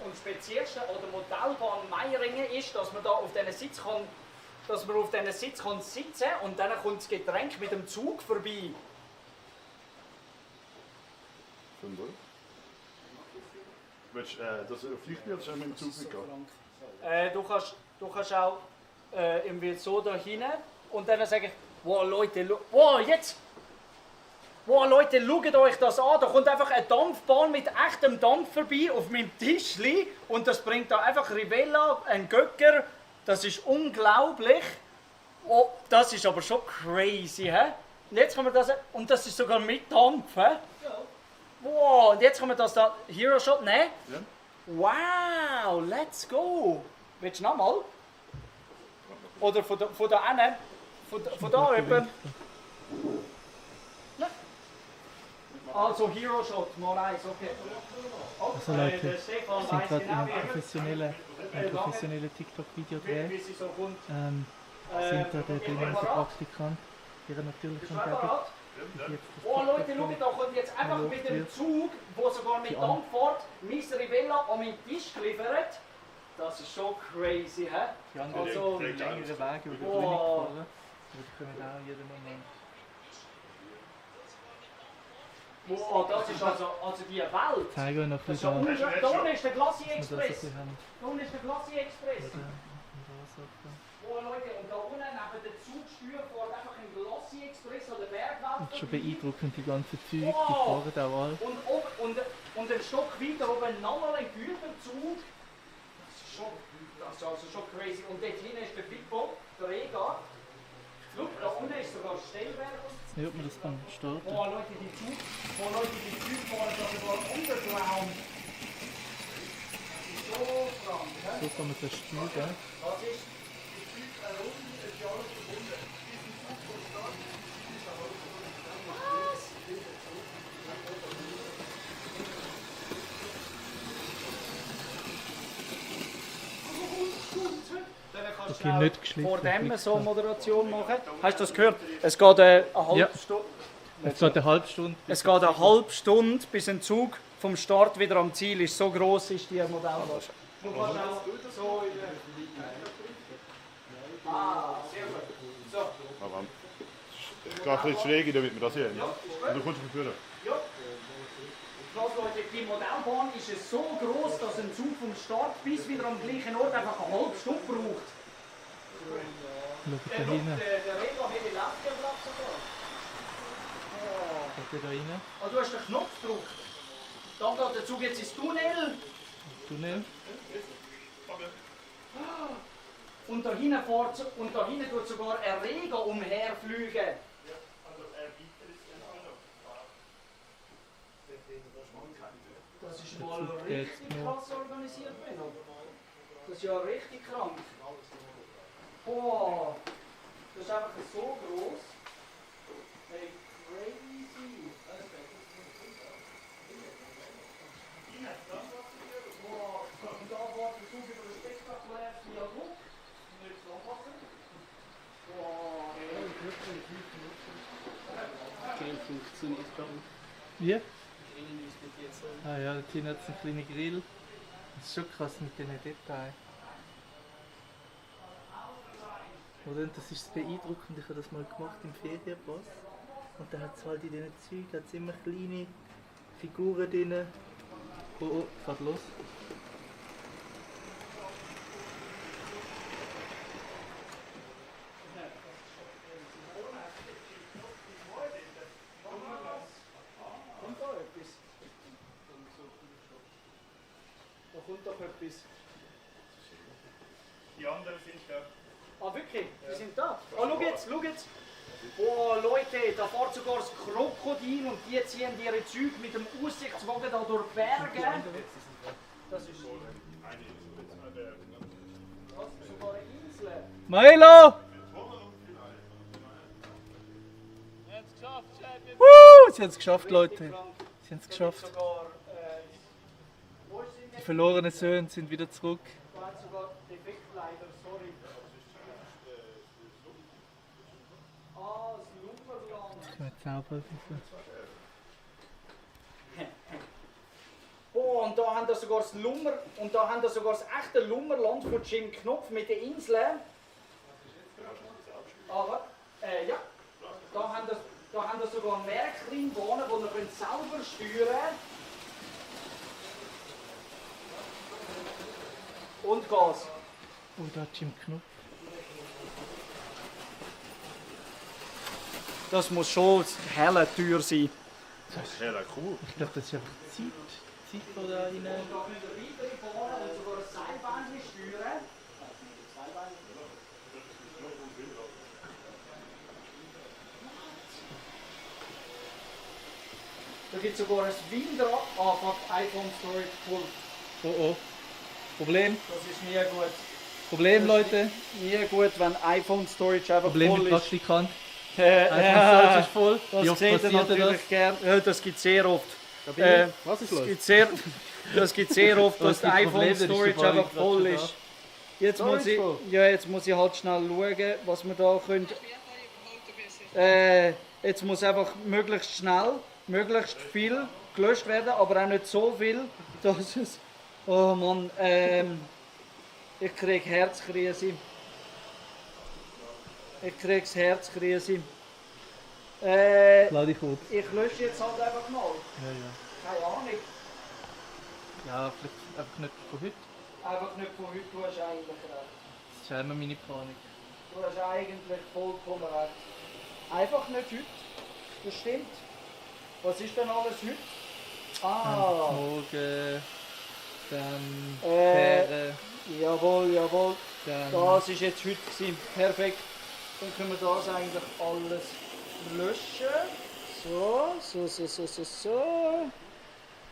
J: Und speziellste oder Modellbahn Meiringen ist, dass man da auf diesen Sitz kann, sitzen und dann kommt das Getränk mit dem Zug vorbei.
H: Willst du das auf dich oder soll mit dem Zug mitgehen?
J: Du kannst auch irgendwie so da hinten und dann sagen, wow Leute, schaut euch das an, da kommt einfach eine Dampfbahn mit echtem Dampf vorbei auf meinem Tischli und das bringt da einfach Rivella, einen Göcker, das ist unglaublich. Oh, das ist aber schon crazy, hä? Und jetzt kann man das, und das ist sogar mit Dampf, hä? Wow, und jetzt kann man das da, Hero Shot nehmen? Ja. Wow, let's go! Willst du nochmal? Oder von da hinten? Von da oben? Also Hero Shot, mal eins, okay.
A: Also Leute, wir sind gerade in einem professionellen TikTok-Video drehen. Sind da der Praktikant, ihre natürliche Umgebung.
J: Oh Leute, schaut, da kommt jetzt einfach mit dem Zug, der sogar mit Dampf fährt, mein Rivella an meinen Tisch geliefert. Das ist schon crazy, hä?
A: Die anderen längeren Wege über die Bühne gefahren. Aber die können auch jeden Moment.
J: Wow, das ist also die Welt.
A: Zeigen wir noch ein
J: bisschen. Da unten ist der Glacier Express. Da unten ist der Glacier Express. Oh Leute, und da unten neben der Zugsteuer fährt einfach ein Glacier Express oder Bergwelt.
A: Das ist schon beeindruckend, die ganzen Züge, die fahren auch alle.
J: Und ein Stock weiter oben nochmal ein Güterzug. Das ist also schon crazy. Und dort hinten ist der Bigbob, der Rega. Schau, da unten ist sogar Stellwerk.
A: Wie hört man das beim Starten?
J: Oh Leute, die Züge fahren da sogar underground. Das ist so krank, hä?
A: So kann man das steuern.
J: Das ist die Züge rund, ist ja alles verbunden.
A: Okay, nicht geschliffen.
J: Vor dem so Moderation machen. Hast du das gehört? Es geht eine halbe Stunde.
A: Es geht eine halbe Stunde.
J: Es geht eine halbe Stunde, bis ein Zug vom Start wieder am Ziel ist. So gross ist die Modellbahn. Du kannst auch so in der... sehr gut. So.
H: Ich gehe ein bisschen schräg, damit wir das sehen. Und du kommst von vorne.
J: Ja. Leute, die Modellbahn ist so gross, dass ein Zug vom Start bis wieder am gleichen Ort einfach eine halbe Stunde braucht.
A: Schau da hinten.
J: Der Rega hat den Laufplatz sogar.
A: Geht da rein?
J: Oh, du hast den Knopf gedrückt. Dann geht der Zug jetzt ins Tunnel.
A: Tunnel?
J: Und da hinten tut sogar ein Rega umherfliegen. Das ist mal richtig krass organisiert, Benno. Das ist ja richtig krank. Boah, das ist einfach so groß. Hey, crazy. Boah, und da war der Zug über ein spektakuläres Viadukt. Nicht anpassen. Boah, hey.
M: Grill funktioniert bei uns.
A: Wie? Ah ja, da hinten hat es einen kleinen Grill. Das ist schon krass mit diesen Details. Oder? Und das ist beeindruckend, ich habe das mal gemacht im Ferienpass. Und da hat es halt in diesen Zügen hat's immer kleine Figuren drin. Oh, oh, geht los.
J: Da kommt doch etwas.
H: Die anderen sind da.
J: Ah, wirklich? Die sind da? Oh, schau jetzt, schau jetzt. Oh, Leute, da fährt sogar das Krokodil und die ziehen ihre Züge mit dem Aussichtswagen da durch die Berge. Das ist sogar eine Insel.
A: Milo! Sie haben es geschafft, Leute. Sie haben es geschafft. Die verlorenen Söhne sind wieder zurück. Ich kann zaubern.
J: Oh, und da haben wir sogar das Lummer und da haben wir sogar das echte Lummerland von Jim Knopf mit den Inseln. Aber ja, da haben wir sogar Märklin-Bahnen, die wir selber steuern können. Und Gas.
A: Oh, da hat Jim Knopf.
J: Das muss schon helle Tür sein.
H: Das ist sehr cool.
A: Ich glaube, das ist einfach Zeit, die da rein.
J: Und da können wir weitere Bahnen und sogar ein Seilbahn steuern. Da gibt es sogar ein Windrad. Ah, fuck, iPhone Storage full.
A: Oh oh. Problem.
J: Das ist nie gut.
A: Problem, Leute.
J: Nie gut, wenn iPhone Storage einfach
A: Problem
J: voll
A: mit
J: ist.
A: Praktikant.
J: iPhone
A: Storage ist voll. Wie
J: Das
A: oft
J: seht ihr
A: passiert
J: natürlich
A: das?
J: gern. Ja, das gibt es sehr oft.
U: Was ist los?
J: Das gibt sehr oft, dass
A: Das
J: die
A: gibt
J: iPhone
A: Probleme, das ist
J: Storage
A: die
J: einfach
A: Frage,
J: voll
A: was
J: ist. Jetzt
U: Storage
J: muss, ich,
U: voll?
J: ja, jetzt muss ich halt schnell schauen, was wir da können. Jetzt muss einfach möglichst schnell, möglichst viel gelöscht werden, aber auch nicht so viel, dass es... Oh Mann, ich krieg Herzkrise. Ich krieg's Herzkrise.
A: Lade ich kurz.
J: Ich lösche jetzt halt einfach mal.
A: Ja,
J: Keine Ahnung.
A: ja. Vielleicht einfach nicht von heute.
J: Einfach nicht von heute, du hast eigentlich recht.
A: Das ist ja immer meine Panik.
J: Du hast eigentlich vollkommen recht. Einfach nicht heute. Das stimmt. Was ist denn alles heute?
A: Morgen, dann
J: Fähre. Jawohl, jawohl.
A: Dann
J: Das war jetzt heute gewesen. Perfekt. Dann können wir das eigentlich alles löschen. So.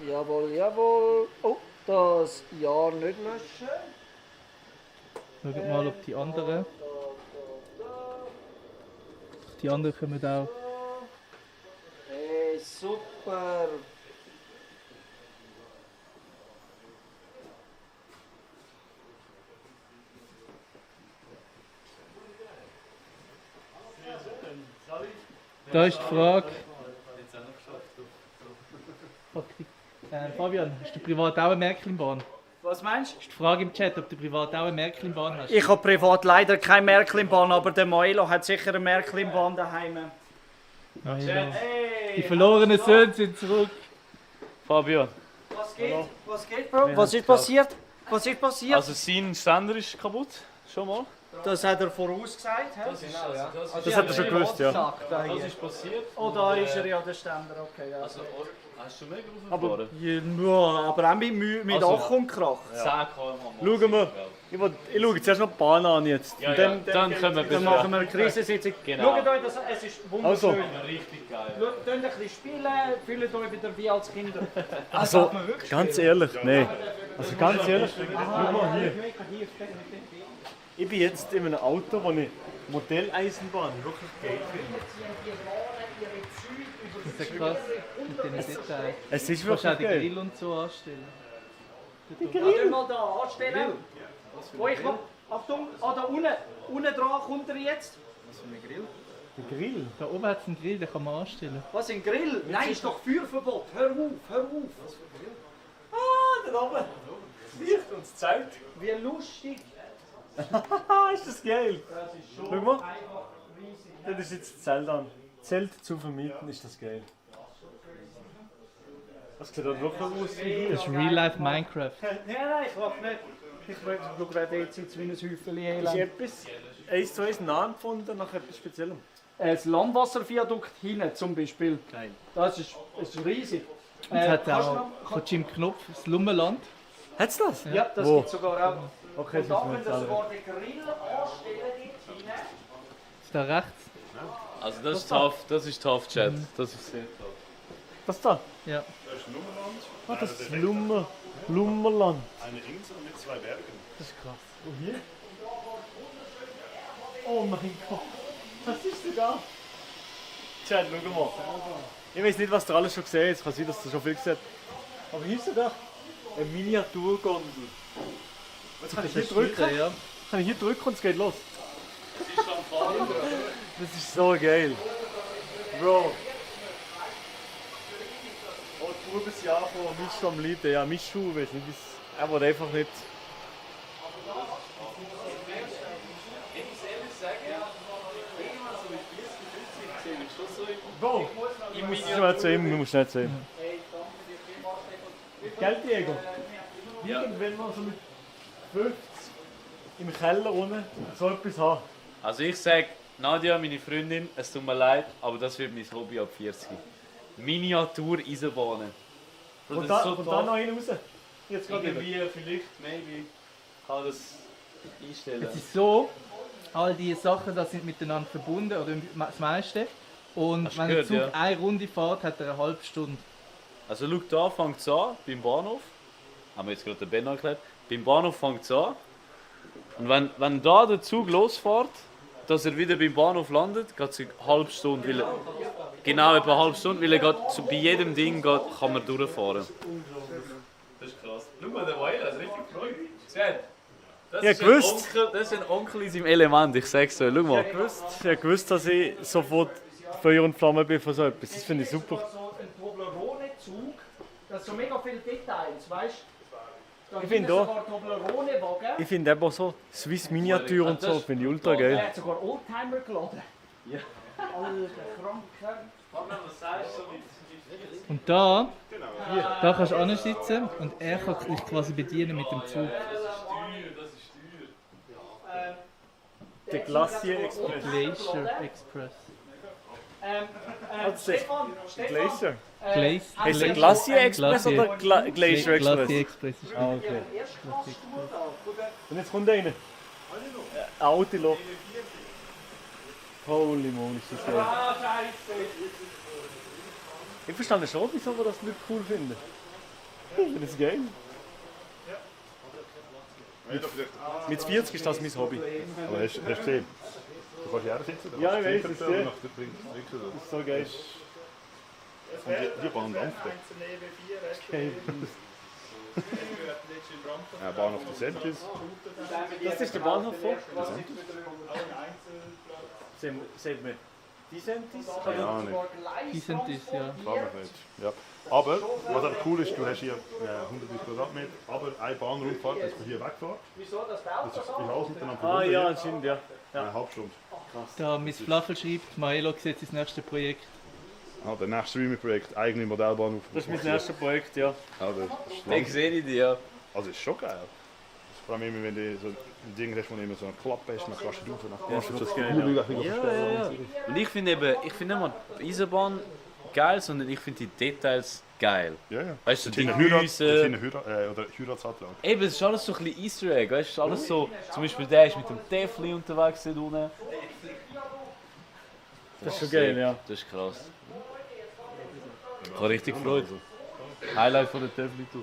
J: Jawohl, jawohl. Oh, das Jahr nicht löschen.
A: schauen mal, ob die anderen. Die anderen kommen auch.
J: Hey, super.
A: Da ist die Frage. Fabian, hast du privat auch eine Märklin-Bahn?
J: Was meinst du?
A: Ist die Frage im Chat, ob du privat auch eine Märklin-Bahn hast?
J: Ich habe privat leider keine Märklin-Bahn, aber der Moelo hat sicher eine Märklin-Bahn daheim.
A: Hey, die verlorenen Söhne sind zurück.
G: Fabian.
J: Was geht? Was geht, Bro? Was ist passiert? Was ist passiert?
G: Also sein Ständer ist kaputt, schon mal.
J: Das hat er vorausgesagt. Hä?
G: Genau, ja.
C: Das hat er schon gewusst, ja.
G: Was ist passiert?
J: Oh, da ist er ja, der Ständer. Okay, ja.
G: Also, hast du mega
J: aber,
G: raufgefahren?
J: ja, aber auch mit
G: Also,
J: Ach und Krach.
G: 10 km/h.
C: Schauen wir. Ich schaue zuerst noch die Bahn an jetzt.
G: Ja,
C: Und
G: ja. Dann können wir
J: Dann machen wir eine Krisensitzung.
G: Genau.
J: Schaut euch das an, es ist wunderschön.
C: Also.
G: Richtig geil.
J: Schaut ein bisschen spielen, fühlt euch wieder wie als Kinder.
C: Also, ganz ehrlich, nee. Also ganz ehrlich, schau mal hier. Ich bin jetzt in einem Auto, wo ich Modelleisenbahn wirklich geil finde.
A: Das ist ja krass mit den Details.
C: Es ist
A: Du kannst
C: wirklich
A: auch den
C: geil.
A: Grill und so anstellen.
J: Grill? Mal da anstellen. Wo ich komm. Achtung, da unten dran kommt er jetzt.
A: Was für ein Grill? Der Grill? Da oben hat es einen Grill, den kann man anstellen.
J: Was, ein Grill? Nein, ist doch Feuerverbot. Hör auf. Was für ein Grill? Ah, da oben.
C: Licht und das Zelt.
J: Wie lustig.
L: Ist das geil? Schau mal. Das ist jetzt das Zelt an. Zelt zu vermieten, ist das geil. Das sieht halt wirklich aus wie hier.
A: Das ist Real-Life Minecraft.
L: Nein, ich mach nicht. Ich schaue gerade jetzt wie ein Häufchen Elend. Ist etwas 1 zu 1 nachempfunden nach etwas Speziellem?
J: Das Landwasserviadukt hinten zum Beispiel.
L: Geil.
J: Das ist riesig.
A: Und es hat auch von Jim Knopf das Lummenland.
L: Hat's das?
J: Ja, das
L: Wo?
J: gibt es sogar auch.
L: Okay,
J: Und da
L: das müssen
J: könnt
L: wir
J: ihr
L: jetzt alle.
J: sogar den Grill anstellen dort hinten.
A: Ist da rechts?
G: Also das ist tough, das ist tough, Chat. Das ist sehr tough.
L: Das da?
A: Ja.
H: Das ist Lummerland.
L: Ah, das ist Lummerland.
H: Eine Insel mit 2 Bergen.
L: Das ist krass. Und hier? Oh mein Gott. Was ist denn da? Chat, schau mal. Ich weiß nicht, was du alles schon gesehen hast. Es kann sein, dass du schon viel gesehen hast. Aber hier ist sogar eine Miniaturgondel. Jetzt kann ich hier drücken.
A: Ja.
L: Kann ich hier drücken und es geht los.
G: Das ist schon fahren.
L: Das ist so geil. Bro. Oh, die Bubensjahr von Mischu am Lieben. Ja, Mischu, weiß nicht, er will einfach nicht. Bro, ich muss schnell zu ihm, ich muss schnell zu ihm. Gell, Diego? Irgendwann mal so mit 50 im Keller unten so etwas haben.
G: Also ich sage, Nadia, meine Freundin, es tut mir leid, aber das wird mein Hobby ab 40. Miniatur-Eisenbahnen.
L: Und da noch einen raus. Jetzt gerade
G: irgendwie, vielleicht, maybe, kann das einstellen.
A: Es ist so, all diese Sachen das sind miteinander verbunden, oder das meiste. Und
G: Hast du
A: wenn der
G: gehört,
A: Zug
G: ja?
A: eine Runde fährt, hat er eine halbe Stunde.
G: Also schau, da fängt es an, beim Bahnhof. Haben wir jetzt gerade den Ben erklärt. Beim Bahnhof fängt es an. Und wenn da der Zug losfährt, dass er wieder beim Bahnhof landet, geht es eine halbe Stunde. Weil genau etwa eine halbe Stunde, weil er geht, bei jedem Ding geht, kann man durchfahren. Das ist krass. Schau mal, der Weiler ist richtig gefreut. Das
L: Ja,
G: ist
L: gewusst.
G: Das ist ein Onkel in seinem Element, ich sag's dir. Schau mal.
L: Ich habe gewusst, dass ich sofort Feuer und Flamme bin von so etwas. Das finde ich super.
J: So ein Toblerone-Zug, das so mega viele Details, weißt du? Da
L: Ich finde
J: hinten
L: auch.
J: sogar Toblerone-Wagen.
L: Ich finde eben so Swiss Miniatur und so, finde ich ultra geil.
J: Er hat sogar Oldtimer geladen.
G: Ja.
J: Alter Kranker.
A: Und da kannst du ansitzen und er kann dich quasi bedienen mit dem Zug.
L: Der Glacier Express.
A: Glacier Express.
J: Stefan,
L: Glacier.
A: Glacier.
L: Ist der Glacier Express
A: Glacier.
L: oder Glacier Express?
A: Glacier Express ist
L: Ah, okay. Und jetzt kommt einer. Ein Autoloch. Holy moly, ist das geil. Ich verstehe schon, wieso wir das nicht cool finden. Ich finde das geil. Mit 40 ist das mein Hobby.
H: Aber hast du gesehen? Du kannst ja auch sitzen.
L: Ja, ich weiß, das ist der.
H: Das
L: ist so geil.
H: Und die Bahn dampft.
L: Geil.
H: Ja, Bahnhof des Sentis.
L: Das ist der Bahnhof von? Sehen wir die Sentis?
H: Keine Ahnung.
A: Die sind das, ja.
H: Frag mich nicht. Ja. Aber, was auch cool ist, du hast hier 100 Quadratmeter, aber eine Bahnrundfahrt, dass man hier wegfährt. Das ist alles miteinander verbunden.
L: Ah ja,
H: hier.
L: anscheinend, ja.
H: Eine halbe Stunde.
A: Da Miss Flaffel schreibt, Maelo sieht das nächste Projekt.
H: Ah, der nächste Streaming-Projekt, eigene Modellbahnhof.
L: Das ist mein erstes Projekt, ja.
H: Ja, das ist
G: Den sehe ich dir.
H: Also ist schon geil. Vor allem immer, wenn du so ein Ding hast, wo du immer so einen Klapp hast, dann kannst du rauf und dann kannst du das
G: geil.
H: ja.
G: Und ich finde eben, ich finde nicht mal die Eisenbahn geil, sondern ich finde die Details geil.
H: Ja, ja.
G: Weißt du,
H: Das
G: die
H: sind eine
G: Häuser.
H: oder Heiratsanlage.
G: Eben, es ist alles so ein bisschen Easter Egg, weißt du, es ist alles so, zum Beispiel der ist mit dem Tefli unterwegs da unten.
L: Das ist schon geil, ja.
G: Das ist krass. Ich habe richtig gefreut. Highlight von der Tefli-Tour.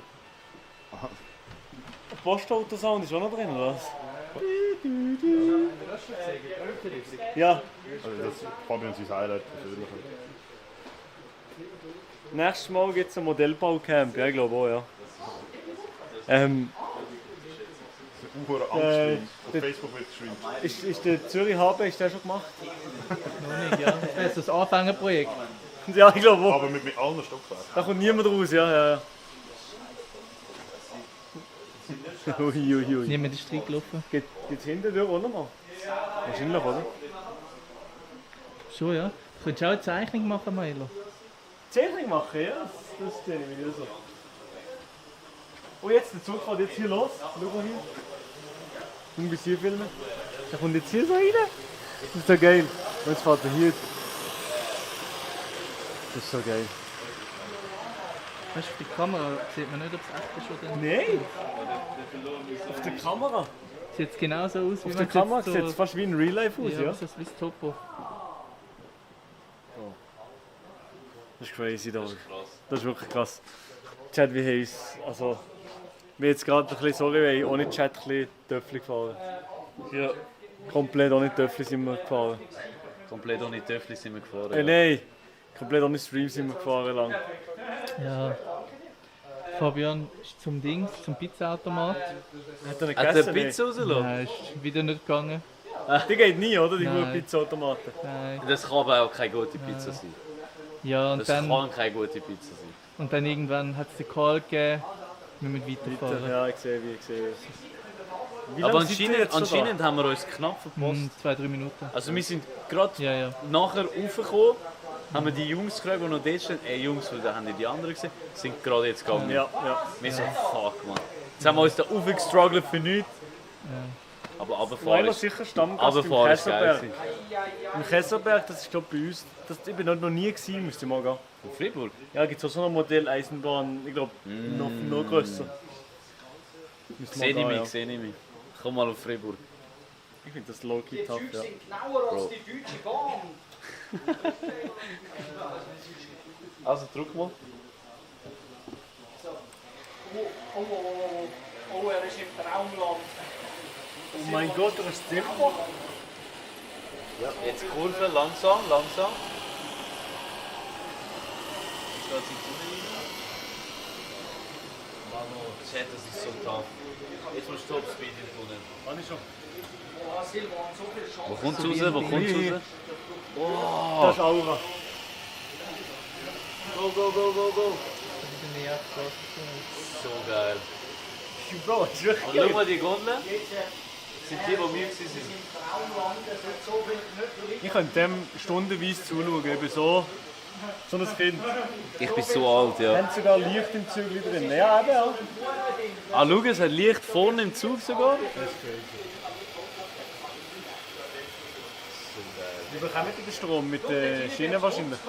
L: Der Postautosound ist auch noch drin, oder was? Ja.
H: Also das ist Fabian sein Highlight persönlich.
L: Nächstes Mal gibt es ein Modellbaucamp, ja, ich glaube auch, ja.
H: Auf Facebook wird geschrieben.
L: Ist der Zürich HB, ist der schon gemacht?
A: Noch nicht, ja. Das ist das Anfängerprojekt.
L: Ja, ich glaube auch.
H: Aber mit allen Stockwerken.
L: Da kommt niemand raus, ja, ja. Uiuiui.
A: Niemand ist reingelaufen.
L: Geht es hinten durch auch nochmal? Wahrscheinlich, oder?
A: Schon, ja. Könntest du auch eine Zeichnung machen, Milo?
L: Zeichnung machen, ja? Das sehe ich wieder so. Oh, jetzt der Zug fährt jetzt hier los. Schau mal hier. Und bis hier filmen. Der kommt jetzt hier so rein. Das ist so geil. Und jetzt fährt er hier. Das ist so geil.
A: Weißt du, auf der Kamera sieht man nicht, ob es echt ist oder nicht.
L: Nein! Auf der Kamera?
A: Sieht es genauso aus, wie
L: Auf
A: man
L: der Kamera
A: so...
L: sieht es fast wie ein Real Life aus, ja?
A: So wie das Topo.
L: Das ist crazy, da. Das ist wirklich krass. Chat, wie heiß. Also, wir jetzt gerade ein bisschen sorry, weil ohne Chat ein bisschen Töffel gefahren.
G: Ja.
L: Komplett ohne Töffel sind wir gefahren.
G: Komplett ohne Töffel sind wir gefahren.
L: Nein, komplett ohne Stream sind wir gefahren lang.
A: Ja. Fabian ist zum Pizzaautomat.
L: Hat er nicht
G: Hat er
L: gegessen?
G: Pizza rausgelassen?
A: Nein, ist wieder nicht gegangen.
L: Die geht nie, oder? Die
A: Nein.
L: guten Pizzaautomaten.
A: Nein.
G: Das kann aber auch keine gute Pizza sein.
A: Ja, und
G: Das
A: dann,
G: kann keine gute Pizza sein.
A: und dann irgendwann hat es den Call gegeben, wir müssen weiterfahren.
L: Ja, ich sehe. Wie
G: Aber
L: lange seid ihr jetzt schon
G: anscheinend haben wir uns knapp verpasst.
A: 2-3 Minuten.
G: Also wir sind gerade
A: Ja.
G: nachher raufgekommen, haben wir die Jungs gefragt, die noch dort stehen. Jungs, weil da haben die anderen gesehen, sind gerade jetzt gegangen.
L: Ja.
G: Wir so, fuck man. Jetzt haben wir uns da aufgestruggelt für nichts. Aber
L: Milo
G: runterfahren ist...
L: sicher Stammgast im
G: runterfahren ist geil
L: Kesselberg.
G: gewesen.
L: Im Kesselberg, das ist glaube bei uns. Ich bin noch nie gewesen, müsste ich mal gehen.
G: In Fribourg?
L: Ja, gibt es auch so eine Modelleisenbahn, ich glaube noch grösser.
G: Sehe ich mich. Komm mal auf Fribourg.
L: Ich finde das low-key tough, ja.
J: genauer als die Deutsche Bahn.
G: Also drück mal.
J: Oh, er ist im Traumland.
L: Oh mein Gott, das ist Tempo.
G: Ja. Jetzt Kurve, langsam. Da sieht es Mano, Chat, das ist so tough. Jetzt musst du Topspeed im Tunnel.
L: Kann ich schon.
J: Oh, Silvan, so viel Chance.
G: Wo kommt's raus? Wo kommt's raus? Oh.
L: Das ist Aura.
G: Go. So geil.
L: Bro, das ist wirklich
G: Und
L: geil.
G: schau mal die Gondeln. Sind die, die wir waren.
L: Ich kann dem stundenweise zuschauen, eben so ein Kind.
G: Ich bin so alt, ja.
L: Haben sogar Licht im Zügel drin. Ja, eben, ja.
G: Ah, schau, es hat Licht vorne im Zug sogar.
L: Das ist crazy. Wie bekommen die den Strom? Mit den Schienen wahrscheinlich?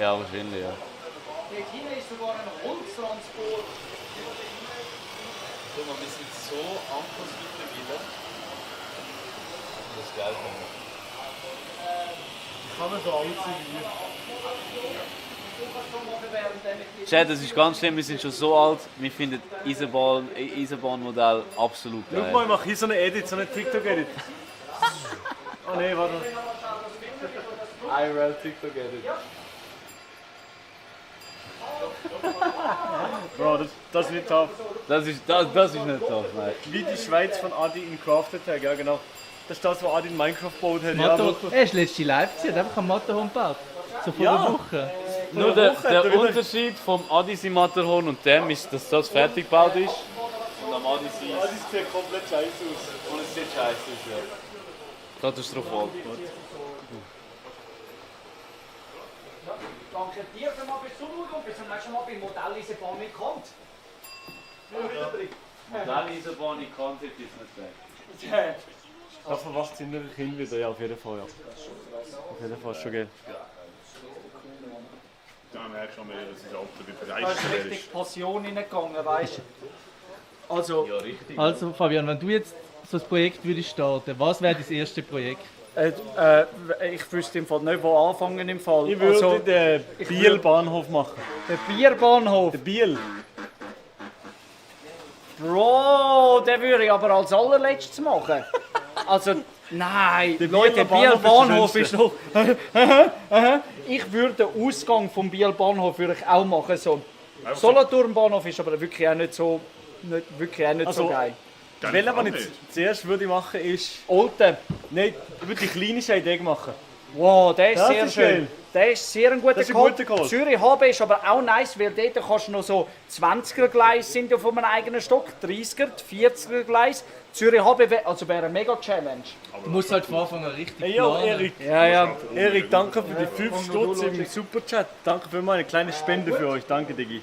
G: Ja, wahrscheinlich, ja.
J: Dort hinten ist sogar ein Holztransport.
G: Guck mal, wir sind so anders mittlerweile. Das ist geil.
L: Kann man so alt sein wie
G: Chat, das ist ganz schlimm, wir sind schon so alt, wir finden Eisenbahnmodell absolut
L: Schau
G: geil.
L: mal, ich mache hier so einen Edit, so einen TikTok-Edit. Oh nein, warte.
G: IRL TikTok-Edit.
L: Bro, das ist nicht tough.
G: Das ist nicht tough, nein.
L: Wie die Schweiz von Adi in Crafted Tag, ja genau. Das ist das, was Adi in Minecraft gebaut hat.
A: Er ist letzte live gewesen, hat einfach am Matterhorn gebaut. So vor einer Woche.
G: Nur der Unterschied vom Adis im Matterhorn und dem ist, dass das fertig gebaut ist. Und am Adis ist...
L: Adi sieht komplett scheiße aus.
G: Und es sieht scheiße aus, ja. Katastrophal.
J: Danke dir für mal fürs Zuschauen und bis zum nächsten Mal bei Modelleisenbahn mit kommt.
G: Modelleisenbahn in Kante ist nicht weg.
L: Da verwacht sie innere Kind wieder, ja, auf jeden Fall, ja. Auf jeden Fall, schon geil.
H: Da merkst du schon, dass es Alter wie
J: Da ist
H: begeistert
J: richtig
H: ist.
J: Passion reingegangen, weißt du? Also,
G: Ja, richtig.
A: Also Fabian, wenn du jetzt so ein Projekt würdest starten, was wäre dein erstes Projekt?
J: ich wüsste im Fall nicht, wo anfangen im Fall.
L: Ich würde
J: Also,
L: den Biel-Bahnhof machen.
J: Der Bierbahnhof?
L: Der Biel.
J: Bro, den würde ich aber als allerletztes machen. Also, nein,
L: Der
J: Leute, der
L: Bieler
J: Biel-Bahnhof
L: Bahnhof ist
J: ist noch... Ich würde den Ausgang vom Biel-Bahnhof würde ich auch machen. So. Solothurn-Bahnhof ist aber wirklich auch nicht so, so geil.
L: Welcher, den ich zuerst würde machen, ist...
J: Olten.
L: Nein, ich würde die kleine Scheidegg machen.
J: Wow, der ist
L: Das
J: sehr
L: ist
J: schön.
L: geil.
J: Der ist sehr ein guter
L: Das ist ein
J: Call.
L: guter Call.
J: Zürich HB ist aber auch nice, weil dort kannst du noch so 20er Gleis sind auf einem eigenen Stock, 30er, 40er Gleis. Zürich HB wäre eine mega Challenge.
A: Du musst halt von Anfang an richtig
L: Hey, yo,
A: planen.
L: Erik.
J: Ja.
L: Erik, danke für die 5 Stutz im Superchat. Danke für meine kleine Spende für euch. Danke, Digi.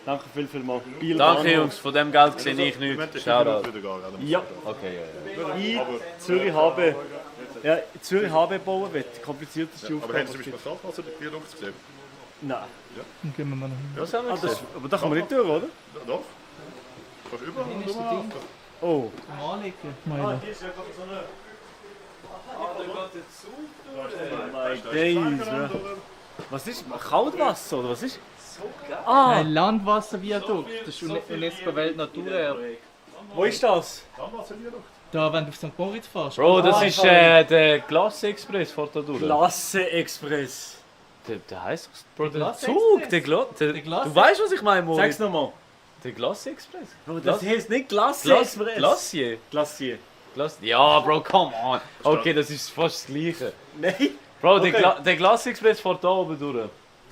L: Danke viel mal. Biel
G: Danke
L: Bahnhof.
G: Jungs, von dem Geld sehe ich nichts. Shoutout.
L: Ja.
G: Okay, ja.
L: Ich, Zürich HB. Ja, Zürich HB bauen wird. Komplizierteste
H: Aber
L: Aufgabe.
H: haben Sie zum Beispiel Salzwasser der Viadukt gesehen?
L: Nein.
H: Ja.
A: Dann gehen wir mal noch hin.
H: Das haben wir gesehen.
L: Aber da kann man nicht durch, oder?
H: Ja, doch. Kannst überall rumlaufen.
L: Oh.
A: Zum Anlegen.
L: Ah, hier ist einfach so eine... My days, ja. Was ist? Kaltwasser oder was ist?
A: Ein Landwasserviadukt. Das ist UNESCO-Weltnaturerbe.
L: Wo ist das?
A: Da, wenn du auf St. Moritz fährst.
G: Bro, das ist der Glasse Express, fährt da durch.
L: Klasse Express.
G: Der heisst doch... Bro, der
A: Glasse
G: Zug,
A: Express.
G: der
A: Glasse-
G: Du weißt, was ich meine, Moritz?
L: Sag's nochmal.
G: Der Glasse Express.
L: Bro, das heisst nicht Klasse Express.
G: Glacier.
L: Glacier.
G: Ja, Bro, come on. Okay, das ist fast das Gleiche.
L: Nein.
G: Bro,
L: Okay.
G: der Glasse Express fährt da oben durch.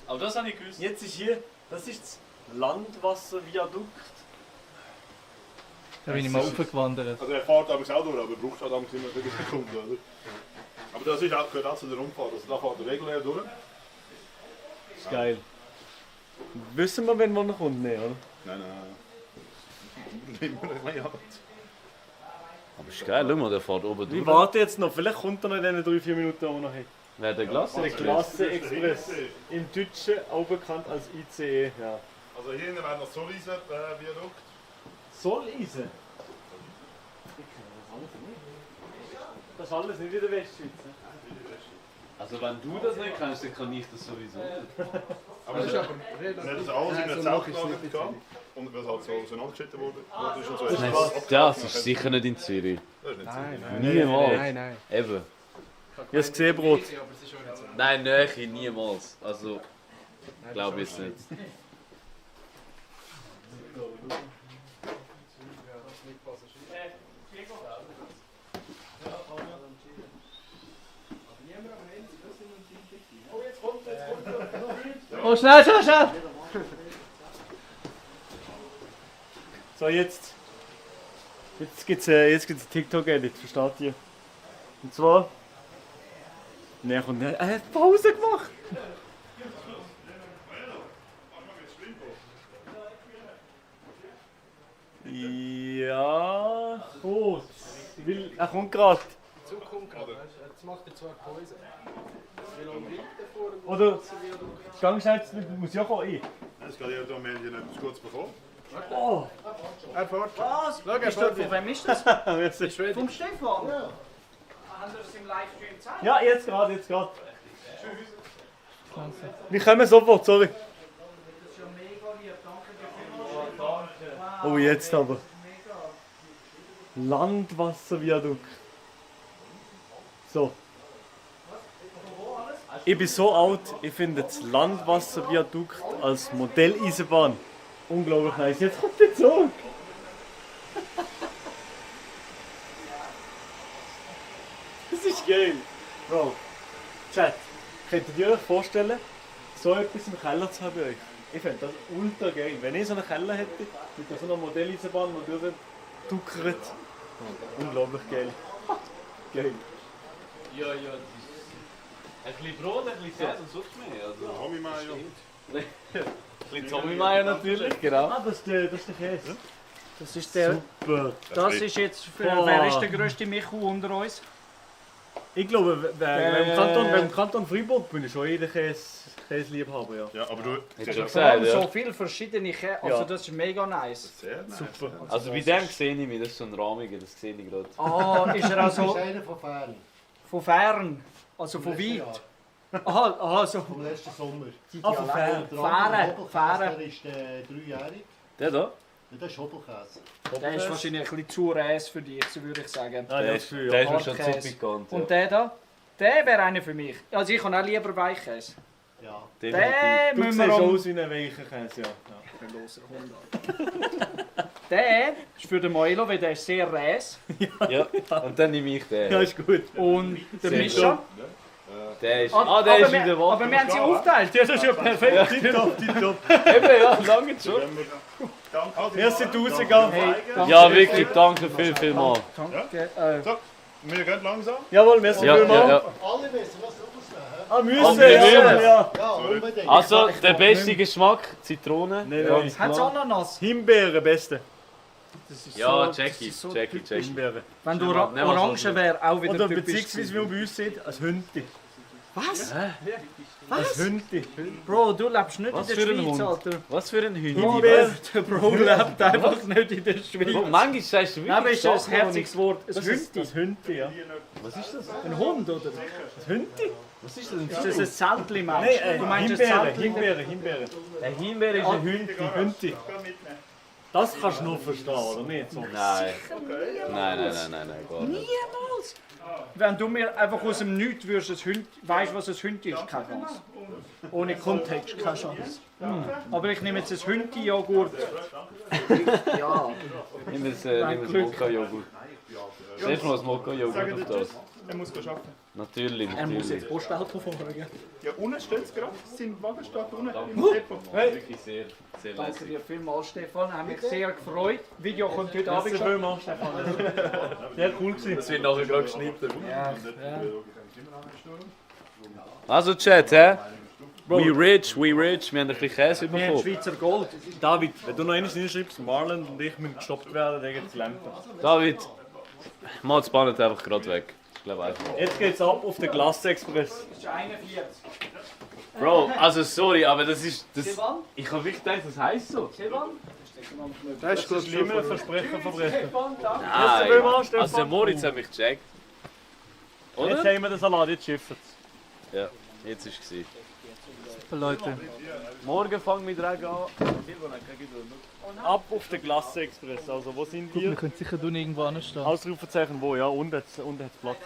L: Aber das habe ich gewusst. Jetzt ist hier, das ist das Landwasserviadukt.
A: Da bin ich mal aufgewandert.
H: Also er fährt damals auch durch, aber braucht halt damals immer eine Sekunde, oder? Aber das ist auch, gehört auch zu der Rundfahrt, also da fährt er regulär durch.
L: Das ist geil. Wissen wir, wenn man noch kommt? Nein, oder?
H: Nein. Immer ein bisschen Arbeit.
G: Aber ist geil, schau mal, der fährt oben durch.
L: Ich warte jetzt noch, vielleicht kommt er noch in den 3-4 Minuten, die wir noch haben.
G: Wer der Glasse
L: Der
G: Express?
L: Klasse Express. Im Deutschen auch bekannt als ICE. Ja.
H: Also hier wäre noch Solisen Viadukt.
L: Solisen? Das ist alles nicht in der Westschweiz. Ne?
G: Also wenn du das nicht kannst, dann kann ich das sowieso nicht.
H: Aber das ist aber nicht das alles in der Zeltlage gehabt. Und weil es halt so auseinandergeschnitten wurde ist und so.
G: Das ist sicher nicht in Zürich.
H: Das ist nicht Zürich.
G: Niemals.
E: Nein.
G: Eben.
L: Ich habe es gesehen, Brot.
G: Nein, nein, niemals. Also, glaube ich jetzt nicht.
A: Oh, schnell!
L: So, jetzt gibt's einen TikTok-Edit, versteht ihr? Und zwar... Ne, kommt nicht. Er hat Pause gemacht! Ja... Gut. Er kommt gerade.
E: Jetzt macht er 2 Pause.
L: Oder... Gang schnell zu der Musik ein.
H: Es geht ja darum, wir haben hier etwas Gutes bekommen.
L: Oh!
E: Er fährt.
J: Was?
E: Schau, er
J: Ist
E: fährt
J: das, von wem ist das?
L: Merci.
J: Vom Stefan? Ja. Haben wir das im Livestream gezeigt?
L: Ja, jetzt gerade. Wir kommen sofort, sorry.
J: Das ist ja mega lieb, danke dir.
L: Oh, jetzt aber. Landwasserviadukt. So. Ich bin so alt, ich finde das Landwasserviadukt als Modelleisenbahn unglaublich nice. Jetzt kommt der Zug. Das ist geil. Bro, Chat, könntet ihr euch vorstellen, so etwas im Keller zu haben bei euch? Ich fände das ultra geil. Wenn ich so einen Keller hätte, mit so einer Modelleisenbahn, die durchtuckert. Unglaublich geil. Geil.
G: Ja, das ist... Ein bisschen Brot, ein bisschen Käse und sonst mehr. Also,
H: Tommy Mayo.
G: Ein bisschen Tommy Mayo natürlich, genau.
L: Ah, das ist der Käse.
J: Das ist der.
L: Super.
J: Das ist jetzt.
L: Boah.
J: Wer ist der grösste Michu unter uns?
L: Ich glaube, im Kanton Freiburg bin ich schon jeder Käseliebhaber, ja.
H: Ja, aber du...
G: Hättest du gesagt, ja.
J: So viele verschiedene Käse. Also, das ist mega nice.
H: Sehr nice.
L: Super.
G: Also bei dem sehe ich mich, das ist so ein Rahmiger, das sehe ich gerade.
J: Ah, ist er
U: Das ist
J: also
U: einer von Fern.
J: von fern? Also von weit? Aha, so.
U: Vom letzten Sommer.
J: Ah, von Fern. Fähren.
U: Der ist 3-jährig.
G: Der da?
U: Ja, das ist Hobelkäse.
J: Der ist wahrscheinlich ein bisschen zu räs für dich, so würde ich sagen.
L: Ah,
G: Der ist mir schon zu
J: Hartkäse.
G: pikant.
J: Und der da? Der wäre einer für mich. Also ich kann auch lieber Weichkäse.
U: Ja.
J: Den
L: Du
J: müssen
L: siehst
J: wir
L: aus wie ein weicher Käse, ja.
J: Der ist für den Milo, weil der ist sehr räs.
G: Ja, und dann nehme ich den.
L: Ja, ist gut.
J: Und der
G: Sehr
J: Mischa?
G: Der ist,
J: Aber
G: der ist
J: wir-
G: wieder wach.
J: aber wir haben sie aufgeteilt. Ja, das ist ja perfekt.
G: Ja.
C: Tipptopp.
G: Eben, ja, lange schon.
C: Merci, Dusiger.
G: Ja, wirklich, danke viel mal.
J: Danke.
H: So, wir gehen langsam.
C: Jawohl, merci
G: Ja,
C: vielmals.
G: ja, ja.
U: Alle wissen, was draus
C: Ah,
G: Und
C: müssen
G: wir
C: ja.
G: wollen.
C: Ja.
U: unbedingt.
G: Also, der beste Geschmack, Zitrone.
C: Nein,
G: ganz
J: Hat es
G: klar.
J: Ananas?
C: Himbeere, beste.
J: Das ist
G: Ja,
J: so-
G: Jackie,
J: das ist so
G: Jackie.
C: Himbeere.
J: Wenn du
G: Nehmen wir- nehmen wir
J: Orange
G: so.
J: wäre, auch wieder
C: Oder
J: typisch.
C: beziehungsweise, wie man bei uns sieht, als Hündti.
J: Was?
C: Als
J: Was?
C: Hündti.
J: Bro, du lebst nicht
G: Was
J: in der
G: für ein
J: Schweiz,
G: Hund?
J: Alter.
G: Was für ein Hund?
C: Himbeere.
J: Der Bro lebt einfach nicht in der Schweiz.
G: Bro, manchmal sagst du wirklich
J: Nein, aber ist das ein
G: Sachen, die
J: herziges Wort? Ein
C: Das ist
J: Hündti?
C: das Hündti, ja.
G: Was ist das?
J: Ein Hund, oder?
C: Das Hündti?
G: Was ist das?
J: Ist das ein Zeltli,
C: Nein,
J: meinst du? Du meinst ein
C: Himbeere,
J: Zeltli?
C: Himbeere.
G: Ein Himbeere ist ein Hündchen.
C: Hündti. Das kannst du nur verstehen, oder nicht? So.
G: Nein. Nein, gar nicht.
J: Niemals! Wenn du mir einfach aus dem Nichts würdest, weißt, was ein Hündti ist, keine Chance. Ohne Kontext, keine Chance. Aber ich nehme jetzt ein Hündti-Joghurt. Ja.
G: Nimm das Mokka-Joghurt. Siehst du mal das Mokka-Joghurt auf das?
E: Er muss arbeiten.
G: Natürlich,
J: Er muss
G: natürlich.
J: jetzt Postauto fahren, gell?
E: Ja, unten steht es gerade. Sein Wagen steht unten
G: Danke.
E: im Depot.
G: Wirklich sehr
J: Danke
G: lässig.
J: dir vielmals, Stefan. Haben mich sehr gefreut. Das Video kommt heute Abend
C: Merci
J: schon.
C: vielmals, Stefan. Sehr cool gewesen.
G: Das wird nachher gerade geschnitten.
J: Ja.
G: Also Chat, hä? We rich. Wir haben ein bisschen Käse
J: Wir haben
G: bekommen.
J: Schweizer Gold.
C: David, wenn du noch eines hinschreibst, Marlon und ich müssen gestoppt werden, dann geht's lampen.
G: David, mal das Band einfach gerade weg. Ich glaube einfach.
C: Jetzt geht's ab auf den Glas-Express.
J: Das ist 41.
G: Bro, also sorry, aber das ist... Das,
J: Silvan?
G: ich habe wirklich gedacht, das heisst so.
J: Silvan?
C: Das ist das schlimme Versprechen verbrechen.
J: Stefan, danke.
C: Merci vielmals, Stefan.
G: Also der Moritz hat mich gecheckt. Oder?
C: Jetzt haben wir den Salat, jetzt schiffen
G: Ja, jetzt ist es.
A: Leute.
G: Morgen fangen wir direkt an.
C: Ab auf den Glas-Express. Also, wo sind
A: Guck,
C: wir?
A: wir können sicher unten irgendwo anstehen.
C: Ausrufezeichen wo? Ja, unten hat's Platz.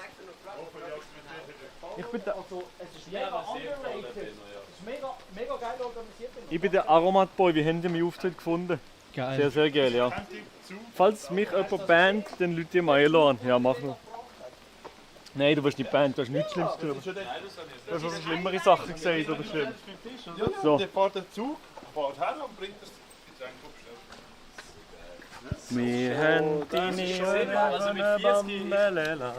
C: Ich bin der,
J: Es ist mega underrated. Es ist mega geil organisiert.
C: ich bin der Aromat-Boy. Wie habt ihr meinen Auftritt gefunden?
A: Geil.
C: Sehr, sehr geil, ja. Falls mich jemand bannt, dann Leute mal einladen. Ja, mach noch. Nein, du wirst nicht bannt, du hast nichts Schlimmes getan. Du hast schon schlimmere Sachen gesagt, oder schlimm. So.
H: Der fährt den Zug, fährt her und bringt das
C: Wir haben die Bambelela.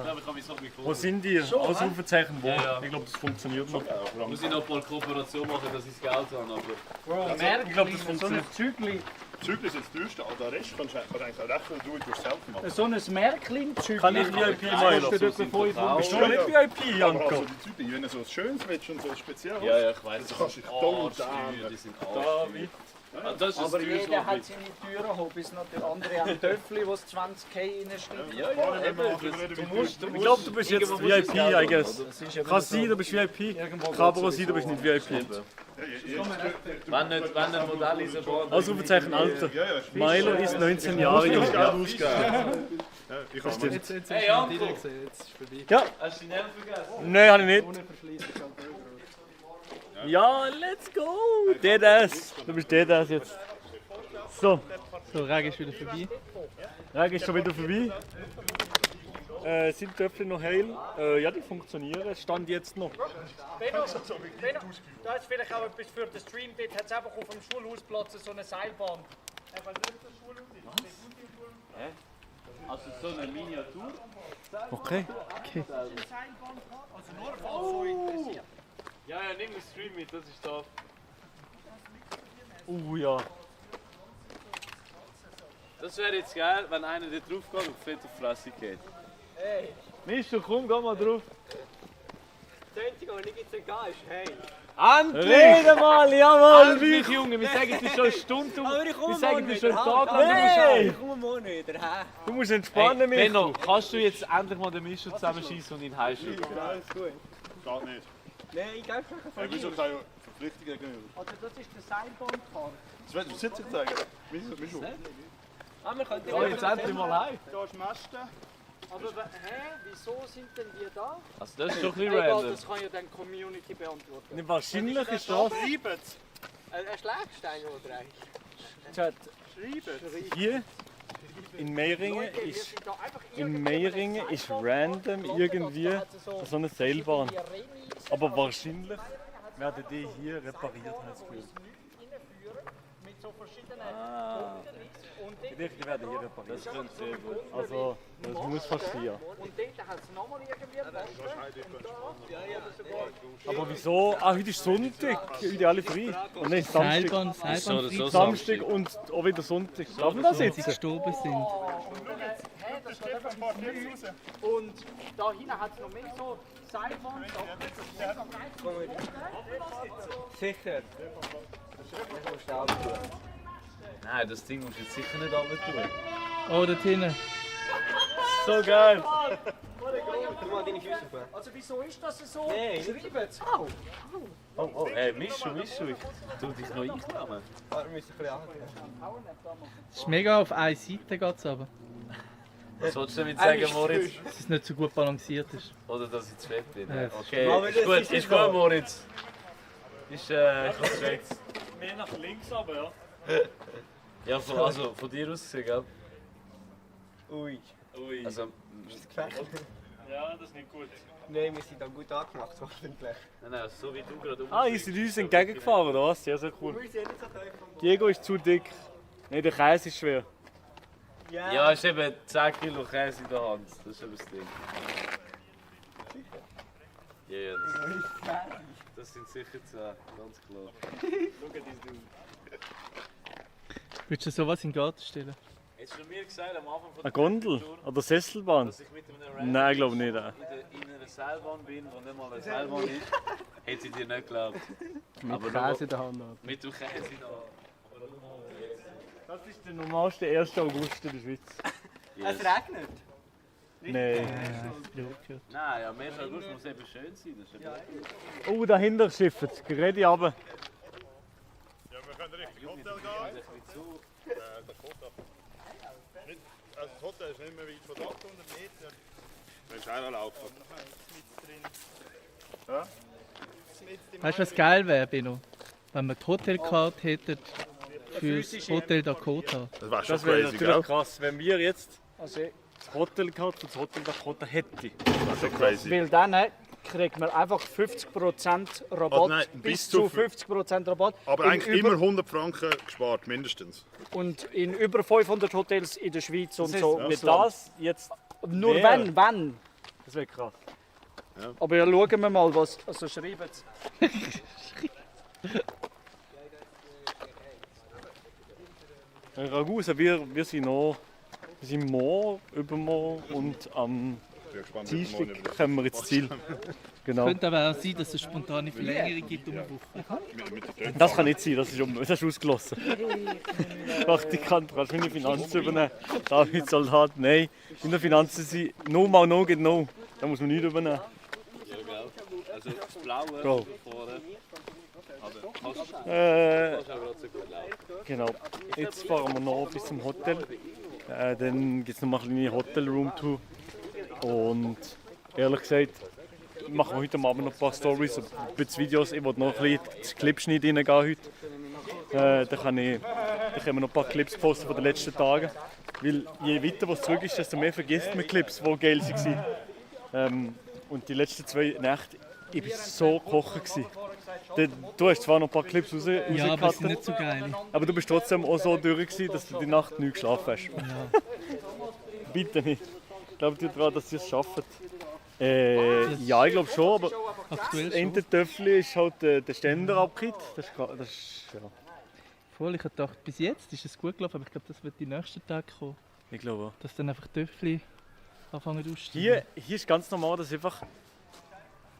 C: Wo sind die? Ausrufezeichen wo?
G: Ja.
C: Ich glaube, das funktioniert noch.
G: Muss ich noch mal Kooperation machen, dass ich das Geld habe. Aber...
J: Bro,
H: Also,
J: merk,
C: ich glaub, das
J: so
C: funktioniert.
J: ein Zügli.
H: Zügel ist jetzt das teuerste, aber der Rest kannst du eigentlich auch recht viel do-it-yourself machen.
J: So ein Märklin-Zügli.
C: Kann ich VIP mailen?
J: Kostet etwa 500
C: Bist du nicht VIP,
H: Aber
C: Janko?
H: also die Zügel, wenn du so etwas Schönes willst und so etwas Spezielles,
G: Ja, ja, ich weiß.
H: das kannst du dich dumm da.
G: Die sind
C: David.
G: Das ist
J: Aber
G: das
J: jeder
G: teuerste
J: hat seine Türen, Hobbys noch. Der andere hat Töffel, wo es 20k reinschreibt.
G: Ja, ja, eben. Du musst...
C: Ich glaube, du bist jetzt VIP, I guess. Kann sein, du bist VIP. Kann aber auch sein, du bist nicht VIP.
G: Wenn nicht Modell ist, aber...
C: Ausrufezeichen Alter. Milo ist 19 Jahre jung.
H: Ich hab's
C: Stimmt.
G: Hey, Janko!
A: Jetzt ist vorbei.
C: Ja.
G: Hast du die Nerven vergessen?
C: Nein, habe ich nicht. Ja, let's go! Deadass! Du bist Deadass jetzt. So.
A: So, Regen ist wieder vorbei.
C: Regen ist schon wieder vorbei. Sind die Töpfe noch heil? Ja, die funktionieren. Es stand jetzt noch.
J: Benno, da ist vielleicht auch etwas für den Stream. Dort hat es einfach auf dem Schulhausplatz so eine Seilbahn.
G: Hä? Also so eine Miniatur?
C: Okay.
J: Also nur falls so interessiert.
G: Ja, ja, nimm den Stream mit, das ist da.
C: Ja.
G: Das wäre jetzt geil, wenn einer da drauf geht und fett auf die Fresse geht.
J: Hey,
C: Micho, komm, geh mal drauf.
K: Die einzige, die nicht jetzt egal ist, hey.
G: Endlich!
C: Rede mal, jawohl!
G: Endlich, Junge! Wir sagen dir schon eine Stunde um.
K: Aber ich komme
G: Wir sagen dir
K: morgen
G: schon einen
K: wieder,
G: Tag lang.
C: Hey!
K: Ich komme morgen wieder, hä?
C: Du musst entspannen,
G: Hey,
C: Micho.
G: Benno, kannst du jetzt endlich mal den Mischer zusammenschießen und ihn heimschicken?
K: Alles gut.
H: Geht nicht.
K: Nein, ich gehe einfach
H: Ja,
K: von
H: wieso
K: dir.
H: keine Verpflichtungen gegenüber?
J: also das ist der Seilbahnkar.
H: Das wird jetzt ich sagen. Wieso?
K: Ah, wir können
G: Ja, jetzt endlich mal heim.
H: Da ist Mäste.
J: Aber wieso sind denn die da?
G: Also das ist doch ein bisschen
J: Egal,
G: random.
J: das kann ja dann die Community beantworten.
C: Nicht wahrscheinlich ist das.
H: Schreibt's!
K: Ein Schlagstein oder eigentlich?
C: Chat.
H: Schreibt's!
C: Hier. in Meiringen ist random irgendwie so eine Seilbahn. Aber wahrscheinlich werden die hier repariert, habe ich das Gefühl. Die werden hier repariert. Das könnte sehr gut. Also, das muss passieren.
J: Und dort hat es nochmal irgendwie
C: Aber wieso? Ah, heute ist Sonntag. Heute alle frei. Und nicht Samstag.
A: Seilbahn
C: Samstag und auch wieder Sonntag. Darf man das jetzt?
A: Sie gestorben sind.
J: Und da hinten hat es noch mehr so Seilbahn.
Q: Sicher.
G: Nein, das Ding musst du jetzt sicher nicht runter tun.
A: Oh, dort hinten.
C: So geil.
J: Also wieso ist das so?
Q: Nein.
J: Schreiben Sie.
G: Oh, hey, Mischu, ich tu dich noch einklammern.
Q: Wir müssen ein bisschen anhören.
A: Es ist mega auf eine Seite geht's aber.
G: Was sollst du damit sagen, Moritz?
A: Dass es nicht so gut balanciert ist.
G: Oder dass ich zu fett bin?
A: Ja,
G: Okay, ist gut, Moritz. Ist korrekt.
C: Mehr nach links aber, ja.
G: Ja, also von dir aus gesehen, gell?
Q: Ui.
G: Also,
C: Ja, das ist nicht gut.
Q: Nein, wir sind da gut angemacht, hoffentlich.
G: Nein, so wie du gerade
C: Ah, ihr seid uns entgegengefahren, oder was? Sehr, sehr cool. Diego ist zu dick. Nein, der Käse ist schwer.
G: Ja, es ist eben 10 Kilo Käse in der Hand. Das ist eben das Ding. Ja, das sind sicher 10, ganz klar.
A: Würdest du sowas in den Garten stellen?
G: Hättest du mir gesagt am Anfang von
C: Eine Gondel? Oder Sesselbahn?
G: dass ich mit einem
C: Nein, ich glaube nicht.
G: in einer Seilbahn bin, die nicht mal eine Seilbahn ist, hätte ich dir nicht geglaubt.
S: Mit Käse in der Hand.
G: Mit dem Käse in der Hand.
C: Das ist der normalste 1. August in der Schweiz.
Q: Es regnet.
C: Nein.
G: Nein, ja, am 1. August muss eben schön sein. Das ist eben
C: Oh, dahinter schiffen sie. Gerade runter.
H: Ja, wir können Richtung Hotel gehen. Das Hotel. Also das Hotel ist nicht mehr weit von 800 Meter. Wenn es auch laufen. Ja?
A: Weißt du, was geil wäre, Bino? Wenn wir die Hotelkarte hätten für das Hotel Dakota.
H: Das wäre schon
C: Das wäre
H: crazy,
C: natürlich
H: gell?
C: krass, wenn wir jetzt das Hotelkarte für das Hotel Dakota hätten.
H: Das wäre schon crazy.
J: Weil dann kriegt man einfach 50% Rabatt,
H: Also nein,
J: bis zu 50% Rabatt.
H: Aber
J: in
H: eigentlich
J: über,
H: immer 100 Franken gespart, mindestens.
J: Und in über 500 Hotels in der Schweiz und so.
C: Wenn das jetzt
J: Nur
C: wäre,
J: wenn.
C: Das wäre krass.
H: Ja.
J: Aber ja, schauen wir mal, was. Also schreiben Sie.
C: Ragusa, wir sind noch. Wir sind morgen, übermorgen und am Dienstag kommen wir ins Ziel. Genau.
A: Könnte aber auch sein, dass es eine spontane Verlängerung gibt um eine Woche.
C: Das kann nicht sein, das ist ausgeschlossen. Praktikant, kannst du meine Finanzen übernehmen? David Soldat, nein. In der Finanzen sind no mal no geht no. Da muss man nichts übernehmen.
G: Ja, gell? Also das Blaue
C: Bro.
G: vorne. Aber kannst du
C: Äh,
G: auch gerade so gut laufen.
C: Genau. Jetzt fahren wir noch bis zum Hotel. Dann gibt es noch mal eine kleine Hotel-Room-Tour. Und ehrlich gesagt, machen wir heute Abend noch ein paar Stories, ein bisschen Videos. Ich wollte noch ein bisschen Clipschnitt reingehen heute. Dann können wir noch ein paar Clips posten von den letzten Tagen. Weil je weiter was zurück ist, desto mehr vergisst man Clips, die geil waren. Und die letzten 2 Nächte, ich war so gekocht. Du hast zwar noch ein paar Clips rausgekattet,
A: Ja, aber es sind nicht so geil.
C: aber du bist trotzdem auch so durch, dass du die Nacht nicht geschlafen hast.
A: Ja.
C: Bitte nicht. Ich glaube dir daran, dass sie es schaffen. Ja, ich glaube schon, aber
A: Aktuell
C: das Ende Töffel ist halt der Ständerabkit. Das ist, ja.
A: Voll, ich habe gedacht, bis jetzt ist es gut gelaufen, aber ich glaube, das wird die nächsten Tage kommen.
C: Ich glaube auch.
A: Dass dann einfach Töffel anfangen auszusteigen.
C: Hier ist ganz normal, dass einfach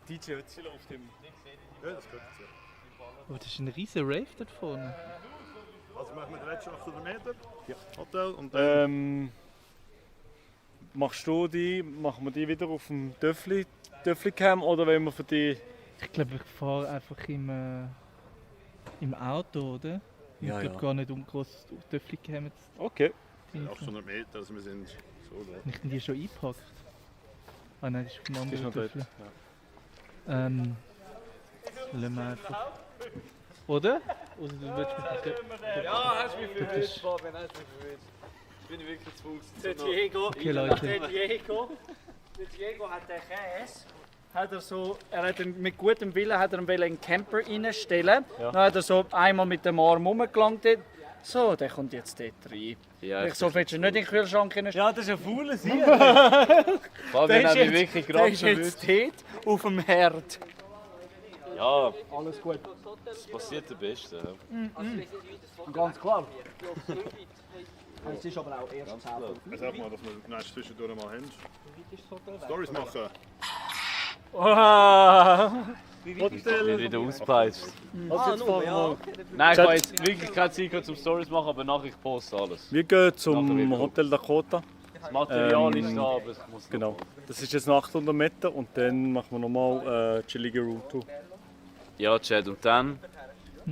C: DJ Ötzil auf dem...
H: Ja, das gehört dazu.
A: Oh, das ist ein riesen Rave dort vorne.
H: Also machen wir den letzten 800 Meter. Ja. Hotel und dann...
C: Machen wir die wieder auf dem Töffli-Cam oder wollen wir für die...
A: Ich glaube, ich fahre einfach im Auto, oder? Ich
C: Ja,
A: glaube
C: ja.
A: gar nicht groß Töffel gekommen.
C: Okay.
H: 800 Meter, also wir sind so da.
A: Nicht die schon eingepackt? Ah nein, das ist vom
C: Die ist
A: anderen
C: noch dort.
A: Töffel. Lassen wir einfach. Oder? Oder du willst mit dem Töffel?
J: Ja, hast mich
A: Das
J: verwirrt,
A: ist-
J: Fabian, hast mich verwirrt.
G: Bin ich wirklich zu Fuß.
J: Der Diego,
A: Okay, Leute.
J: der Diego hat den Käse. Er hat mit gutem Willen hat er ihn in den Camper reinstellen.
G: Ja.
J: Dann hat er so einmal mit dem Arm rumgelangt. So, der kommt jetzt dort rein.
G: Ja,
J: So willst du nicht in den Kühlschrank reinstellen.
C: Ja, das ist ein faules
G: Fabian hat mich wirklich
J: der
G: gerade
J: ist jetzt dort auf dem Herd.
G: Ja,
J: Alles gut.
G: es passiert der Beste. Ja.
J: Ganz klar. Es ist aber auch erst
H: Ich sag mal, dass wir nein, zwischendurch mal haben. Stories machen.
G: Wird wieder ausgepeitscht.
C: Ja.
G: Nein, ich habe jetzt wirklich keine Zeit zum Stories machen, aber nachher ich poste alles.
L: Wir gehen zum Hotel Dakota.
G: Das Material ist da, aber es muss
L: Genau. Das ist jetzt 800 Meter und dann machen wir nochmal chillige Route.
G: Ja, Chad, und dann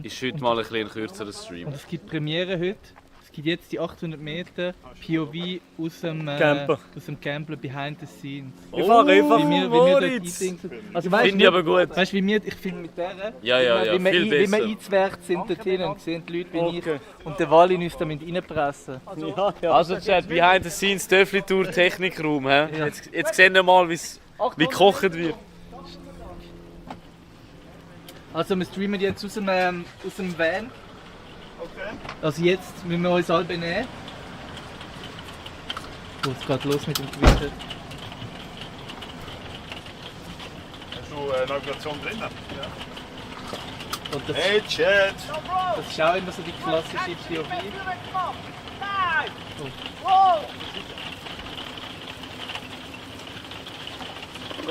G: ist heute mal ein bisschen kürzerer Stream.
A: Und es gibt Premiere heute. Es gibt jetzt die 800 Meter POV aus dem Camper behind the scenes.
L: Ich fahre einfach
A: wie wir dort eindingsen. Also, weißt,
G: Finde ich aber gut.
A: Weißt du, wie wir, ich finde mit der,
G: Ja,
A: wie wir
G: viel besser.
A: eingezwergt sind dort hinten und sehen die Leute wie ich und der Wally uns damit reinpressen.
G: Also Chad, behind the scenes, Töffli-Tour, Technikraum. He? Jetzt sehen wir mal, wie gekocht wird.
A: Also wir streamen jetzt aus dem Van.
H: Okay.
A: Also jetzt müssen wir uns alle benehmen. Oh, es geht los mit dem Gewitter.
H: Hast du Navigation drin? Ja.
A: Und das,
H: Hey Chat!
A: das ist auch immer so die klassische POV.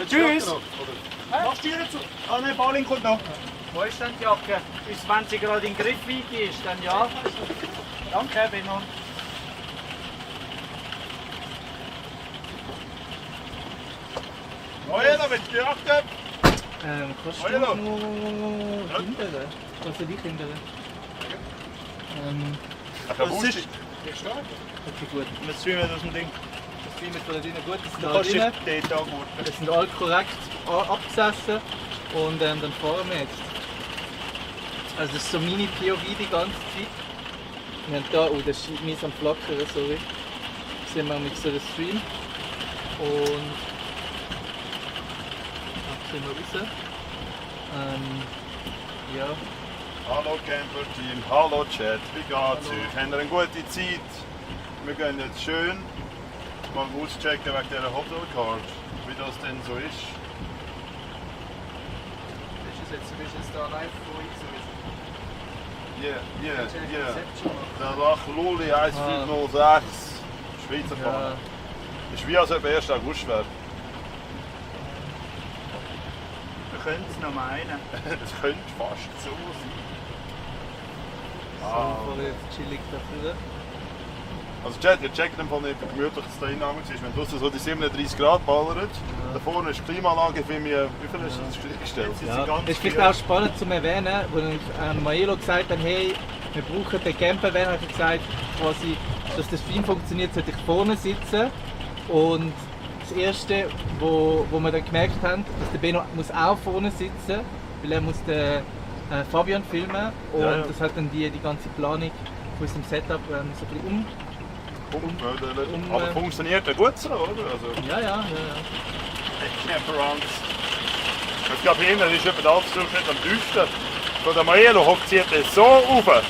J: Tschüss!
H: Machst du die zu? Ah nein, Pauline kommt noch.
J: Wo ist denn die Jacke? Ist, wenn sie gerade in Griffweite ist, dann ja. Danke, Benno.
H: Noela, willst du die Jacke?
A: Kannst du
H: Hallo.
A: noch hindern? Kannst du dich hindern?
H: Was ist?
A: Okay, gut.
H: Wir streamen aus dem Ding.
A: Das streamen von da drinnen gut. Das sind
H: Du
A: alle
H: kannst dich
A: drinnen.
H: dort angurten.
A: Das sind alle korrekt abgesessen. Und dann fahren wir jetzt. Also das ist so meine POV die ganze Zeit. Wir haben da, oh das ist mies am Flackern, sorry. Da sehen wir mit so einem Stream. Und da gehen wir raus. Ja.
H: Hallo Camper-Team, hallo Chat, wie geht's euch? Habt ihr eine gute Zeit? Wir gehen jetzt schön mal auschecken wegen dieser Hotelcard, wie das denn so ist.
A: Bist du jetzt da live vor
H: Ja. Der Lach Luli 1506, Schweizer Fahne. Ist wie als ob 1. August wäre.
R: Wir können es noch meinen.
H: Es könnte fast so sein.
A: So, jetzt chillig dafür.
H: Also Chat, ihr checkt im Fall nicht, wie gemütlich es da innen ist. Wenn draussen so die 37 Grad ballert, da vorne ist die Klimaanlage für mich, wie viel ist das gestellt?
A: Ja. Es ist vielleicht auch spannend zu erwähnen, als Maelo gesagt hat, hey, wir brauchen den Campervan, habe ich gesagt, quasi, dass der Stream funktioniert, sollte ich vorne sitzen. Und das Erste, wo wir dann gemerkt haben, dass der Benno muss auch vorne sitzen, weil er muss den Fabian filmen. Und das hat dann die ganze Planung von unserem Setup so ein bisschen
H: Aber funktioniert ja gut so, oder? Also,
A: Ja.
H: Camper-Runs. Ich glaube, hier ist etwa der Altersdurchschnitt am tiefsten. So, der Maelo hockt sich das so rauf. Also.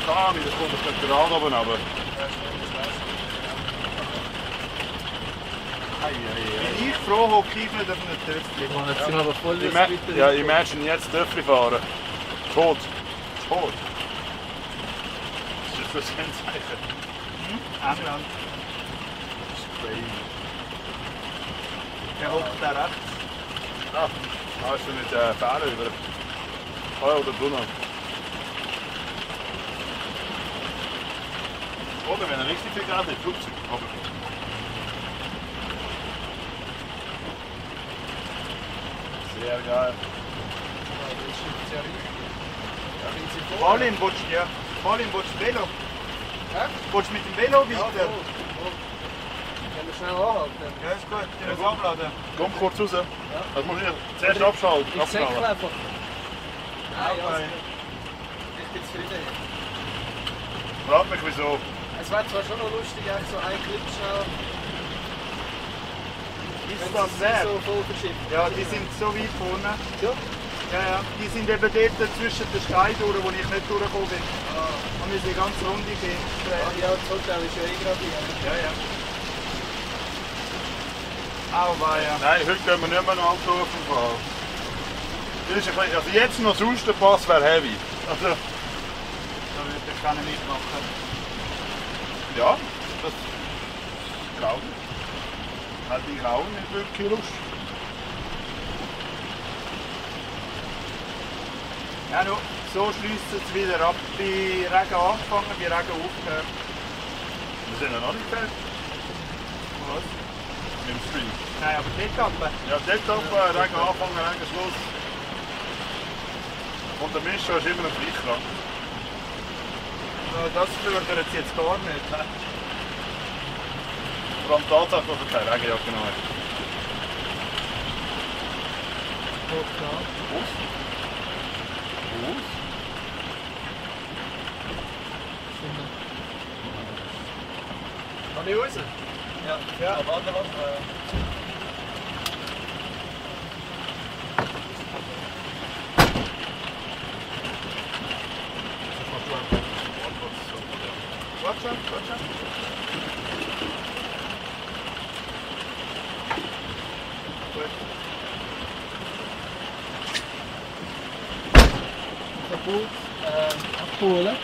H: Da kommt das gerade oben runter.
R: Bin ich froh, hocke ich nicht auf einem Töpfchen.
A: Jetzt sind wir aber voll
H: Ja, imagine jetzt Töpfchen fahren. Tot. Tot. Das ist für Kennzeichen.
R: England.
H: Das ist crazy.
R: Der hockt da rechts.
H: Ah, da ist er mit Fähren über. Ah, oder drunter. Oder wenn er richtig viel Geld hat, Flugzeug. Aber sehr geil.
R: Pauline, willst du Velo? Willst du mit dem Velo weiter?
K: wir schnell anhalten?
H: Ja, ist gut. Ich muss abladen. Komm kurz raus. Ja. Das muss ich zuerst abschalten.
K: Ich säckle einfach.
H: Nein,
K: okay. Ich bin zufrieden.
H: Frag mich wieso.
K: Es wäre zwar schon noch lustig, eigentlich so ein Clip schnell.
R: Ist
K: Wenn
R: das
K: sie
R: der?
K: so voll verschifft.
R: Ja, die sind so weit vorne.
K: Ja?
R: Ja. Die sind eben dort zwischen den Steinen durch, wo ich nicht durchgekommen bin. Und wir sind ganz runde gehen.
K: Ja, das Hotel ist ja eh gerade hier.
R: Ja. Au, ja.
H: Nein, heute können wir nicht mehr noch Ankurven fahren. Das ist ein bisschen, also jetzt noch sonst der Pass wäre heavy. Also,
R: Da würde ich gerne mitmachen.
H: ja, das glaube ich. Hätte ich auch nicht wirklich Lust.
R: Ja, no, so schließt es wieder ab. Bei Regen angefangen, bei Regen aufgehört.
H: Wir sind ja noch nicht fertig.
R: Was?
H: Im Stream.
R: Nein, aber die Etappe.
H: Ja, dort oben, Regen anfangen, Regen Schluss. Und der Mischa ist immer noch gleich lang.
R: Das fördert es jetzt gar nicht. He?
H: Vor allem die Tatsache, dass er keine Regenjacke noch hat. Aus?
K: Kann ich raus? Ja. Aber warte.
R: Warte.
A: Kaputt. Abholen.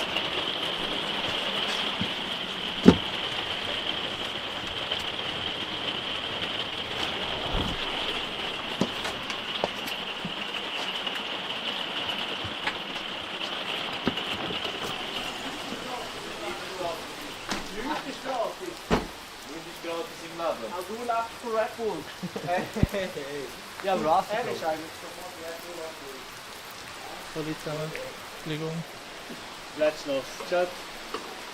J: Auch du lebst von Red Bull.
K: Ja, Russell.
J: Er ist eigentlich sofort Red Bull.
A: Hallo zusammen. Entschuldigung.
C: Letztes noch. Chat.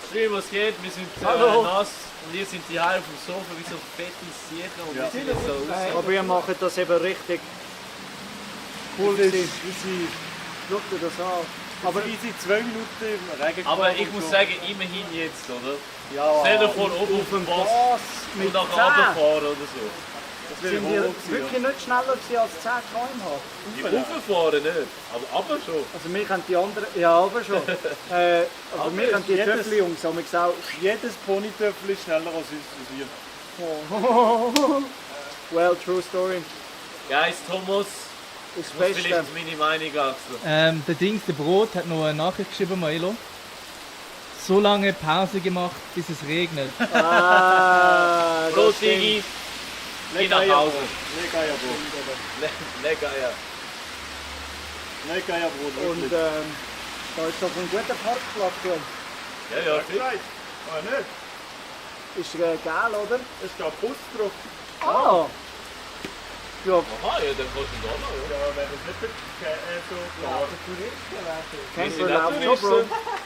G: Stream, was geht? Wir sind
C: Hallo.
G: nass und ihr sind die Haare auf dem Sofa wie so fette Siechen und wir sind jetzt so aus.
J: Aber wir machen das eben richtig cool.
C: Easy.
J: Schau dir das an.
C: Aber easy 2 Minuten im Regen.
G: Aber ich muss sagen, immerhin jetzt, oder?
J: Ja,
G: Stell dir vor, oben auf dem Boss
J: mit
G: und nachher
J: 10.
G: runterfahren oder so.
C: Das
J: Sind wir wirklich nicht schneller gewesen als 10 km/h?
G: Die rauffahren nicht, aber runter schon.
J: Also wir können die anderen, ja aber schon. Aber wir können die Töpfli-Jungs haben wir gesagt.
C: Jedes Ponytöpfel ist schneller als wir.
J: Well, true story.
G: Guys, Thomas,
J: ist
G: muss vielleicht meine Meinung wechseln.
A: Der Brot hat noch eine Nachricht geschrieben, Milo. So lange Pause gemacht, bis es regnet.
G: Brot, Digi. Geh nach Hause.
C: Lecker Brot.
G: Lecker, ja.
C: Lecker Brot.
J: Und da ist doch ein guter Parkplatz.
G: Ja, fit.
R: Nicht?
J: Ist geil, oder?
R: Es steht Bus drauf.
J: Ah! Ja.
G: Aha, ja, dann kannst du da noch, ja.
R: Ja, wenn das nicht so klar.
J: Kennst du auch schon, Bro?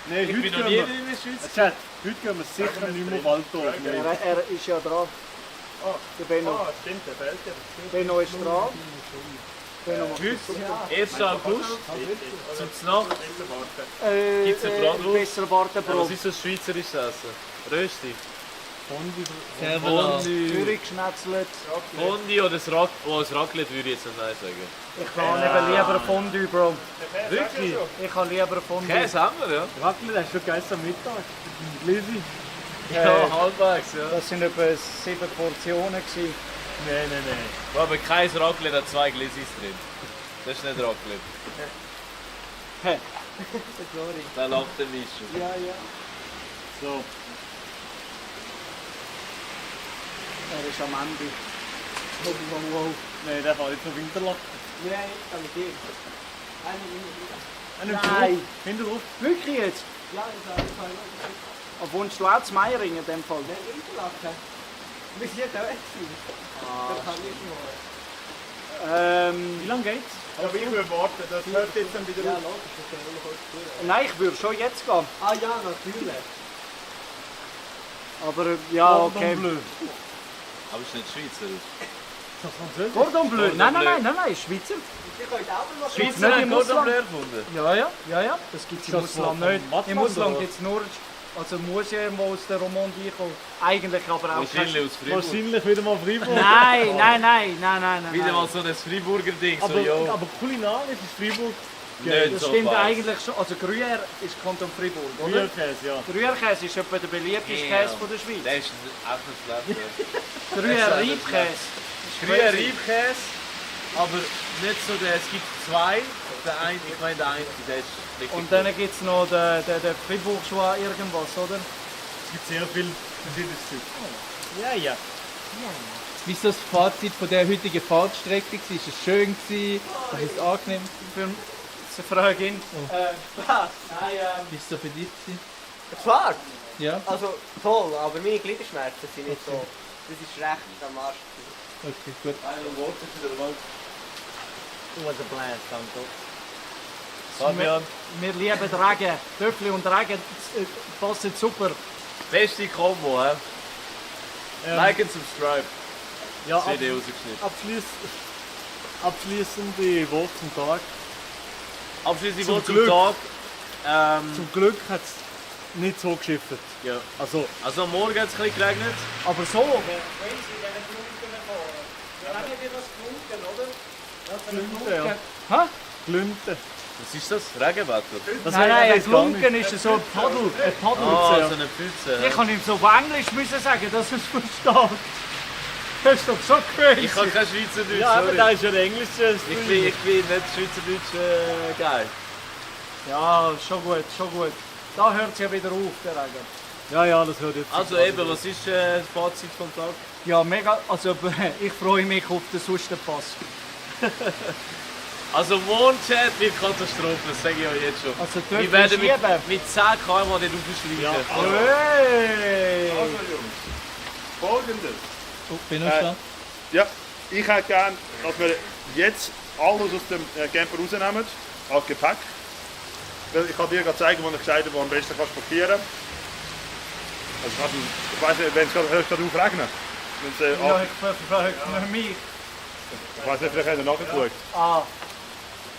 C: Nein,
G: Ich bin noch nie in der Schweiz.
C: Chat, heute gehen wir sicher nicht mehr Waldorf.
J: Er ist ja dran. Der Benno.
R: Stimmt, der fällt ja.
J: Benno ist dran. Benno macht
G: Heute, 1. August, zum Znacht, gibt es ein Bratwurst.
J: Besser warten, Bro.
G: Was ist das schweizerisches Essen? Rösti.
A: Servola.
J: Zürich geschnetzelt.
G: Fondue oder das Raclette würde ich jetzt nicht nein sagen.
J: Ich kann eben lieber Fondue, Bro.
G: Wirklich?
J: Ich kann lieber Fondue.
G: Käse haben wir, ja.
C: Raclette hast du gegessen am Mittag. Lisi.
G: Ja, halbwegs, ja.
J: Das sind etwa 7 Portionen gewesen.
G: Nein. Aber kein Raclette hat 2 Gläsis drin. Das ist nicht Raclette. Da lacht der Mischu.
J: Ja.
C: So.
J: Er ist am Ende.
C: Wow. Nein, der fährt jetzt auf Interlaken.
J: Nein, kann ich dir.
C: Nein. Hinterhof.
J: Wirklich jetzt?
D: Ja, ich sage,
J: Aber wohnst du auch zu Meiringen in dem Fall?
D: Nein, Interlaken. Wir sind da weg. Das kann ich nur.
C: Wie lange geht's?
R: Aber ich würde warten, das hört jetzt dann wieder auf.
J: Nein, ich würde schon jetzt gehen.
D: Ah ja, natürlich.
J: Aber ja, okay.
G: Aber es ist nicht Schweizerisch.
L: Das Französisch?
J: Cordon Bleu. Nein, Schweizer.
G: Schweizer haben Cordon Bleu erfunden?
J: Ja. Das gibt es in Russland nicht. In Russland gibt es nur Museen, die aus der Romandie kommen. Eigentlich aber auch...
G: Wahrscheinlich aus Freiburg.
L: Wahrscheinlich wieder mal Freiburg.
J: Nein.
G: Wieder mal so ein Freiburger Ding.
L: Aber kulinarisch ist Freiburg...
J: Das stimmt eigentlich schon. Also Gruyère ist Kanton Freiburg, oder?
L: Gruyère-Käse, ja.
J: Gruyère-Käse ist etwa der beliebteste Käse von der Schweiz.
G: Der ist echt nicht schlecht.
J: Gruyère-Reibkäse.
G: Gruyère-Reibkäse, aber nicht so der, es gibt zwei. Der eine, ich meine der eine, der ist richtig
J: Und dann gibt es noch den Fribourgeois irgendwas, oder?
L: Es gibt sehr viel verschiedenes Zeug. Ja.
A: Wie ist das Fazit von der heutigen Fahrtstrecke? Ist es schön? War es angenehm?
J: Eine Frage in.
A: Wie war es so für dich?
Q: Die Fahrt?
A: Ja.
Q: Also toll, aber meine Gliederschmerzen sind nicht so. Das ist recht am Arsch.
A: Okay, gut.
J: It was a blast, danke.
G: Fabian.
J: Wir lieben den Regen. Töffel und Regen passen super.
G: Beste Kombo, hä? Like and subscribe.
L: Ja,
G: CD rausgeschnitten.
L: Abschließende Worte zum Tag.
G: Abschließende
L: Zum
G: Worte zum
L: Glück.
G: Tag.
L: Zum Glück hat es nicht so geschifft.
G: Ja.
L: Also
G: am Morgen hat es ein bisschen geregnet.
J: Aber so, wenn sie Glunken fahren. Dann haben wir das Glunken, oder?
L: Glünte, ja.
J: Hä?
L: Glünte.
G: Was ist das? Regenwetter?
J: Nein, ein Glunken ist so ein Paddel. Ein Paddel.
G: Ah, so eine Pfütze.
J: Ich kann ihm so auf Englisch müssen sagen, dass er es versteht. Das ist doch so crazy.
G: Ich kann kein Schweizerdeutsch,
L: Ja, aber
G: sorry.
L: da ist ja Englisch.
G: Ich bin nicht Schweizerdeutsch geil.
J: Ja, schon gut. Da hört es ja wieder auf, der Regen.
L: Ja, das hört jetzt.
G: Also eben, was ist das Fazit vom Tag?
J: Ja, mega. Also ich freue mich auf den Sustenpass.
G: Also Mondchat wird Katastrophe, das sage ich euch jetzt schon.
J: Also
G: wir werden mit 10 km dort aufschleichen.
H: Ja.
J: Hey!
H: Also Jungs, folgendes.
A: Bin ich da?
H: Ja, ich hätte gerne, dass wir jetzt alles aus dem Camper rausnehmen, als Gepäck. Weil ich kann dir gerade zeigen, wo ich gesagt habe, wo am besten kannst parkieren. Also ich weiß nicht, wenn es gerade aufregnet.
J: Ja, ich frage mich.
H: Ich weiß nicht, vielleicht habt ihr nachgeschaut.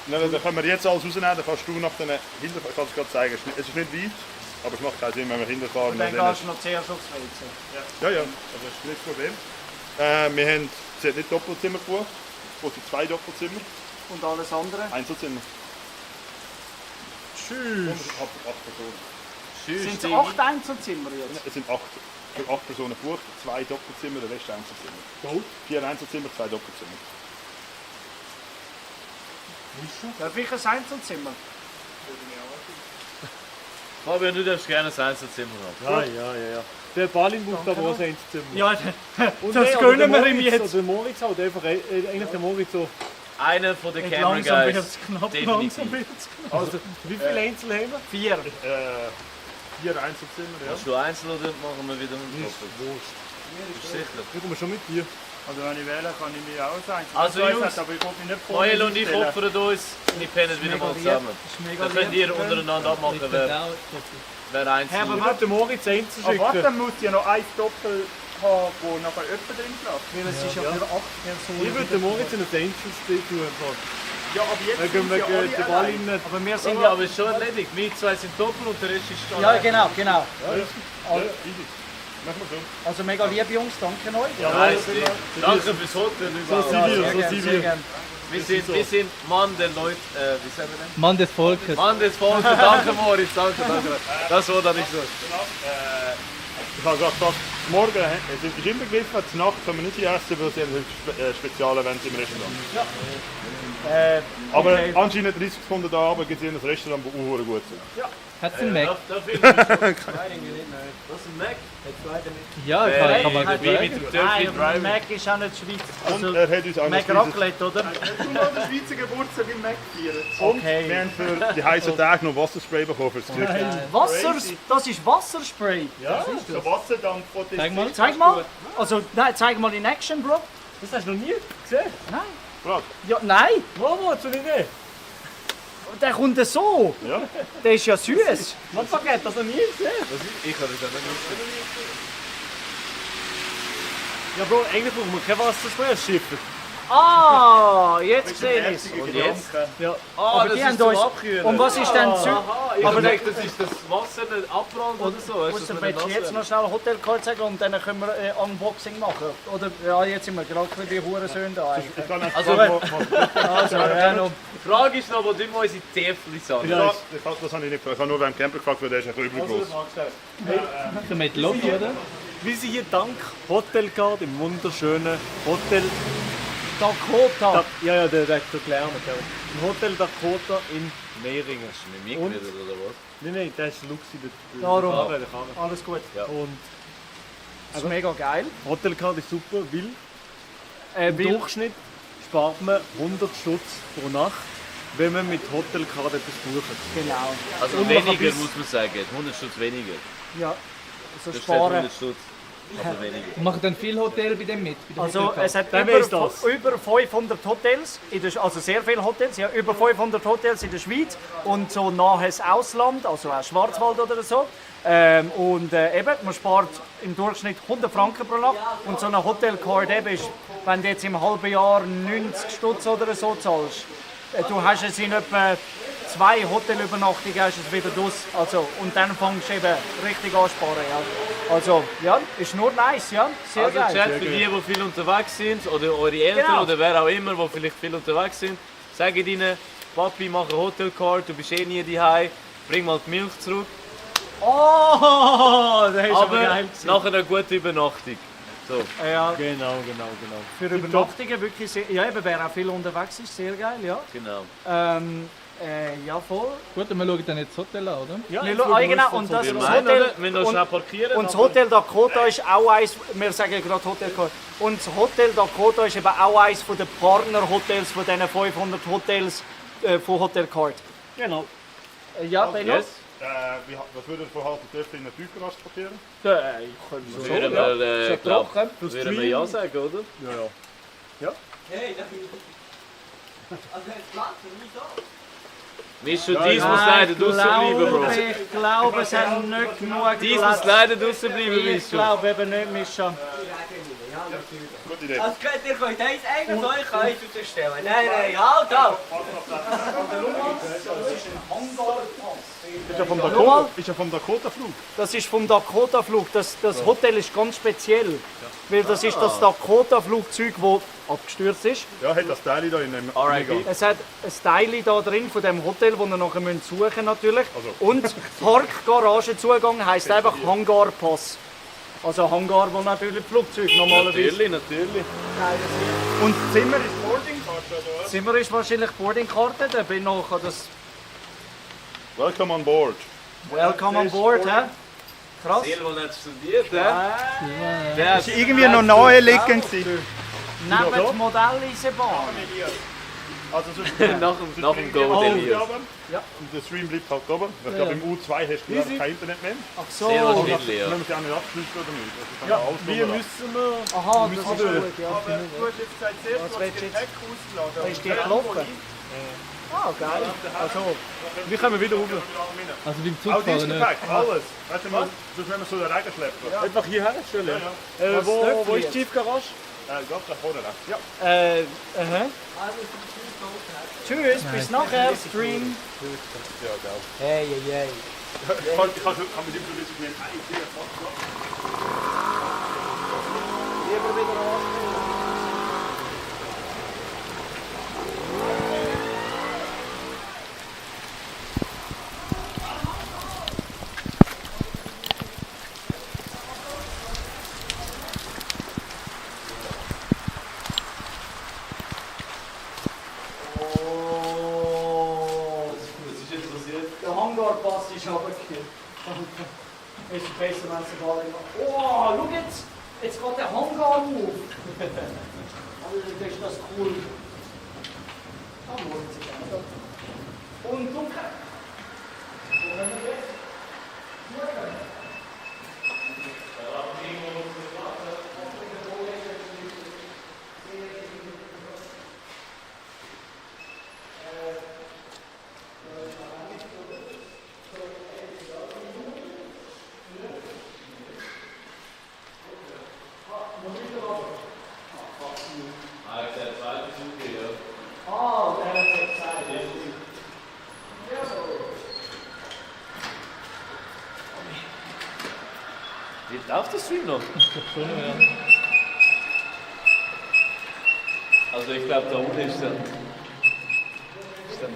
H: Dann können wir jetzt alles rausnehmen, dann kannst du nach den hinten, ich kann es gerade zeigen. Es ist nicht weit, aber es macht keinen Sinn, wenn wir hinterfahren.
J: Und dann gehst du noch sehr Schutzwälze.
H: Ja, also das ist nicht das Problem. Wir haben nicht Doppelzimmer gebucht, es sind 2 Doppelzimmer.
J: Und alles andere?
H: Einzelzimmer.
J: Tschüss.
H: 8 Personen.
J: Sind es 8 Einzelzimmer jetzt?
H: Es sind 8 Personen gebucht, 2 Doppelzimmer, der Rest Einzelzimmer. 4 Einzelzimmer, 2 Doppelzimmer.
J: Darf ich ein Einzelzimmer?
G: Fabian, du darfst gerne ein Einzelzimmer haben.
L: Ja. Der Balin braucht aber auch ein Einzelzimmer.
J: Ja,
L: Und
J: das gönnen wir ihm jetzt.
L: Der Moritz halt einfach, eigentlich der Moritz so.
G: Einer von den Camera
J: Langsam
G: Guys.
J: wird's knapp,
G: Definitiv.
J: langsam wird's knapp.
L: Also, wie viele Einzel haben wir?
J: 4.
H: 4 Einzelzimmer, ja.
G: Machst du einzeln oder machen wir wieder einen Doppel?
L: Wurst.
G: Bist du sicher?
L: Ich komme schon mit dir.
T: Also wenn ich wähle, kann ich mich auch sein.
G: Also Jungs,
T: aber ich hoffe nicht
G: Noel und ich opfern uns und ich pennen wieder mal zusammen. Dann könnt ihr untereinander abmachen, wer einzeln
L: Ich würde den Moritz einzeln
T: Aber
L: schicken.
T: warte, dann muss ja noch ein Doppel haben, wo nachher jemand drin darf.
J: Weil es ist ja für 8 Personen.
L: Ich würde den Moritz in ein Einzel tun.
T: Ja, aber jetzt
L: Wegen
T: sind sie alle
L: den
T: allein.
L: Balin nicht.
J: Aber wir sind
G: Ja, aber es ist schon erledigt. Wir 2 sind doppelt und der Rest ist Standard.
J: Ja, genau.
H: Ja, easy. Machen wir so.
J: Also mega liebe Jungs, danke euch.
G: Nice, danke fürs Hotel.
L: So sind wir.
G: Wir sind Mann der Leute, wie sagen wir denn?
A: Mann des Volkes.
G: Mann des Volkes, danke Moritz, danke. Das war da nicht so.
H: Ich habe gerade gesagt, morgen es ist inbegriffen, die Nacht können wir nicht hier essen, weil sie haben Spezialevents im Restaurant. Aber
J: okay.
H: anscheinend 30 Sekunden da aber gibt es ein Restaurant, das auch gut sind.
A: Hat es einen Mac?
G: Da finden wir schon. Das ist ein Mac.
A: Ja, kann man
G: Wie mit dem Turkey
J: Nein,
G: Drive.
J: Mac ist auch nicht Schweiz.
H: Und er hat uns auch
J: Mac
H: noch
J: Raclette, oder?
T: Du noch den Schweizer Geburtstag im Mac feiern.
H: Und wir haben für die heißen Tage noch Wasserspray bekommen fürs Gesicht.
J: Wasser, das ist Wasserspray.
T: Ja, so Wasserdampf von den
J: Zeig mal. Also, nein, zeig mal in Action, Bro.
L: Das hast du noch nie gesehen?
J: Nein.
H: Frage.
J: Ja, nein.
L: Wo, zur Idee?
J: Der kommt so.
H: Ja.
J: Der ist ja süß.
L: Man vergisst das noch nie gesehen.
G: Ich habe das auch nicht gewusst.
L: Ja, Bro, eigentlich brauchen wir kein Wasser zu schiffen.
J: Ah, jetzt sehe ich es.
G: Und jetzt?
L: Ja.
G: Ah,
J: Aber
G: das
J: die
G: ist
J: haben
G: zum
J: uns-
G: Abkühlen.
J: Und was ist denn zu...
G: Ich
J: Aber
G: denke, das ist das Wasser nicht abbrannt oder so. Weißt du,
J: Ausser
G: dass man
J: willst du
G: nicht
J: jetzt noch schnell Hotelcard sagen und dann können wir Unboxing machen. Oder, ja, jetzt sind wir gerade für die Hurensöhne da eigentlich.
G: Also,
J: Also, ja, noch.
G: Die Frage ist noch, wo du mal unsere Täflis an.
H: Ja, das habe ich nicht gefragt. Ich habe nur beim Camper gefragt, weil der ist ein bisschen übergroß.
A: So mit Lobby, oder?
L: Wir sind hier dank Hotelcard im wunderschönen Hotel
J: Dakota.
L: Ja, der erklärt mir. Im Hotel Dakota in Meiringen.
G: Hast du mit mir geredet oder was?
L: Nein, der ist Luxi.
J: Darum.
L: Der Karre.
J: Alles gut.
G: Ja.
L: Und
J: Das ist mega geil.
L: Hotelcard ist super, weil im
J: weil-
L: Durchschnitt spart man 100 Stutz pro Nacht, wenn man mit Hotelcard etwas bucht.
J: Genau.
G: Also
L: Und man kann
G: weniger
L: bis-
G: muss man sagen. 100 Stutz weniger.
J: Ja, so
G: Das steht
J: sparen.
G: 100 Stutz. Aber weniger.
A: Machen dann viel Hotel bei dem mit? Bei der
J: Also
A: Hotelkarte?
J: es hat
L: Dann
J: über,
L: weiss das.
J: über 500 Hotels, also sehr viele Hotels, ja, über 500 Hotels in der Schweiz und so nahes Ausland, also auch Schwarzwald oder so. Eben, man spart im Durchschnitt 100 Franken pro Nacht und so eine Hotelcard eben ist, wenn du jetzt im halben Jahr 90 Stutz oder so zahlst, du hast es in etwa 2 Hotelübernachtungen hast es wieder draus, also, und dann fängst du eben richtig an zu sparen, ja. Also, ja, ist nur nice, ja, sehr
G: Also
J: geil.
G: Chat, für die, die viel unterwegs sind, oder eure Eltern,
J: Genau.
G: oder wer auch immer, die vielleicht viel unterwegs sind, sagt ihnen, Papi, mach eine Hotelcard, du bist eh nie daheim, bring mal die Milch zurück.
J: Oh, das ist aber
G: Aber
J: geil gewesen.
G: nachher eine gute Übernachtung. So.
J: Ja,
L: Genau.
J: für Übernachtungen wirklich sehr, ja, eben, wer auch viel unterwegs ist, sehr geil, ja.
G: Genau.
J: Ja, voll.
A: Gut, und wir schauen dann jetzt das Hotel an, oder?
J: Ja, genau, und das,
G: Wir
J: das
G: meinen,
J: Hotel,
G: oder? Wir müssen noch schnell parkieren.
J: und das
G: aber-
J: Hotel Dakota ist auch eins, wir sagen gerade Hotel, und das Hotel Dakota ist eben auch eins von den Partnerhotels von diesen 500 Hotels von Hotelcard.
L: Genau.
J: Ja, Benno?
G: Yes.
H: Was würde ihr vorhalten, dürft ihr in eine Tiefgarage parkieren?
G: Würden wir, glaub, würden wir ja sagen, oder?
L: Ja.
G: Mischa, dies muss leider draußen bleiben, Bro.
J: Ich glaube, es hat nicht genug
G: Dies muss leider draußen bleiben,
J: Ich
G: Mischa.
J: glaube eben nicht, Mischa.
H: Gute Idee.
I: Also ihr könnt eins von euch rausstellen. Nein, halt ab!
H: Ist ja vom Dakota-Flug.
J: Das ist vom Dakota-Flug. Das Hotel ist ganz speziell. Weil das ist das Dakota-Flugzeug, das abgestürzt ist.
H: Ja, hat das Teil da in einem
G: R.I.P.
J: Es hat ein Teil da drin von dem Hotel, das ihr nachher suchen müsst natürlich. Und Parkgaragenzugang heisst einfach Hangarpass. Also Hangar, wo natürlich Flugzeuge normalerweise...
G: Natürlich.
J: Und Zimmer ist Boardingkarte, oder? Zimmer ist wahrscheinlich Boardingkarte. Der Benno kann das...
H: Welcome on board.
J: Welcome on board, hä? Krass.
G: Sehr, der hat studiert, hä? Der
R: Das war irgendwie noch naheliegend. gewesen.
J: Neben der Modelleisenbahn.
H: Also so
G: nach dem Go Elias.
J: Ja.
H: Und der Stream bleibt halt oben. Ich glaube, im U2 hast du
J: Easy.
H: kein Internet mehr.
J: Ach so.
G: Sehr wahrscheinlich, ja.
H: Müssen wir sie auch nicht abschließen oder nicht? Also kann
L: Ja,
H: man alles
L: wir
H: drüber
L: müssen wir...
J: Aha, das ist
L: durch.
J: gut, ja.
R: Aber du hast jetzt gesagt, zuerst
J: Was
R: mal
J: willst du
R: den
J: jetzt?
R: Gepäck ausladen.
J: Da ist die gelaufen. Ah, geil. Also,
L: Wir kommen wieder rauf.
A: Also beim
H: Auch
A: Zugfahren
H: dieses
A: nicht.
H: Gepäck, alles. Weißt du, sonst wenn wir so den Regen schleppen.
L: Einfach hierher stellen.
H: Ja,
L: Wo ist die Tiefgarage?
H: Ich glaube, da vorne rechts. Ja.
J: Tschüss, bis nachher, Stream.
H: Ja, genau.
J: Hey, hey, hey.
H: Ich kann mit ihm so ein bisschen gehen. Ich sehe fast
J: Lieber wieder anstellen. Der Hangarpass ist runtergekippt. Ist besser, wenn es egal ist. Oh, schau jetzt! Jetzt geht der Hangar auf! Alter, ist das cool. Da schauen Sie gerne. Und dunkel. Wo können wir jetzt? Schauen. Noch wieder runter.
G: Läuft der Stream noch?
A: Ich glaube schon, ja.
G: Also ich glaube, da unten ist dann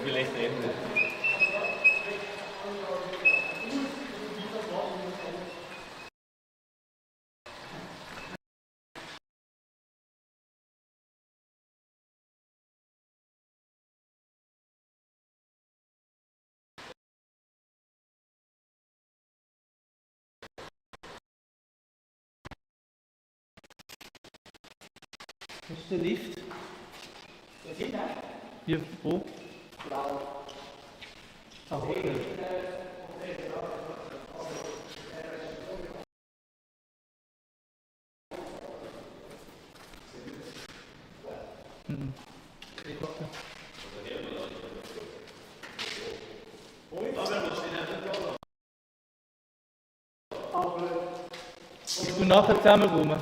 G: vielleicht Ende.
A: Wo ist der Lift? Wie, wo? Ah, Hotel. Ich tu nachher zusammen rum.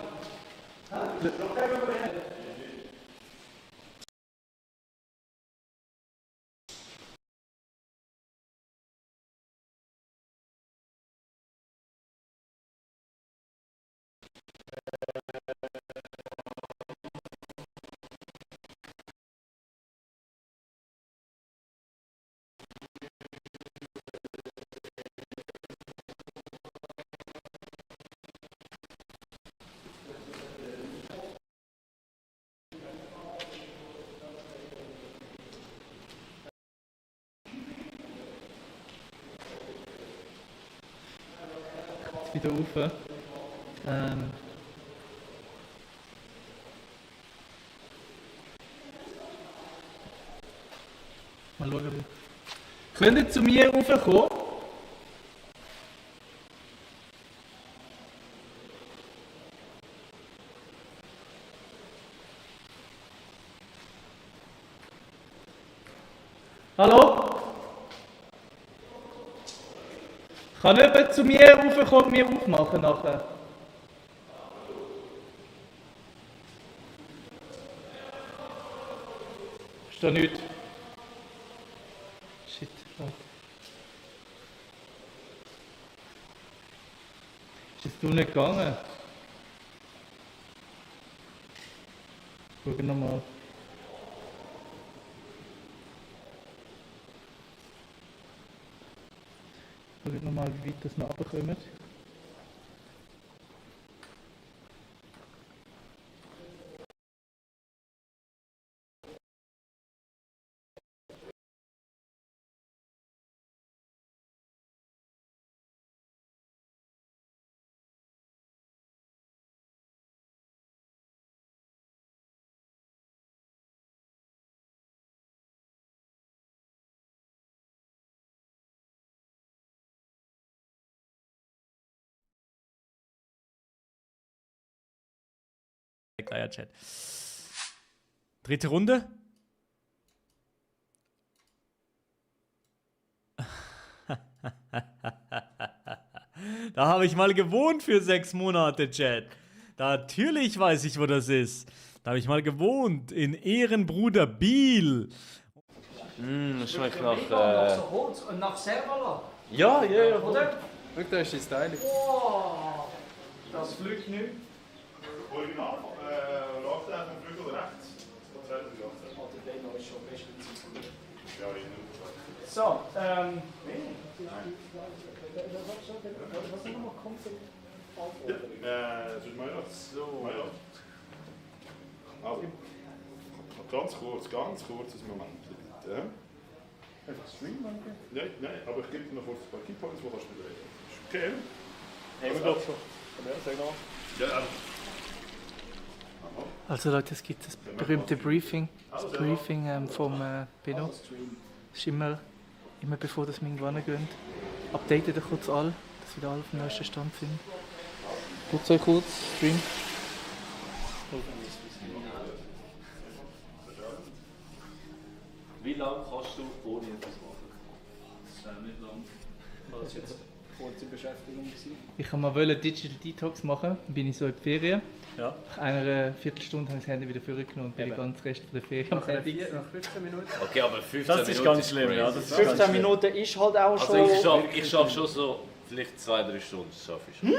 A: Wieder rauf. Mal schauen. Könnt ihr zu mir raufkommen? Hallo? Kann jemand zu mir raufkommen und mir aufmachen nachher? Ist da nichts? Shit. Oh. Ist es nicht gegangen? Schauen wir nochmal. Schauen nochmal, wie weit das noch runterkommt.
C: Chat. Dritte Runde. Da habe ich mal gewohnt für 6 Monate, Chat. Natürlich weiß ich, wo das ist. Da habe ich mal gewohnt. In Ehrenbruder Biel.
G: Das schmeckt nach...
J: Nach Holz und nach Servala.
G: Ja.
J: Oder?
E: Schau, da ist das Teil.
J: Wow, das fliegt nicht.
H: Original, Lockdown von Flügel rechts.
J: So,
H: Also, ganz kurzes Moment. Bitte. Einfach streamen, danke? Nein, aber ich gebe dir noch kurz ein paar Keypoints, wo kannst du reden. Ist okay?
U: Hey, ich glaube schon. Ja,
A: Also Leute, es gibt das berühmte Briefing, vom Benno. Das ist immer bevor wir irgendwo hingehen. Updatet ihr kurz alle, dass wir alle auf dem neuesten Stand sind. Tut euch kurz, Stream.
G: Wie lange kannst du ohne etwas machen?
U: Das ist nicht lang. Das ist jetzt kurze Beschäftigung gewesen.
A: Ich wollte Digital Detox machen, dann bin ich so in die Ferien.
C: Ja.
A: Nach einer Viertelstunde habe ich das Handy wieder vorgenommen und bin den ganzen Rest der Ferien am Handy.
U: Nach 15 Minuten?
G: Okay, aber 15 Minuten
C: das ist ganz schlimm, ja. Das ist
J: 15 Minuten ist halt auch
G: also
J: schon...
G: ich schaffe schon so vielleicht 2-3 Stunden, das schaffe ich schon.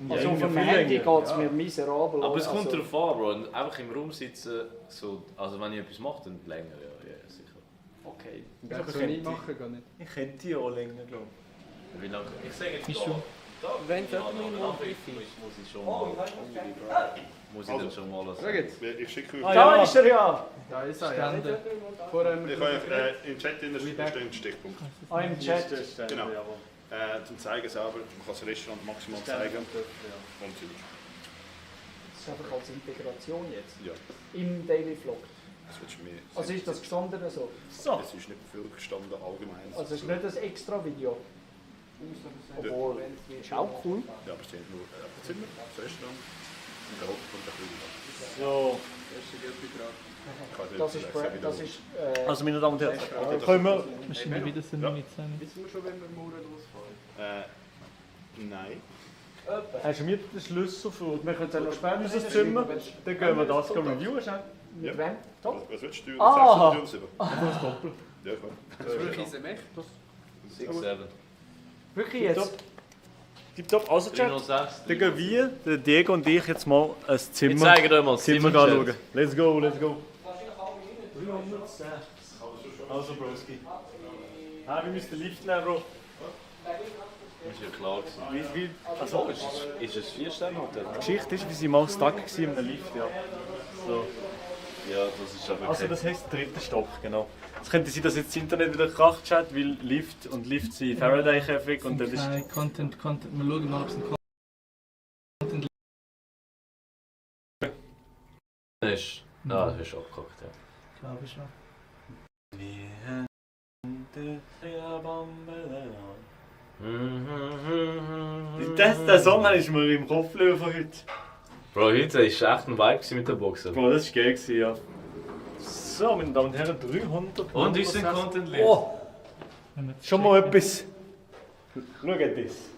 J: Also auf dem Handy geht es mir miserabel.
G: Aber es kommt
J: also,
G: darauf an, Bro. Und einfach im Raum sitzen, so, also wenn ich etwas mache, dann länger, ja, sicher.
J: Okay.
E: Das kann ich machen, gar nicht.
C: Ich könnte ja auch länger, glaube
G: ich. Wie lange? Ich sage jetzt
K: Wenn sollten wir mal Wifi?
G: Muss ich schon mal. Muss ich dann schon mal lassen.
H: Schau jetzt. Ich schicke euch.
J: Da ist er ja!
E: Da ist er, ja.
H: Ich habe im Chat drin stehen Stichpunkt.
J: Ah, im Chat.
H: Genau. Zum Zeigen selber, man kann das Restaurant maximal zeigen. Und so weiter.
J: Das ist einfach als Integration jetzt?
H: Ja.
J: Im Daily Vlog?
H: Das willst du mir
J: Also ist das gestanden so?
H: So. Es ist nicht viel gestanden allgemein.
J: Also es ist nicht ein extra Video? Obwohl, ist auch cool.
H: Ja, aber es sind nur ein Zimmer, das Restaurant, ein Garten und ein Kühlschrank.
C: So.
J: Das ist
C: also meine Damen und Herren,
A: können wir... Müssen wir wieder so eine zusammen?
R: Wissen wir schon, wenn wir morgen losfahren?
H: Nein.
C: Hast du mir den Schlüssel für... Wir können dann noch später in unser Zimmer, dann gehen wir das reviewen.
J: Mit wem? Top?
H: Was willst du?
C: Ah!
H: 6 oder 7?
C: Das ist doppelt.
H: Ja, klar.
E: Das ist wirklich ein Mech.
G: 6, 7.
J: Wirklich jetzt?
C: Tipptopp, also Chat,
G: 306.
C: dann gehen wir, der Diego und ich, jetzt mal ein Zimmer,
G: Ich zeige euch mal das Zimmer,
C: anschauen. Let's go, let's go. 306. Also Broski. Ah, wir müssen den Lift nehmen, Bro.
G: Ist ja klar gewesen.
C: Wie, also,
G: Ist es 4-Sterne-Hotel?
C: die Geschichte ist, wie sie mal stuck waren in einem Lift, ja. So.
G: Ja, das ist aber
C: Also das heisst 3. Stock, genau. Es könnte sein, dass jetzt das Internet wieder kracht, Chat, weil Lift und Lift sind Faraday-Käfig und dann ist...
A: Content, wir schauen mal, ob es ein Content
G: ist. Ah, das ist abgehackt, ja.
A: glaube ich schon.
C: Der Song ist mir im Kopf geblieben von heute.
G: Bro, heute war echt ein Vibe mit der Boxer.
C: Bro, das war geil, ja. So, meine Damen und Herren, 300.
G: Und ist ein Content Lift.
C: Oh! Schon mal etwas. Schau das.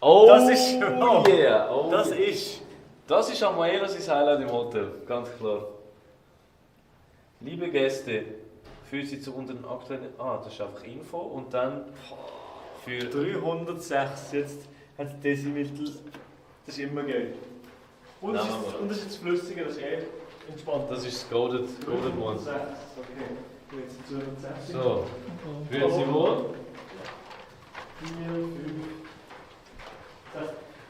G: Oh!
C: Das ist...
G: Oh yeah! Oh,
C: das
G: yeah.
C: ist...
G: Das ist Amoelos sein Highlight im Hotel, ganz klar. Liebe Gäste, für Sie zu unseren aktuellen... Ah, das ist einfach Info und dann für...
C: 306, jetzt hat es Desimittel. Das ist immer geil. Und das ist jetzt flüssiger, das ist entspannt.
G: Das ist das Golden One.
C: Okay, jetzt 206.
G: So, fühlen Sie wohl?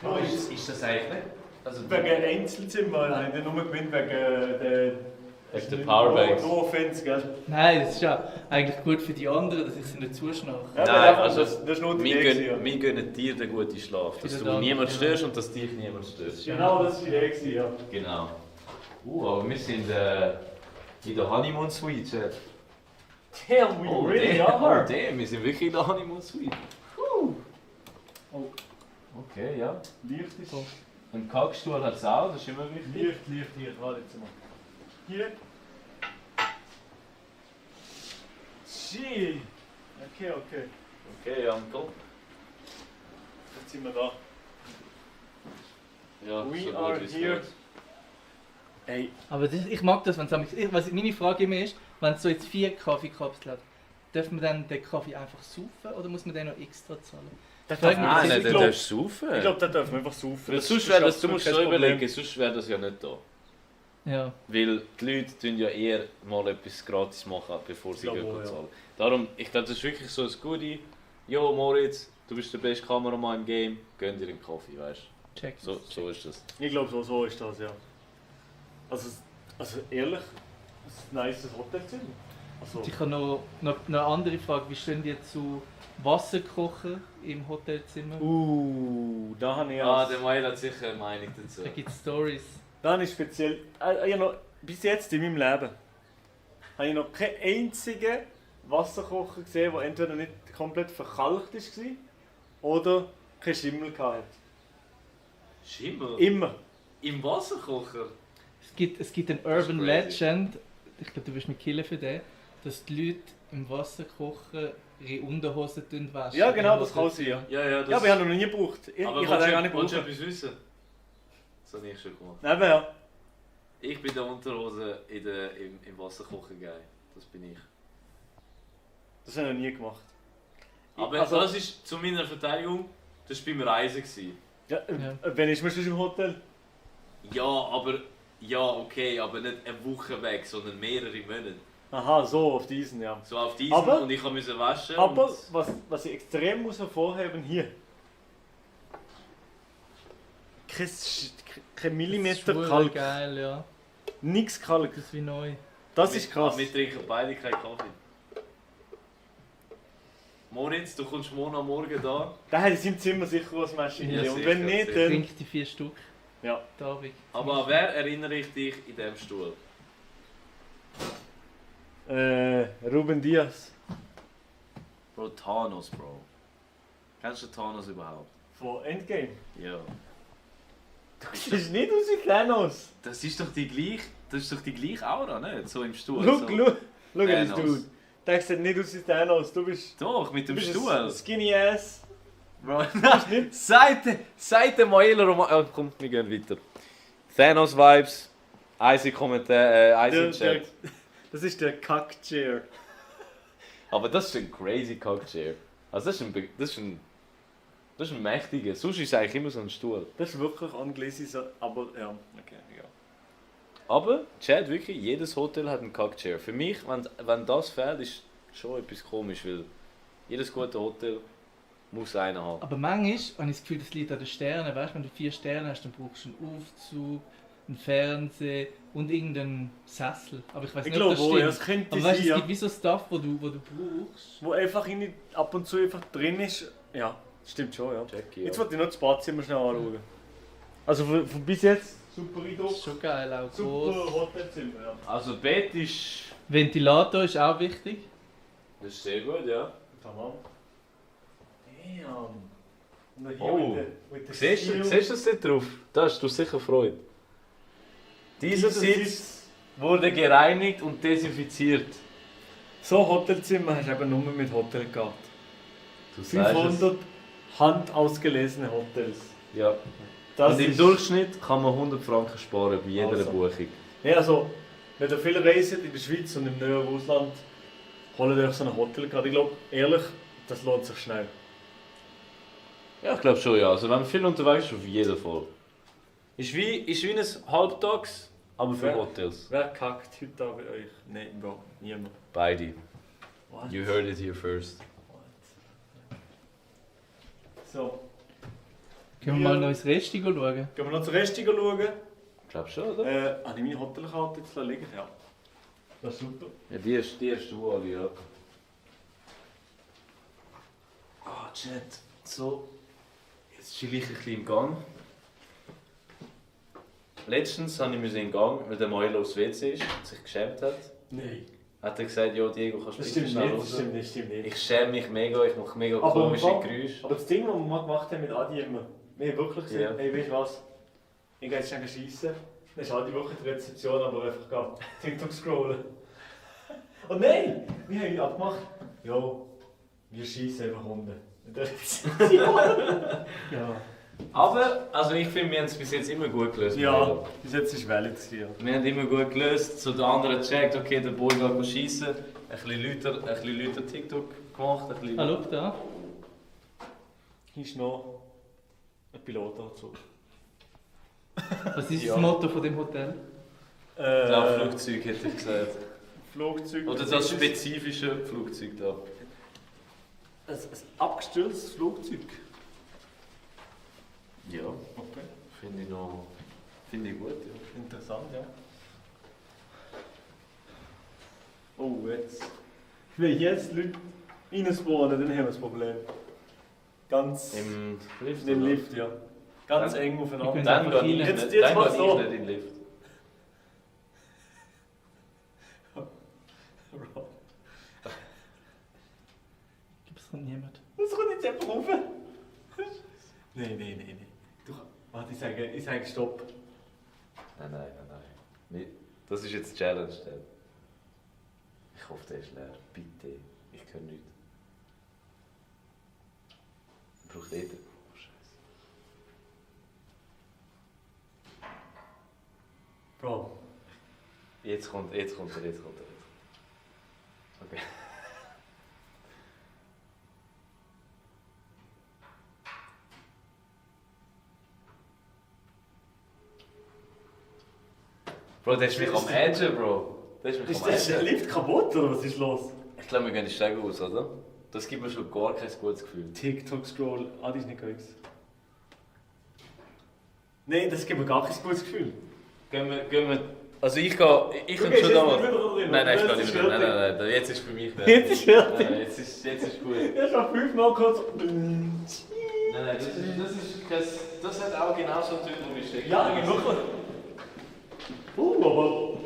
C: 4, 5...
G: Ist das eigentlich nicht? Also
C: wegen Einzelzimmer, nein, der nur gewinnt wegen
G: der Powerbanks.
C: No offense, gell?
A: Nein, das ist ja eigentlich gut für die anderen, dass ich sie nicht zuschnache.
G: Ja, nein, also
C: das ist nur die Idee.
G: wir gönnen dir den guten Schlaf, dass du
A: Dank,
G: niemand
A: ja.
G: störst und dass dich niemand stört.
C: Genau, das war die Idee, ja.
G: Genau. Aber wir sind in der Honeymoon Suite, Chat.
C: Damn, we really
G: damn,
C: are!
G: Oh damn, wir sind wirklich in der Honeymoon Suite.
C: Oh.
G: Okay, ja.
C: Licht ist so.
G: Ein Kackstuhl hat es auch, das ist immer wichtig.
C: Licht, warte jetzt mal. Hier. Shit. Okay.
G: Okay, Uncle.
C: Jetzt sind wir da.
G: Ja,
C: We
G: so
C: are
G: gut, wie's
C: here.
G: geht.
A: Ey. Aber das, ich mag das, wenn es meine Frage immer ist, wenn es so jetzt 4 Kaffeekapseln hat, dürfen wir dann den Kaffee einfach saufen oder muss man den noch extra zahlen?
G: Nein, den darfst du saufen.
C: Ich glaube, den dürfen wir einfach saufen.
G: Weil sonst wäre das, du musst so überlegen, sonst wäre das ja nicht da.
A: Ja.
G: Weil die Leute tun ja eher mal etwas gratis machen, bevor sie gehen zahlen. Darum, ich glaube, das ist wirklich so ein Goodie. Jo Moritz, du bist der beste Kameramann im Game, gönn dir einen Kaffee, weißt du?
A: Check.
G: So ist das.
C: Ich glaube, so ist das, ja. Also ehrlich, ein nice Hotelzimmer. Also,
A: Ich habe noch eine andere Frage. Wie stehen die zu Wasserkochen im Hotelzimmer?
C: Da habe ich
G: der Mail hat sicher eine Meinung dazu.
A: Da gibt es Stories.
C: Da habe ich speziell... Ich noch, bis jetzt in meinem Leben habe ich noch keinen einzigen Wasserkocher gesehen, der entweder nicht komplett verkalkt war oder keinen Schimmel hatte.
G: Schimmel?
C: Immer.
G: Im Wasserkocher?
A: Es gibt einen Urban Legend, ich glaube, du bist mit Killen für den, dass die Leute im Wasserkochen ihre Unterhosen waschen.
C: Ja, genau, das kann sein, ja.
G: Ja,
C: aber ich habe noch nie gebraucht. Ich habe den gar nicht gebraucht.
G: Willst du etwas wissen? Das habe ich schon gemacht.
C: Eben, ja.
G: Ich bin der Unterhose im Wasserkochen geil. Das bin ich.
C: Das habe ich noch nie gemacht.
G: Aber
C: Also-
G: das ist zu meiner Verteidigung, das war beim Reisen.
C: Ja, wenn ist man schon im Hotel?
G: Ja, aber... Ja, okay, aber nicht eine Woche weg, sondern mehrere Monate.
C: Aha, so auf diesen, ja.
G: So auf diesen
C: aber,
G: und ich musste waschen.
C: Aber was ich extrem muss hervorheben hier. Kein Millimeter
A: das ist
C: Kalk.
A: Geil, ja.
C: Nix Kalk.
A: Das ist wie neu.
C: Das ist krass.
G: Wir trinken beide keinen Kaffee. Moritz, du kommst morgen am Morgen da.
C: Da hat in seinem Zimmer sicher was Maschine.
G: Ja,
C: und
G: sicher,
C: wenn nicht, dann...
A: Trink die 4 Stück.
C: Ja.
A: David.
G: Aber an wer erinnere ich dich in diesem Stuhl?
C: Ruben Diaz.
G: Bro, Thanos, Bro. Kennst du Thanos überhaupt?
C: Von Endgame?
G: Ja.
C: Du siehst nicht aus wie Thanos.
G: Das ist doch die gleiche Aura, nicht? So im Stuhl.
C: Schau,
G: so.
C: schau das Dude. Der sieht nicht aus wie Thanos. Du bist...
G: Doch, mit dem
C: du bist
G: Stuhl.
C: Ein Skinny Ass.
G: Bro, seit dem Maela Roman... Oh, komm, wir gehen weiter. Thanos-Vibes. Easy Kommentar, Easy Chat.
C: Das ist der Kack-Chair.
G: Aber das ist ein crazy Kack-Chair. Also das ist ein mächtiger. Sonst ist es eigentlich immer so ein Stuhl.
C: Das ist wirklich angelesen, aber ja, okay, egal.
G: Aber, Chat, wirklich, jedes Hotel hat einen Kack-Chair. Für mich, wenn das fehlt, ist schon etwas komisch, weil jedes gute Hotel muss einen haben.
A: Aber manchmal habe ich das Gefühl, das liegt an den Sternen. Weißt du, wenn du 4 Sterne hast, dann brauchst du einen Aufzug, einen Fernseher und irgendeinen Sessel. Aber ich weiß nicht, ob das stimmt.
C: Das könnte
A: aber weißt,
C: sein,
A: es gibt wie so Stuff, wo du brauchst.
C: Wo einfach ab und zu einfach drin ist. Ja, stimmt schon, ja.
G: Check, ja.
C: Jetzt wollte ich noch das Badzimmer schnell anschauen. Also von bis jetzt super Eindruck.
A: Schon geil, auch
C: super
A: groß.
C: Hotelzimmer, ja.
G: Also Bett ist...
A: Ventilator ist auch wichtig.
G: Das ist sehr gut, ja.
C: Tamam. Damn. Und hier
G: Oh,
C: mit der
G: siehst du das dort drauf? Da hast du sicher Freude. Dieser Sitz wurde gereinigt und desinfiziert.
C: So Hotelzimmer hast du eben nur mit Hotel gehabt.
G: Du sagst
C: 500 handausgelesene Hotels.
G: Ja.
C: Das
G: und im
C: ist-
G: Durchschnitt kann man 100 Franken sparen bei jeder
C: Also.
G: Buchung.
C: Ja, also, wenn ihr viel reist in der Schweiz und im näheren Ausland, holt euch so ein Hotel gerade. Ich glaube, ehrlich, das lohnt sich schnell.
G: Ja, ich glaube schon, ja. Also wenn man viel unterwegs ist, auf jeden Fall. Ist wie ein Halbtags, aber für Hotels.
C: Wer kackt heute da bei euch? Nein, Bro, niemand.
G: Beide.
C: What?
G: You heard it here first.
C: So.
A: Können wir mal noch ins Resti schauen?
C: Gehen wir noch zur Resti schauen?
G: Ich glaube schon, oder?
C: Habe ich meine Hotelkarte jetzt liegen? Ja. Das ist super.
G: Ja, die hast du alle, ja. Ah, Chat. So. Jetzt chill ich ein bisschen im Gang. Letztens musste ich in den Gang, weil der Milo aufs WC ist und sich geschämt hat.
C: Nein.
G: Hat er gesagt, ja Diego, kannst du
C: Das
G: bitte
C: stimmt
G: schnell
C: nicht,
G: raus?
C: das stimmt nicht.
G: Ich schäme mich mega, ich mache mega komische Geräusche.
C: Aber das Ding, das wir mal gemacht haben mit Adi immer, wir haben wirklich gesagt,
G: Ja.
C: hey, weißt du was? Ich gehe jetzt schnell schiessen. Dann ist Adi wirklich die Rezeption, aber einfach gar TikTok scrollen. Und nein! Wir haben abgemacht, ja, wir schiessen einfach Hunde. In der Rezeption. Ja.
G: Aber, also ich finde, wir haben es bis jetzt immer gut gelöst.
C: Ja, bis jetzt ist valid gewesen.
G: Wir haben immer gut gelöst. So der andere checkt, okay, der Boy geht schiessen. Ein bisschen Leute TikTok gemacht. Ein bisschen...
A: Ah, schau da.
C: Hier ist noch ein Pilotanzug.
A: Was ist
C: Ja.
A: das Motto von dem Hotel?
G: Ich glaube Flugzeug, hätte ich gesagt.
C: Flugzeug.
G: Oder das spezifische Flugzeug da.
C: Ein abgestürztes Flugzeug.
G: Ja,
C: Okay.
G: Finde ich gut, ja.
C: Interessant, ja. Oh, jetzt. Wenn jetzt Leute reinspawnen, dann haben wir das Problem. Ganz.
G: Im Lift?
C: Im
G: oder?
C: Lift, ja. Ganz
G: Dann-
C: eng aufeinander.
G: Dann gehe ich
C: Jetzt
G: nicht, dann
C: mal
G: gehe
C: so.
G: ich nicht in den Lift.
A: Gibt es niemand?
C: Das kommt jetzt einfach rauf. Nein. Du, warte, ich sage Stopp.
G: Nein. Nicht. Das ist jetzt die Challenge. Dann. Ich hoffe, der ist leer. Bitte. Ich kann nichts. Ich brauche jeder. Oh, Scheiße.
C: Bro.
G: Jetzt kommt er. Okay. Bro, der ist mich am Edgen, Bro.
C: Ist der Lift kaputt oder was ist los?
G: Ich glaube, wir gehen in die Stege raus, oder? Das gibt mir schon gar kein gutes Gefühl.
C: TikTok-Scroll, die ist nicht gewichst. Nein, das gibt mir gar kein gutes Gefühl.
G: Gehen wir... Also ich könnte schon da mal... Nein, ich gehe nicht mehr. Nein, jetzt ist für mich...
C: Jetzt ist fertig?
G: Nein, jetzt ist gut.
C: Ja, schon 5 Mal kurz...
G: Nein, das hat auch genauso einen Typ umgesteckt.
C: Ja, wirklich. Aber...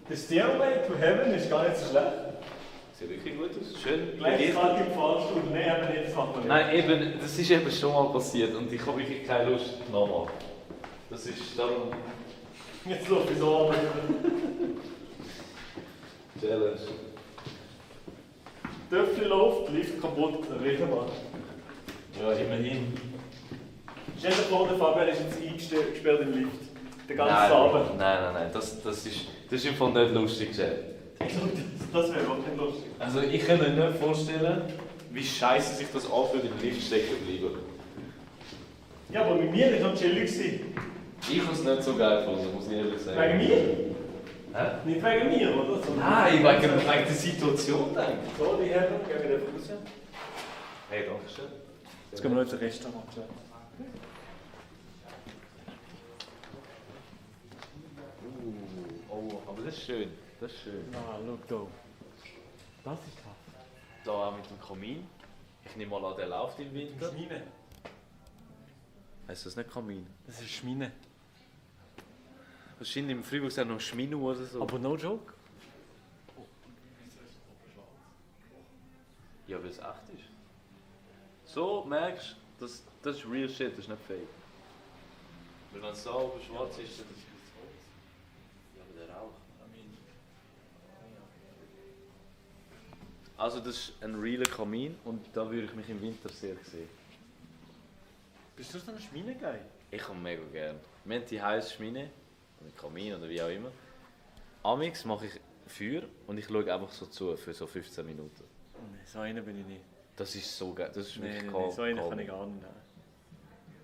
C: The Stairway to Heaven ist gar nicht so schlecht.
G: Sieht wirklich gut aus. Schön.
C: Gleich gerade im Fahrstuhl. Nein, aber nicht, das macht man nicht.
G: Nein, eben, das ist eben schon mal passiert und ich habe wirklich keine Lust nochmal. Das ist darum...
C: Jetzt läuft es so an.
G: Challenge.
C: Töpfchen läuft, Lift kaputt, dann reden wir.
G: Ja, immerhin.
C: Stell dir vor, der Fabian ist jetzt eingesperrt im Lift. Den ganzen Abend.
G: Nein, das ist im Fall nicht lustig, Chad.
C: Das wäre überhaupt nicht lustig.
G: Also ich kann mir nicht vorstellen, wie scheiße sich das anfühlt, im Lift stecken bleiben.
C: Ja, aber mit mir war es noch chillig.
G: Ich habe es nicht so geil gefunden, muss ich ehrlich sagen.
C: Wegen mir?
G: Hä?
C: Nicht wegen mir, oder?
G: Nein, wegen der Situation, denke ich.
C: So, die Herren, gehen wir einfach raus.
G: Hey, danke schön.
C: Jetzt gehen wir noch ins Restaurant.
G: Oh, aber das ist schön. Das ist schön.
C: Na, look da. Das ist tough.
G: Da auch mit dem Kamin. Ich nehme mal an, der läuft im Winter.
C: Schmine.
G: Heißt das nicht Kamin?
C: Das ist Schmine.
G: Wahrscheinlich im Freiburg sind noch Schmine oder so.
C: Aber no joke.
G: Ja, weil es echt ist. So merkst du, das ist real shit, das ist nicht fake. Weil wenn es so oben schwarz ist, dann ist es Holz. Ja, aber der Rauch. Also das ist ein realer Kamin und da würde ich mich im Winter sehr sehen.
C: Bist du so eine Schmine geil?
G: Ich komme mega gerne. Wir haben die heiße Schmine, oder Kamin oder wie auch immer. Amix mache ich Feuer und ich schaue einfach so zu für so 15 Minuten.
C: Nein, so einer bin ich nicht.
G: Das ist so geil, das ist wirklich
C: Nein, so einer kann ich gar nicht.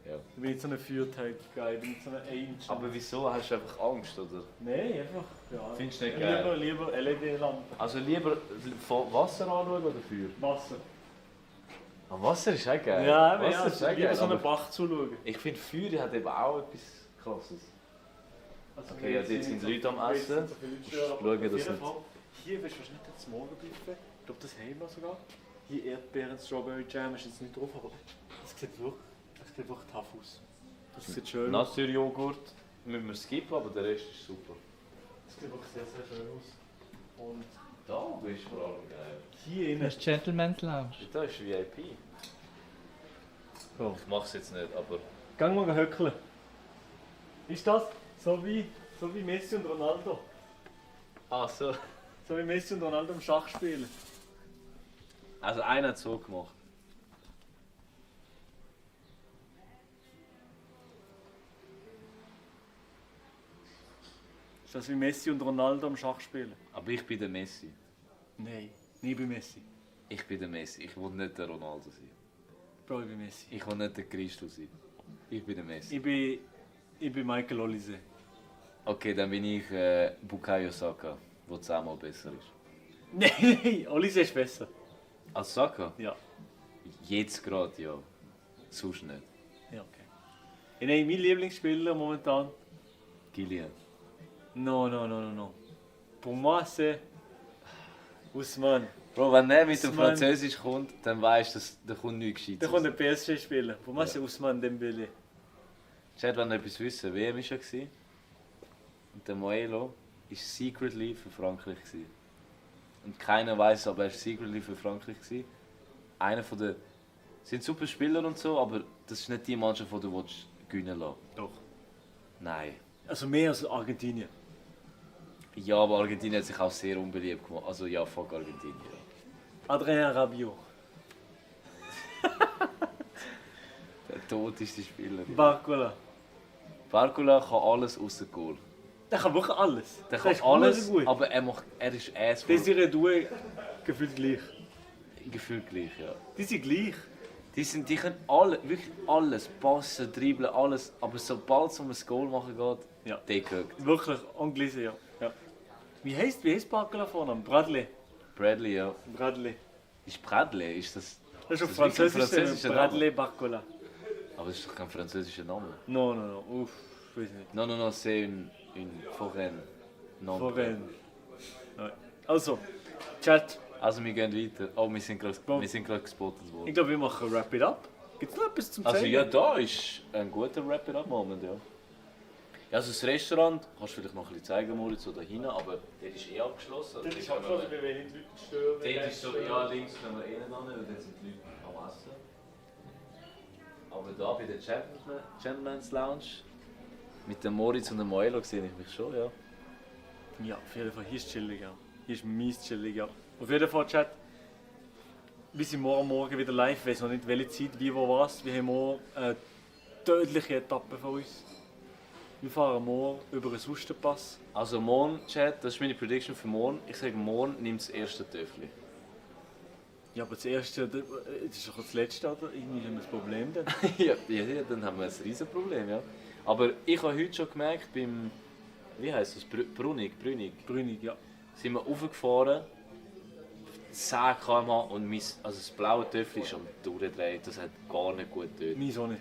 G: Ja.
C: Ich bin nicht so ein Feuerteig-Guy, ich bin nicht so ein Angel.
G: Aber wieso? Hast du einfach Angst, oder?
C: Nein, einfach, ja.
G: Findest du nicht geil?
C: Lieber LED-Lampe.
G: Also lieber von Wasser anschauen oder Feuer?
C: Wasser.
G: Ah, Wasser ist auch geil.
C: Ja, aber
G: Wasser
C: ja,
G: ist auch
C: lieber
G: geil.
C: so einen
G: aber
C: Bach zuschauen.
G: Ich finde Feuer hat eben auch etwas Krasses.
C: Also
G: Okay, ja, jetzt sind Leute am Essen. Schauen, dass nicht...
C: Hier willst du wahrscheinlich das Morgenbuffet. Ich glaube, das haben wir sogar. Hier Erdbeeren, Strawberry Jam ist jetzt nicht drauf, aber das sieht wirklich tough aus. Das sieht schön aus.
G: Naturjoghurt müssen wir skippen, aber der Rest ist super.
C: Das sieht wirklich sehr, sehr schön aus. Und
G: da ist vor allem geil.
C: Hier innen.
A: Das ist Gentleman's Lounge.
G: Da ist VIP.
C: So.
G: Ich mach's jetzt nicht, aber...
C: Gang mal höckeln. Ist das so wie Messi und Ronaldo?
G: Ah, so.
C: So wie Messi und Ronaldo im Schach spielen.
G: Also einer hat so gemacht.
C: Ist das wie Messi und Ronaldo am Schach spielen?
G: Aber ich bin der Messi.
C: Nein, nie bei Messi.
G: Ich bin der Messi. Ich will nicht der Ronaldo sein.
C: Bro, ich bin Messi.
G: Ich will nicht der Christus sein. Ich bin der Messi.
C: Ich bin Michael Olise.
G: Okay, dann bin ich Bukayo Saka, der 10-mal besser ist.
C: Nein, Olise ist besser.
G: Als Saka?
C: Ja.
G: Jetzt gerade, ja. Sonst nicht.
C: Ja, okay. Nein, mein Lieblingsspieler momentan?
G: Kylian.
C: No. Pour moi, c'est Ousmane.
G: Bro, wenn er mit dem Französisch kommt, dann weißt du, da kommt nichts Gescheites.
C: Da kommt der PSG-Spieler. Pour moi, c'est Ousmane Dembélé.
G: Chad, wenn ihr etwas wissen, WM war ja. Und der Moelo war secretly für Frankreich. Und keiner weiß, aber er war secretly für Frankreich. Einer von den... sind super Spieler und so, aber das ist nicht die Mannschaft, die du gewinnen lassen willst.
C: Doch.
G: Nein.
C: Also mehr als Argentinien.
G: Ja, aber Argentinien hat sich auch sehr unbeliebt gemacht. Also ja, fuck Argentinien.
C: Adrien Rabiot.
G: Der toteste Spieler.
C: Barcola.
G: Barcola kann alles außer Goal.
C: Der kann wirklich alles.
G: Der kann alles, gut. Aber er ist Ass.
C: Desiree Doué gefühlt gleich.
G: Gefühlt gleich, ja.
C: Die sind gleich.
G: Die können wirklich alles, passen, dribbeln, alles. Aber sobald es um ein Goal machen geht,
C: ja.
G: die gehört.
C: Wirklich, Anglese, ja. Wie heisst Bacala vorne? Bradley.
G: Bradley, ja.
C: Bradley.
G: Ist Bradley? Ist das...
C: Das ist auf
G: wirklich
C: Französisch, Bradley Bacala.
G: Aber das ist doch kein französischer Name.
C: No. Uff, weiß nicht.
G: No, c'est une foraine.
C: Foraine. Also, Chat.
G: Also wir gehen weiter. Oh, wir sind gerade gespottet worden.
C: Ich glaube, wir machen Wrap It Up. Gibt es noch etwas zum Zeigen?
G: Also ja, da ist ein guter Wrap It Up Moment, ja. Ja, also das Restaurant, kannst du vielleicht noch ein bisschen zeigen, Moritz, so da hinten, aber der ist abgeschlossen.
C: Das ist abgeschlossen, wir wollen nicht Leute stören.
G: Dort ist so, ja, links können wir hin, weil dort sind die Leute am Essen. Aber da bei der Gentleman's Lounge mit dem Moritz und dem Moelo sehe ich mich schon, ja.
C: Ja, auf jeden Fall, hier ist chillig, ja. Hier ist mies chillig, ja. Auf jeden Fall, Chat, wir sind morgen wieder live, ich weiß noch nicht welche Zeit, wie, wo, was. Wir haben morgen eine tödliche Etappe von uns. Wir fahren morgen über einen Sustenpass.
G: Also morgen, Chat, das ist meine Prediction für morgen. Ich sage, morgen nimmt das erste Töffli.
C: Ja, aber das erste, das ist doch das letzte, oder? Irgendwie haben wir ein Problem dann.
G: ja, dann haben wir ein riesen Problem, ja. Aber ich habe heute schon gemerkt, beim, wie heisst das, Brünig,
C: ja.
G: Sind wir raufgefahren, 10 km/h und das blaue Töffli ist am Durchdrehen. Das hat gar nicht gut getötet.
C: Meins auch nicht.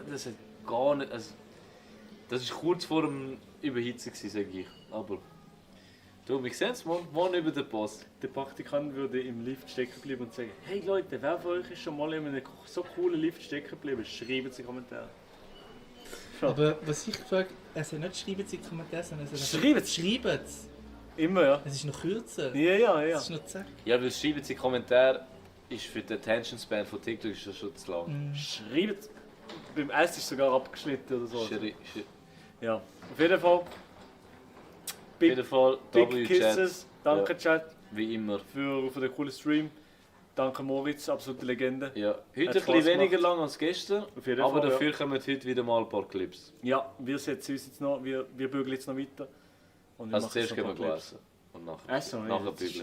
G: Das hat gar nicht, also, das war kurz vor dem Überhitzen, sage ich. Aber du, wir sehen es morgen über den Post.
C: Der Praktikant würde im Lift stecken bleiben und sagen: Hey Leute, wer von euch ist schon mal in einem so coolen Lift stecken geblieben? Schreibt es in die Kommentare.
A: Aber was ich frage, also nicht schreiben Sie in die Kommentare, sondern
C: schreiben
A: es.
C: Immer, ja.
A: Es ist noch kürzer.
C: Ja.
A: Es ist noch zack.
G: Ja, weil schreiben Sie in die Kommentare, ist für den Attention Span von TikTok ist das schon zu lang.
C: Schreibt es. Beim Essen ist es sogar abgeschnitten oder so. Ja, auf jeden Fall. Big Kisses. Danke, Chat.
G: Wie immer.
C: Für den coolen Stream. Danke Moritz, absolute Legende.
G: Ja, heute ein bisschen weniger lang als gestern, aber
C: Fall,
G: dafür kommen heute wieder mal ein paar Clips.
C: Ja, wir setzen uns jetzt noch, wir bügeln jetzt noch weiter. Und
G: also zuerst gehen wir essen und nachher bügeln.